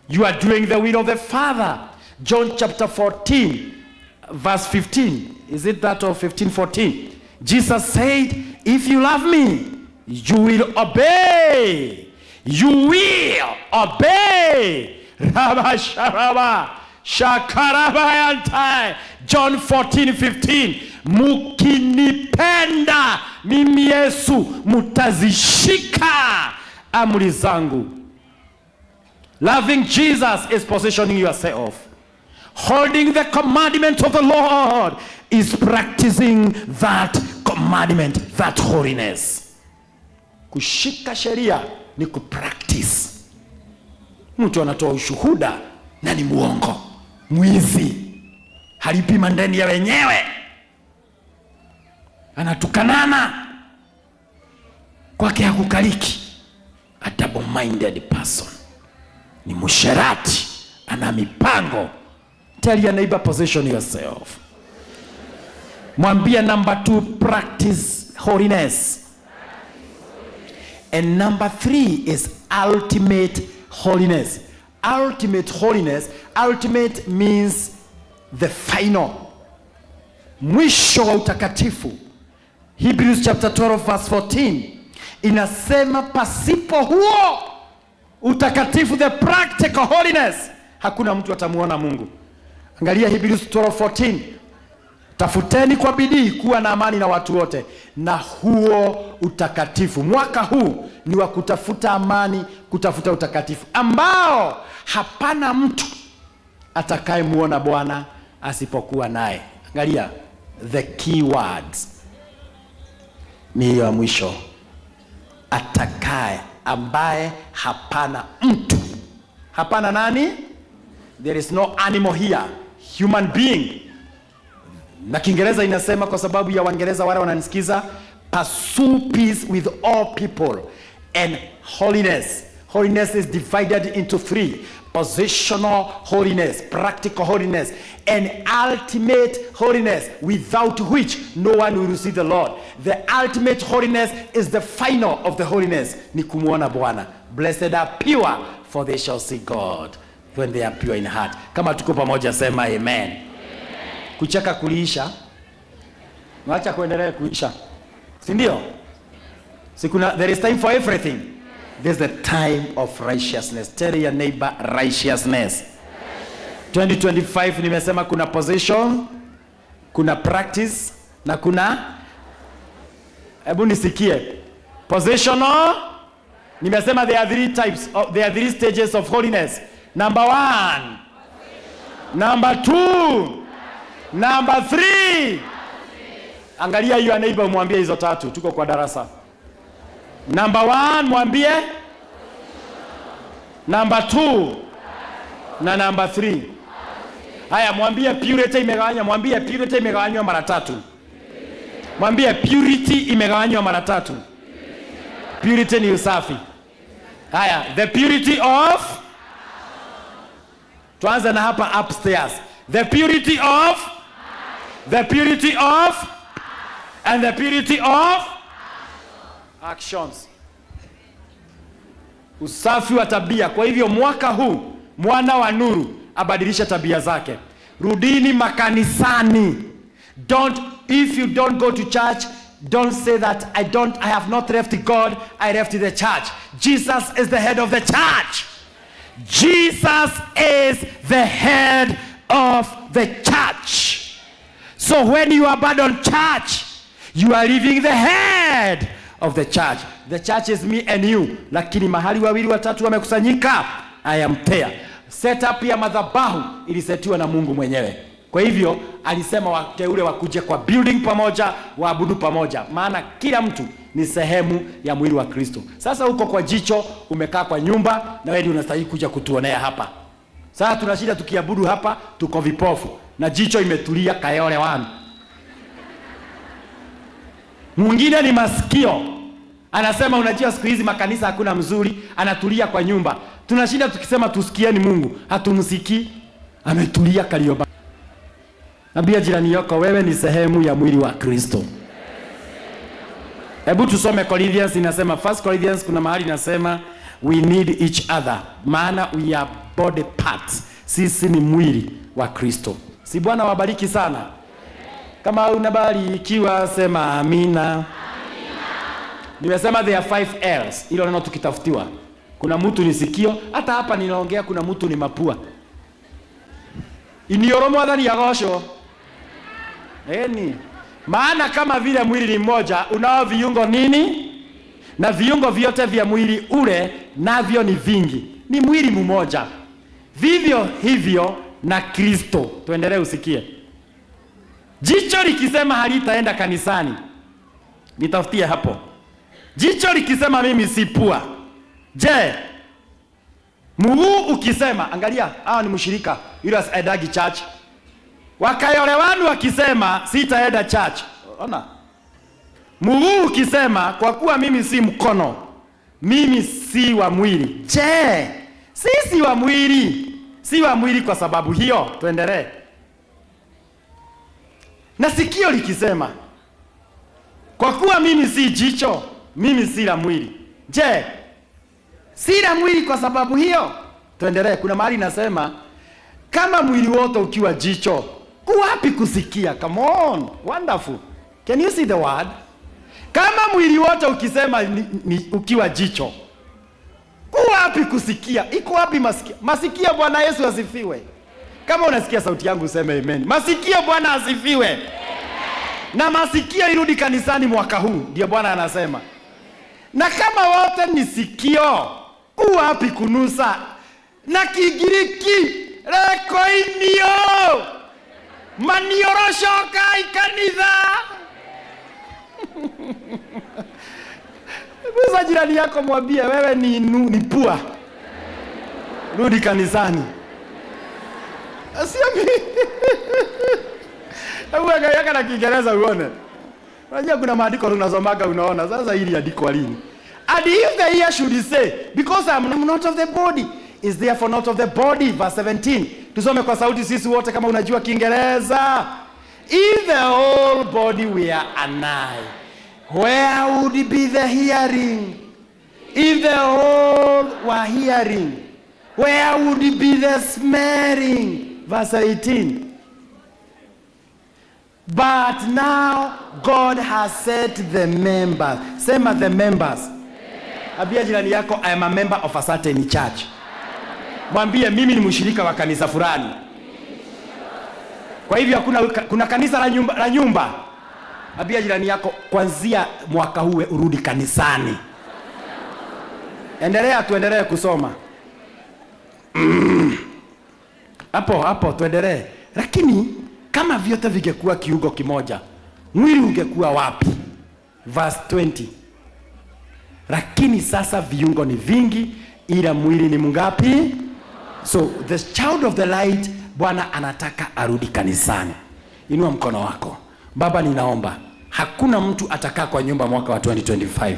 You are doing the will of the Father. John chapter 14 verse 15. Is it that of 15:14? Jesus said, if you love me, you will obey. You will obey. Rabba sharaba shakarabayantai. John 14:15. Mukinipenda mimi Yesu, mutazishika amri zangu. Loving Jesus is positioning yourself. Holding the commandment of the Lord is practicing that commandment, that holiness. Kushika sheria ni kupractice. Mtu anatoa ushuhuda na ni muongo, mwizi, halipi madeni ya wenyewe, anatukanana, kwake hakukaliki. A double-minded person ni musherati, ana mipango. Tell your neighbor, position yourself. Mwambie number 2, practice holiness. And number 3 is ultimate holiness. Ultimate holiness, ultimate means the final. Mwisho wa utakatifu. Hebrews chapter 12 verse 14 inasema pasipo huo utakatifu, the practical holiness, hakuna mtu atamuona Mungu. Angalia Hebrews 12:14. Tafuteni kwa bidii kuwa na amani na watu wote na huo utakatifu. Mwaka huu ni wa kutafuta amani, kutafuta utakatifu ambao hapana mtu atakayemuona Bwana asipokuwa naye. Angalia the key words ni hiyo ya mwisho, atakaye, ambaye hapana mtu. Hapana nani? There is no animal here, human being. Na Kiingereza inasema, kwa sababu ya Waingereza wale wananisikiza, pursue peace with all people and holiness. Holiness is divided into 3: positional holiness, practical holiness, and ultimate holiness, without which no one will see the Lord. The ultimate holiness is the final of the holiness, ni kumuona Bwana. Blessed are pure, for they shall see God when they are pure in heart. Kama tuko pamoja sema amen. Kucheka kuliisha, wacha kuendelea kuisha, si ndio? Si kuna, there is time for everything. There's the time of righteousness. Tell your neighbor, righteousness. 2025 nimesema kuna position, kuna practice na kuna, hebu nisikie, positional. Nimesema there are three types of, there are three stages of holiness. Number 1, number 2, number 3. Angalia your neighbor, mwambie hizo tatu. Tuko kwa darasa. Number 1 mwambie, number 2 na number 3. Haya, mwambie purity imegawanywa, mwambie purity imegawanywa mara tatu. Mwambie purity imegawanywa mara tatu. Purity ni usafi. Haya, the purity of, tuanze na hapa upstairs. The purity of, the purity of, and the purity of. Actions. Usafi wa tabia. Kwa hivyo mwaka huu mwana wa nuru abadilishe tabia zake. Rudini makanisani. Don't, if you don't go to church, don't say that I have not left God, I left the church. Jesus is the head of the church. Jesus is the head of the church. So when you abandon church, you are leaving the head of the church. The church is me and you. Lakini mahali wawili watatu wamekusanyika, I am there. Setup ya madhabahu ilisetiwa na Mungu mwenyewe. Kwa hivyo alisema wateule wakuje kwa building pamoja, waabudu pamoja, maana kila mtu ni sehemu ya mwili wa Kristo. Sasa uko kwa jicho, umekaa kwa nyumba, na wewe ndio unastahili kuja kutuonea hapa. Sasa tuna shida tukiabudu hapa, tuko vipofu na jicho imetulia Kayole wanu. Mwingine ni masikio, anasema unajua siku hizi makanisa hakuna mzuri, anatulia kwa nyumba. Tunashinda tukisema tusikieni Mungu, hatumsikii, ametulia Kariobangi. Ambia jirani yako, wewe ni sehemu ya mwili wa Kristo. Hebu tusome Corinthians, inasema First Corinthians, kuna mahali inasema we need each other, maana we are body parts. Sisi ni mwili wa Kristo. Si Bwana wabariki sana. Kama unabarikiwa sema amina. Nimesema there are 5 L's. Hilo neno tukitafutiwa. Kuna mtu ni sikio, hata hapa ninaongea kuna mtu ni mapua. Inioro mwathani agocwo. Eni. Maana kama vile mwili ni mmoja, unao viungo nini? Na viungo vyote vya mwili ule navyo ni vingi. Ni mwili mmoja. Vivyo hivyo na Kristo. Tuendelee usikie. Jicho likisema halitaenda kanisani. Nitafutie hapo. Jicho likisema mimi si pua. Je, mguu ukisema, angalia, hawa ni mshirika yule aendagi church. Wakayole wanu wakisema sitaenda church. Ona. Mguu ukisema kwa kuwa mimi si mkono, mimi si wa mwili. Je, sisi wa mwili, si wa mwili kwa sababu hiyo? Tuendelee. Na sikio likisema kwa kuwa mimi si jicho, mimi si la mwili. Je, si la mwili kwa sababu hiyo? Tuendelee. Kuna mahali nasema kama mwili wote ukiwa jicho, kuwapi kusikia? Come on, wonderful. Can you see the word? Kama mwili wote ukisema ukiwa jicho, kuwapi kusikia? Iko wapi masikio? Masikio, Bwana Yesu asifiwe. Kama unasikia sauti yangu useme amen. Masikio, Bwana asifiwe. Na masikio irudi kanisani mwaka huu, ndio Bwana anasema. Na kama wote ni sikio, kuwapi kunusa? Na Kigiriki rekoinio manioroshoka ikanitha. Gusa jirani yako mwambie wewe ni pua, rudi kanisani. Sio mimi. Hebu angalia na Kiingereza uone. Unajua kuna maandiko tunasomaga unaona. Sasa hili andiko lini? And if the ear should say, because I am not of the body, is therefore not of the body. Verse 17. Tusome kwa sauti sisi wote kama unajua Kiingereza. If the whole body were an eye, where would be the hearing? If the whole were hearing, where would be the smelling? Verse 18. But now God has set the members. Sema the members. Ambia jirani yako, I am a member of a certain church. Mwambie mimi ni mshirika wa kanisa fulani. Kwa hivyo kuna kanisa la nyumba. Ambia jirani yako kuanzia mwaka huu urudi kanisani. Endelea, tuendelee kusoma. Hapo tuendelee. Lakini kama vyote vingekuwa kiungo kimoja, mwili ungekuwa wapi? Verse 20. Lakini sasa viungo ni vingi, ila mwili ni mungapi? So the child of the light, Bwana anataka arudi kanisani. Inua mkono wako. Baba, ninaomba hakuna mtu atakaa kwa nyumba mwaka wa 2025.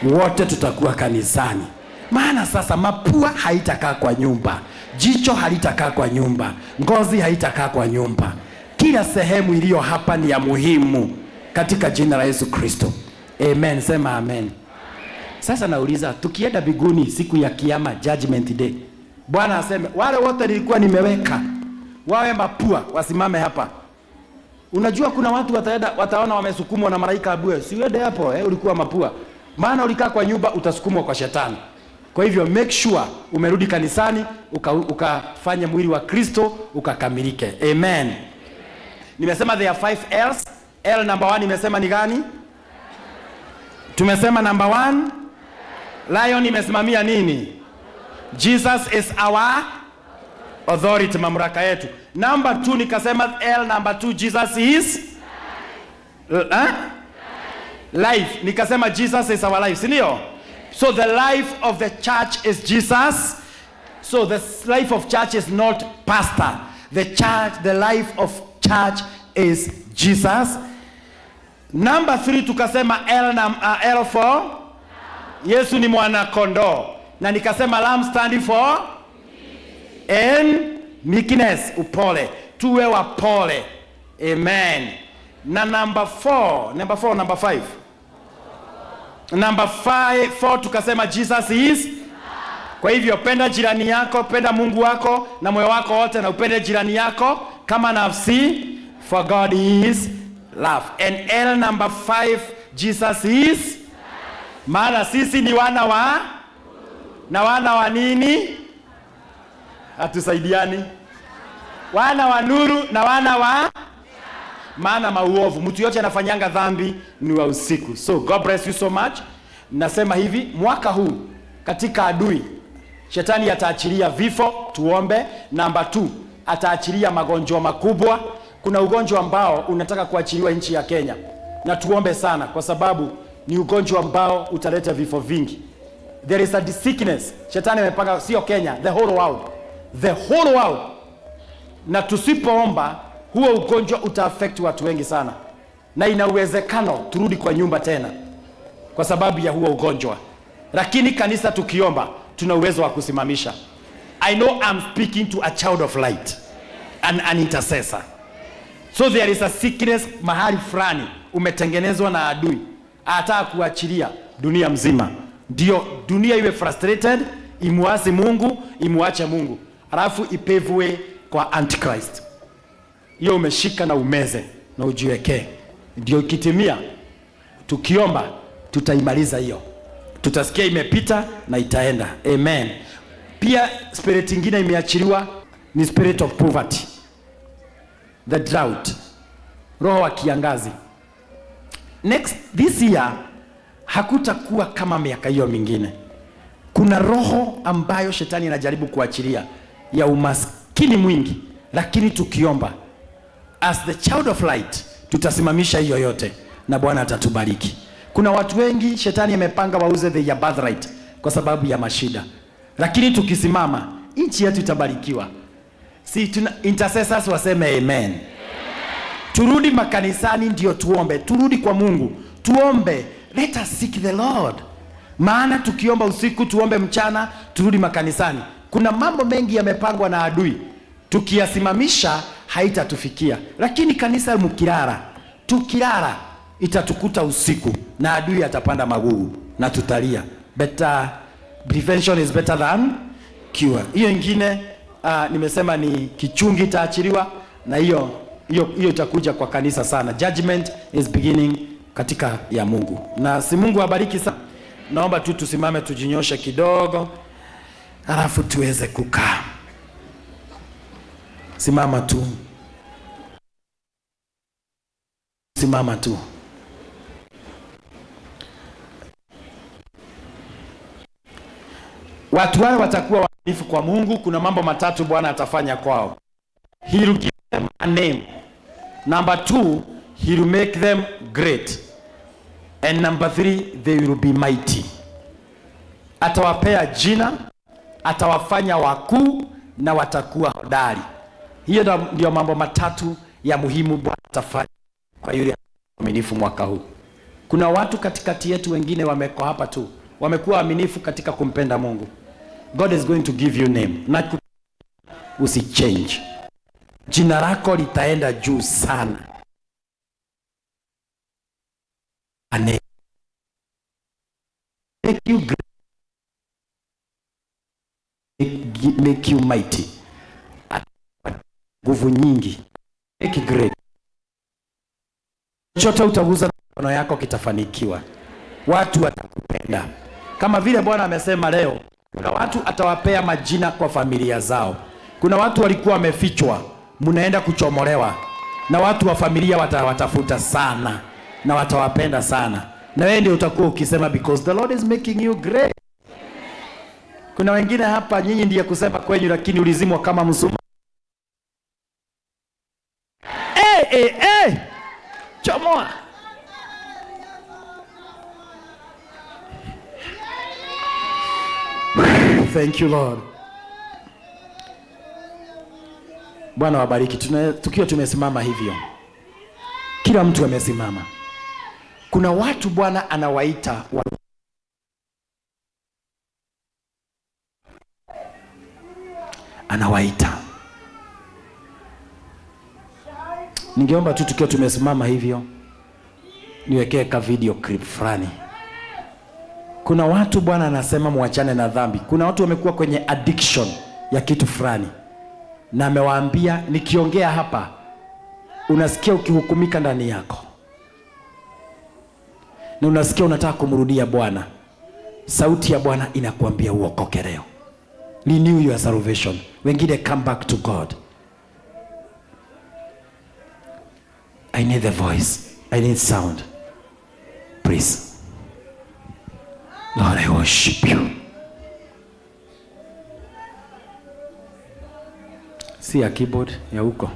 Wote tutakuwa kanisani. Maana sasa mapua haitakaa kwa nyumba, jicho halitakaa kwa nyumba, ngozi haitakaa kwa nyumba. Kila sehemu iliyo hapa ni ya muhimu katika jina la Yesu Kristo. Amen. Sema amen. Sasa nauliza, tukienda mbinguni siku ya Kiyama, judgment day, Bwana aseme wale wote nilikuwa nimeweka wawe mapua wasimame hapa. Unajua kuna watu wataenda wataona wamesukumwa na malaika abue, siuende hapo ulikuwa mapua, maana ulikaa kwa nyumba utasukumwa kwa shetani. Kwa hivyo make sure umerudi kanisani ukafanya mwili wa Kristo ukakamilike. Amen. Nimesema there are five L's. L number one nimesema ni gani? Tumesema number one, lion imesimamia nini? Jesus is our authority, mamlaka yetu. Number two nikasema L number two, Jesus is life. Nikasema Jesus is our life, si ndio? So the life of the church is Jesus. So the life of church is not pastor. The life of church is Jesus. Number three tukasema L4, Yesu ni mwana kondoo, na nikasema lamb standing for and meekness, upole, tuwe wapole. Amen. Na number four, number five, number five, four tukasema Jesus is. Kwa hivyo penda jirani yako, penda Mungu wako na moyo wako wote, na upende jirani yako kama nafsi, for God is love. And L number five, Jesus is, maana sisi ni wana wa na wana wa nini? Hatusaidiani. Wana wa nuru na wana wa maana mauovu. Mtu yote anafanyanga dhambi ni wa usiku. So God bless you so much. Nasema hivi, mwaka huu katika adui shetani ataachilia vifo, tuombe. Namba 2, ataachilia magonjwa makubwa. Kuna ugonjwa ambao unataka kuachiliwa nchi ya Kenya, na tuombe sana, kwa sababu ni ugonjwa ambao utaleta vifo vingi. There is a sickness shetani amepanga, sio Kenya, the whole world, the whole world. Na tusipoomba huo ugonjwa utaaffect watu wengi sana, na ina uwezekano turudi kwa nyumba tena kwa sababu ya huo ugonjwa. Lakini kanisa tukiomba, tuna uwezo wa kusimamisha. I know I'm speaking to a child of light and an intercessor. So there is a sickness mahali fulani umetengenezwa na adui, anataka kuachilia dunia mzima, ndio dunia iwe frustrated, imuasi Mungu, imuache Mungu, alafu ipevue kwa Antichrist. Hiyo umeshika na umeze na ujiwekee, ndio ikitimia, tukiomba tutaimaliza hiyo, tutasikia imepita na itaenda. Amen. Pia spirit ingine imeachiliwa ni spirit of poverty, the drought, roho wa kiangazi. Next this year hakutakuwa kama miaka hiyo mingine. Kuna roho ambayo shetani anajaribu kuachilia ya umaskini mwingi, lakini tukiomba as the child of light tutasimamisha hiyo yote na Bwana atatubariki. Kuna watu wengi shetani amepanga wauze their birthright kwa sababu ya mashida, lakini tukisimama nchi yetu itabarikiwa. Si tuna intercessors waseme amen. Turudi makanisani ndio tuombe, turudi kwa Mungu tuombe. Let us seek the Lord, maana tukiomba usiku, tuombe mchana, turudi makanisani. Kuna mambo mengi yamepangwa na adui, tukiyasimamisha haitatufikia. Lakini kanisa mkilala, tukilala itatukuta usiku na adui atapanda magugu na tutalia. Better prevention is better than cure. Hiyo ingine nimesema ni kichungi itaachiliwa, na hiyo hiyo itakuja kwa kanisa sana. Judgment is beginning katika ya Mungu. Na si Mungu abariki sana. Naomba tu tusimame tujinyoshe kidogo, alafu tuweze kukaa. Simama tu, simama tu. Watu wale watakuwa waaminifu kwa Mungu. Kuna mambo matatu Bwana atafanya kwao. He will give them a name. Number 2, he will make them great. And number 3, they will be mighty. Atawapea jina, atawafanya wakuu na watakuwa hodari. Hiyo ndio mambo matatu ya muhimu Bwana atafanya kwa yule mwaminifu mwaka huu. Kuna watu katikati yetu wengine wameko hapa tu, wamekuwa waaminifu katika kumpenda Mungu. God is going to give you name. Na usichange. Jina lako litaenda juu sana. Ane. Make you great. Make you mighty. Nguvu nyingi. Make great. Chochote utaguza mikono yako kitafanikiwa. Watu watakupenda. Kama vile Bwana amesema leo, kuna watu atawapea majina kwa familia zao. Kuna watu walikuwa wamefichwa, mnaenda kuchomolewa. Na watu wa familia watawatafuta sana na watawapenda sana. Na wewe ndio utakuwa ukisema because the Lord is making you great. Kuna wengine hapa nyinyi ndiye kusema kwenyu, lakini ulizimwa kama msuma. Chomoa. Thank you Lord. Bwana wabariki. Tukiwa tumesimama hivyo, kila mtu amesimama. Kuna watu Bwana anawaita anawaita. Ningeomba tu tukiwa tumesimama hivyo niwekee ka video clip fulani. Kuna watu Bwana anasema muachane na dhambi. Kuna watu wamekuwa kwenye addiction ya kitu fulani, na amewaambia, nikiongea hapa unasikia ukihukumika ndani yako, na unasikia unataka kumrudia Bwana. Sauti ya Bwana inakuambia uokoke leo. Renew your salvation. Wengine come back to God. I need the voice. I need sound. Please. Lord, I worship you. Si ya keyboard ya huko.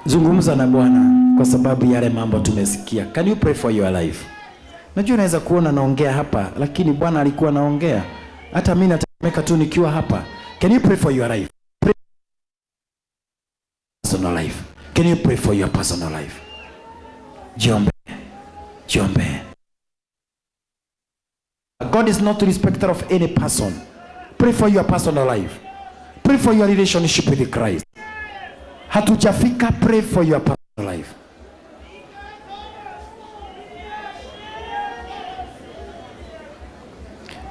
Zungumza na Bwana kwa sababu yale mambo tumesikia. Can you pray for your life? Najua unaweza kuona naongea hapa, lakini Bwana alikuwa anaongea. Hata mimi natemeka tu nikiwa hapa. Can you pray for your life? Pray personal life. Can you pray for your personal life? Jiombe. Jiombe. God is not a respecter of any person. Pray for your personal life. Pray for your relationship with Christ. Hatujafika, pray for your personal life.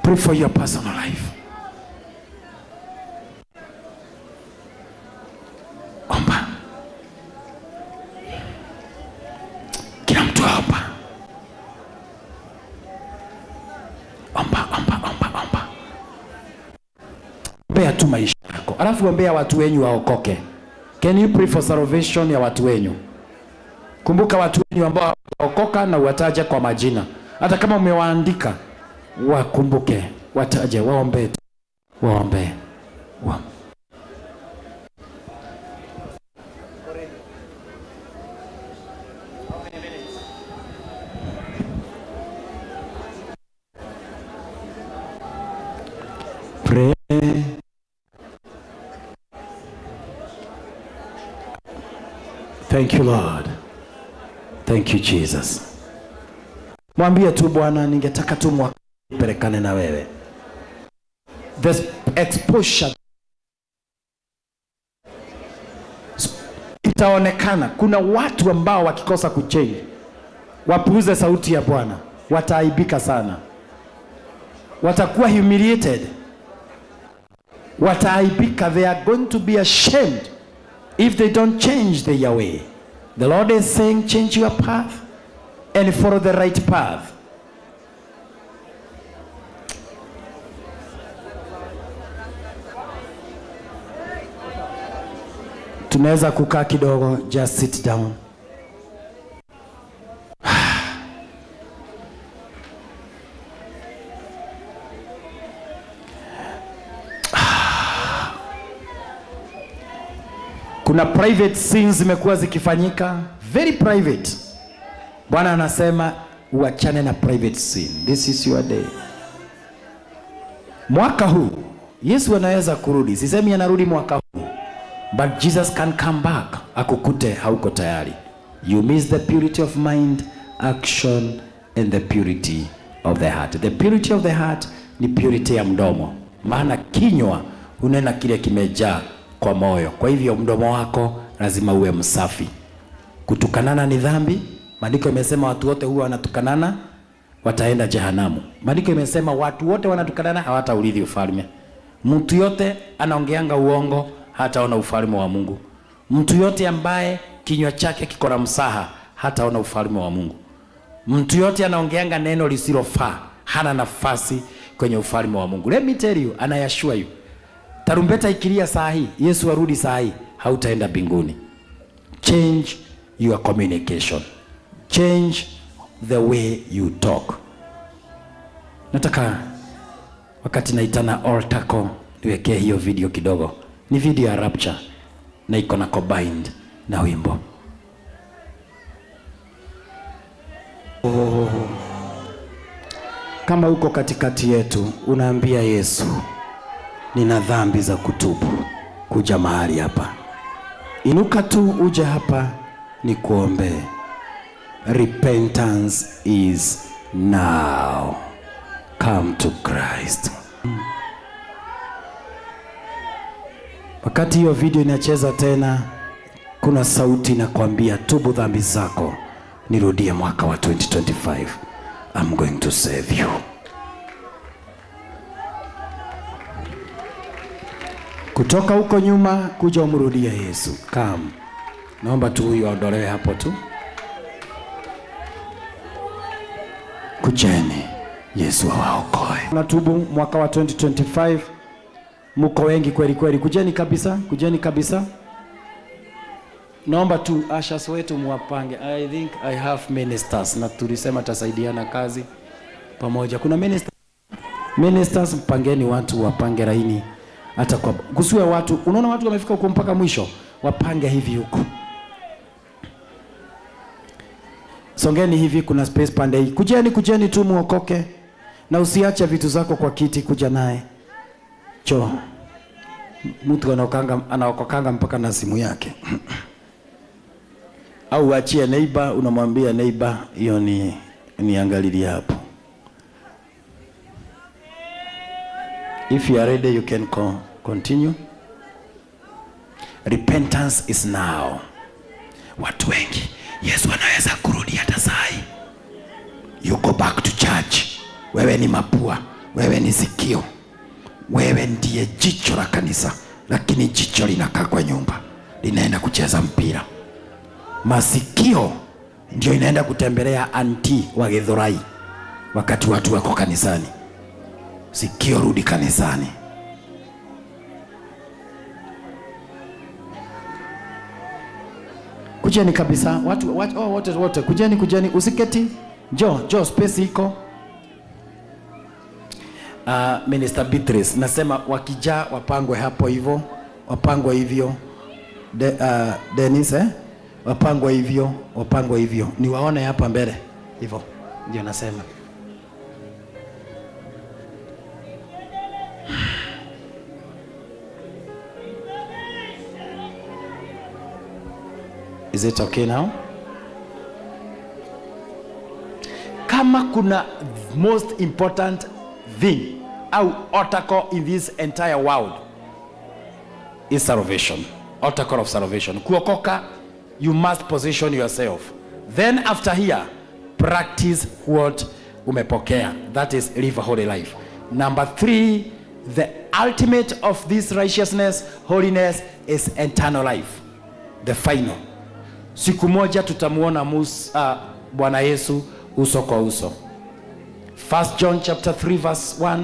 Pray for your personal life. Omba. Kila mtu aomba. Omba, omba, omba, omba. Ombea tu maisha yako. Alafu ombea watu wenyu waokoke. Can you pray for salvation ya watu wenyu? Kumbuka watu wenyu ambao waokoka na uwataje kwa majina. Hata kama umewaandika, wakumbuke, wataje, waombe, waombe. Pray. Thank you Lord. Thank you Jesus. Mwambie tu Bwana, ningetaka tu mwaka pelekane na wewe. The exposure itaonekana. Kuna watu ambao wakikosa kuchange, wapuuze sauti ya Bwana, wataaibika sana, watakuwa humiliated, wataaibika. They are going to be ashamed if they don't change their way. The Lord is saying, change your path and follow the right path. Tunaweza kukaa kidogo, just sit down. Kuna private sins zimekuwa zikifanyika, very private. Bwana anasema uachane na private sin. This is your day. Mwaka huu Yesu anaweza kurudi. Sisemi anarudi mwaka huu, but Jesus can come back akukute hauko tayari. You miss the purity of mind, action and the purity of the heart. The purity of the heart ni purity ya mdomo, maana kinywa hunena kile kimejaa kwa moyo. Kwa hivyo mdomo wako lazima uwe msafi. Kutukanana ni dhambi. Maandiko imesema watu wote huwa wanatukanana wataenda jehanamu. Maandiko imesema watu wote wanatukanana hawataurithi ufalme. Mtu yote anaongeanga uongo hataona ufalme wa Mungu. Mtu yote ambaye kinywa chake kiko na msaha hataona ufalme wa Mungu. Mtu yote anaongeanga neno lisilofaa hana nafasi kwenye ufalme wa Mungu. Let me tell you, and I assure you, tarumbeta ikilia saa hii, Yesu arudi saa hii, hautaenda mbinguni. Change your communication. Change the way you talk. Nataka wakati naitana altar call niwekee hiyo video kidogo. Ni video ya rapture na iko na combined na wimbo. Oh. Kama uko katikati yetu unaambia Yesu, nina dhambi za kutubu, kuja mahali hapa. Inuka tu uje hapa nikuombee. Repentance is now. Come to Christ. Wakati hiyo video inacheza tena, kuna sauti inakwambia tubu dhambi zako, nirudie mwaka wa 2025. I'm going to save you. Kutoka huko nyuma kuja umrudie Yesu. Come. Naomba tu huyu aondolewe hapo tu. Kujeni, Yesu awaokoe. Natubu mwaka wa 2025. Mko wengi kweli kweli. Kujeni kabisa, kujeni kabisa. Naomba tu ushers wetu muwapange. I think I have ministers na tulisema tasaidiana kazi pamoja. Kuna ministers, mpangeni watu wapange laini hata kwa kusiwe watu. Unaona watu wamefika huko mpaka mwisho, wapange hivi huko. Songeni hivi, kuna space pande hii. Kujeni, kujeni tu muokoke. Na usiache vitu zako kwa kiti, kuja naye. Cho. Mtu anaokokanga mpaka na simu yake. Au uachie neighbor, unamwambia neighbor, hiyo ni niangalilie hapo. If you are ready, you can continue. Repentance is now. Watu wengi, Yesu anaweza kurudi hata saa hii. You go back to church. Wewe ni mapua, wewe ni sikio, wewe ndiye jicho la kanisa, lakini jicho linakaa kwa nyumba, linaenda kucheza mpira. Masikio ndio inaenda kutembelea anti wa Githurai wakati watu wako kanisani. Sikio, rudi kanisani. Kujeni kabisa watu, watu, oh, wote wote kujeni, kujeni, usiketi. Njoo, njoo, space iko. Minister Beatrice, nasema wakijaa wapangwe hapo hivyo, wapangwe hivyo. Dennis, wapangwe hivyo, wapangwe hivyo. Niwaone hapa mbele hivyo, ndio nasema. Is it okay now? Kama kuna most important thing au article in this entire world is salvation. Article of salvation. Kuokoka, you must position yourself. Then after here, practice what umepokea. That is live a holy life. Number 3, the ultimate of this righteousness, holiness is eternal life. The final. Siku moja tutamuona Bwana Yesu uso kwa uso. 1 John chapter 3 verse 1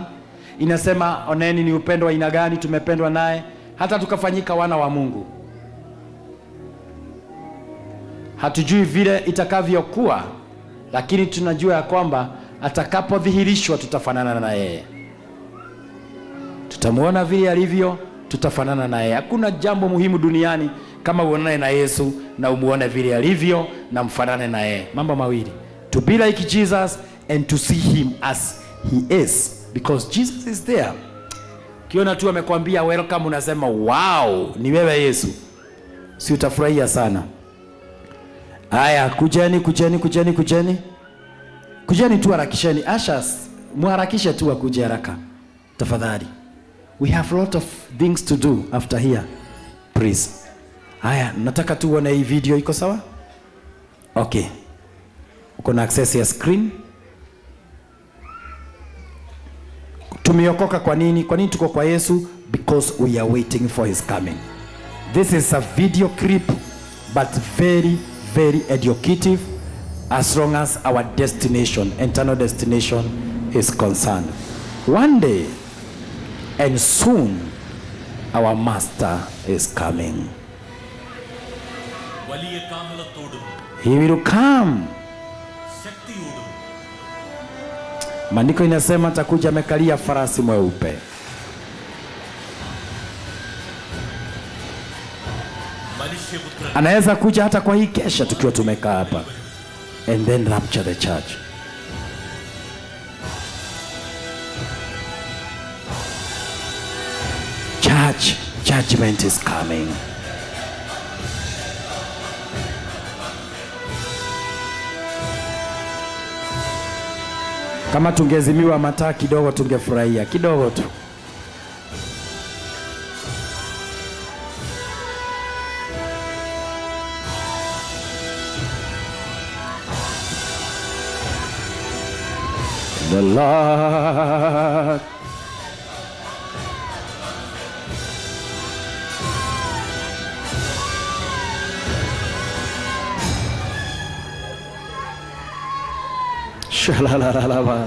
inasema, oneni ni upendo wa aina gani tumependwa naye hata tukafanyika wana wa Mungu. Hatujui vile itakavyokuwa, lakini tunajua ya kwamba atakapodhihirishwa tutafanana na yeye. Tutamuona vile alivyo, tutafanana na yeye. Hakuna jambo muhimu duniani kama uonane na Yesu na umuone vile alivyo na mfanane na yeye. Mambo mawili: to be like Jesus and to see him as he is, because Jesus is there. Ukiona tu amekwambia welcome, unasema wow, ni wewe Yesu. Si utafurahia sana. Haya, kujeni, kujeni, kujeni, kujeni. Kujeni tu, harakisheni. Ushers, muharakishe tu akuje haraka. Tafadhali. We have lot of things to do after here. Please. Haya, nataka tuone hii video iko sawa? Okay. Uko na access ya screen? Tumeokoka kwa nini? Kwa nini tuko kwa Yesu? Because we are waiting for his coming. This is a video clip, but very, very educative, as long as our destination, internal destination, is concerned. One day and soon, our master is coming. വലിയ കാഹളത്തോടും He will come. ശക്തിയോടും Maandiko inasema atakuja amekalia farasi mweupe. മനുഷ്യപുത്രൻ Anaweza kuja hata kwa hii kesha tukiwa tumekaa hapa, and then rapture the church. Church judgment is coming. Kama tungezimiwa mataa kidogo tungefurahia kidogo tu. The Lord. Shalalalalaba.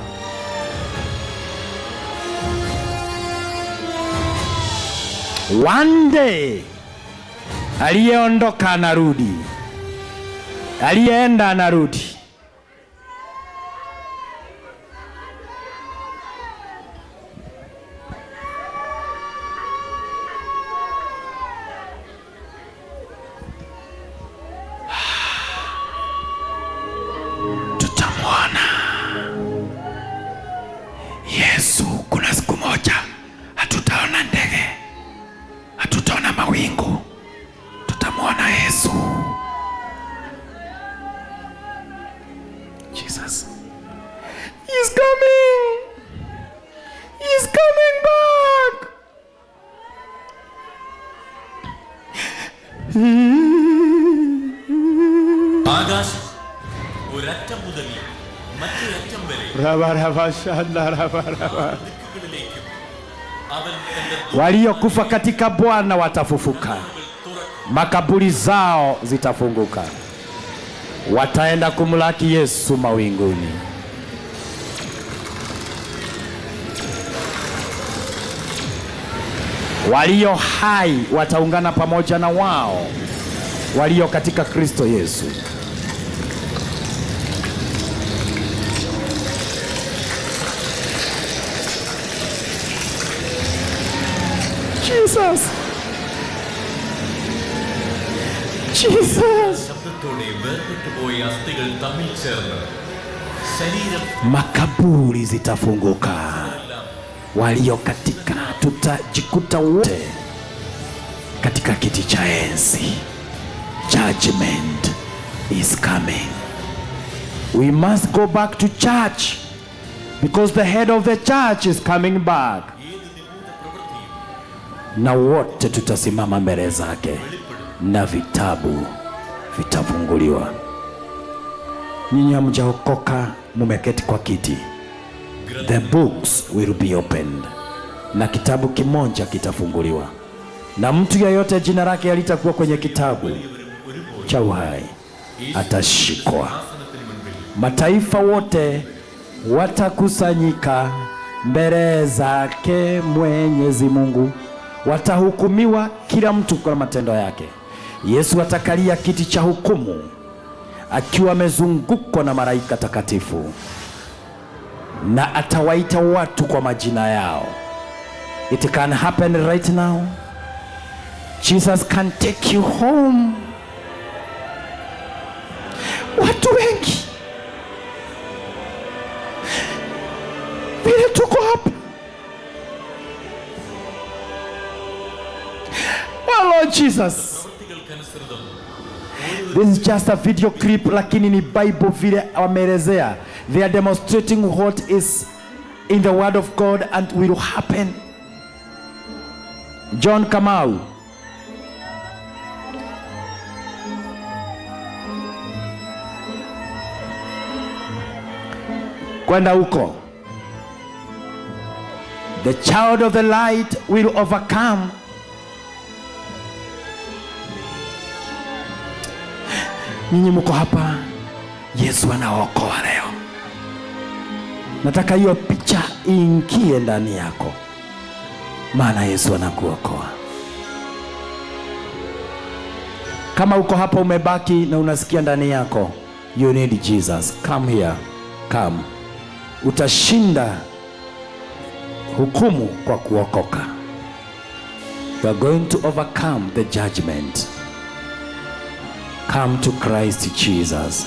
One day aliyeondoka anarudi, aliyeenda anarudi. Tutamwona Yesu. Kuna siku moja hatutaona ndege, hatutaona mawingu, tutamwona Yesu. Jesus. He's coming. He's coming back. ആകാശം ഒരറ്റം മുതൽ മറ്റൊരറ്റം വരെ ദിക്കുകളിലേക്കും അവൻ തന്റെ Waliokufa katika Bwana watafufuka, makaburi zao zitafunguka, wataenda kumlaki Yesu mawinguni. Walio hai wataungana pamoja na wao walio katika Kristo Yesu. Jesus. Jesus. ശബ്ദത്തോടെ വേർപെട്ടുപോയ അസ്ഥികൾ തമ്മിൽ ചേർന്ന് ശരീരം Makaburi zitafunguka, walio katika, tutajikuta wote katika kiti cha enzi. Judgment is coming. We must go back to church because the head of the church is coming back. Na wote tutasimama mbele zake na vitabu vitafunguliwa. Nyinyi hamjaokoka, mumeketi kwa kiti. The books will be opened, na kitabu kimoja kitafunguliwa, na mtu yeyote jina lake halitakuwa kwenye kitabu cha uhai atashikwa. Mataifa wote watakusanyika mbele zake Mwenyezi Mungu, watahukumiwa kila mtu kwa matendo yake. Yesu atakalia kiti cha hukumu akiwa amezungukwa na malaika takatifu, na atawaita watu kwa majina yao. It can happen right now. Jesus can take you home. Watu wengi vile tuko hapa, oh Lord Jesus, this is just a video clip, lakini ni Bible vile wameelezea. They are demonstrating what is in the word of God and will happen. John Kamau, Kwenda huko. The child of the light will overcome. Nyinyi mko hapa, Yesu anaokoa leo. Nataka hiyo picha iingie ndani yako, maana Yesu anakuokoa. Kama uko hapa umebaki na unasikia ndani yako, you need Jesus, come here, come. Utashinda hukumu kwa kuokoka. You are going to overcome the judgment. Come to Christ Jesus.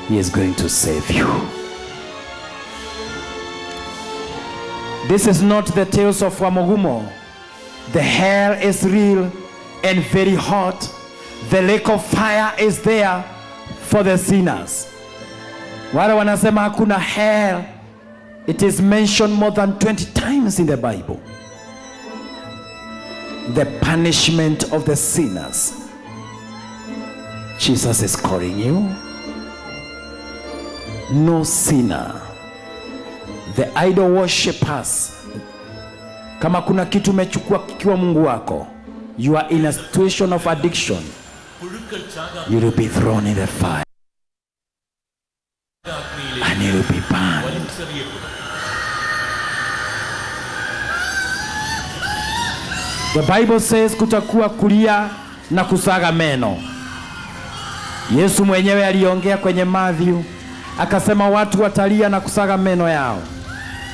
He is going to save you. This is not the tales of Wamugumo. The hell is real and very hot. The lake of fire is there for the sinners. Wale wanasema hakuna hell. It is mentioned more than 20 times in the Bible. The punishment of the sinners. Jesus is calling you. No sinner. The idol worshippers. Kama kuna kitu umechukua kikiwa Mungu wako, you are in a situation of addiction. You will be thrown in the fire and you will be burned. The Bible says kutakuwa kulia na kusaga meno. Yesu mwenyewe aliongea kwenye Matthew akasema watu watalia na kusaga meno yao.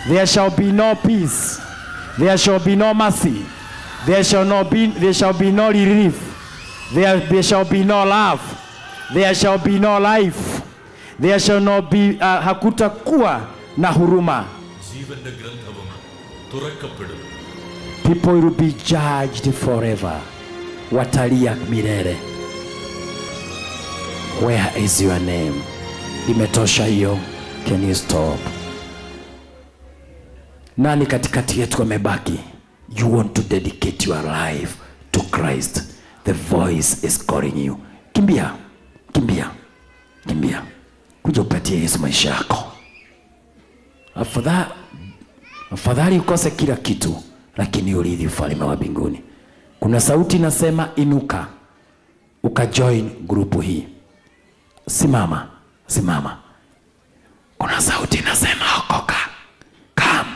There shall be no peace. There shall be no mercy. There shall be no relief. There shall be no love. There shall be no life. There shall not be hakutakuwa na huruma. People will be judged forever. Watalia milele. Where is your name? Imetosha hiyo. Can you stop? Nani katikati yetu amebaki? You want to dedicate your life to Christ. The voice is calling you. Kimbia, kimbia, kimbia. Kuja upatie Yesu maisha yako. Afadhali ukose kila kitu, lakini urithi ufalme wa mbinguni. Kuna sauti inasema inuka, ukajoin grupu hii. Simama, simama. Kuna sauti inasema okoka. Come,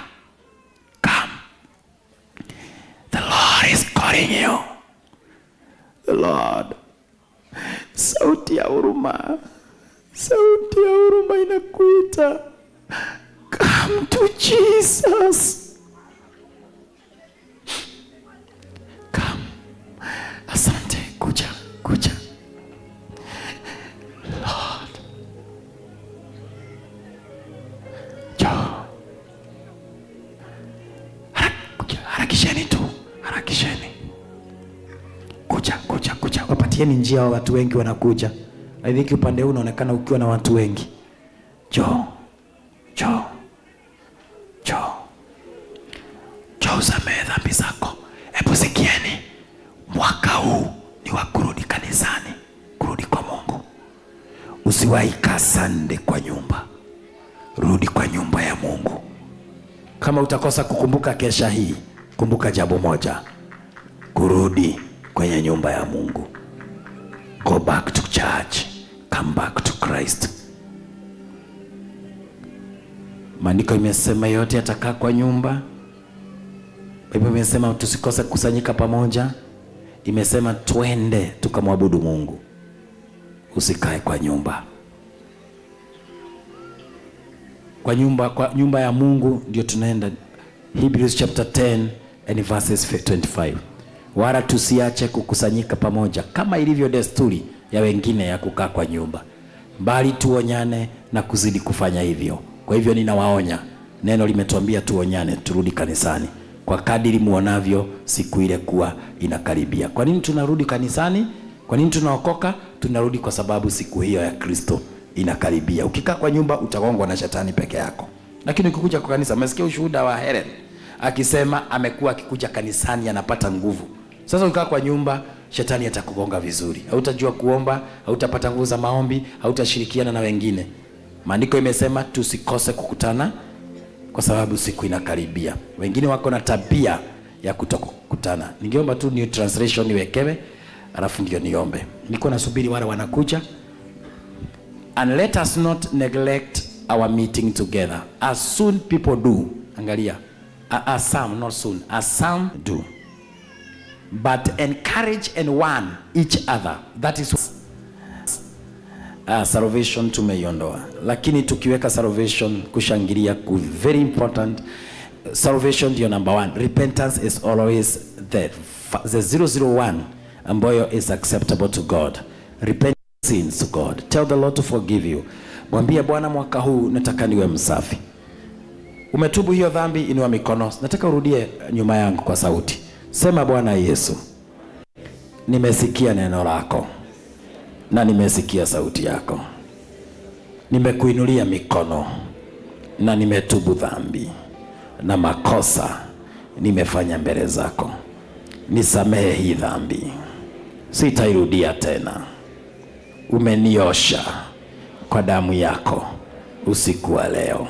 come. The Lord is calling you. The Lord. Sauti ya huruma. Sauti ya huruma inakuita. Come to Jesus. Come. Asante. Kuja, kuja. Lord. Njoo. Harakisheni tu. Harakisheni. Kuja, kuja, kuja. Wapatieni njia wa watu wengi wanakuja. I think upande huu unaonekana ukiwa na watu wengi. Njoo. Njoo. Njoo. Njoo usamehe dhambi zako. Hebu sikieni. Mwaka huu ni wa kurudi kanisani, kurudi kwa Mungu. Usiwahi kaa Sunday kwa nyumba. Rudi kwa nyumba ya Mungu. Kama utakosa kukumbuka kesha hii, kumbuka jambo moja. Kurudi kwenye nyumba ya Mungu. Go back to church. Come back to Christ. Maandiko imesema yote yatakaa kwa nyumba. Biblia imesema tusikose kukusanyika pamoja. Imesema twende tukamwabudu Mungu. Usikae kwa nyumba. Kwa nyumba ya Mungu ndio tunaenda. Hebrews chapter 10 and verses 25. Wala tusiache kukusanyika pamoja kama ilivyo desturi ya wengine ya kukaa kwa nyumba, bali tuonyane na kuzidi kufanya hivyo. Kwa hivyo ninawaonya, neno limetuambia tuonyane, turudi kanisani kwa kadiri muonavyo siku ile kuwa inakaribia. Kwa nini tunarudi kanisani? Kwa nini tunaokoka? Tunarudi kwa sababu siku hiyo ya Kristo inakaribia. Ukikaa kwa nyumba utagongwa na shetani peke yako. Lakini ukikuja kwa kanisa, umesikia ushuhuda wa Helen akisema amekuwa akikuja kanisani anapata nguvu. Sasa ukikaa kwa nyumba shetani atakugonga vizuri. Hautajua kuomba, hautapata nguvu za maombi, hautashirikiana na wengine. Maandiko imesema tusikose kukutana kwa sababu siku inakaribia. Wengine wako na tabia ya kutokukutana. Ningeomba tu new translation niwekewe, alafu ndio niombe. Niko nasubiri wale wanakuja. And let us not neglect our meeting together, as soon people do. Angalia, as some, not soon, as some do, but encourage and warn each other. That is salvation tumeiondoa, lakini tukiweka salvation, kushangilia ku very important. Salvation ndio number one. Repentance is always the 001 ambayo is acceptable to God. Repent sins to God, tell the Lord to forgive you. Mwambie Bwana, mwaka huu nataka niwe msafi. Umetubu hiyo dhambi, inua mikono. Nataka urudie nyuma yangu kwa sauti. Sema, Bwana Yesu, nimesikia neno lako na nimesikia sauti yako. Nimekuinulia mikono na nimetubu dhambi na makosa nimefanya mbele zako. Nisamehe hii dhambi, sitairudia tena. Umeniosha kwa damu yako usiku wa leo.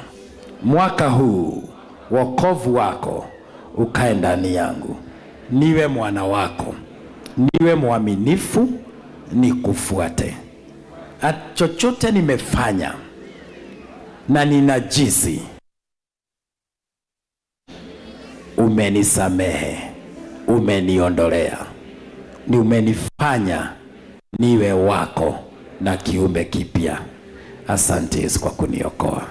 Mwaka huu wokovu wako ukae ndani yangu, niwe mwana wako, niwe mwaminifu, nikufuate. Chochote nimefanya na ninajisi, umenisamehe, umeniondolea, ni umenifanya niwe wako na kiumbe kipya. Asante Yesu kwa kuniokoa.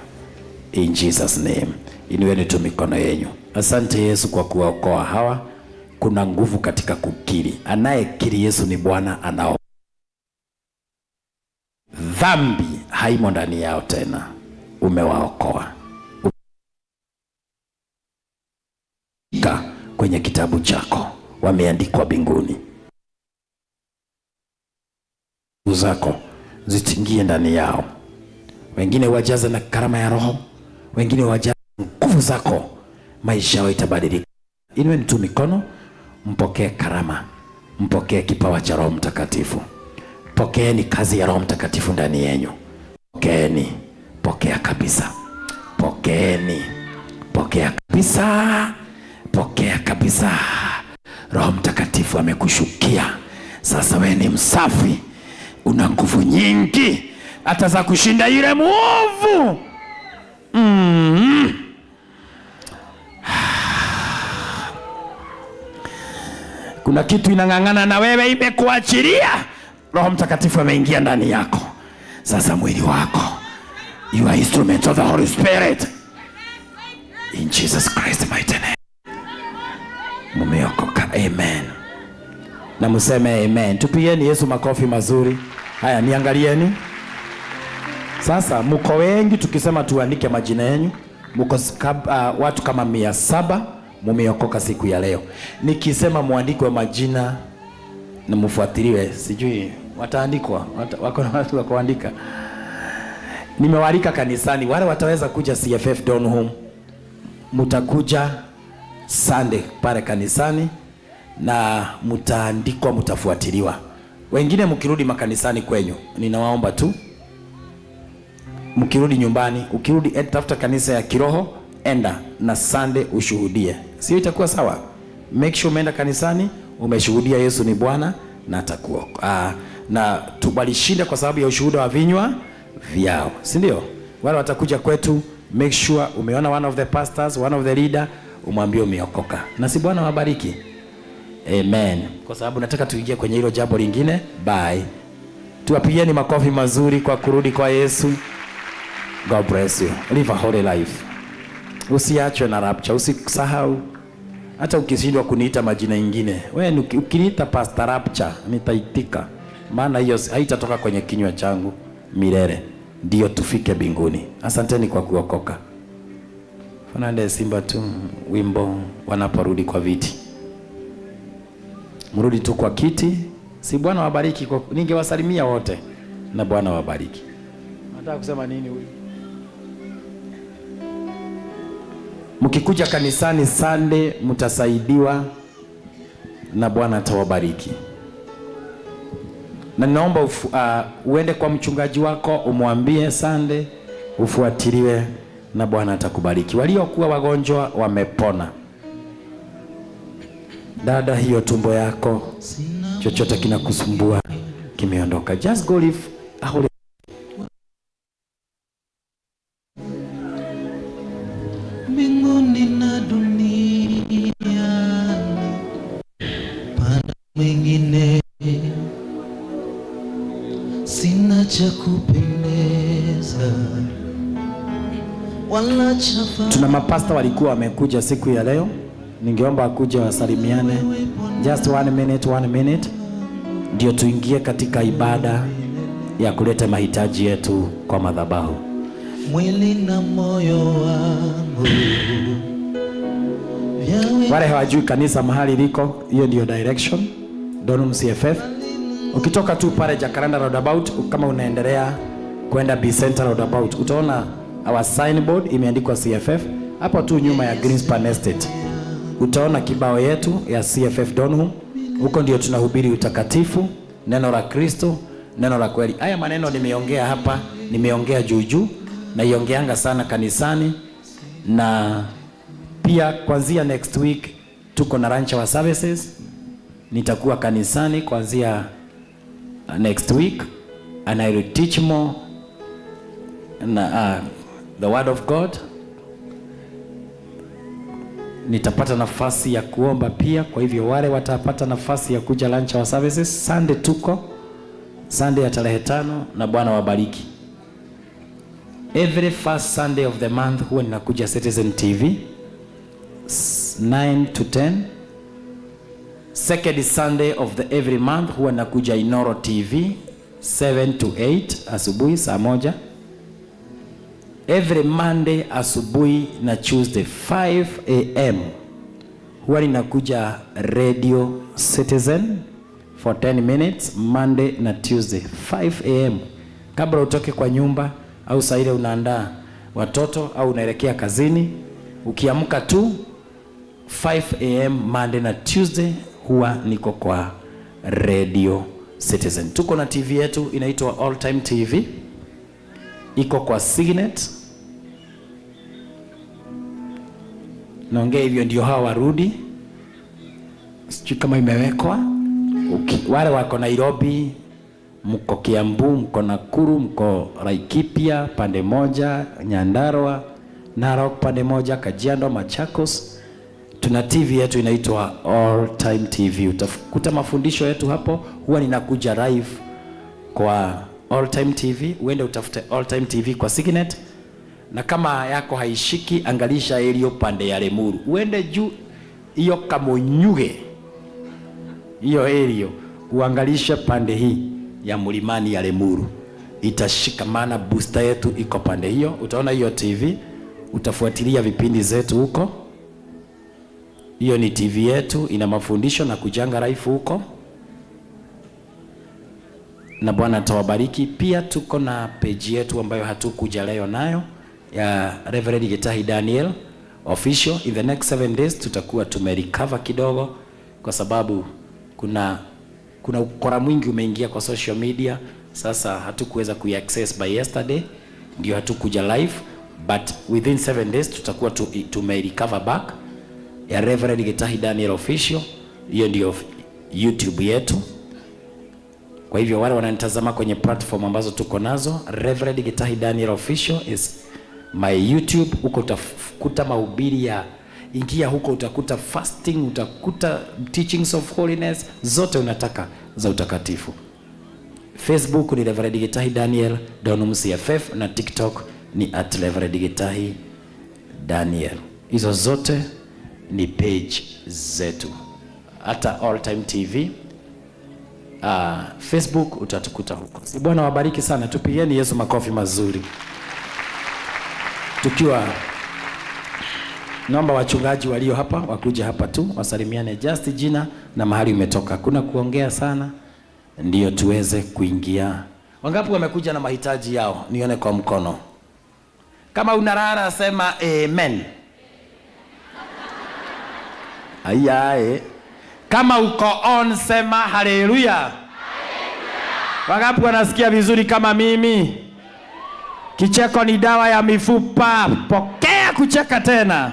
In Jesus name. Inueni tu mikono yenu. Asante Yesu kwa kuwaokoa hawa. Kuna nguvu katika kukiri. Anayekiri Yesu ni Bwana anao. Dhambi haimo ndani yao tena. Umewaokoa. Kwenye kitabu chako wameandikwa mbinguni. Nguvu zako zitingie ndani yao. Wengine wajaze na karama ya Roho, wengine wajaze nguvu zako, maisha yao itabadilika. Inueni tu mikono, mpokee karama, mpokee kipawa cha Roho Mtakatifu. Pokeeni kazi ya Roho Mtakatifu ndani yenu. Pokeeni, pokea kabisa. Pokeeni, pokea kabisa, pokea kabisa. Roho Mtakatifu amekushukia. Sasa wewe ni msafi, una nguvu nyingi hata za kushinda yule muovu. Kuna kitu inang'ang'ana na wewe, imekuachilia. Roho Mtakatifu ameingia ndani yako. Sasa mwili wako, you are instrument of the Holy Spirit. In Jesus Christ mighty name. Mumeokoka, amen. Na museme amen. Tupigieni Yesu makofi mazuri. Haya, niangalieni. Sasa mko wengi, tukisema tuandike majina yenu, mko watu kama 700 mumeokoka siku ya leo. Nikisema muandikwe majina na mfuatiliwe, sijui wataandikwa, wako na watu wa kuandika. Nimewaalika kanisani, wale wataweza kuja CFF Donholm, mutakuja Sunday pale kanisani na mtaandikwa, mtafuatiliwa. Wengine mkirudi makanisani kwenyu, ninawaomba tu mkirudi nyumbani, ukirudi tafuta kanisa ya kiroho, enda na Sunday ushuhudie. Sio itakuwa sawa? Make sure umeenda kanisani, umeshuhudia Yesu ni Bwana na atakuokoa. Na walishinda kwa sababu ya ushuhuda wa vinywa vyao, si ndio? Wale watakuja kwetu, make sure umeona one of the pastors, one of the leader, umwambie umeokoka. Na si Bwana wabariki. Amen. Kwa sababu nataka tuingie kwenye hilo jambo lingine. Bye. Tuwapigieni makofi mazuri kwa kurudi kwa Yesu. God bless you. Live a holy life. Usiachwe na rapture, usisahau. Hata ukishindwa kuniita majina ingine, wewe ukiniita Pastor Rapture nitaitika. Maana hiyo haitatoka kwenye kinywa changu milele. Ndio tufike mbinguni. Asanteni kwa kuokoka. Fernande Simba tu wimbo wanaporudi kwa viti. Mrudi tu kwa kiti. Si Bwana wabariki kwa, ningewasalimia wote na Bwana wabariki. Nataka kusema nini huyu? Mkikuja kanisani Sunday mtasaidiwa na Bwana atawabariki. Na ninaomba uende kwa mchungaji wako umwambie Sunday Ufuatiliwe na Bwana atakubariki. Waliokuwa wagonjwa wamepona. Dada, hiyo tumbo yako chochote kinakusumbua kimeondoka. Just go live a holy. Mbinguni na duniani, pana mwingine, sina cha kupendeza wala cha Tuna mapasta walikuwa wamekuja siku ya leo, ningeomba akuje wasalimiane, just one minute, one minute, ndio tuingie katika ibada ya kuleta mahitaji yetu kwa madhabahu. Mwili na moyo wangu vyawe Wale hawajui kanisa mahali liko, hiyo ndio direction Donholm CFF. Ukitoka tu pale Jacaranda roundabout, kama unaendelea kwenda B Center roundabout, utaona our signboard imeandikwa CFF hapo tu nyuma ya Greenspan Estate. Utaona kibao yetu ya CFF Donholm. Huko ndio tunahubiri utakatifu, neno la Kristo, neno la kweli. Haya maneno nimeongea hapa, nimeongea juu juu, naiongeanga sana kanisani na pia kuanzia next week tuko na lunch hour services. Nitakuwa kanisani kuanzia next week and I will teach more na the word of God. Nitapata nafasi ya kuomba pia, kwa hivyo wale watapata nafasi ya kuja lunch hour services Sunday, tuko Sunday ya tarehe 5, na Bwana wabariki. Every first Sunday of the month huwa ninakuja Citizen TV 9 to 10. Second Sunday of the every month huwa nakuja Inoro TV 7 to 8 asubuhi saa 1. Every Monday asubuhi na Tuesday 5 a.m. huwa ninakuja Radio Citizen for 10 minutes Monday na Tuesday 5 a.m. Kabla utoke kwa nyumba au saa ile unaandaa watoto au unaelekea kazini, ukiamka tu 5 a.m. Monday na Tuesday huwa niko kwa Radio Citizen. Tuko na TV yetu inaitwa All Time TV, iko kwa Signet. Naongea hivyo ndio hawa warudi, sijui kama imewekwa. Wale wako Nairobi, mko Kiambu, mko Nakuru, mko Laikipia pande moja, Nyandarua, Narok pande moja, Kajiado, Machakos. Tuna TV yetu inaitwa All Time TV. Utakuta mafundisho yetu hapo. Huwa ninakuja live kwa All Time TV. Uende utafute All Time TV kwa Signet, na kama yako haishiki, angalisha iliyo pande ya Lemuru, uende juu hiyo Kamunyuge, hiyo area uangalishe pande hii ya mlimani ya Lemuru, itashika, maana booster yetu iko pande hiyo. Utaona hiyo TV, utafuatilia vipindi zetu huko. Hiyo ni TV yetu, ina mafundisho na kujanga live huko, na Bwana atawabariki. Pia tuko na page yetu ambayo hatukuja leo nayo ya Reverend Gitahi Daniel Official. In the next 7 days tutakuwa tumerecover kidogo, kwa sababu kuna ukora mwingi umeingia kwa social media. Sasa hatukuweza kuiaccess by yesterday, ndio hatukuja live, but within 7 days tutakuwa tumerecover back ya Reverend Gitahi Daniel Official. Hiyo ndio YouTube yetu. Kwa hivyo wale wananitazama kwenye platform ambazo tuko nazo, Reverend Gitahi Daniel Official is my YouTube. Huko utakuta mahubiri ya ingia huko, utakuta fasting, utakuta teachings of holiness, zote unataka za utakatifu. Facebook ni Reverend Gitahi Daniel Donholm CFF, na TikTok ni at Reverend Gitahi Daniel. Hizo zote ni page zetu, hata All Time TV Facebook utatukuta huko. Si Bwana wabariki sana, tupigieni Yesu makofi mazuri. Tukiwa naomba wachungaji walio hapa wakuja hapa tu wasalimiane, just jina na mahali umetoka. Kuna kuongea sana ndio tuweze kuingia. Wangapi wamekuja na mahitaji yao? Nione kwa mkono. Kama unalala sema amen. Ayae. Kama uko on sema haleluya. Wangapi wanasikia vizuri kama mimi? Kicheko ni dawa ya mifupa. Pokea kucheka tena.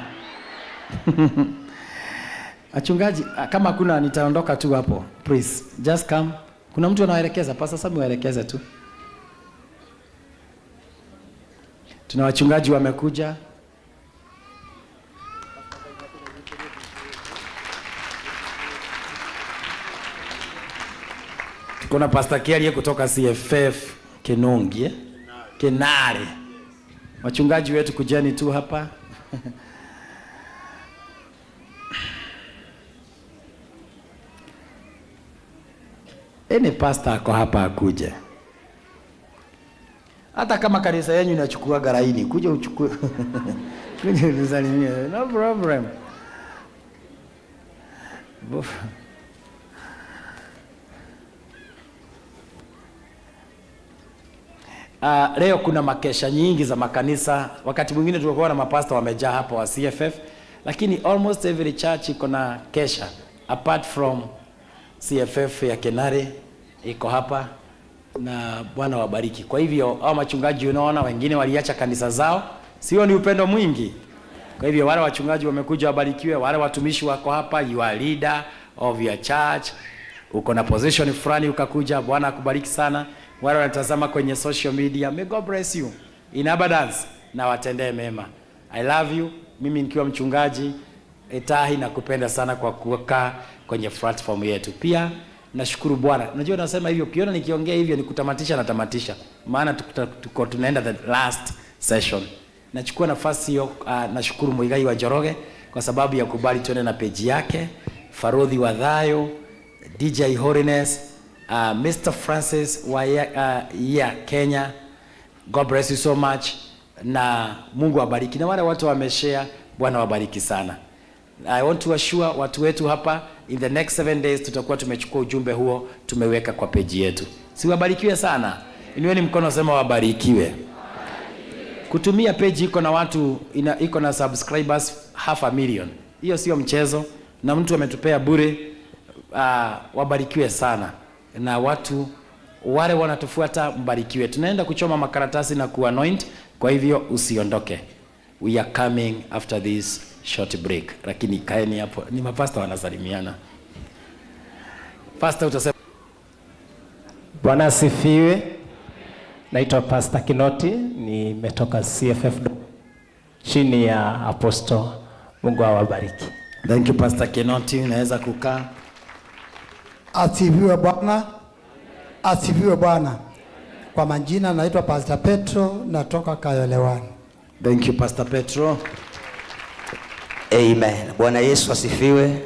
Wachungaji, kama kuna nitaondoka tu hapo. Please, just come. Kuna mtu anawaelekeza, Pastor Sami waelekeze tu. Tuna wachungaji wamekuja. Tuko na Pastor Kiarie kutoka CFF Kinungi, eh? Kinare. Wachungaji wetu kujeni tu hapa. Any pastor ako hapa akuje. Hata kama kanisa yenu inachukua garaini, kuja uchukue. Kuja utusalimie. No problem. Leo kuna makesha nyingi za makanisa. Wakati mwingine tulikuwa na mapasta wamejaa hapa wa CFF, lakini almost every church iko na kesha apart from CFF ya Kenare iko hapa, na Bwana wabariki. Kwa hivyo hao machungaji unaona wengine waliacha kanisa zao, sio? Ni upendo mwingi. Kwa hivyo wale wachungaji wamekuja wabarikiwe, wale watumishi wako hapa, you are leader of your church, uko na position fulani ukakuja, Bwana akubariki sana. Wale wanatazama kwenye social media, may God bless you in abundance na watendee mema. I love you. Mimi nikiwa mchungaji Etahi nakupenda sana kwa kukaa kwenye platform yetu. Pia nashukuru Bwana. Unajua nasema hivyo, ukiona nikiongea hivyo nikutamatisha natamatisha. Maana tuko tunaenda the last session. Nachukua nafasi hiyo, nashukuru Muigai wa Njoroge kwa sababu ya kubali tuende na page yake, Farodhi wa Thayo, DJ Holiness, Mr. Francis wa ya Kenya. God bless you so much na Mungu awabariki. Na wale watu wameshare, Bwana wabariki sana. I want to assure watu wetu hapa, in the next 7 days tutakuwa tumechukua ujumbe huo tumeweka kwa page yetu. Si wabarikiwe sana. Inueni mkono sema wabarikiwe. Kutumia page iko na watu iko na subscribers 500,000. Hiyo sio mchezo, na mtu ametupea bure. Wabarikiwe sana. Na watu wale wanatufuata mbarikiwe. Tunaenda kuchoma makaratasi na kuanoint, kwa hivyo usiondoke. We are coming after this short break. Lakini kaeni hapo, ni mapasta wanasalimiana. Pastor utasema. Bwana asifiwe. Naitwa Pastor Kinoti, nimetoka CFF chini ya Apostle. Mungu awabariki. Thank you Pastor Kinoti, unaweza kukaa. Asifiwe Bwana. Asifiwe Bwana. Kwa majina naitwa Pastor Petro, natoka Kayolewani. Thank you Pastor Petro. Amen. Bwana Yesu asifiwe.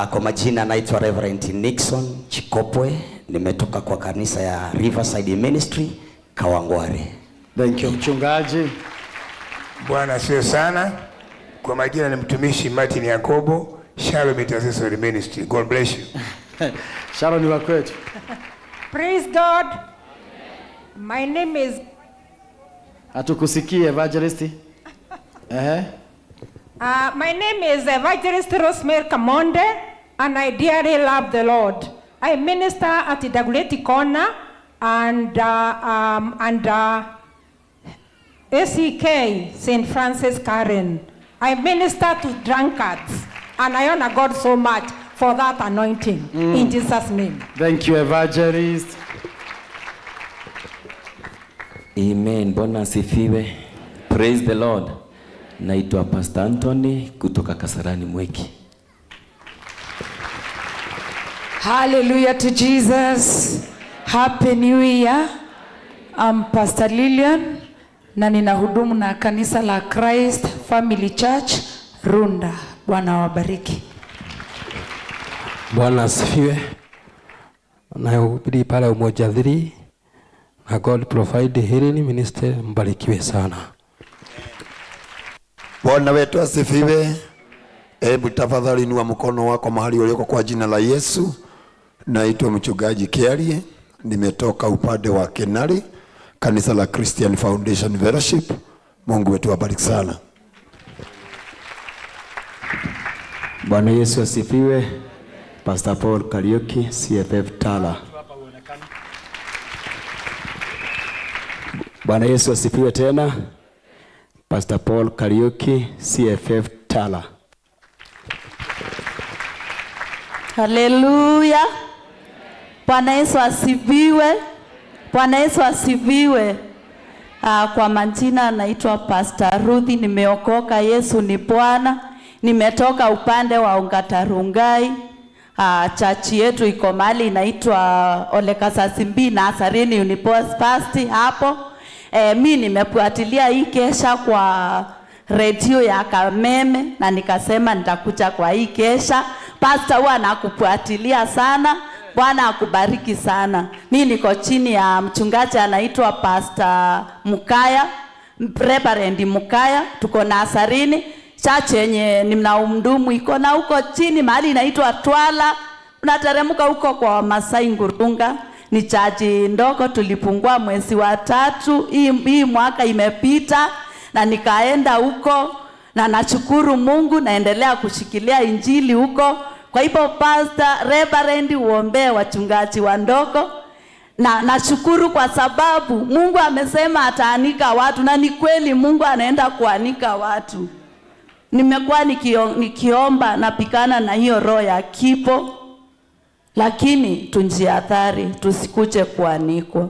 Kwa majina naitwa Reverend Nixon Chikopwe, nimetoka kwa kanisa ya Riverside Ministry Kawangware. Thank you mchungaji. Bwana asifiwe sana. Kwa majina ni mtumishi Martin Yakobo, Shalom Intercessory Ministry. God bless you. Shalom ni wa kwetu. Praise God. My name is Hatukusikie evangelist. My name is Evangelist Rosemary Kamonde, and I dearly love the Lord. I minister at Dagoretti Corner and ACK St. Francis Karen. I minister to drunkards, and I honor God so much for that anointing. In Jesus' name. Thank you, Evangelist. Amen. Bwana asifiwe. Praise the Lord. Naitwa Pastor Anthony kutoka Kasarani Mwiki. Hallelujah to Jesus. Happy New Year. I'm Pastor Lillian na ninahudumu na kanisa la Christ Family Church Runda. Bwana awabariki. Bwana asifiwe. Nahubiri pale Umoja 3 na God Provide Healing Ministry, mbarikiwe sana. Bwana wetu asifiwe. Hebu tafadhali inua mkono wako mahali ulioko kwa jina la Yesu. Naitwa mchungaji Kiarie, nimetoka upande wa Kenari, kanisa la Christian Foundation Fellowship. Mungu wetu abariki sana. Bwana Yesu asifiwe. Pastor Paul Kariuki, CFF Tala. Bwana Yesu asifiwe tena. Pastor Paul Kariuki, CFF Tala. Haleluya. Bwana Yesu asifiwe. Bwana Yesu asifiwe. Kwa majina naitwa Pastor Ruthi, nimeokoka, Yesu ni Bwana. Nimetoka upande wa Ongatarungai. Chachi yetu iko mahali inaitwa Olekasasimbi na Asarini University hapo. Mi nimefuatilia hii kesha kwa redio ya Kameme na nikasema nitakuja kwa hii kesha. Pastor huwa anakufuatilia sana. Bwana akubariki sana. Mi niko chini ya mchungaji anaitwa Pastor Mukaya, Reverend Mukaya, tuko na Asarini. Church yenye nina mdumu iko na huko chini mahali inaitwa Twala, unateremka huko kwa Masai Ngurunga. Ni church ndogo, tulipungua mwezi wa tatu hii mwaka imepita, na nikaenda huko na nashukuru Mungu, naendelea kushikilia injili huko. Kwa hivyo Pastor Reverend, uombee wachungaji wandogo. Na nashukuru kwa sababu Mungu amesema ataanika watu, na ni kweli Mungu anaenda kuanika watu. Nimekuwa nikiomba napigana na hiyo roho ya kipo, lakini tunjiathari tusikuje kuanikwa.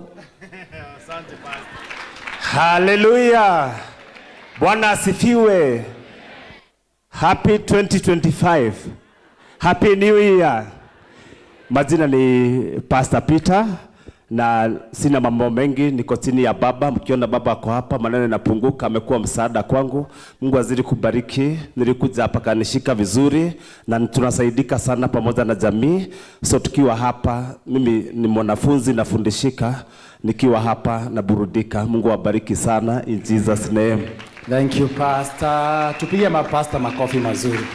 Haleluya. Bwana asifiwe. Happy 2025. Happy New Year. Majina ni Pastor Peter na sina mambo mengi, niko chini ya baba. Mkiona baba ako hapa, maneno yanapunguka, amekuwa msaada kwangu. Mungu azidi kubariki. Nilikuja hapa kanishika vizuri na tunasaidika sana pamoja na jamii. So tukiwa hapa, mimi ni mwanafunzi nafundishika, nikiwa hapa naburudika. Mungu awabariki sana in Jesus name. Thank you Pastor. Tupige mapasta makofi mazuri.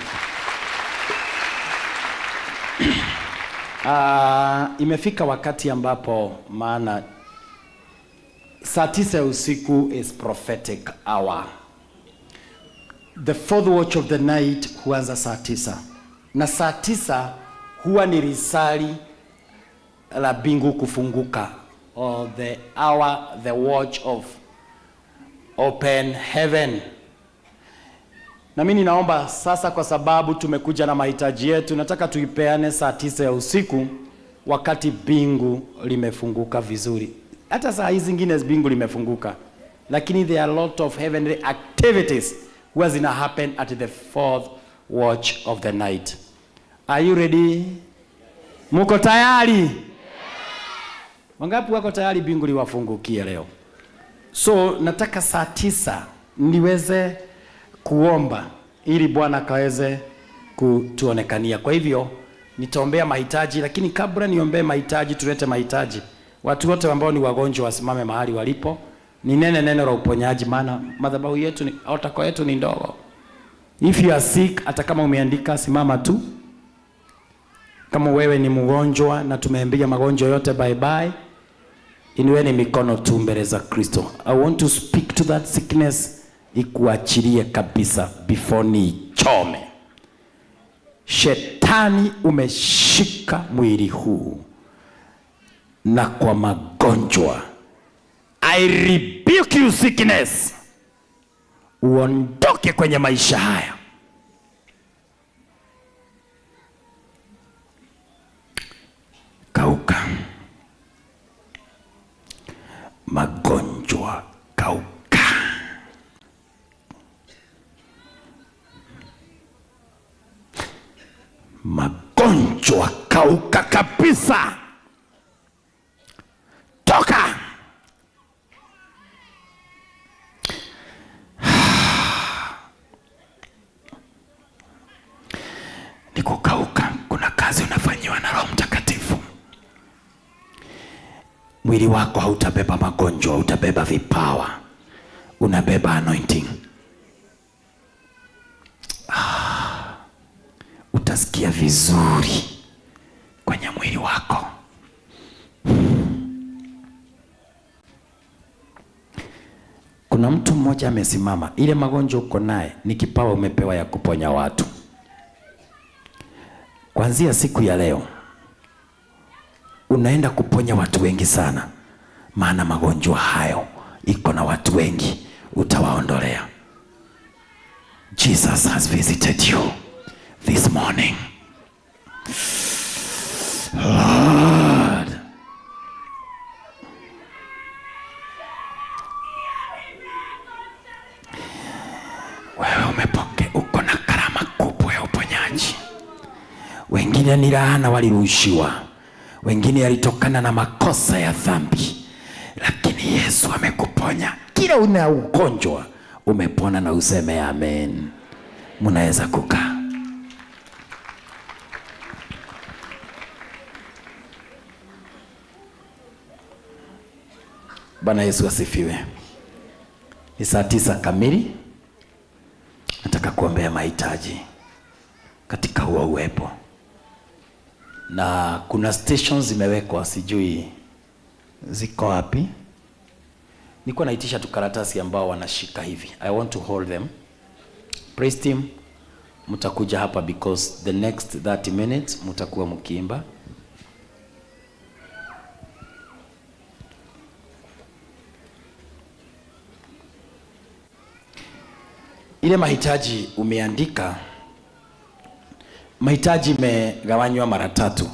Imefika wakati ambapo, maana saa 9 ya usiku is prophetic hour. The fourth watch of the night huanza saa 9, na saa 9 huwa ni risali la mbingu kufunguka, or the hour, the watch of open heaven. Na mimi ninaomba sasa, kwa sababu tumekuja na mahitaji yetu, nataka tuipeane saa 9 ya usiku, wakati mbingu limefunguka vizuri. Hata saa hizi zingine mbingu limefunguka, lakini there are a lot of heavenly activities huwa zina happen at the fourth watch of the night. Are you ready? Muko tayari? Wangapi wako tayari mbingu liwafungukie leo? So nataka saa 9 niweze kuomba ili Bwana akaweze kutuonekania. Kwa hivyo nitaombea mahitaji, lakini kabla niombee mahitaji, tulete mahitaji. Watu wote ambao ni wagonjwa wasimame mahali walipo. Ninene neno la uponyaji, maana madhabahu yetu ni, altar yetu ni ndogo. If you are sick, hata kama umeandika, simama tu. Kama wewe ni mgonjwa na tumeambia magonjwa yote bye bye, inueni mikono tu mbele za Kristo. I want to speak to that sickness, ikuachilie kabisa before niichome. Shetani, umeshika mwili huu na kwa magonjwa, I rebuke you sickness, uondoke kwenye maisha haya. Kauka magonjwa, kauka. Magonjwa kauka kabisa, toka. Ni kukauka. Kuna kazi unafanyiwa na Roho Mtakatifu. Mwili wako hautabeba magonjwa, utabeba vipawa, unabeba anointing. Utasikia vizuri kwenye mwili wako. Kuna mtu mmoja amesimama, ile magonjwa uko naye ni kipawa umepewa ya kuponya watu. Kuanzia siku ya leo unaenda kuponya watu wengi sana, maana magonjwa hayo iko na watu wengi, utawaondolea. Jesus has visited you this morning. Lord. Wewe umepoke, uko na karama kubwa ya uponyaji. Wengine ni laana walirushiwa, wengine yalitokana na makosa ya dhambi, lakini Yesu amekuponya. Kila una ugonjwa umepona, na useme amen. Mnaweza kukaa. Bwana Yesu asifiwe. Ni saa 9 kamili. Nataka kuombea mahitaji katika huo uwepo, na kuna stations zimewekwa, sijui ziko wapi. Nilikuwa naitisha tu karatasi ambao wanashika hivi. I want to hold them. Praise team, mtakuja hapa because the next 30 minutes mtakuwa mkiimba. Ile mahitaji umeandika, mahitaji imegawanywa mara tatu.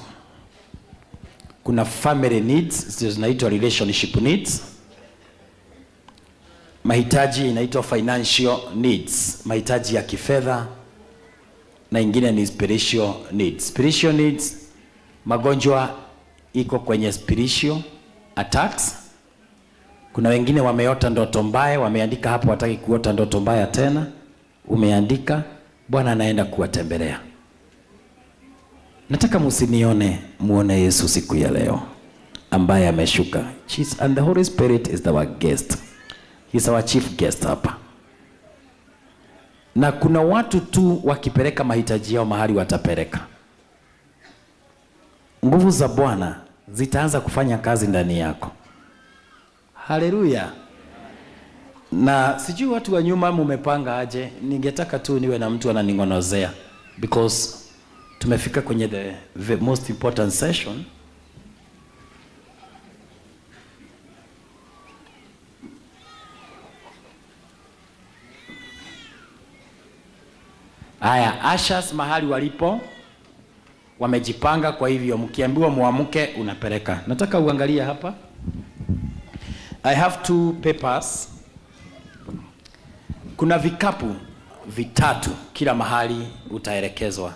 Kuna family needs, zinaitwa relationship needs. Mahitaji inaitwa financial needs, mahitaji ya kifedha, na ingine ni spiritual needs. Spiritual needs, magonjwa iko kwenye spiritual attacks. Kuna wengine wameota ndoto mbaya, wameandika hapo wataki kuota ndoto mbaya tena. Umeandika, Bwana anaenda kuwatembelea. Nataka msinione, muone Yesu siku ya leo ambaye ameshuka. Jesus and the Holy Spirit is our guest. He's our chief guest hapa. Na kuna watu tu wakipeleka mahitaji yao mahali watapeleka. Nguvu za Bwana zitaanza kufanya kazi ndani yako. Haleluya. Na sijui watu wa nyuma mumepanga aje. Ningetaka tu niwe na mtu ananingonozea, because tumefika kwenye the most important session. Haya, ushers mahali walipo wamejipanga, kwa hivyo mkiambiwa muamke unapeleka. Nataka uangalie hapa. I have 2 papers. Kuna vikapu vitatu kila mahali utaelekezwa.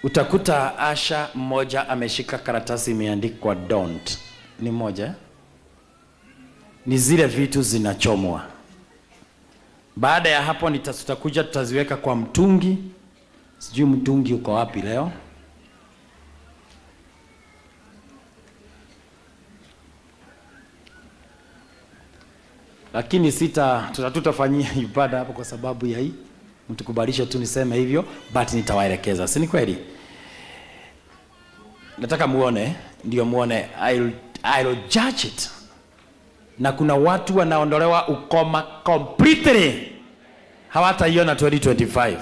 Utakuta asha mmoja ameshika karatasi imeandikwa don't. Ni moja. Ni zile vitu zinachomwa. Baada ya hapo tutakuja tutaziweka kwa mtungi. Sijui mtungi uko wapi leo. Lakini tutafanyia ibada hapo kwa sababu ya hii. Mtukubalishe tu niseme hivyo, but nitawaelekeza. Si ni kweli? Nataka muone, ndio muone. I'll judge it. Na kuna watu wanaondolewa ukoma completely. Hawataiona 2025.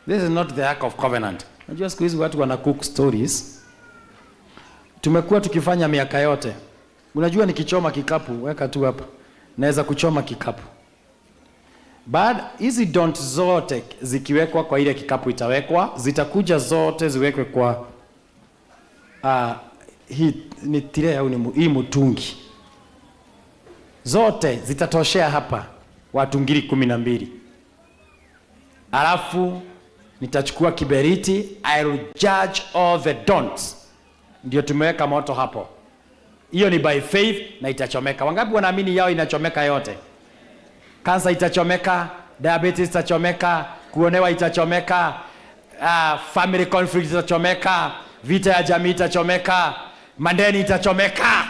This is not the Ark of Covenant. Unajua siku hizi watu wana cook stories. Tumekuwa tukifanya miaka yote. Unajua nikichoma kikapu, weka tu hapa. Naweza kuchoma kikapu. Baada hizi don't zote zikiwekwa kwa ile kikapu itawekwa, zitakuja zote ziwekwe kwa hii ni tire au ni hii mtungi. Zote zitatoshea hapa watu ngiri 12. Alafu nitachukua kiberiti, I will judge all the don'ts. Ndio tumeweka moto hapo. Hiyo ni by faith na itachomeka. Wangapi wanaamini yao inachomeka yote? Kansa itachomeka, diabetes itachomeka, kuonewa itachomeka, family conflict itachomeka, vita ya jamii itachomeka, mandeni itachomeka.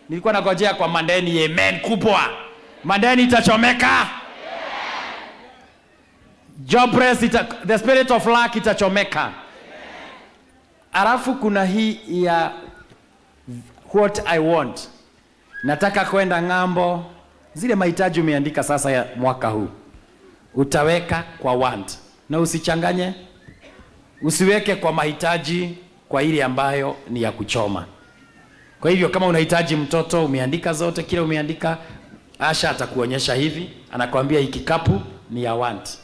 Nilikuwa nagojea kwa mandeni, amen kubwa. Mandeni itachomeka. Jobless the spirit of lack itachomeka. Alafu kuna hii ya what I want. Nataka kwenda ng'ambo. Zile mahitaji umeandika sasa ya mwaka huu utaweka kwa want. Na usichanganye. Usiweke kwa mahitaji kwa ile ambayo ni ya kuchoma. Kwa hivyo kama unahitaji mtoto, umeandika zote, kile umeandika, Asha atakuonyesha hivi, anakuambia hii kikapu ni ya want,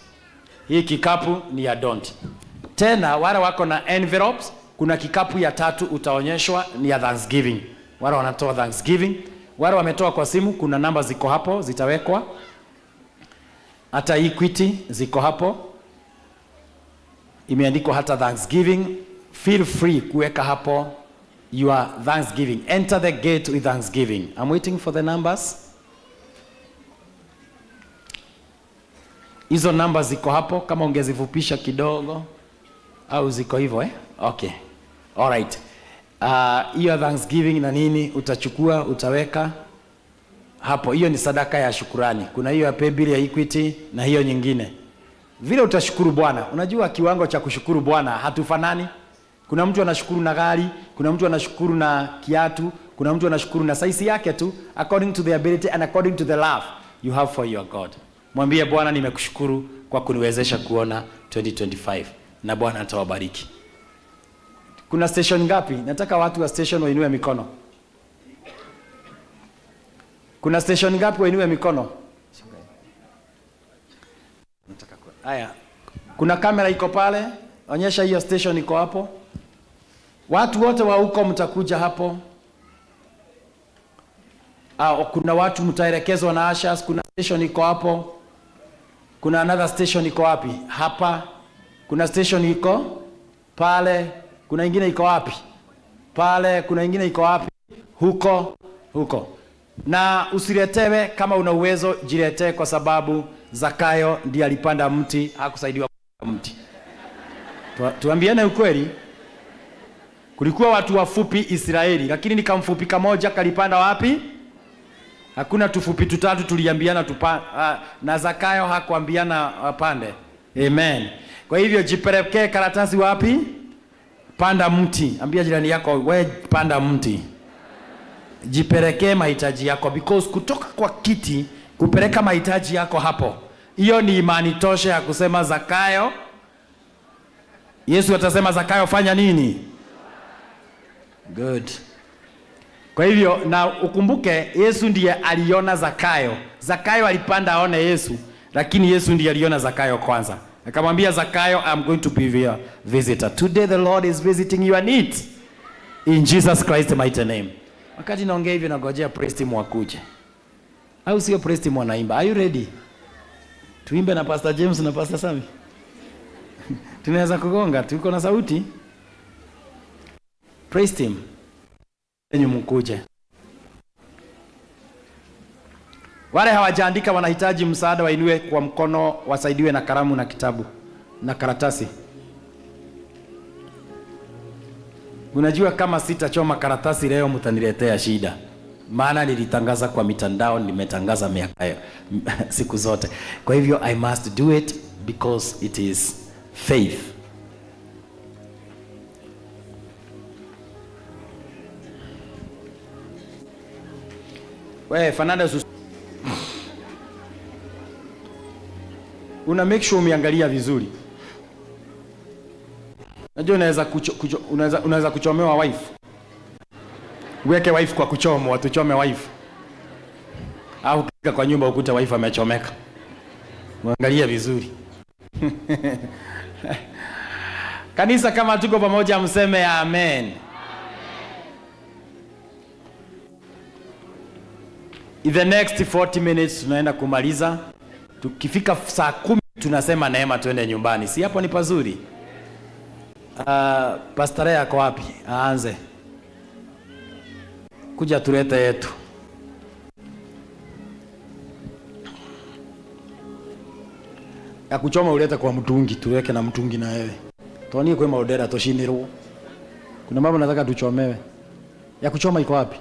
hii kikapu ni ya don't. Tena wale wako na envelopes, kuna kikapu ya tatu utaonyeshwa ni ya Thanksgiving. Wale wanatoa Thanksgiving, wale wametoa kwa simu, kuna namba ziko hapo zitawekwa, hata Equity ziko hapo, imeandikwa hata Thanksgiving. Feel free kuweka hapo your Thanksgiving. Enter the gate with thanksgiving. I'm waiting for the numbers. Hizo namba ziko hapo, kama ungezifupisha kidogo au ziko hivyo eh? Okay. All right. Hiyo Thanksgiving na nini utachukua utaweka hapo. Hiyo ni sadaka ya shukurani. Kuna hiyo ya paybill ya Equity na hiyo nyingine. Vile utashukuru Bwana. Unajua kiwango cha kushukuru Bwana hatufanani. Kuna mtu anashukuru na gari, kuna mtu anashukuru na kiatu, kuna mtu anashukuru na saisi yake tu, according to the ability and according to the love you have for your God. Mwambie Bwana, nimekushukuru kwa kuniwezesha kuona 2025 na Bwana atawabariki. Kuna station ngapi? Nataka watu wa station wainue mikono. Kuna station ngapi wainue mikono? Haya. Kuna kamera iko pale, onyesha hiyo station iko hapo. Watu wote wa huko mtakuja hapo. Kuna watu mtaelekezwa na ushers, kuna station iko hapo. Kuna another station iko wapi? Hapa. Kuna station iko pale. Kuna ingine iko wapi? Pale. Kuna ingine iko wapi? Huko, huko. Na usiletewe kama una uwezo, jiletee, kwa sababu Zakayo ndiye alipanda mti, hakusaidiwa mti. Tuambiane ukweli. Kulikuwa watu wafupi Israeli, lakini nikamfupi kamoja kalipanda wapi? Hakuna tufupi tutatu tuliambiana na Zakayo hakuambiana apande. Amen. Kwa hivyo jipelekee karatasi wapi? Panda mti. Ambia jirani yako, we panda mti. Jipelekee mahitaji yako, because kutoka kwa kiti kupeleka mahitaji yako hapo, hiyo ni imani tosha ya kusema Zakayo. Yesu atasema Zakayo fanya nini? Good. Kwa hivyo na ukumbuke Yesu ndiye aliona Zakayo. Zakayo alipanda aone Yesu, lakini Yesu ndiye aliona Zakayo kwanza. Akamwambia Zakayo, I'm going to be your visitor. Today the Lord is visiting your needs. In Jesus Christ mighty name. Wakati naongea hivyo nagojea praise team wakuje. Au sio praise team wanaimba? Are you ready? Tuimbe na Pastor James na Pastor Sami. Tunaweza kugonga, tuko na sauti. Praise team. Enyu mkuje. Wale hawajaandika wanahitaji msaada, wainue kwa mkono, wasaidiwe na kalamu na kitabu na karatasi. Unajua kama sitachoma karatasi leo mtaniletea shida. Maana nilitangaza kwa mitandao, nimetangaza miaka siku zote. Kwa hivyo I must do it because it is faith. Wewe Fernandez, una make sure umeangalia vizuri. Najua unaweza kuchomewa wife. Uweke wife kwa kuchomwa, tuchome wife. Au ukifika kwa nyumba ukute wife amechomeka. Muangalie vizuri. Kanisa, kama tuko pamoja mseme amen. In the next 40 minutes tunaenda kumaliza. Tukifika saa 10 tunasema neema tuende nyumbani. Si hapo ni pazuri? Pastor yako wapi? Aanze. Kuja tulete yetu. Ya kuchoma ulete kwa mtungi, tuweke na mtungi na wewe. Tuonie kwa maodera toshinirwo. Kuna mambo nataka tuchomewe. Ya kuchoma iko wapi?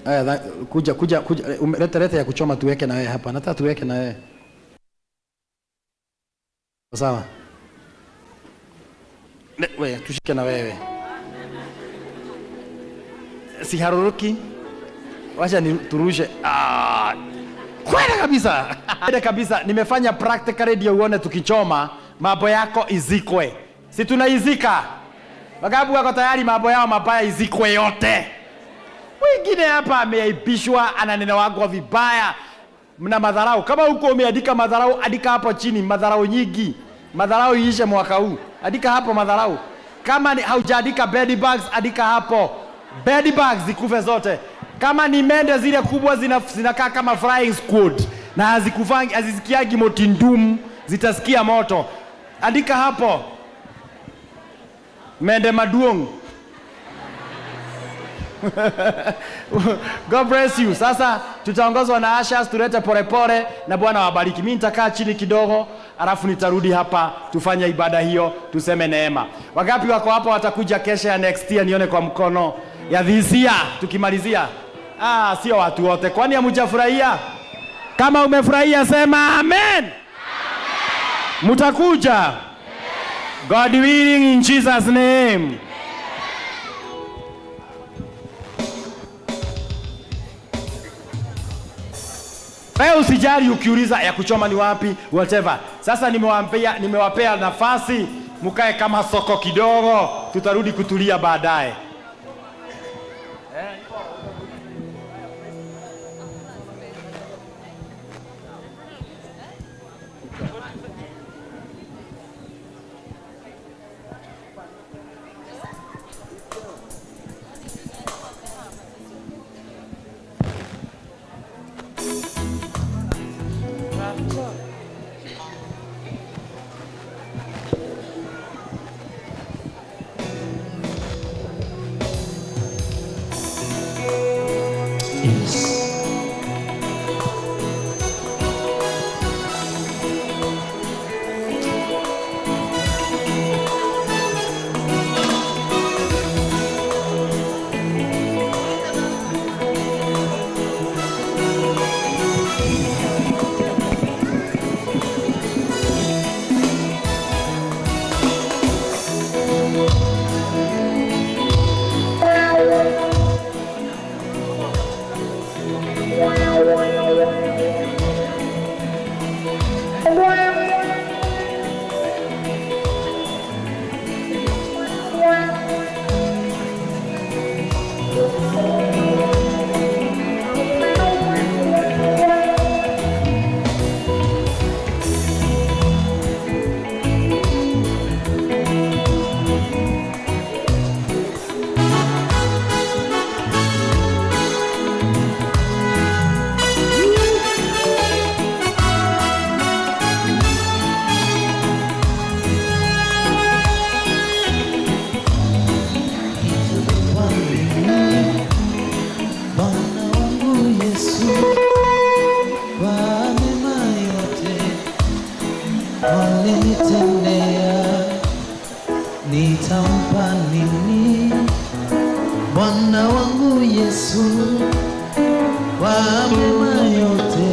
Aya, kuja kuja kuja, leta leta ya kuchoma tuweke na wewe hapa. Nataka tuweke na wewe. Sawa. Wewe tushike na wewe. Si haruruki. Wacha ni turushe. Kwenda kabisa. Kwenda kabisa. Nimefanya practical ndio uone tukichoma mambo yako izikwe. Si tunaizika? Wangapi wako tayari mambo yao mabaya izikwe yote? Mwingine hapa ameaibishwa, ananena vibaya, mna madharau. Kama huko umeandika madharau, andika hapo chini madharau nyingi. Madharau iishe mwaka huu. Andika hapo madharau. Kama haujaandika bed bugs, andika hapo bed bugs zikufe zote. Kama ni mende zile kubwa zinakaa kama flying squad na hazikufangi, hazisikiagi motindum, zitasikia moto. Andika hapo mende maduong. God bless you. Sasa tutaongozwa na ushers, tulete polepole na Bwana wabariki. Mimi nitakaa chini kidogo, alafu nitarudi hapa tufanye ibada hiyo, tuseme neema. Wangapi wako hapa watakuja kesha ya next year? Nione kwa mkono ya this year tukimalizia. Sio watu wote. Kwani hamjafurahia? Kama umefurahia sema amen. Mtakuja. God willing, in Jesus name. Wewe usijali ukiuliza ya kuchoma ni wapi, whatever. Sasa nimewapea nafasi mkae kama soko kidogo, tutarudi kutulia baadaye. Nitampa nini Bwana wangu Yesu kwa mema yote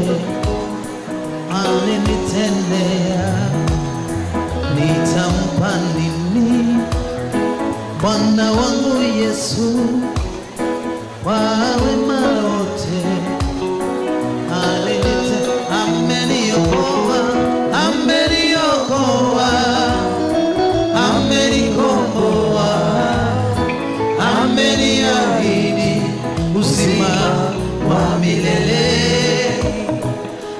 alinitendea? Nitampa nini Bwana wangu Yesu kwa wema wote alinitendea? Ameniokoa, ameniokoa, amenikomboa, ameniahidi uzima wa milele.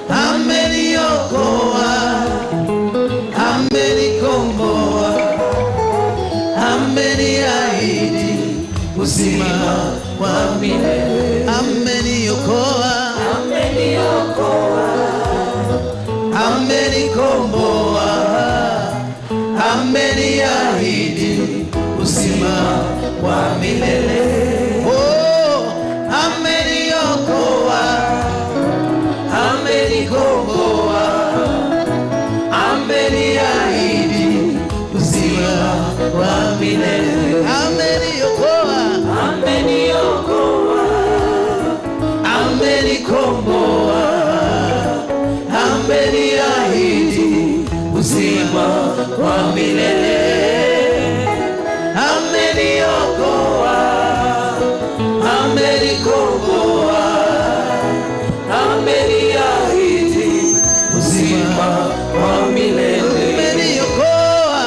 Ameniokoa, amenikomboa, ameniahidi uzima wa milele. Ameniokoa, ameniokoa, amenikomboa, ameniahidi uzima wa milele. Oh, ameniokoa, amenikomboa, ameniahidi uzima wa milele. Ameniokoa, ameniokoa, amenikomboa, ameniahidi uzima wa milele. Ameniokoa, amenikomboa, ameniahidi uzima wa milele. Ameniokoa,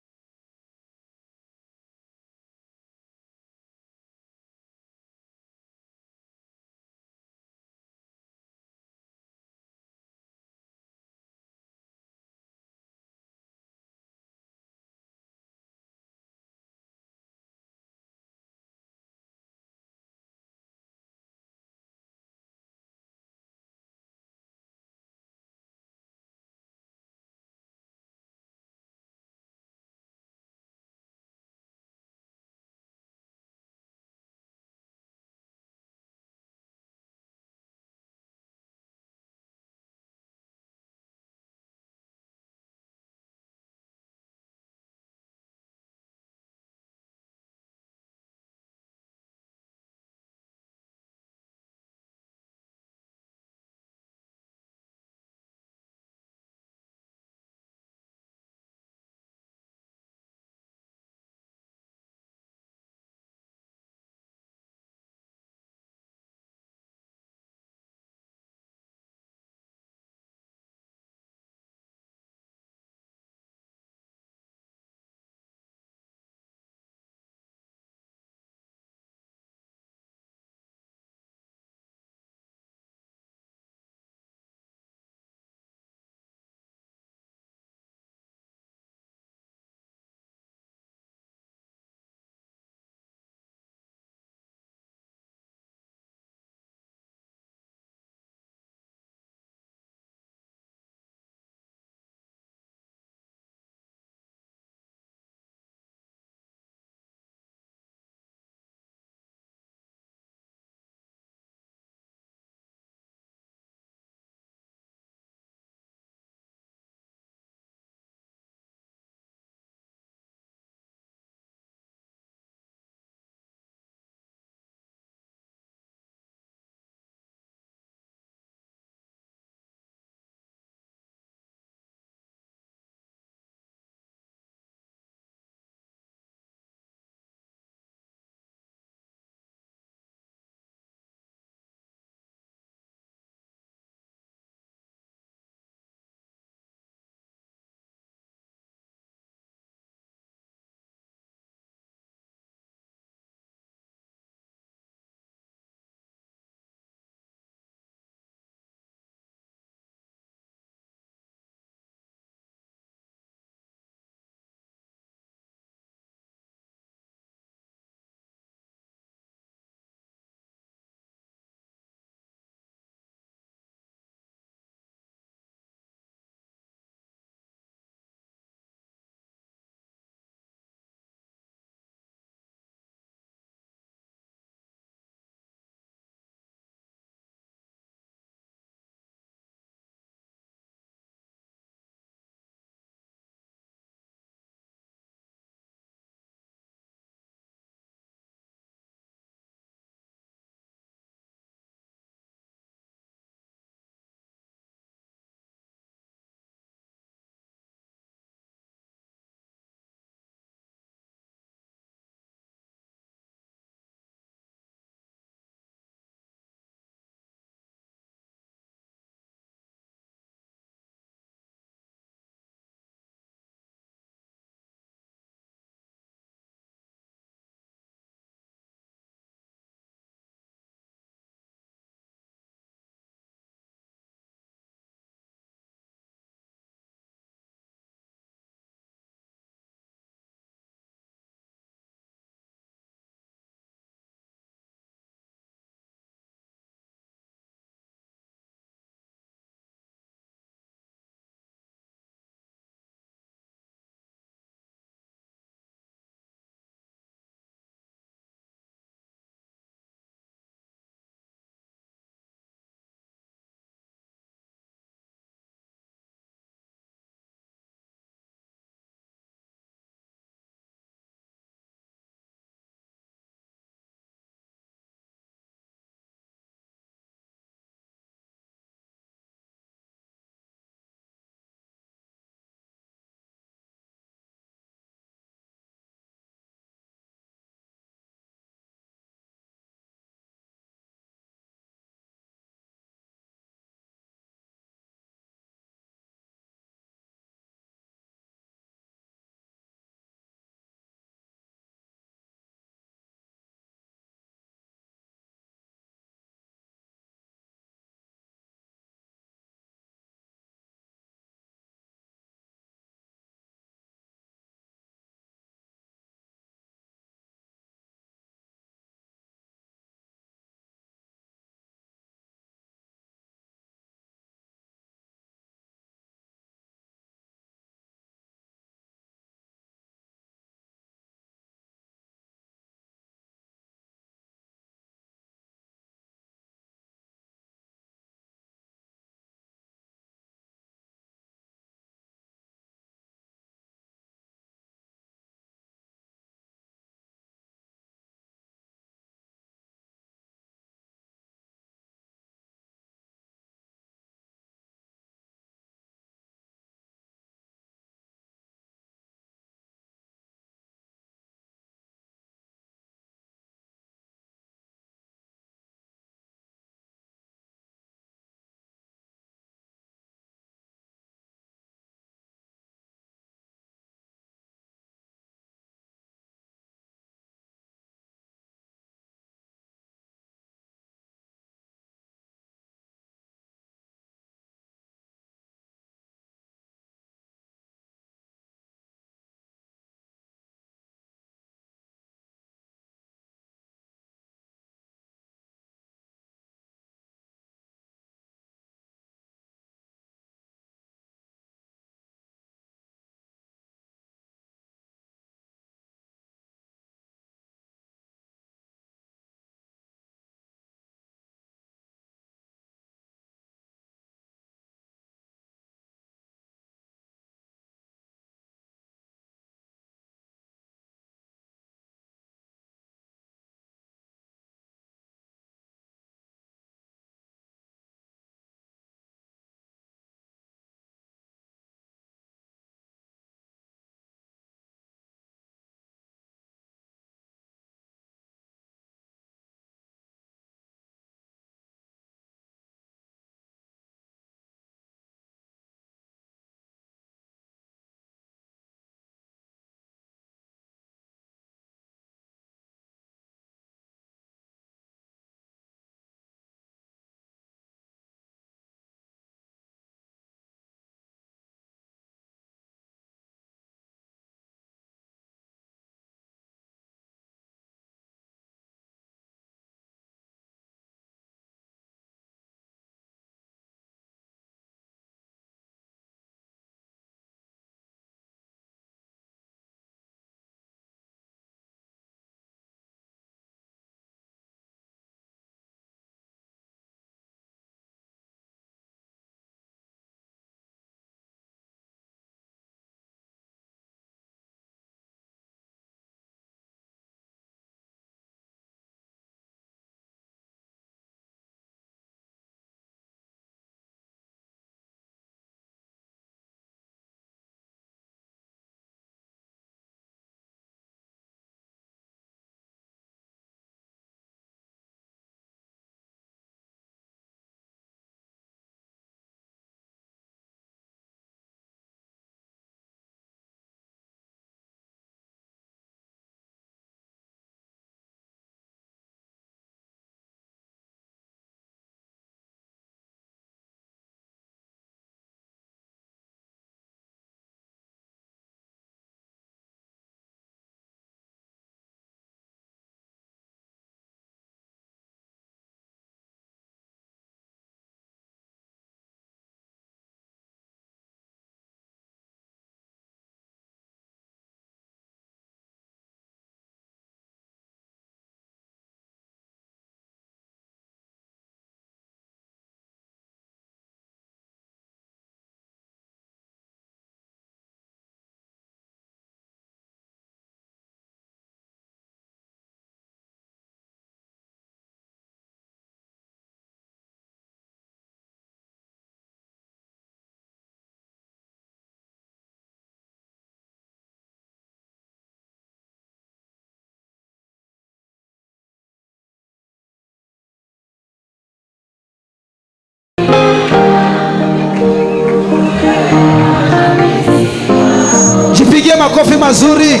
makofi mazuri.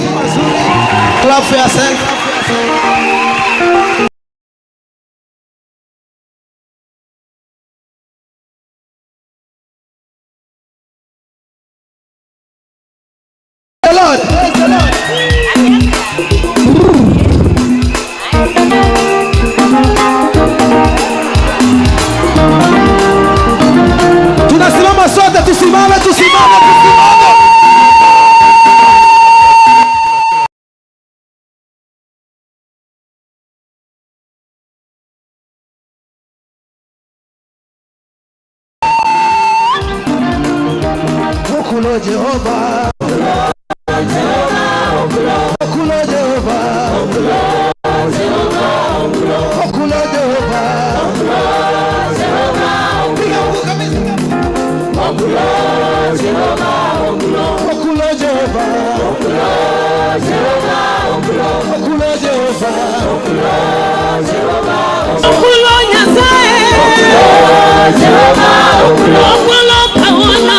Clap for yourself. The Lord. Tunasimama sote, tusimame, tusimame, tusimame. Okulo Jehova. Okulo Jehova. Okulo Jehova. Piga Mungu kabisa. Okulo Jehova. Okulo Jehova. Okulo Jehova. Okulo Nyasaye. Okulo Kawuono.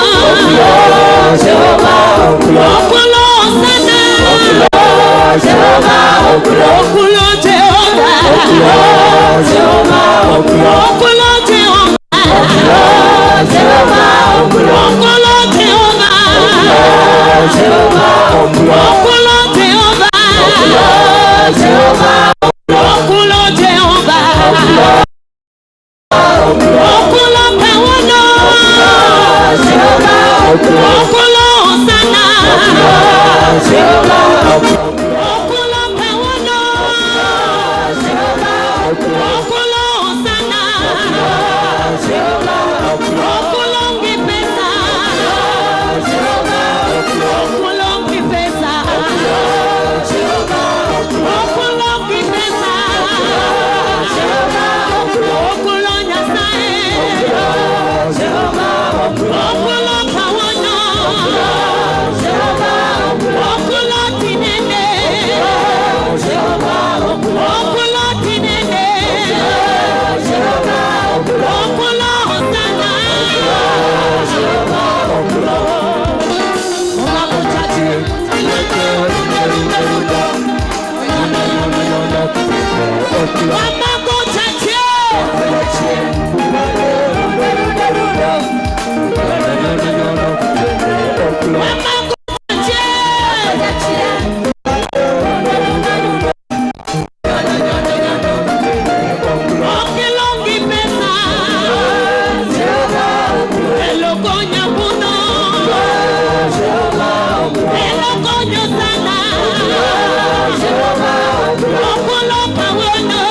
Okulo Osana. Okulo Jehova. Okulo Jehova. Okulo Jehova. Okulo Jehova. Okulo Jehova. Okulo Kawuono. Okulo Osana. Okulo Kawuono. Okulo Osana. Okulo Ngipesa. Okulo Ngipesa. Okulo Ngipesa. Okulo Nyasaye. Okulo Kawuono. Okulo Tinene. Okulo Tinene. Okulo Hosana. Mama Gochache. Mama Gochache. Okelongi pesa. Elokonya puno. Elokonyo sana. Okulo kawono.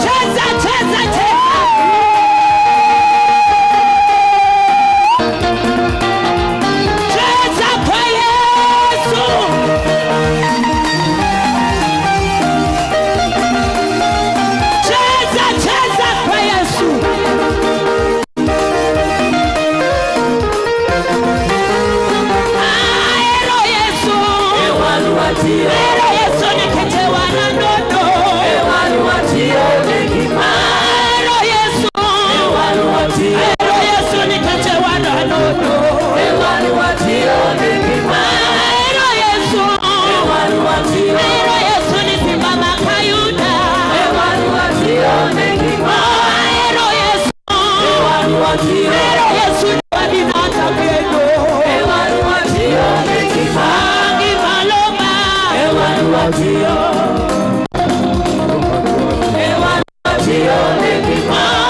Cheza, cheza, cheza. Cheza kwa Yesu. Cheza, cheza kwa Yesu. Ero Yesu. Ero Yesu niketewa na ndoto. Ero Yesu. Ero Yesu niketewa na ndoto. Ero Yesu. Ero Yesu nisimama kayuda. Ero Yesu. Ero Yesu wadinata kendo. Angi maloma.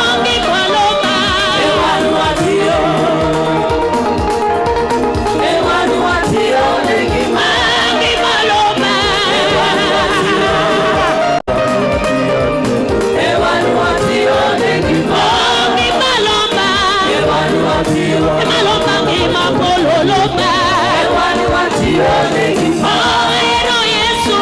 Angi maloma. Angi maloma. Angi maloma. Maloma ngi makololoma. Oh, ero Yesu.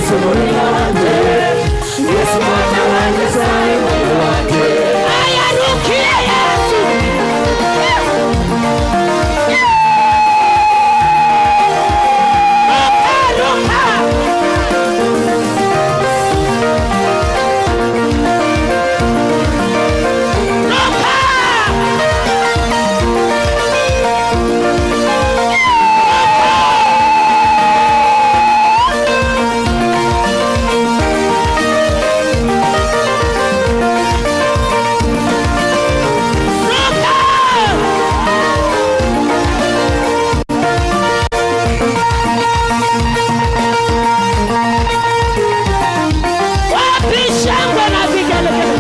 Yesu murina wanje, Yesu mwana wa Nyasaye Mungu wanje. Aya, rukia Yesu. Ruka, ruka. Wapi shangwe na vigelegele?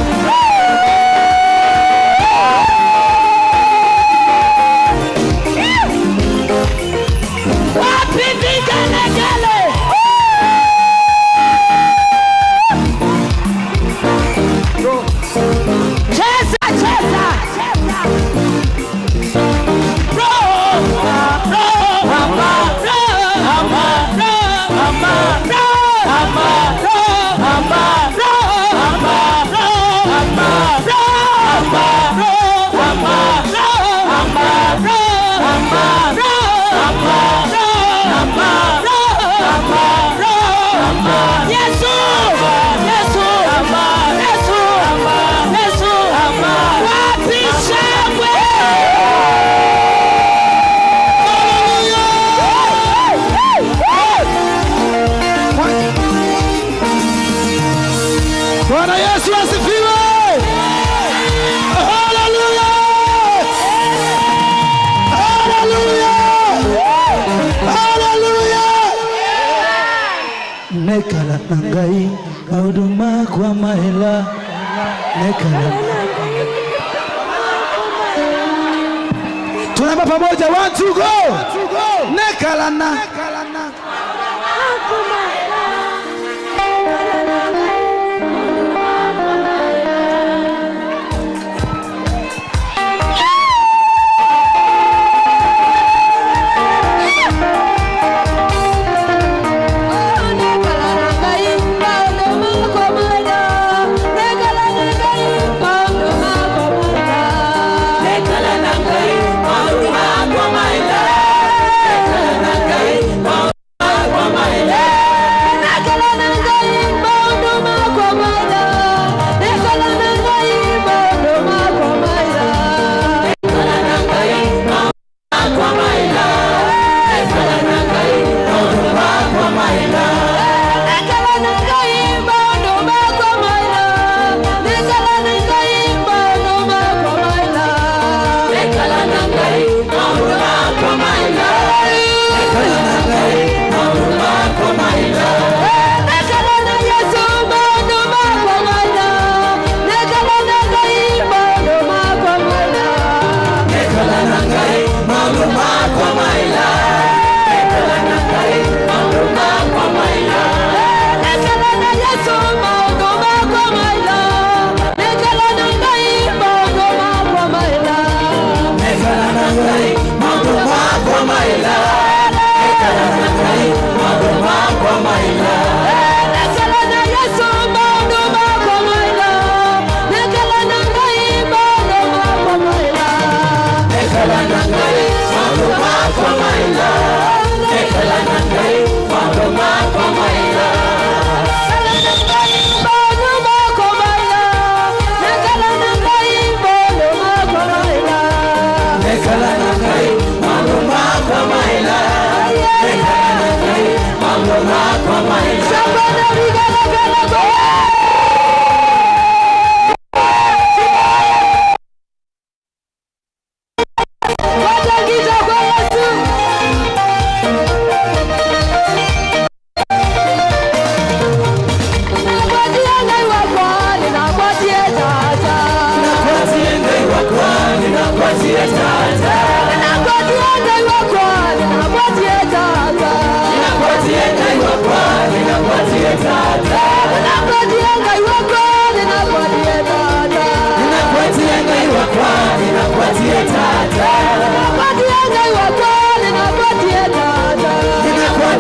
Wapi vigelegele? Cheza, cheza. Roho, roho, roho, Yesu, Yesu, Yesu, Yesu. Wapi shangwe? Bwana Yesu asifiwe. Haleluya. Haleluya. Haleluya. Nekala na ngai mauduma kwa mahela nekala. Tunaimba pamoja, one two go. Nekala na.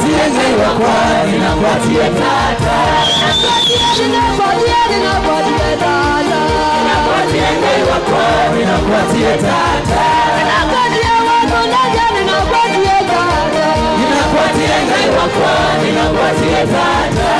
Ninakupatia Ngai wakwa, ninakupatia tata. Ninakupatia, ninakupatia tata. Ninakupatia Ngai wakwa, ninakupatia tata. Ninakupatia wako naja, ninakupatia tata. Ninakupatia Ngai wakwa, ninakupatia tata.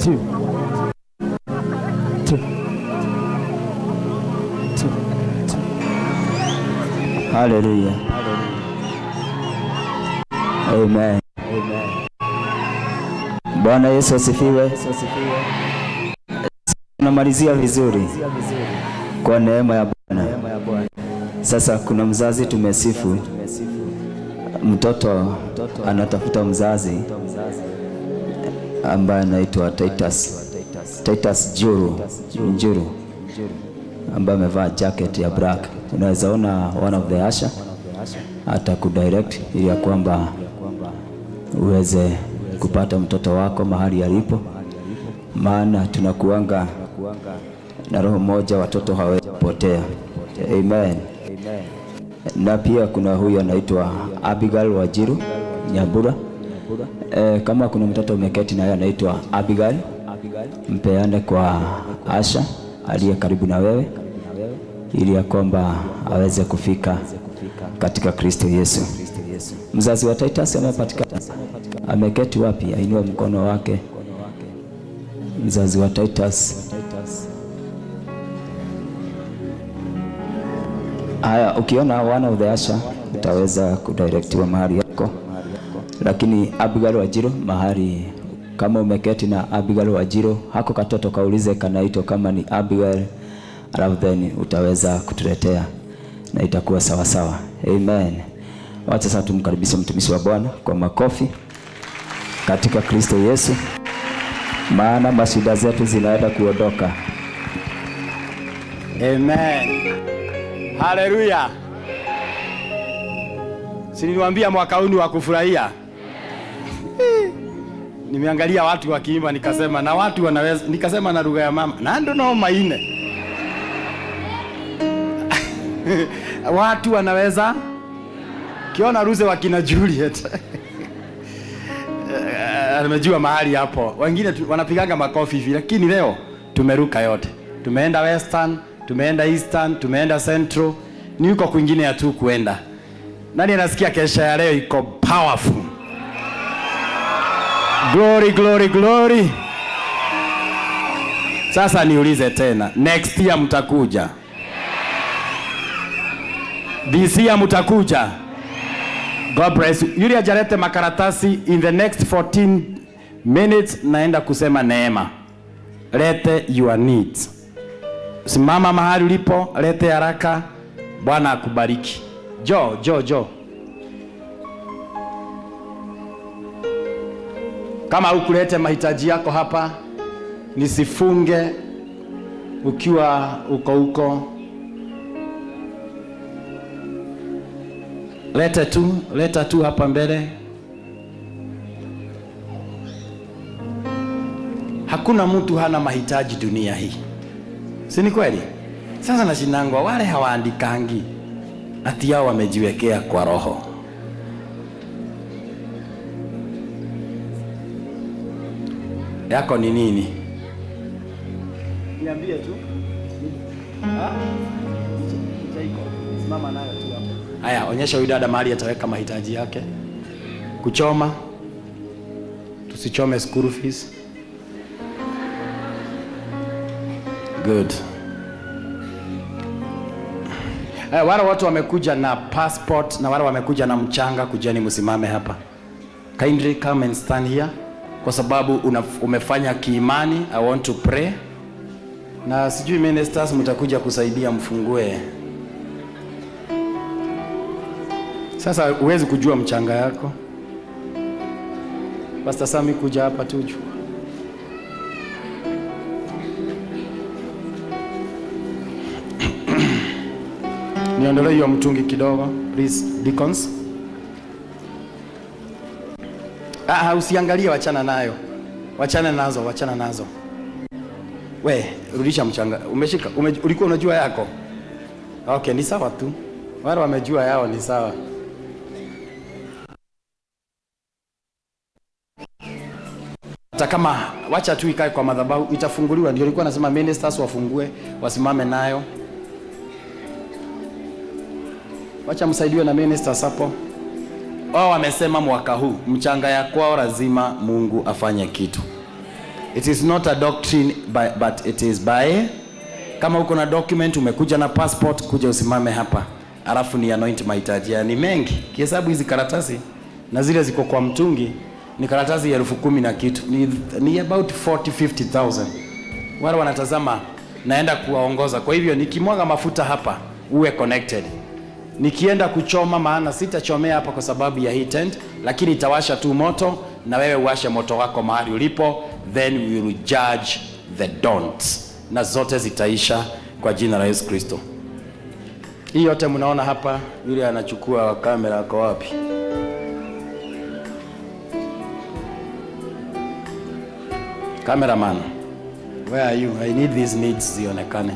Two. Two. Two. Two. Hallelujah. Amen. Bwana Yesu asifiwe. Tunamalizia vizuri kwa neema ya Bwana. Sasa kuna mzazi tumesifu, mtoto anatafuta mzazi ambaye anaitwa Titus Njuru ambaye amevaa jacket ya black. Unaweza ona one of the usher atakudirect ili ya kwamba uweze kupata mtoto wako mahali alipo, maana tunakuanga na roho moja, watoto hawawezi kupotea. Amen. Na pia kuna huyu anaitwa Abigail Wajiru Nyambura. Kama kuna mtoto umeketi naye anaitwa Abigail, mpeane kwa Asha aliye karibu na wewe, ili ya kwamba aweze kufika katika Kristo Yesu. Mzazi wa Titus amepatikana, ameketi wapi? Ainue mkono wake. Mzazi wa Titus. Haya, ukiona one of the usher utaweza kudirectiwa mahali yako, lakini Abigail Wajiro mahali kama umeketi na Abigail Wajiro, hako katoto kaulize kanaitwa kama ni Abigail, alafu then utaweza kutuletea na itakuwa sawa sawa. Amen. Wacha sasa tumkaribishe mtumishi wa Bwana kwa makofi katika Kristo Yesu, maana mashida zetu zinaenda kuondoka. Amen. Haleluya. Si niliwaambia mwaka huu ni wa kufurahia? Nimeangalia watu wakiimba nikasema na watu wanaweza, nikasema na lugha ya mama na ndo no maine. Watu wanaweza kiona ruze wakina Juliet. Amejua mahali hapo. Wengine wanapiganga makofi hivi, lakini leo tumeruka yote. Tumeenda Western, tumeenda Eastern, tumeenda Central, ni huko kwingine hatu kuenda. Nani anasikia kesha ya leo iko powerful? Glory, glory, glory. Sasa niulize tena, next year mtakuja? This year mtakuja? God bless you. Yule ajalete makaratasi in the next 14 minutes naenda kusema neema. Lete your needs. Simama mahali ulipo, lete haraka. Bwana akubariki. Jo, jo, jo. Kama hukulete mahitaji yako hapa, nisifunge ukiwa uko huko. Leta tu, leta tu hapa mbele. Hakuna mtu hana mahitaji dunia hii. Si ni kweli? Sasa nashinangwa wale hawaandikangi ati yao wamejiwekea kwa roho. Yako ni nini? Niambie tu. Ha? Picha iko. Simama nayo tu hapo. Haya, onyesha huyu dada mahali ataweka mahitaji yake. Kuchoma. Tusichome school fees. Good. Wale watu wamekuja na passport na wale wamekuja na mchanga, kujeni msimame hapa. Kindly come and stand here kwa sababu umefanya kiimani. I want to pray. Na sijui ministers mtakuja kusaidia mfungue. Sasa huwezi kujua mchanga yako. Pastor Sami kuja hapa tu juu. Niondolee hiyo mtungi kidogo, please, deacons. Usiangalie, wachana nayo. Wachana nazo, wachana nazo. We, rudisha mchanga. Umeshika, ulikuwa unajua yako? Okay, ni sawa tu. Wale wamejua yao ni sawa. Hata kama wacha tu ikae kwa madhabahu, itafunguliwa. Ndio nilikuwa nasema ministers wafungue, wasimame nayo. Wacha msaidiwe na ministers hapo. Wao wamesema mwaka huu mchanga ya kwao lazima Mungu afanye kitu. It is not a doctrine but it is by. Kama uko na document, umekuja na passport, kuja usimame hapa. Alafu ni anoint mahitaji. Ni mengi. Kihesabu hizi karatasi na zile ziko kwa mtungi ni karatasi ya 10,000 na kitu. Ni about 40-50,000. Wale wanatazama naenda kuwaongoza. Kwa hivyo nikimwaga mafuta hapa uwe connected. Nikienda kuchoma, maana sitachomea hapa kwa sababu ya hii tent, lakini itawasha tu moto na wewe uwashe moto wako mahali ulipo, then we will judge the don'ts. Na zote zitaisha kwa jina la Yesu Kristo. Hii yote mnaona hapa, yule anachukua kamera ako wapi? Cameraman, where are you? I need these needs zionekane.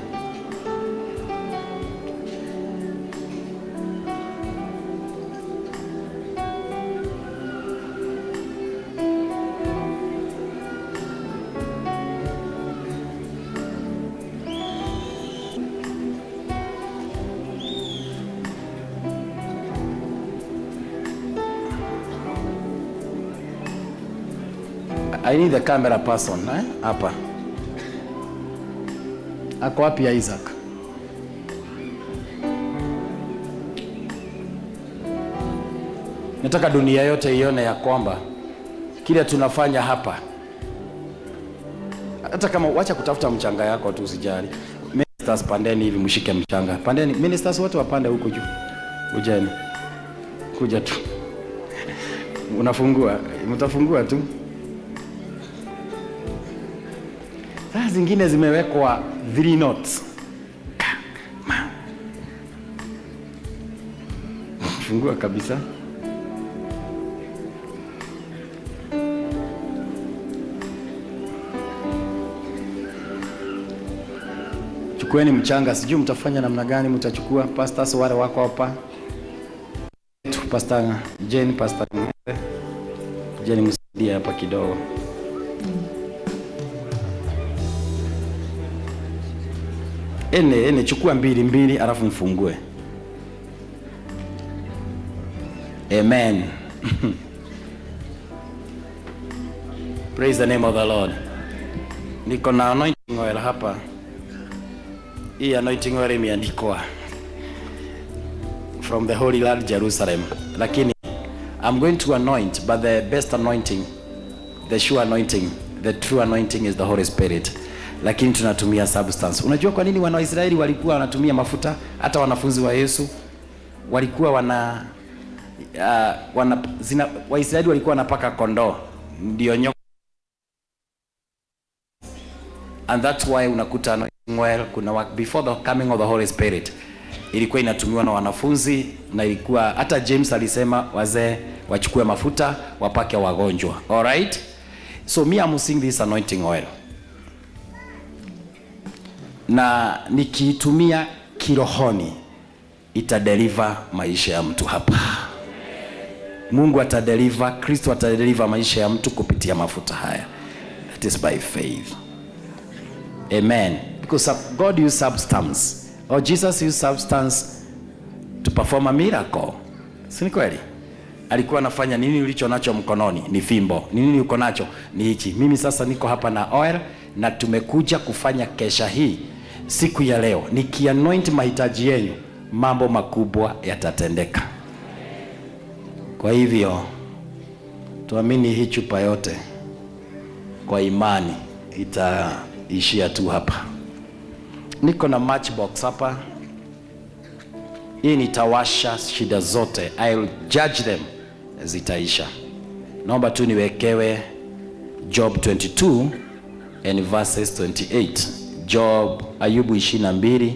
I need the camera person, eh? Hapa. Ako wapi Isaac? Nataka dunia yote ione ya kwamba kile tunafanya hapa, hata kama wacha kutafuta mchanga yako tu, usijali. Ministers pandeni hivi, mshike mchanga. Pandeni, ministers wote wapande huku juu. Ujeni. Kuja tu. Unafungua, mtafungua tu. Saa zingine zimewekwa 3 knots. Fungua kabisa. Chukueni mchanga, sijui mtafanya namna gani, mtachukua. Pastors wale wako hapa. Pastor Jane, Pastor Jane, msaidie hapa kidogo. Ene chukua 2 alafu mfungue. Amen. Praise the name of the Lord. Niko na anointing oil hapa. Hii anointing oil imeandikwa from the Holy Land Jerusalem. Lakini I'm going to anoint, but the best anointing, the sure anointing, the true anointing is the Holy Spirit. Lakini tunatumia substance. Unajua kwa nini wana Israeli walikuwa wanatumia mafuta? Hata wanafunzi wa Yesu walikuwa Waisraeli walikuwa wanapaka kondoo ndio nyoka. And that's why unakuta anointing oil kuna before the coming of the Holy Spirit ilikuwa inatumiwa na wanafunzi, na ilikuwa hata James alisema wazee wachukue mafuta wapake wagonjwa. All right? So me I'm using this anointing oil. Na nikiitumia kirohoni itadeliver maisha ya mtu hapa. Mungu atadeliver, Kristo atadeliver maisha ya mtu kupitia mafuta haya. That is by faith. Amen. Because God used substance, or Jesus used substance to perform a miracle. Si ni kweli? Alikuwa anafanya nini ulicho nacho mkononi? Ni fimbo. Ni nini uko nacho? Ni hichi. Mimi sasa niko hapa na oil, na tumekuja kufanya kesha hii siku ya leo. Nikianoint mahitaji yenu, mambo makubwa yatatendeka. Kwa hivyo tuamini hii chupa yote kwa imani itaishia tu hapa. Niko na matchbox hapa. Hii nitawasha shida zote. I'll judge them, zitaisha. Naomba tu niwekewe Job 22 and verses 28. Job, Ayubu 22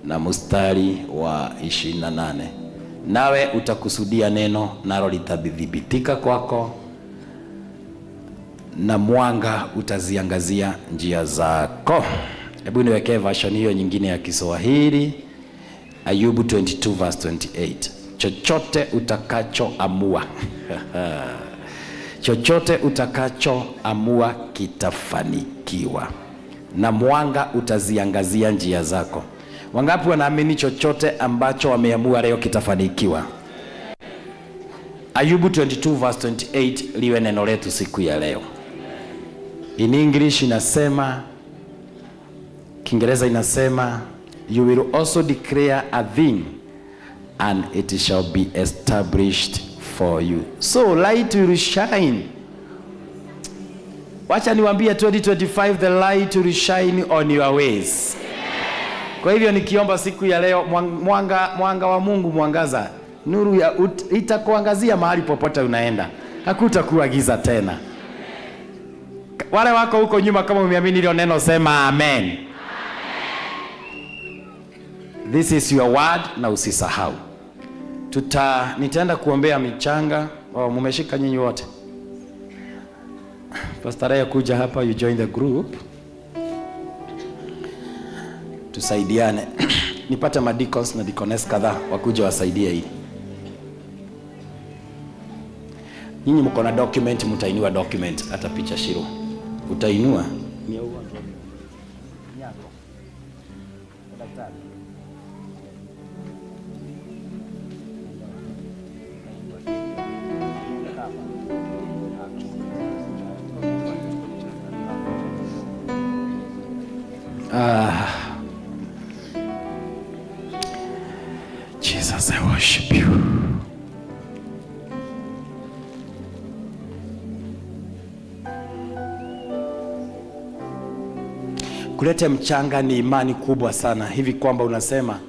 na mstari wa 28. Nawe utakusudia neno nalo litathibitika kwako, na mwanga utaziangazia njia zako. Hebu niwekee version hiyo nyingine ya Kiswahili. Ayubu 22 verse 28. Chochote utakachoamua. Chochote utakachoamua kitafanikiwa, na mwanga utaziangazia njia zako. Wangapi wanaamini chochote ambacho wameamua leo kitafanikiwa? Ayubu 22 verse 28 liwe neno letu siku ya leo. In English inasema, Kiingereza inasema, you will also declare a thing and it shall be established for you. So light will shine. Wacha niwaambie, 2025 the light will shine on your ways. Kwa hivyo nikiomba siku ya leo, mwanga wa Mungu, mwangaza, nuru ya itakuangazia mahali popote unaenda. Hakutakuwa giza tena. Wale wako huko nyuma, kama umeamini hilo neno, sema amen. This is your word na usisahau. Nitaenda kuombea michanga. Oh, mumeshika nyinyi wote. Pastor Raya, kuja hapa, you join the group. Tusaidiane. Nipate madicons na deaconess kadhaa wakuja wasaidie hii. Nyinyi mko na document, mtainua document, hata picha Shiro. Utainua? Ni ya ugonjwa. Ni yako. Daktari. Jesus, I worship you. Kuleta mchanga ni imani kubwa sana, hivi kwamba unasema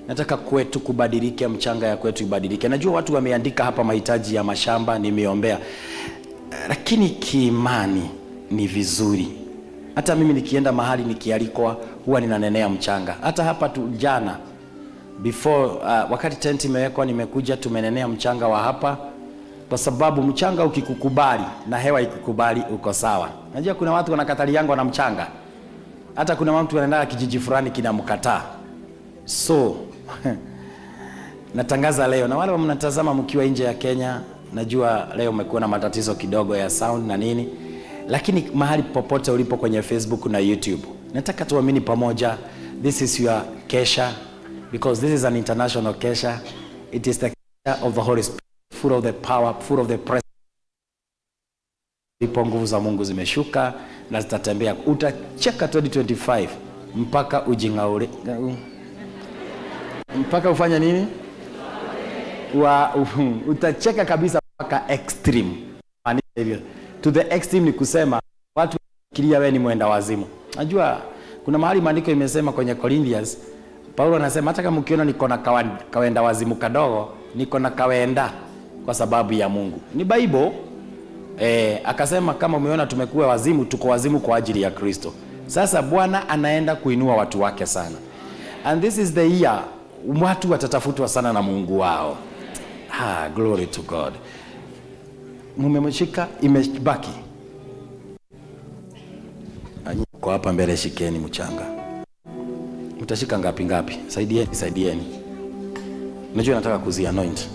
nataka kwetu kubadilike, mchanga ya kwetu ibadilike. Najua watu wameandika hapa mahitaji ya mashamba, nimeombea, lakini kiimani ni vizuri. Hata mimi nikienda mahali nikialikwa huwa ninanenea mchanga. Hata hapa tu jana before, wakati tent imewekwa, nimekuja tumenenea mchanga wa hapa, kwa sababu mchanga ukikukubali na hewa ikikubali uko sawa. Najua kuna watu wanakataliangwa na mchanga. Hata kuna mtu anaenda kijiji fulani kinamkataa. So natangaza leo, na wale mnatazama mkiwa nje ya Kenya, najua leo umekuwa na matatizo kidogo ya sound na nini, lakini mahali popote ulipo kwenye Facebook na YouTube, nataka tuamini pamoja. This is your kesha, because this is an international kesha. It is the kesha of the Holy Spirit, full of the power, full of the presence. Ipo nguvu za Mungu zimeshuka na zitatembea. Utacheka 2025 mpaka ujingaule. Mpaka ufanye nini? Utacheka kabisa mpaka extreme. Maanisha hivyo. To the extreme ni kusema watu wakifikiria wewe ni mwenda wazimu. Najua kuna mahali maandiko imesema kwenye Corinthians, Paulo anasema hata kama ukiona niko na kawenda wazimu kadogo, niko na kawenda kwa sababu ya Mungu. Ni Bible. Akasema kama umeona tumekuwa wazimu, tuko wazimu kwa ajili ya Kristo. Sasa Bwana anaenda kuinua watu wake sana. And this is the year watu watatafutwa sana na Mungu wao. Glory to God. Mumemshika, imebaki. Kwa hapa mbele shikeni mchanga. Mtashika ngapi ngapi? Saidieni, saidieni. Unajua nataka kuzi anoint.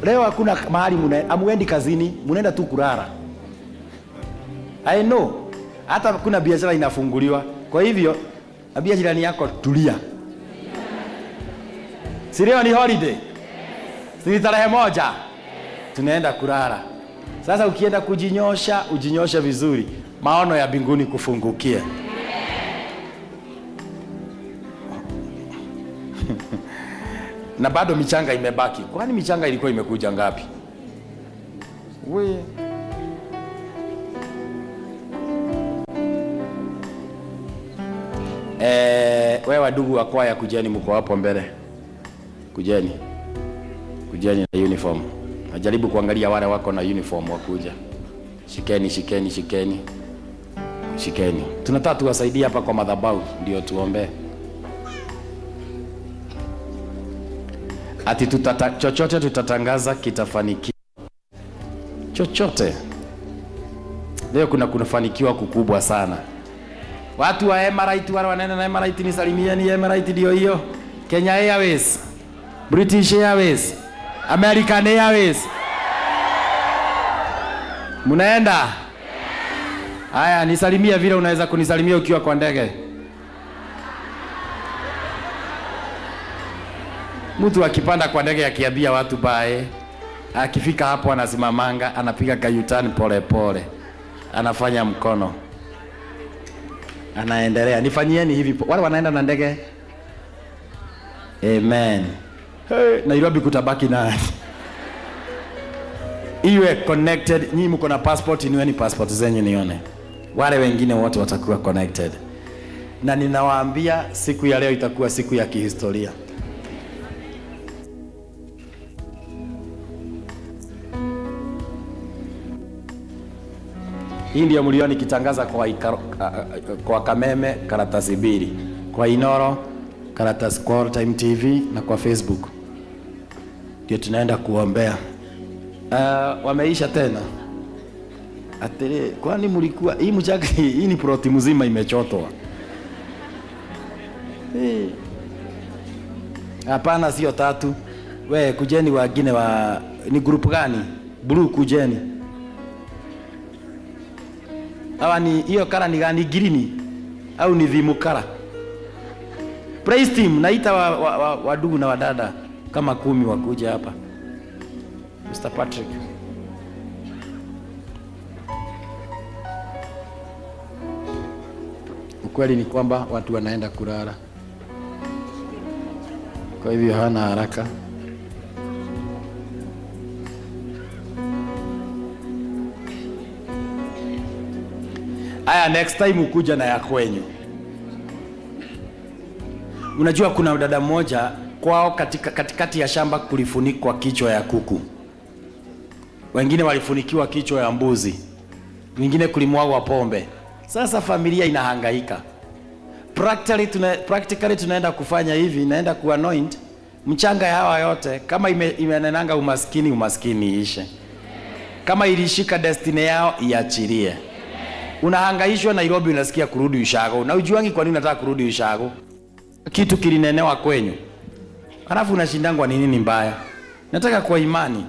Leo hakuna mahali hamuendi kazini, munaenda tu kulala. I know. Hata kuna biashara inafunguliwa. Kwa hivyo, ambia jirani yako tulia. Si leo ni holiday? Si ni tarehe 1? Tunaenda kulala. Sasa ukienda kujinyosha, ujinyoshe vizuri. Maono ya mbinguni kufungukie. Na bado michanga imebaki. Kwani michanga ilikuwa imekuja ngapi? We. Wewe wadugu wa kwaya kujeni, mko hapo mbele. Kujeni. Kujeni na uniform. Najaribu kuangalia wale wako na uniform wakuja. Shikeni, shikeni, shikeni. Shikeni. Tunataka tuwasaidie hapa kwa madhabahu ndio tuombe. Ati chochote tutatangaza kitafanikiwa. Chochote. Leo kuna kufanikiwa kukubwa sana. Watu wa Emirates, wale wanaenda na Emirates, nisalimieni. Emirates ndio hiyo. Kenya Airways, British Airways, American Airways. Mnaenda? Haya, nisalimie vile unaweza kunisalimia ukiwa kwa ndege. Mtu akipanda kwa ndege akiambia watu bye, Akifika hapo anasimamanga, anapiga kayutani pole pole, anafanya mkono, anaendelea. Nifanyieni hivi, wale wanaenda na ndege. Amen. Hey, Nairobi kutabaki nani? Iwe connected. Nyinyi mko na passport, inueni passport zenyu nione. Wale wengine wote watakuwa connected, na ninawaambia siku ya leo itakuwa siku ya kihistoria. Hii ndio mliona nikitangaza kwa Kameme karatasi mbili, kwa Inoro karatasi, kwa All Time TV na kwa Facebook. Ndio tunaenda kuombea. Wameisha tena. Atere, kwani mlikuwa hii mchaka hii ni ploti mzima imechotwa. Hapana, sio tatu. We kujeni wengine wa ni group gani? Blue kujeni. Hawa ni hiyo kala ni gani, green au ni vimukala? Praise team, naita wadugu na wadada kama 10 wakuja hapa. Mr. Patrick. Ukweli ni kwamba watu wanaenda kulala, kwa hivyo hana haraka. Aya, next time ukuja na ya kwenyu. Unajua kuna dada mmoja kwao katikati ya shamba kulifunikwa kichwa ya kuku, wengine walifunikiwa kichwa ya mbuzi, wengine kulimwagwa pombe. Sasa familia inahangaika. Practically tunaenda kufanya hivi, naenda kuanoint mchanga ya hawa yote. Kama imenenanga umaskini, umaskini iishe. Kama ilishika destiny yao, iachilie. Unahangaishwa Nairobi, unasikia kurudi ushago, na ujuangi kwa nini unataka kurudi ushago. Kitu kilinenewa kwenyu, halafu unashindangwa ni nini mbaya. Nataka kwa imani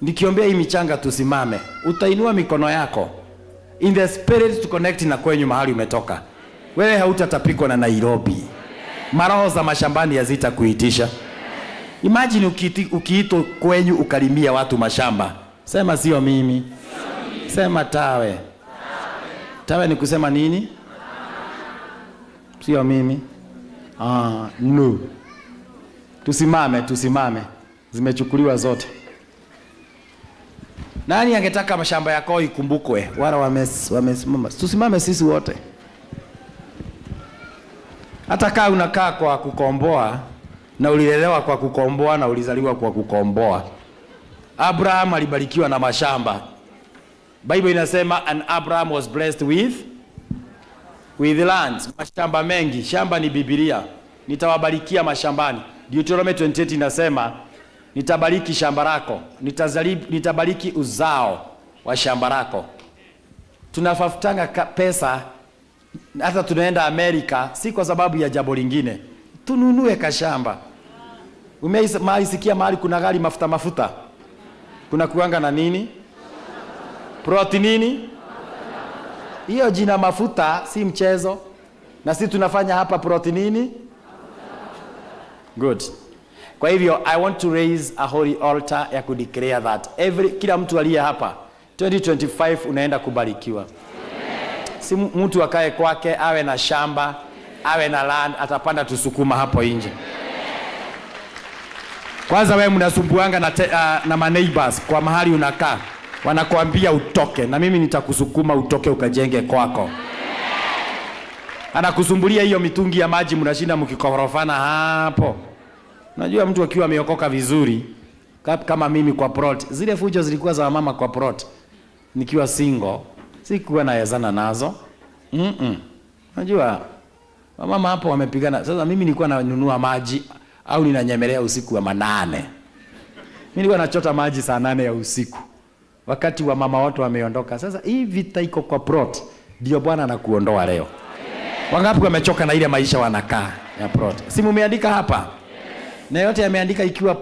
nikiombea hii michanga tusimame, utainua mikono yako in the spirit to connect na kwenyu mahali umetoka. Wewe hautatapikwa na Nairobi. Maroho za mashambani hazitakuitisha. Imagine ukiitwa kwenyu ukalimia watu mashamba. Sema sio mimi. Sema tawe. Tawe ni kusema nini? Sio mimi. No. Tusimame, tusimame. Zimechukuliwa zote. Nani angetaka mashamba yako ikumbukwe? Wala wamesimama. Tusimame sisi wote. Hata kaa unakaa kwa kukomboa, na ulilelewa kwa kukomboa, na ulizaliwa kwa kukomboa. Abraham alibarikiwa na mashamba. Bible inasema and Abraham was blessed with lands. Mashamba mengi. Shamba ni Biblia. Nitawabarikia mashambani. Deuteronomy 28 inasema nitabariki shamba lako, nitabariki uzao wa shamba lako. Tunafafutanga pesa, hata tunaenda Amerika si kwa sababu ya jambo lingine, tununue kashamba. Umeisikia mahali kuna gari mafuta mafuta, kuna kuanga na nini, proti nini, hiyo jina mafuta si mchezo. Na sisi tunafanya hapa proti nini. Good. Kwa hivyo I want to raise a holy altar ya kudeclare that kila mtu aliye hapa 2025 unaenda kubarikiwa. Si mtu akae kwake, awe na shamba, awe na land, atapanda tusukuma hapo nje. Kwanza wewe mnasumbuanga na ma neighbors kwa mahali unakaa, wanakuambia utoke, na mimi nitakusukuma utoke ukajenge kwako. Anakusumbulia hiyo mitungi ya maji, mnashinda mkikorofana hapo. Unajua mtu akiwa ameokoka vizuri kama mimi kwa plot, zile fujo zilikuwa za mama kwa plot. Nikiwa single sikuwa naezana nazo. Unajua mama hapo wamepigana. Sasa mimi nilikuwa nanunua maji au ninanyemelea usiku wa 8. Mimi nilikuwa nachota maji saa 8 ya usiku, wakati wa mama watu wameondoka. Sasa hii vita iko kwa plot, ndio Bwana anakuondoa leo. Wangapi wamechoka na ile maisha wanakaa ya plot? Si mumeandika hapa? Na yote yameandika ikiwa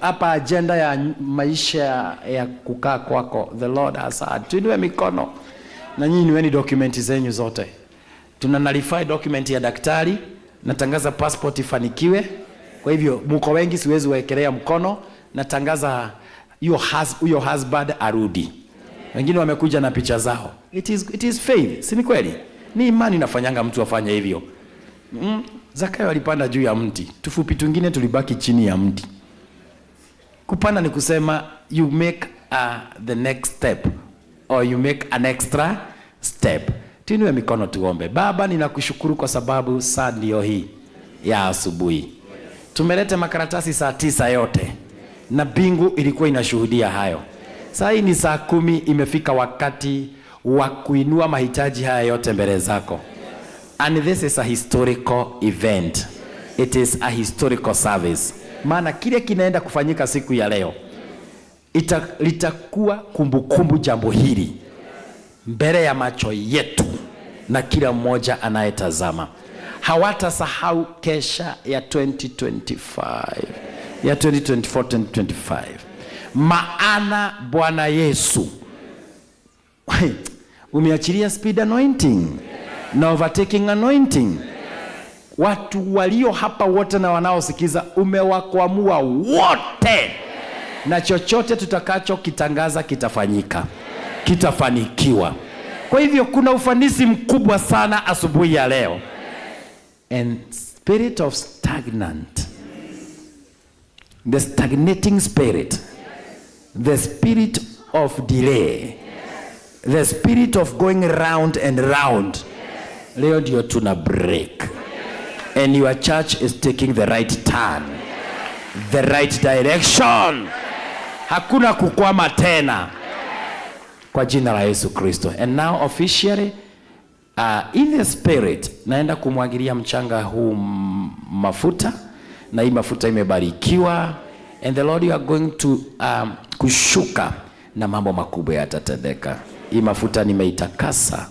hapa agenda ya maisha ya kukaa kwako. The Lord has heard. Tuinue mikono. Na nyinyi niweni dokumenti zenyu zote. Tuna nullify document ya daktari, natangaza passport ifanikiwe. Kwa hivyo mko wengi siwezi waekelea mkono, natangaza Hiyo huyo husband arudi. Wengine wamekuja na picha zao. It is faith, si ni kweli? Ni imani inafanyanga mtu afanye hivyo. Zakayo alipanda juu ya mti, tufupi twingine tulibaki chini ya mti. Kupanda ni kusema you make the next step or you make an extra step. Tuinue mikono tuombe. Baba, ninakushukuru kwa sababu saa ndiyo hii ya asubuhi. Tumeleta makaratasi saa 9 yote na mbingu ilikuwa inashuhudia hayo. Saa hii ni saa 10, imefika wakati wa kuinua mahitaji haya yote mbele zako. And this is a historical event. It is a historical service. Maana kile kinaenda kufanyika siku ya leo litakuwa kumbukumbu jambo hili mbele ya macho yetu na kila mmoja anayetazama. Hawatasahau kesha ya 2025, ya 2024 2025. Maana Bwana Yesu umeachilia speed anointing na overtaking anointing. Watu walio hapa wote na wanaosikiza umewakwamua wote, na chochote tutakachokitangaza kitafanyika, kitafanikiwa. Kwa hivyo kuna ufanisi mkubwa sana asubuhi ya leo. And spirit of stagnant, the stagnating spirit, the spirit of delay, the spirit of going round and round, leo ndio tuna break. And your church is taking the right turn, the right direction. Hakuna kukwama tena kwa jina la Yesu Kristo. And now officially, in the spirit, naenda kumwagilia mchanga huu mafuta, na hii mafuta imebarikiwa, and the Lord, you are going to kushuka na mambo makubwa yatatendeka. Hii mafuta nimeitakasa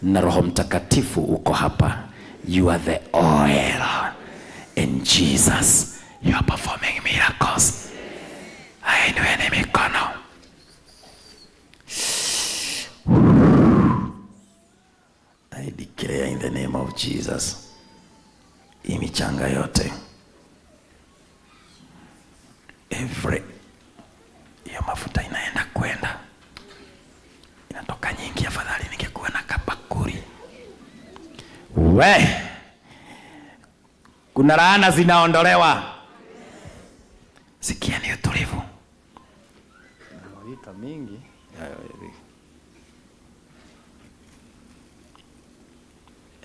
na Roho Mtakatifu uko hapa. You are the oil in Jesus. You are performing miracles. Ainueni mikono. I declare in the name of Jesus, hii michanga yote, every hiyo mafuta inaenda kwenda, inatoka nyingi. Afadhali ningekuwa na kabakuri. We, kuna laana zinaondolewa. Sikia ni utulivu. Inamwagika mingi.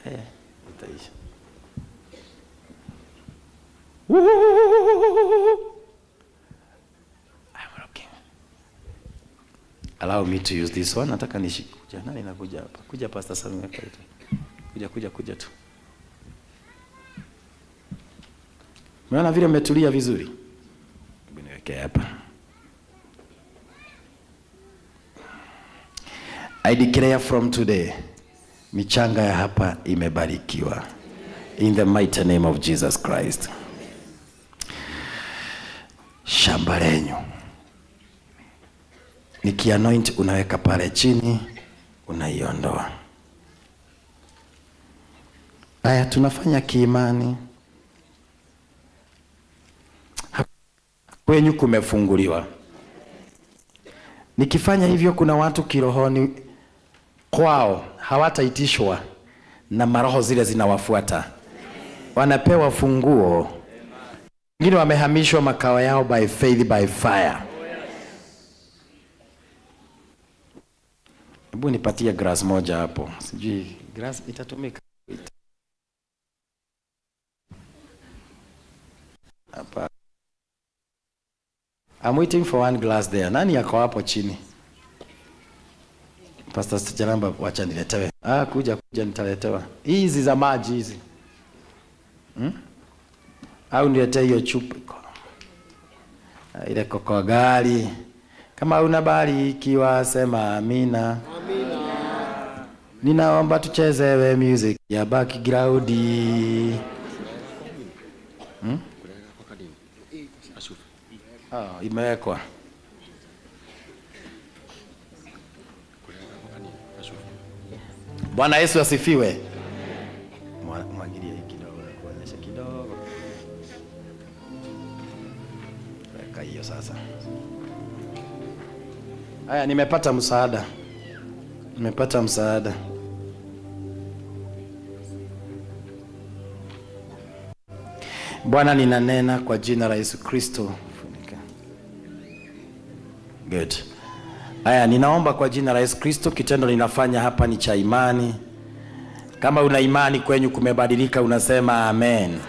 Eh, itaisha. Woo! I'm looking. Allow me to use this one. Nataka nishike. Kuja, nani nakuja hapa? Kuja, Pastor Samuel. Kuja, kuja, kuja tu. Umeona vile umetulia vizuri? Hebu niweke hapa. I declare from today, michanga ya hapa imebarikiwa. In the mighty name of Jesus Christ. Shamba lenyu nikianoint, unaweka pale chini, unaiondoa. Haya, tunafanya kiimani. Kwenyu kumefunguliwa. Nikifanya hivyo, kuna watu kirohoni kwao hawataitishwa na maroho zile zinawafuata, wanapewa funguo. Wengine wamehamishwa makao yao by faith, by fire. Hebu nipatie glass moja hapo, sijui glass itatumika hapa. I'm waiting for one glass there. Nani yako hapo chini? Pastor Jaramba, wacha niletewe. Ah, kuja kuja, nitaletewa. Hizi za maji hizi. Au niletee hiyo chupa. Ah, ile koko gari. Kama una barikiwa sema amina. Amina. Ninaomba tuchezewe music ya background. Ah, imewekwa. Bwana Yesu asifiwe. Mwagilia hii kidogo, kuonyesha kidogo. Weka hiyo sasa. Haya, nimepata msaada, nimepata msaada. Bwana, ninanena kwa jina la Yesu Kristo. Funika. Good. Haya, ninaomba kwa jina la Yesu Kristo, kitendo ninafanya hapa ni cha imani. Kama una imani kwenyu kumebadilika, unasema amen. Amen.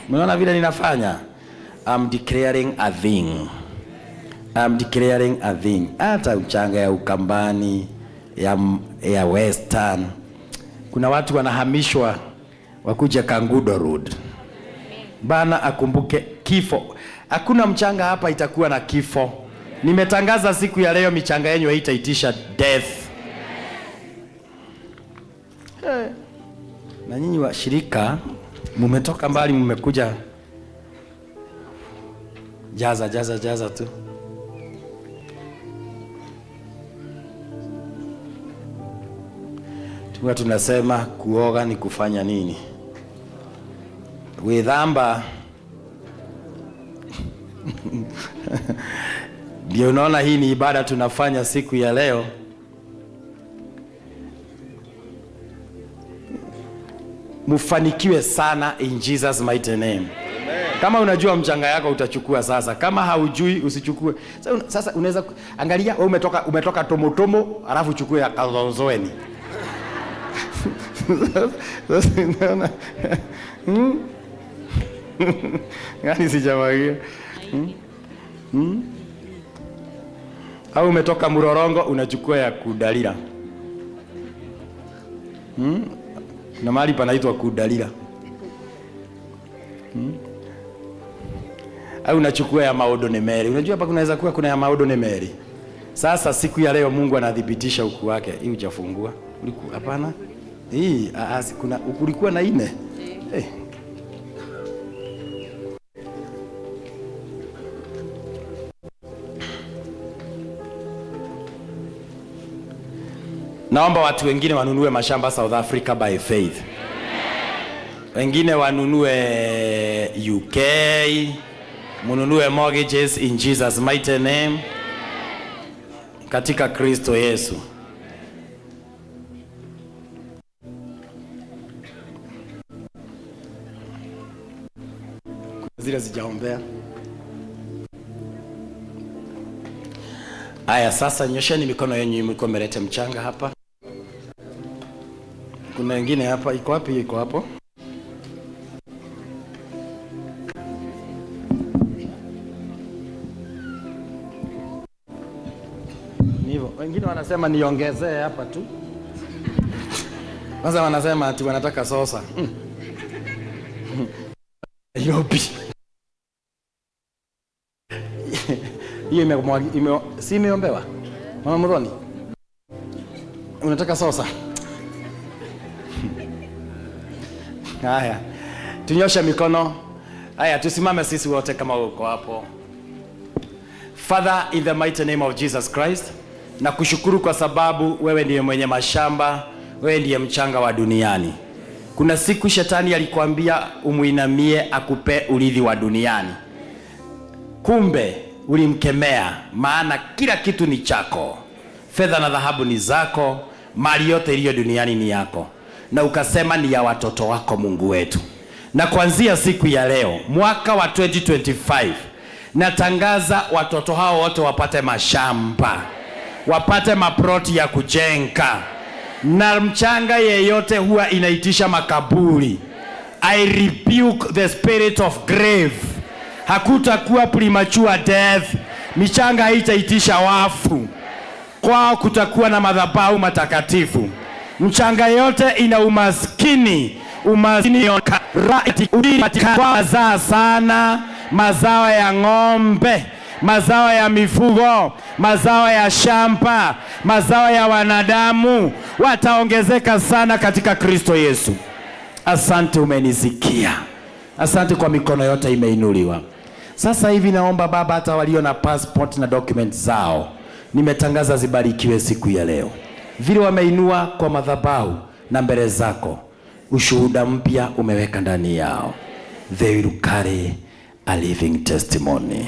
Unaona vile ninafanya? I'm declaring a thing. I'm declaring a thing. Hata mchanga ya Ukambani, ya Western. Kuna watu wanahamishwa wakuja Kangudo Road. Bana akumbuke kifo. Hakuna mchanga hapa itakuwa na kifo. Nimetangaza siku ya leo michanga yenu haitaitisha death. Hey. Na nyinyi washirika mumetoka mbali, mmekuja jaza jaza jaza tu. Tuwa tunasema kuoga ni kufanya nini? Withamba. Ndio unaona hii ni ibada tunafanya siku ya leo. Mufanikiwe sana in Jesus mighty name. Amen. Kama unajua mchanga yako utachukua sasa. Kama haujui usichukue. Sasa unaweza angalia wewe umetoka tomotomo alafu uchukue ya Kalonzoeni. Sasa unaona. Gani sijamwagia? Au umetoka Murorongo unachukua ya Kudalila. Na mahali panaitwa Kudalila. Au unachukua ya Maodo Nemeri. Unajua hapa kunaweza kuwa kuna ya Maodo Nemeri. Sasa siku ya leo Mungu anadhibitisha ukuu wake. Hii hujafungua. Ulikuwa hapana? Hii kuna kulikuwa na 4. Eh. Naomba watu wengine wanunue mashamba South Africa by faith. Wengine wanunue UK, mununue mortgages in Jesus mighty name. Katika Kristo Yesu. Zile sijaombea. Aya, sasa nyosheni mikono yenu, mlikuwa mmeleta mchanga hapa. Kuna wengine hapa, iko wapi? Iko hapo. Ni hivyo. Wengine wanasema niongezee hapa tu. Kwanza wanasema ati wanataka sosa. Nairobi. Hiyo si imeombewa? Mama Muthoni? Unataka sosa? Haya. Tunyoshe mikono. Haya, tusimame sisi wote kama uko hapo. Father, in the mighty name of Jesus Christ, nakushukuru kwa sababu wewe ndiye mwenye mashamba, wewe ndiye mchanga wa duniani. Kuna siku shetani alikwambia umuinamie akupe urithi wa duniani. Kumbe ulimkemea, maana kila kitu ni chako. Fedha na dhahabu ni zako, mali yote iliyo duniani ni yako. Na ukasema ni ya watoto wako Mungu wetu. Na kuanzia siku ya leo, mwaka wa 2025, natangaza watoto hao wote wapate mashamba, wapate maploti ya kujenga. Na mchanga yeyote huwa inaitisha makaburi. I rebuke the spirit of grave. Hakutakuwa premature death. Michanga haitaitisha wafu. Kwao kutakuwa na madhabahu matakatifu. Mchanga yote ina umaskini. Umaskini mazaa sana, mazao ya ng'ombe, mazao ya mifugo, mazao ya shamba, mazao ya wanadamu wataongezeka sana katika Kristo Yesu. Asante, umenisikia. Asante kwa mikono yote imeinuliwa. Sasa hivi naomba Baba, hata walio na passport na documents zao, nimetangaza zibarikiwe siku ya leo. Vile wameinua kwa madhabahu na mbele zako, ushuhuda mpya umeweka ndani yao. They will carry a living testimony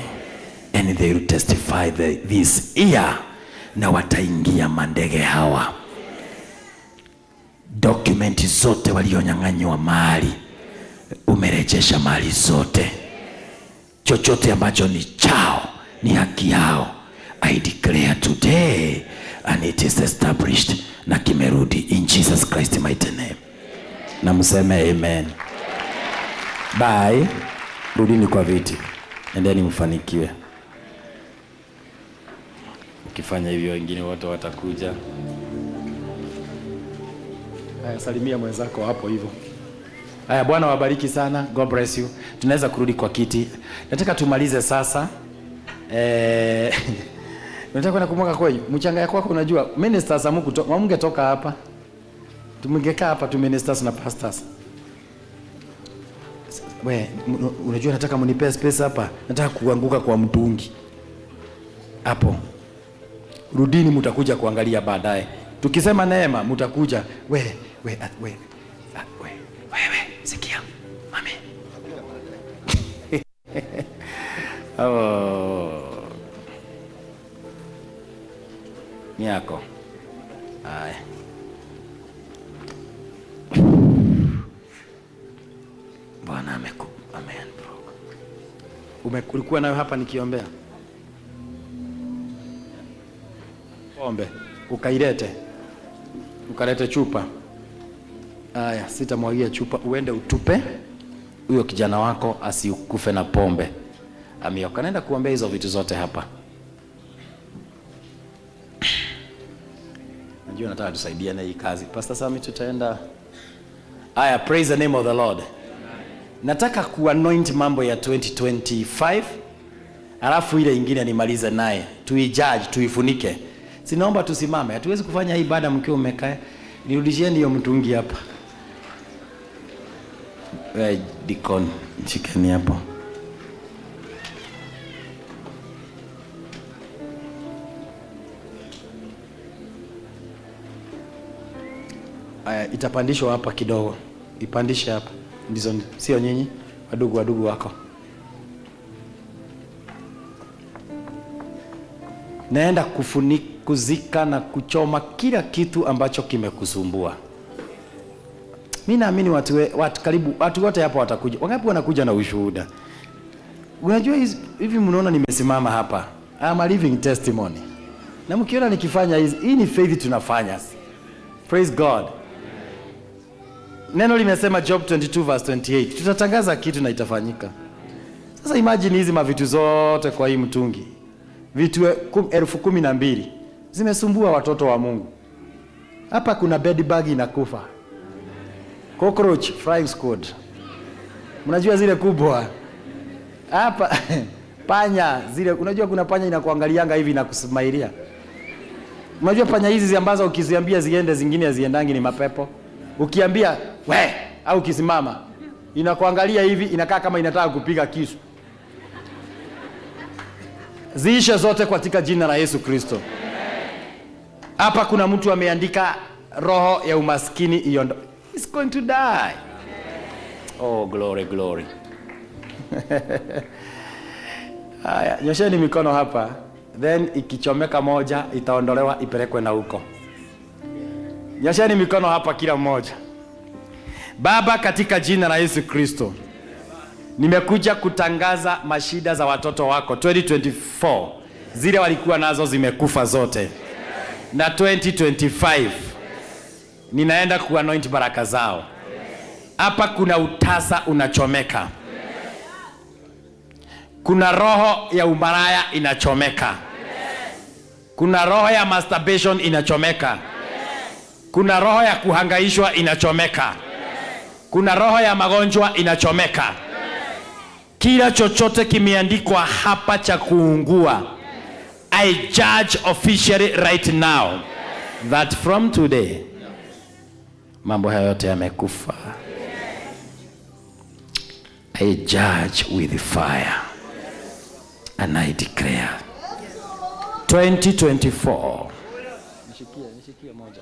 and they will testify this year. na wataingia mandege hawa. Dokumenti zote walionyang'anywa mali, umerejesha mali zote. Chochote ambacho ni chao ni haki yao. I declare today and it is established na kimerudi in Jesus Christ mighty name. Na mseme amen. Bye. Rudini kwa viti. Endeni mfanikiwe. Ukifanya hivyo wengine wote watakuja. Haya, salimia mwenzako hapo hivyo. Haya, Bwana wabariki sana. God bless you. Tunaweza kurudi kwa kiti. Nataka tumalize sasa. Nataka kwenda kumwaga kwenyu. Mchanga ya kwako unajua ministers hamungetoka hapa. Tumungekaa hapa tu ministers na pastors. We, unajua nataka mnipe space hapa. Nataka kuanguka kwa mtungi. Hapo. Rudini mtakuja kuangalia baadaye. Tukisema neema mtakuja. We, we, we, we, we, sikia. Mami. Oh. Ni yako. Haya. Bwana amen bro. Ulikuwa nayo hapa nikiombea. Pombe ukailete. Ukalete chupa. Haya, sitamwagia chupa, uende utupe huyo kijana wako asikufe na pombe. Amioka. Naenda kuombea hizo vitu zote hapa. Najua nataka tusaidiane hii kazi. Pastor Sami, tutaenda. Haya, praise the name of the Lord. Nataka kuanoint mambo ya 2025. Alafu ile ingine nimalize naye. Tuijudge, tuifunike. Sinaomba tusimame. Hatuwezi kufanya hii ibada mkiwa mmekaa. Nirudishieni hiyo mtungi hapa. Wewe deacon, shikeni hapo. Aya, itapandishwa hapa kidogo. Ipandishe hapa. Ndizo, sio nyinyi, wadugu wako. Naenda kuzika na kuchoma kila kitu ambacho kimekusumbua. Mimi naamini karibu watu wote hapa watakuja. Wangapi wanakuja na ushuhuda? Unajua hivi mnaona nimesimama hapa. I'm a living testimony. Na mkiona nikifanya hizi, hii ni faith tunafanya. Praise God. Neno limesema Job 22 verse 28. Tutatangaza kitu na itafanyika. Sasa imagine hizi mavitu zote kwa hii mtungi. Vitu 12,000 zimesumbua watoto wa Mungu. Hapa kuna bed bug inakufa. Cockroach flying squad. Mnajua zile kubwa. Hapa panya zile, unajua kuna panya inakuangalianga hivi na kusmailia. Unajua panya hizi ambazo ukiziambia ziende zingine haziendangi ni mapepo. Ukiambia we au ukisimama inakuangalia hivi inakaa kama inataka kupiga kisu. Ziishe zote katika jina la Yesu Kristo. Hapa kuna mtu ameandika roho ya umaskini iondo. He's going to die. Oh, glory, glory. Haya, nyosheni mikono hapa. Then ikichomeka moja itaondolewa ipelekwe na huko. Nyosheni mikono hapa kila mmoja. Baba, katika jina la Yesu Kristo, nimekuja kutangaza mashida za watoto wako 2024. Zile walikuwa nazo zimekufa zote. Na 2025 ninaenda kuanoint baraka zao. Hapa kuna utasa unachomeka. Kuna roho ya umaraya inachomeka. Kuna roho ya masturbation inachomeka. Kuna roho ya kuhangaishwa inachomeka. Kuna roho ya magonjwa inachomeka. Kila chochote kimeandikwa hapa cha kuungua, I judge officially right now that from today mambo haya yote yamekufa. I judge with fire and I declare 2024. Nishikie moja.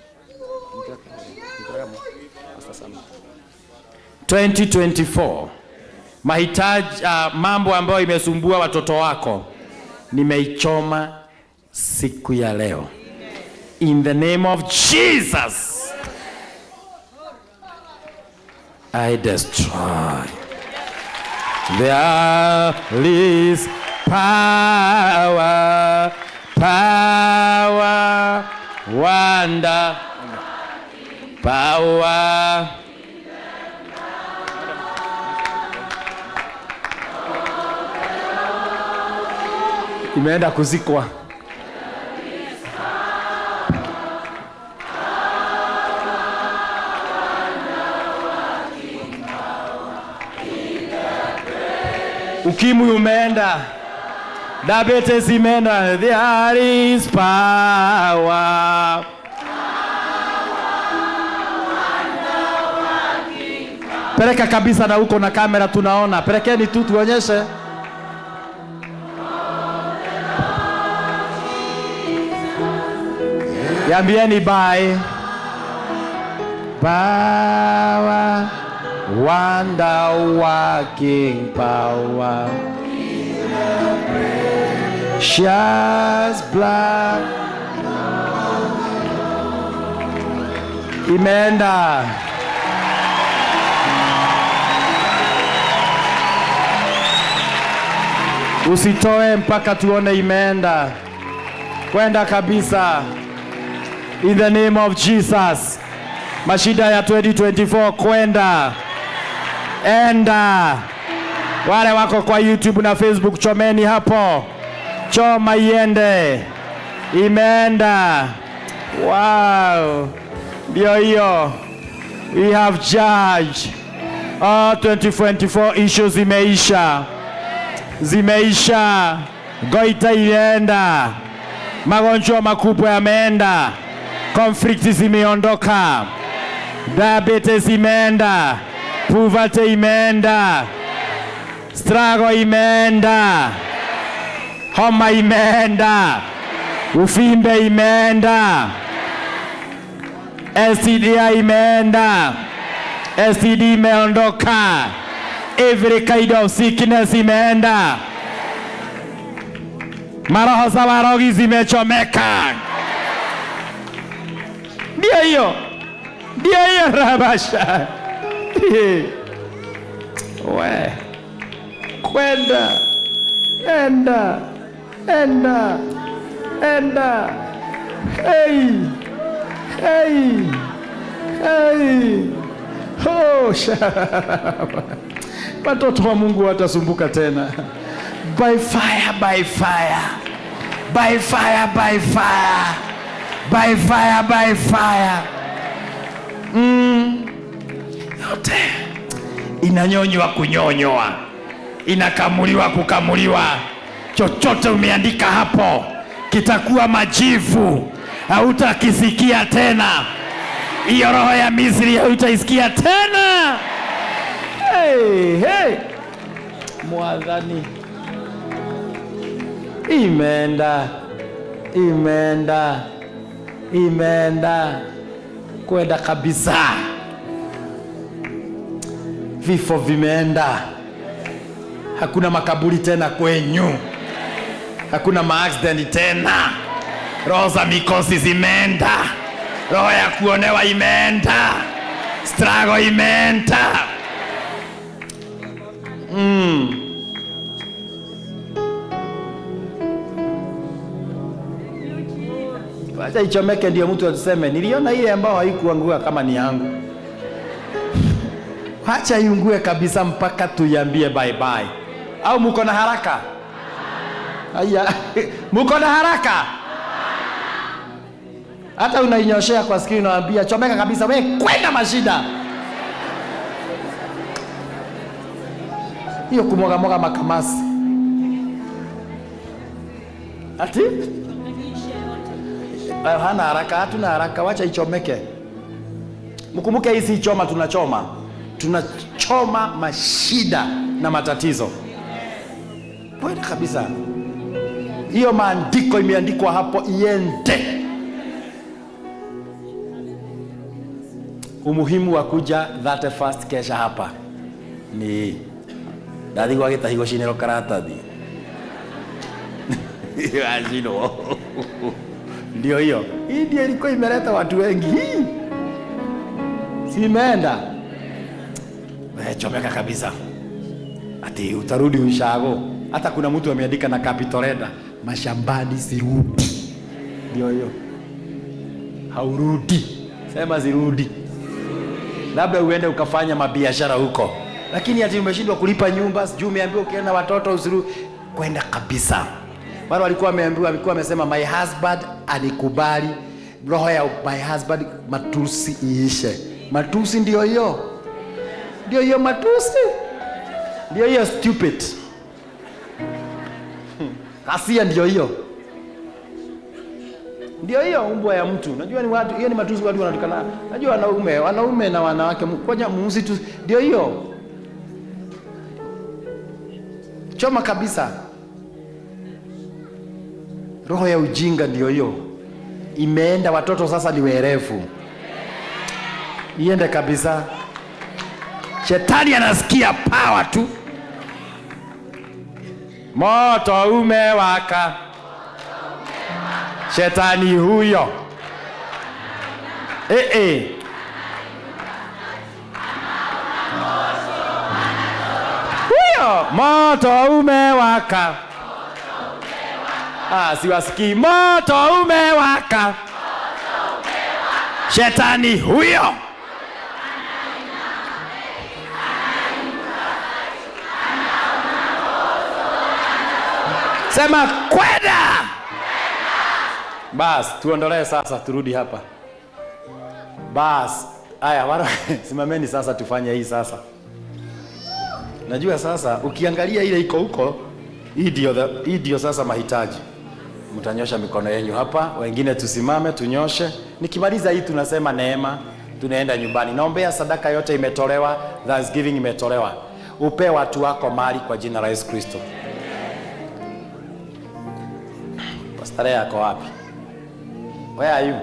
2024 mahitaji, mambo ambayo imesumbua watoto wako nimeichoma siku ya leo. In the name of Jesus, I destroy. There is power, power, wonder, power. Imeenda kuzikwa. Ukimwi umeenda, diabetes imeenda. There is power. Peleka kabisa na huko na kamera tunaona. Pelekeni tu tuonyeshe. Yambieni bye. Power, wonder working power. Precious blood. Imeenda. Usitoe mpaka tuone imeenda. Kwenda kabisa. In the name of Jesus. Mashida ya 2024 kwenda. Enda. Wale wako kwa YouTube na Facebook, chomeni hapo. Choma iende. Imeenda. Wow. Ndio hiyo. We have judged. All 2024 issues zimeisha. Zimeisha. Goita ilienda. Magonjwa makubwa yameenda. Conflict zimeondoka. Diabetes imeenda. Poverty imeenda. Struggle imeenda. Homa imeenda. Ufimbe imeenda. STD imeenda. STD imeondoka. Every kind of sickness imeenda. Maroho za warogi zimechomeka. Ndio hiyo. Ndio hiyo rabasha. We. Kwenda. Enda. Enda. Enda. Hey. Hey. Hey. Oh, watoto wa Mungu watasumbuka tena. By fire, by fire. By fire, by fire. By fire, by fire. Yote inanyonywa kunyonywa, inakamuliwa kukamuliwa. Chochote umeandika hapo kitakuwa majivu, hautakisikia tena. Hiyo roho ya Misri hautaisikia tena. Hey, hey. Mwadhani imeenda, imeenda, imeenda kwenda kabisa. Vifo vimeenda, hakuna makaburi tena kwenyu, hakuna maaccident tena. Roho za mikosi zimeenda, roho ya kuonewa imeenda, struggle imeenda. Wacha ichomeke ndio mtu atuseme niliona ile ambayo haikuangua kama ni yangu. Wacha iungue kabisa mpaka tuiambie bye bye. Au mko na haraka? Haya, mko na haraka? Hata unainyoshea kwa sikio unaambia chomeka kabisa, we kwenda mashida. Hiyo kumwaga mwaga makamasi. Ati? Hana haraka, hatuna haraka, wacha ichomeke. Mkumbuke hii si choma tunachoma. Tunachoma mashida na matatizo. Kwenda kabisa. Hiyo maandiko imeandikwa hapo iende. Umuhimu wa kuja 31st kesha hapa ni ndathi gwa gitahigo cinero karatathi. Acinwo. Ndio hiyo. Hii ndio ilikuwa imeleta watu wengi. Hii si imeenda? We, chomeka kabisa. Ati utarudi ushago. Hata kuna mtu ameandika na capital letter, mashambani sirudi. Ndio hiyo. Haurudi. Sema sirudi. Labda uende ukafanya mabiashara huko, lakini ati umeshindwa kulipa nyumba, sijui umeambiwa ukienda watoto usirudi, kwenda kabisa. Wale walikuwa wameambiwa, walikuwa wamesema my husband alikubali, roho ya my husband matusi iishe. Matusi ndio hiyo, ndio hiyo matusi, ndio hiyo stupid. Hasia ndio hiyo, ndio hiyo umbwa ya mtu. Najua ni watu, hiyo ni matusi watu wanatukana. Najua wanaume, wanaume na wanawake, ngoja muusi tu, ndio hiyo. Choma kabisa. Roho ya ujinga ndio hiyo. Imeenda, watoto sasa ni werevu. Iende kabisa. Shetani anasikia power tu. Moto umewaka. Shetani huyo. Eh eh. Huyo moto umewaka. Ah, siwasikii. Moto umewaka. Shetani huyo. Sema kwenda. Bas, tuondolee sasa, turudi hapa. Bas, haya wala simameni sasa tufanye hii sasa. Najua sasa ukiangalia ile iko huko, hii ndio sasa mahitaji. Mtanyosha mikono yenu hapa, wengine tusimame tunyoshe. Nikimaliza hii tunasema neema, tunaenda nyumbani. Naombea sadaka yote imetolewa, thanksgiving imetolewa. Upe watu wako mali kwa jina la Yesu Kristo. Pastor yako wapi? Where are you?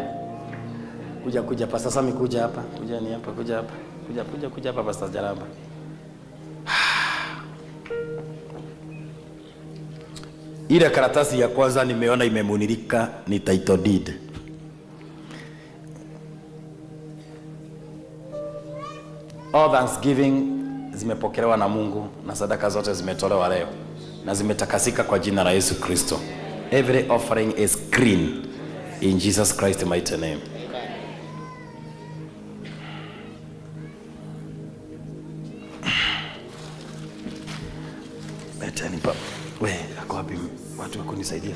Kuja, kuja Pastor Sami, kuja hapa. Kuja ni hapa, kuja hapa. Kuja, kuja, kuja hapa Pastor Jaramba. Ile karatasi ya kwanza nimeona imemunilika ni title deed. All thanksgiving zimepokelewa na Mungu na sadaka zote zimetolewa leo na zimetakasika kwa jina la Yesu Kristo. Every offering is clean in Jesus Christ's mighty name. Leteni pa. We, ako wapi watu wa kunisaidia?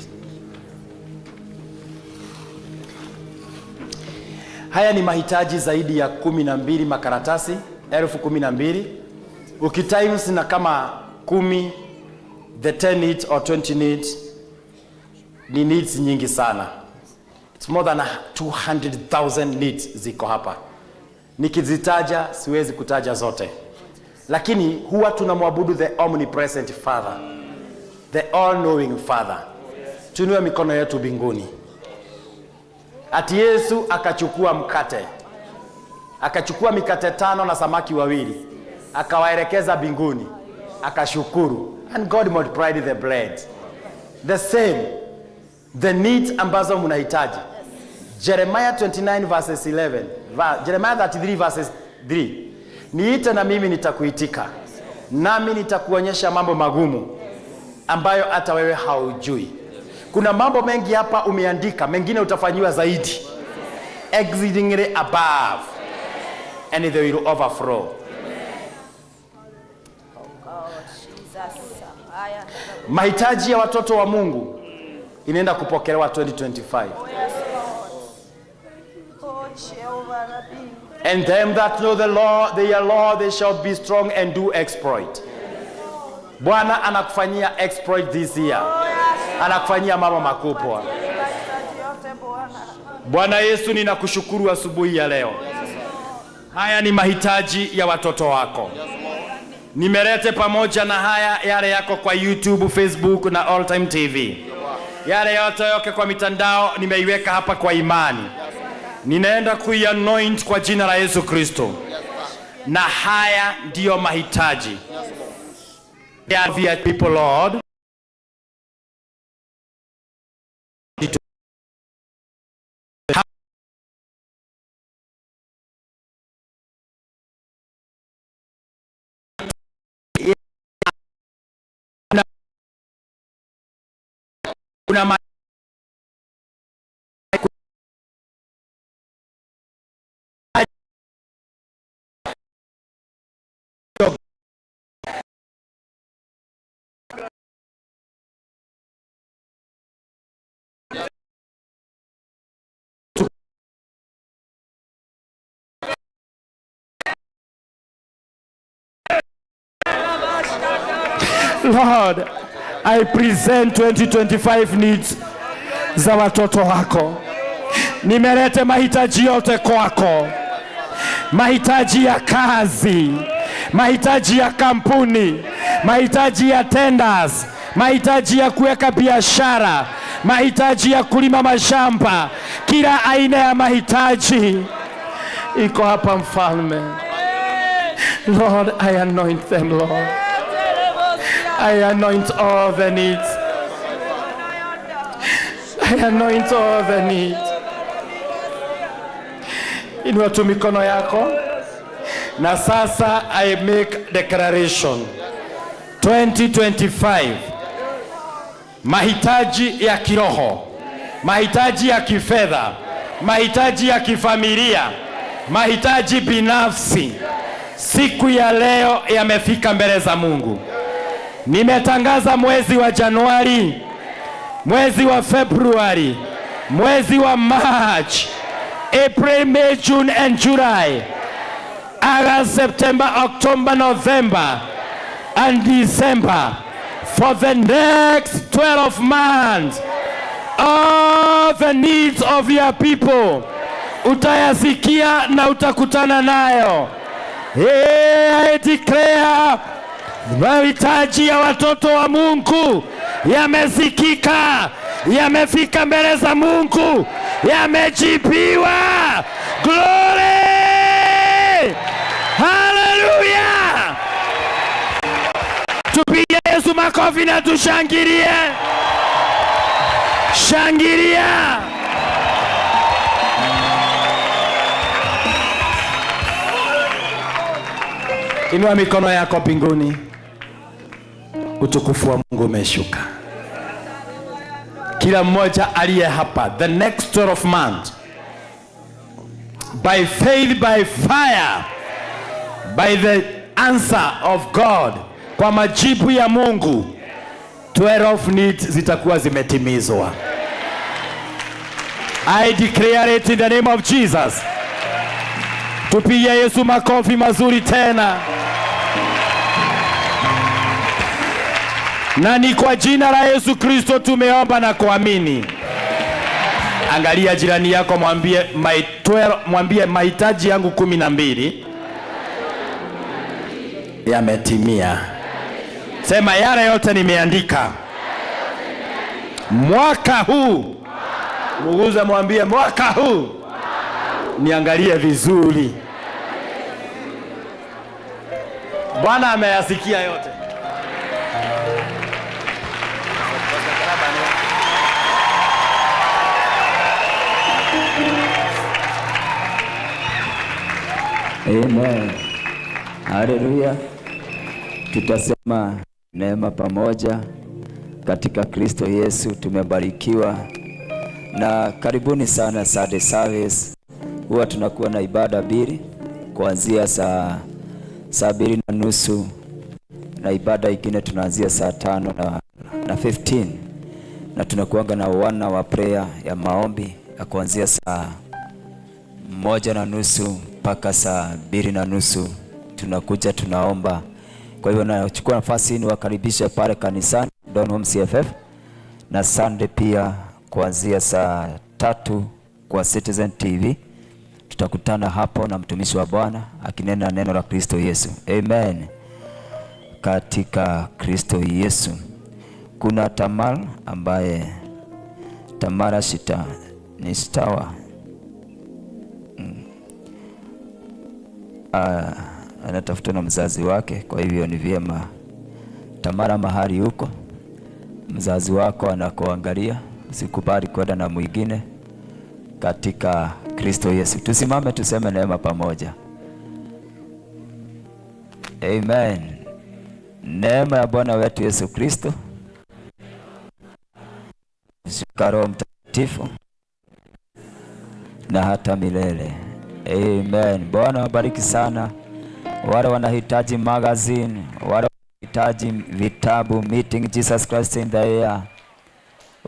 Haya ni mahitaji zaidi ya 12 makaratasi, 12,000. Ukitimes na kama 10, the 10 needs or 20 needs, ni needs nyingi sana. It's more than 200,000 needs ziko hapa. Nikizitaja siwezi kutaja zote. Lakini huwa tunamwabudu the omnipresent Father, the all-knowing Father. Tuinue mikono yetu mbinguni. Ati Yesu akachukua mkate, akachukua mikate 5 na samaki 2, akawaelekeza mbinguni, akashukuru, and God multiplied the bread. The same, the needs ambazo mnahitaji. Jeremiah 29 verses 11, Jeremiah 33 verses 3. Niite na mimi nitakuitika, nami nitakuonyesha mambo magumu ambayo hata wewe haujui. Kuna mambo mengi hapa umeandika, mengine utafanyiwa zaidi. Exceedingly above, and they will overflow. Mahitaji ya watoto wa Mungu inaenda kupokelewa 2025. And them that know the Lord, their Lord, they shall be strong and do exploit. Bwana anakufanyia exploit this year. Anakufanyia mambo makubwa. Bwana Yesu, ninakushukuru asubuhi ya leo. Haya ni mahitaji ya watoto wako. Nimelete pamoja na haya yale yako kwa YouTube, Facebook na All Time TV. Yale yote yote kwa mitandao nimeiweka hapa kwa imani. Ninaenda kuianoint kwa jina la Yesu Kristo. Na haya ndiyo mahitaji ya people, Lord. Lord, I present 2025 needs za watoto wako. Nimelete mahitaji yote kwako, mahitaji ya kazi, mahitaji ya kampuni, mahitaji ya tenders, mahitaji ya kuweka biashara, mahitaji ya kulima mashamba, kila aina ya mahitaji iko hapa mfalme. Lord, I anoint them, Lord. I anoint all the needs. I anoint all the needs. Inua tu mikono yako. Na sasa I make declaration. 2025, mahitaji ya kiroho, mahitaji ya kifedha, mahitaji ya kifamilia, mahitaji binafsi, siku ya leo yamefika mbele za Mungu. Nimetangaza mwezi wa Januari, mwezi wa Februari, mwezi wa March, April, May, June and July, August, September, October, November and December, for the next 12 months, all the needs of your people utayasikia na utakutana nayo. Hey, I declare mahitaji ya watoto wa Mungu yamesikika, yamefika mbele za Mungu, yamejibiwa. Glory! Hallelujah! Tupige Yesu makofi na tushangilie. Shangilia! Inua mikono yako mbinguni. Utukufu wa Mungu umeshuka. Kila mmoja aliye hapa, the next 12 months, by faith, by fire, by the answer of God, kwa majibu ya Mungu, 12 needs zitakuwa zimetimizwa. I declare it in the name of Jesus. Tupige Yesu makofi mazuri tena. Na ni kwa jina la Yesu Kristo tumeomba na kuamini. Angalia jirani yako, mwambie my 12, mwambie mahitaji yangu 12 yametimia. Sema yale yote nimeandika mwaka huu. Muguze, mwambie mwaka huu niangalie vizuri. Bwana ameyasikia yote. Amen. Haleluya. Tutasema neema pamoja katika Kristo Yesu tumebarikiwa. Na karibuni sana Sunday service. Huwa tunakuwa na ibada mbili kuanzia saa 2:30 na ibada ingine tunaanzia saa 5:15, na tunakuanga na wana wa prayer ya maombi ya kuanzia saa 1:30 mpaka saa 2:30 tunakuja tunaomba. Kwa hivyo nachukua nafasi hii niwakaribishe pale kanisani Donholm CFF, na Sunday pia kuanzia saa 3 kwa Citizen TV tutakutana hapo na mtumishi wa Bwana akinena neno la Kristo Yesu. Amen. Katika Kristo Yesu. Kuna Tamar ambaye Tamara Shita ni Shitawa. Anatafutwa na mzazi wake, kwa hivyo ni vyema Tamara mahali huko mzazi wako anakuangalia, usikubali kwenda na mwingine katika Kristo Yesu. Tusimame tuseme neema pamoja. Amen. Neema ya Bwana wetu Yesu Kristo, shika Roho Mtakatifu na hata milele. Amen. Bwana wabariki sana. Wale wanahitaji magazine, wale wanahitaji vitabu, Meeting Jesus Christ in the Air,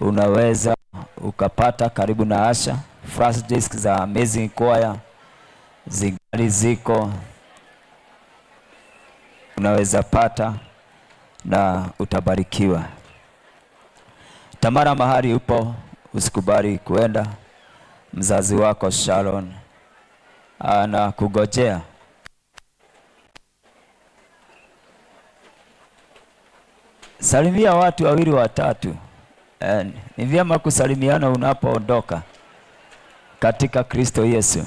unaweza ukapata karibu na Asha. Flash disk za Amazing Choir zingali ziko, unaweza pata. na utabarikiwa. Tamara, mahali upo, usikubali kuenda. Mzazi wako Sharon anakugojea. Salimia watu wawili watatu. Ni vyema kusalimiana unapoondoka katika Kristo Yesu.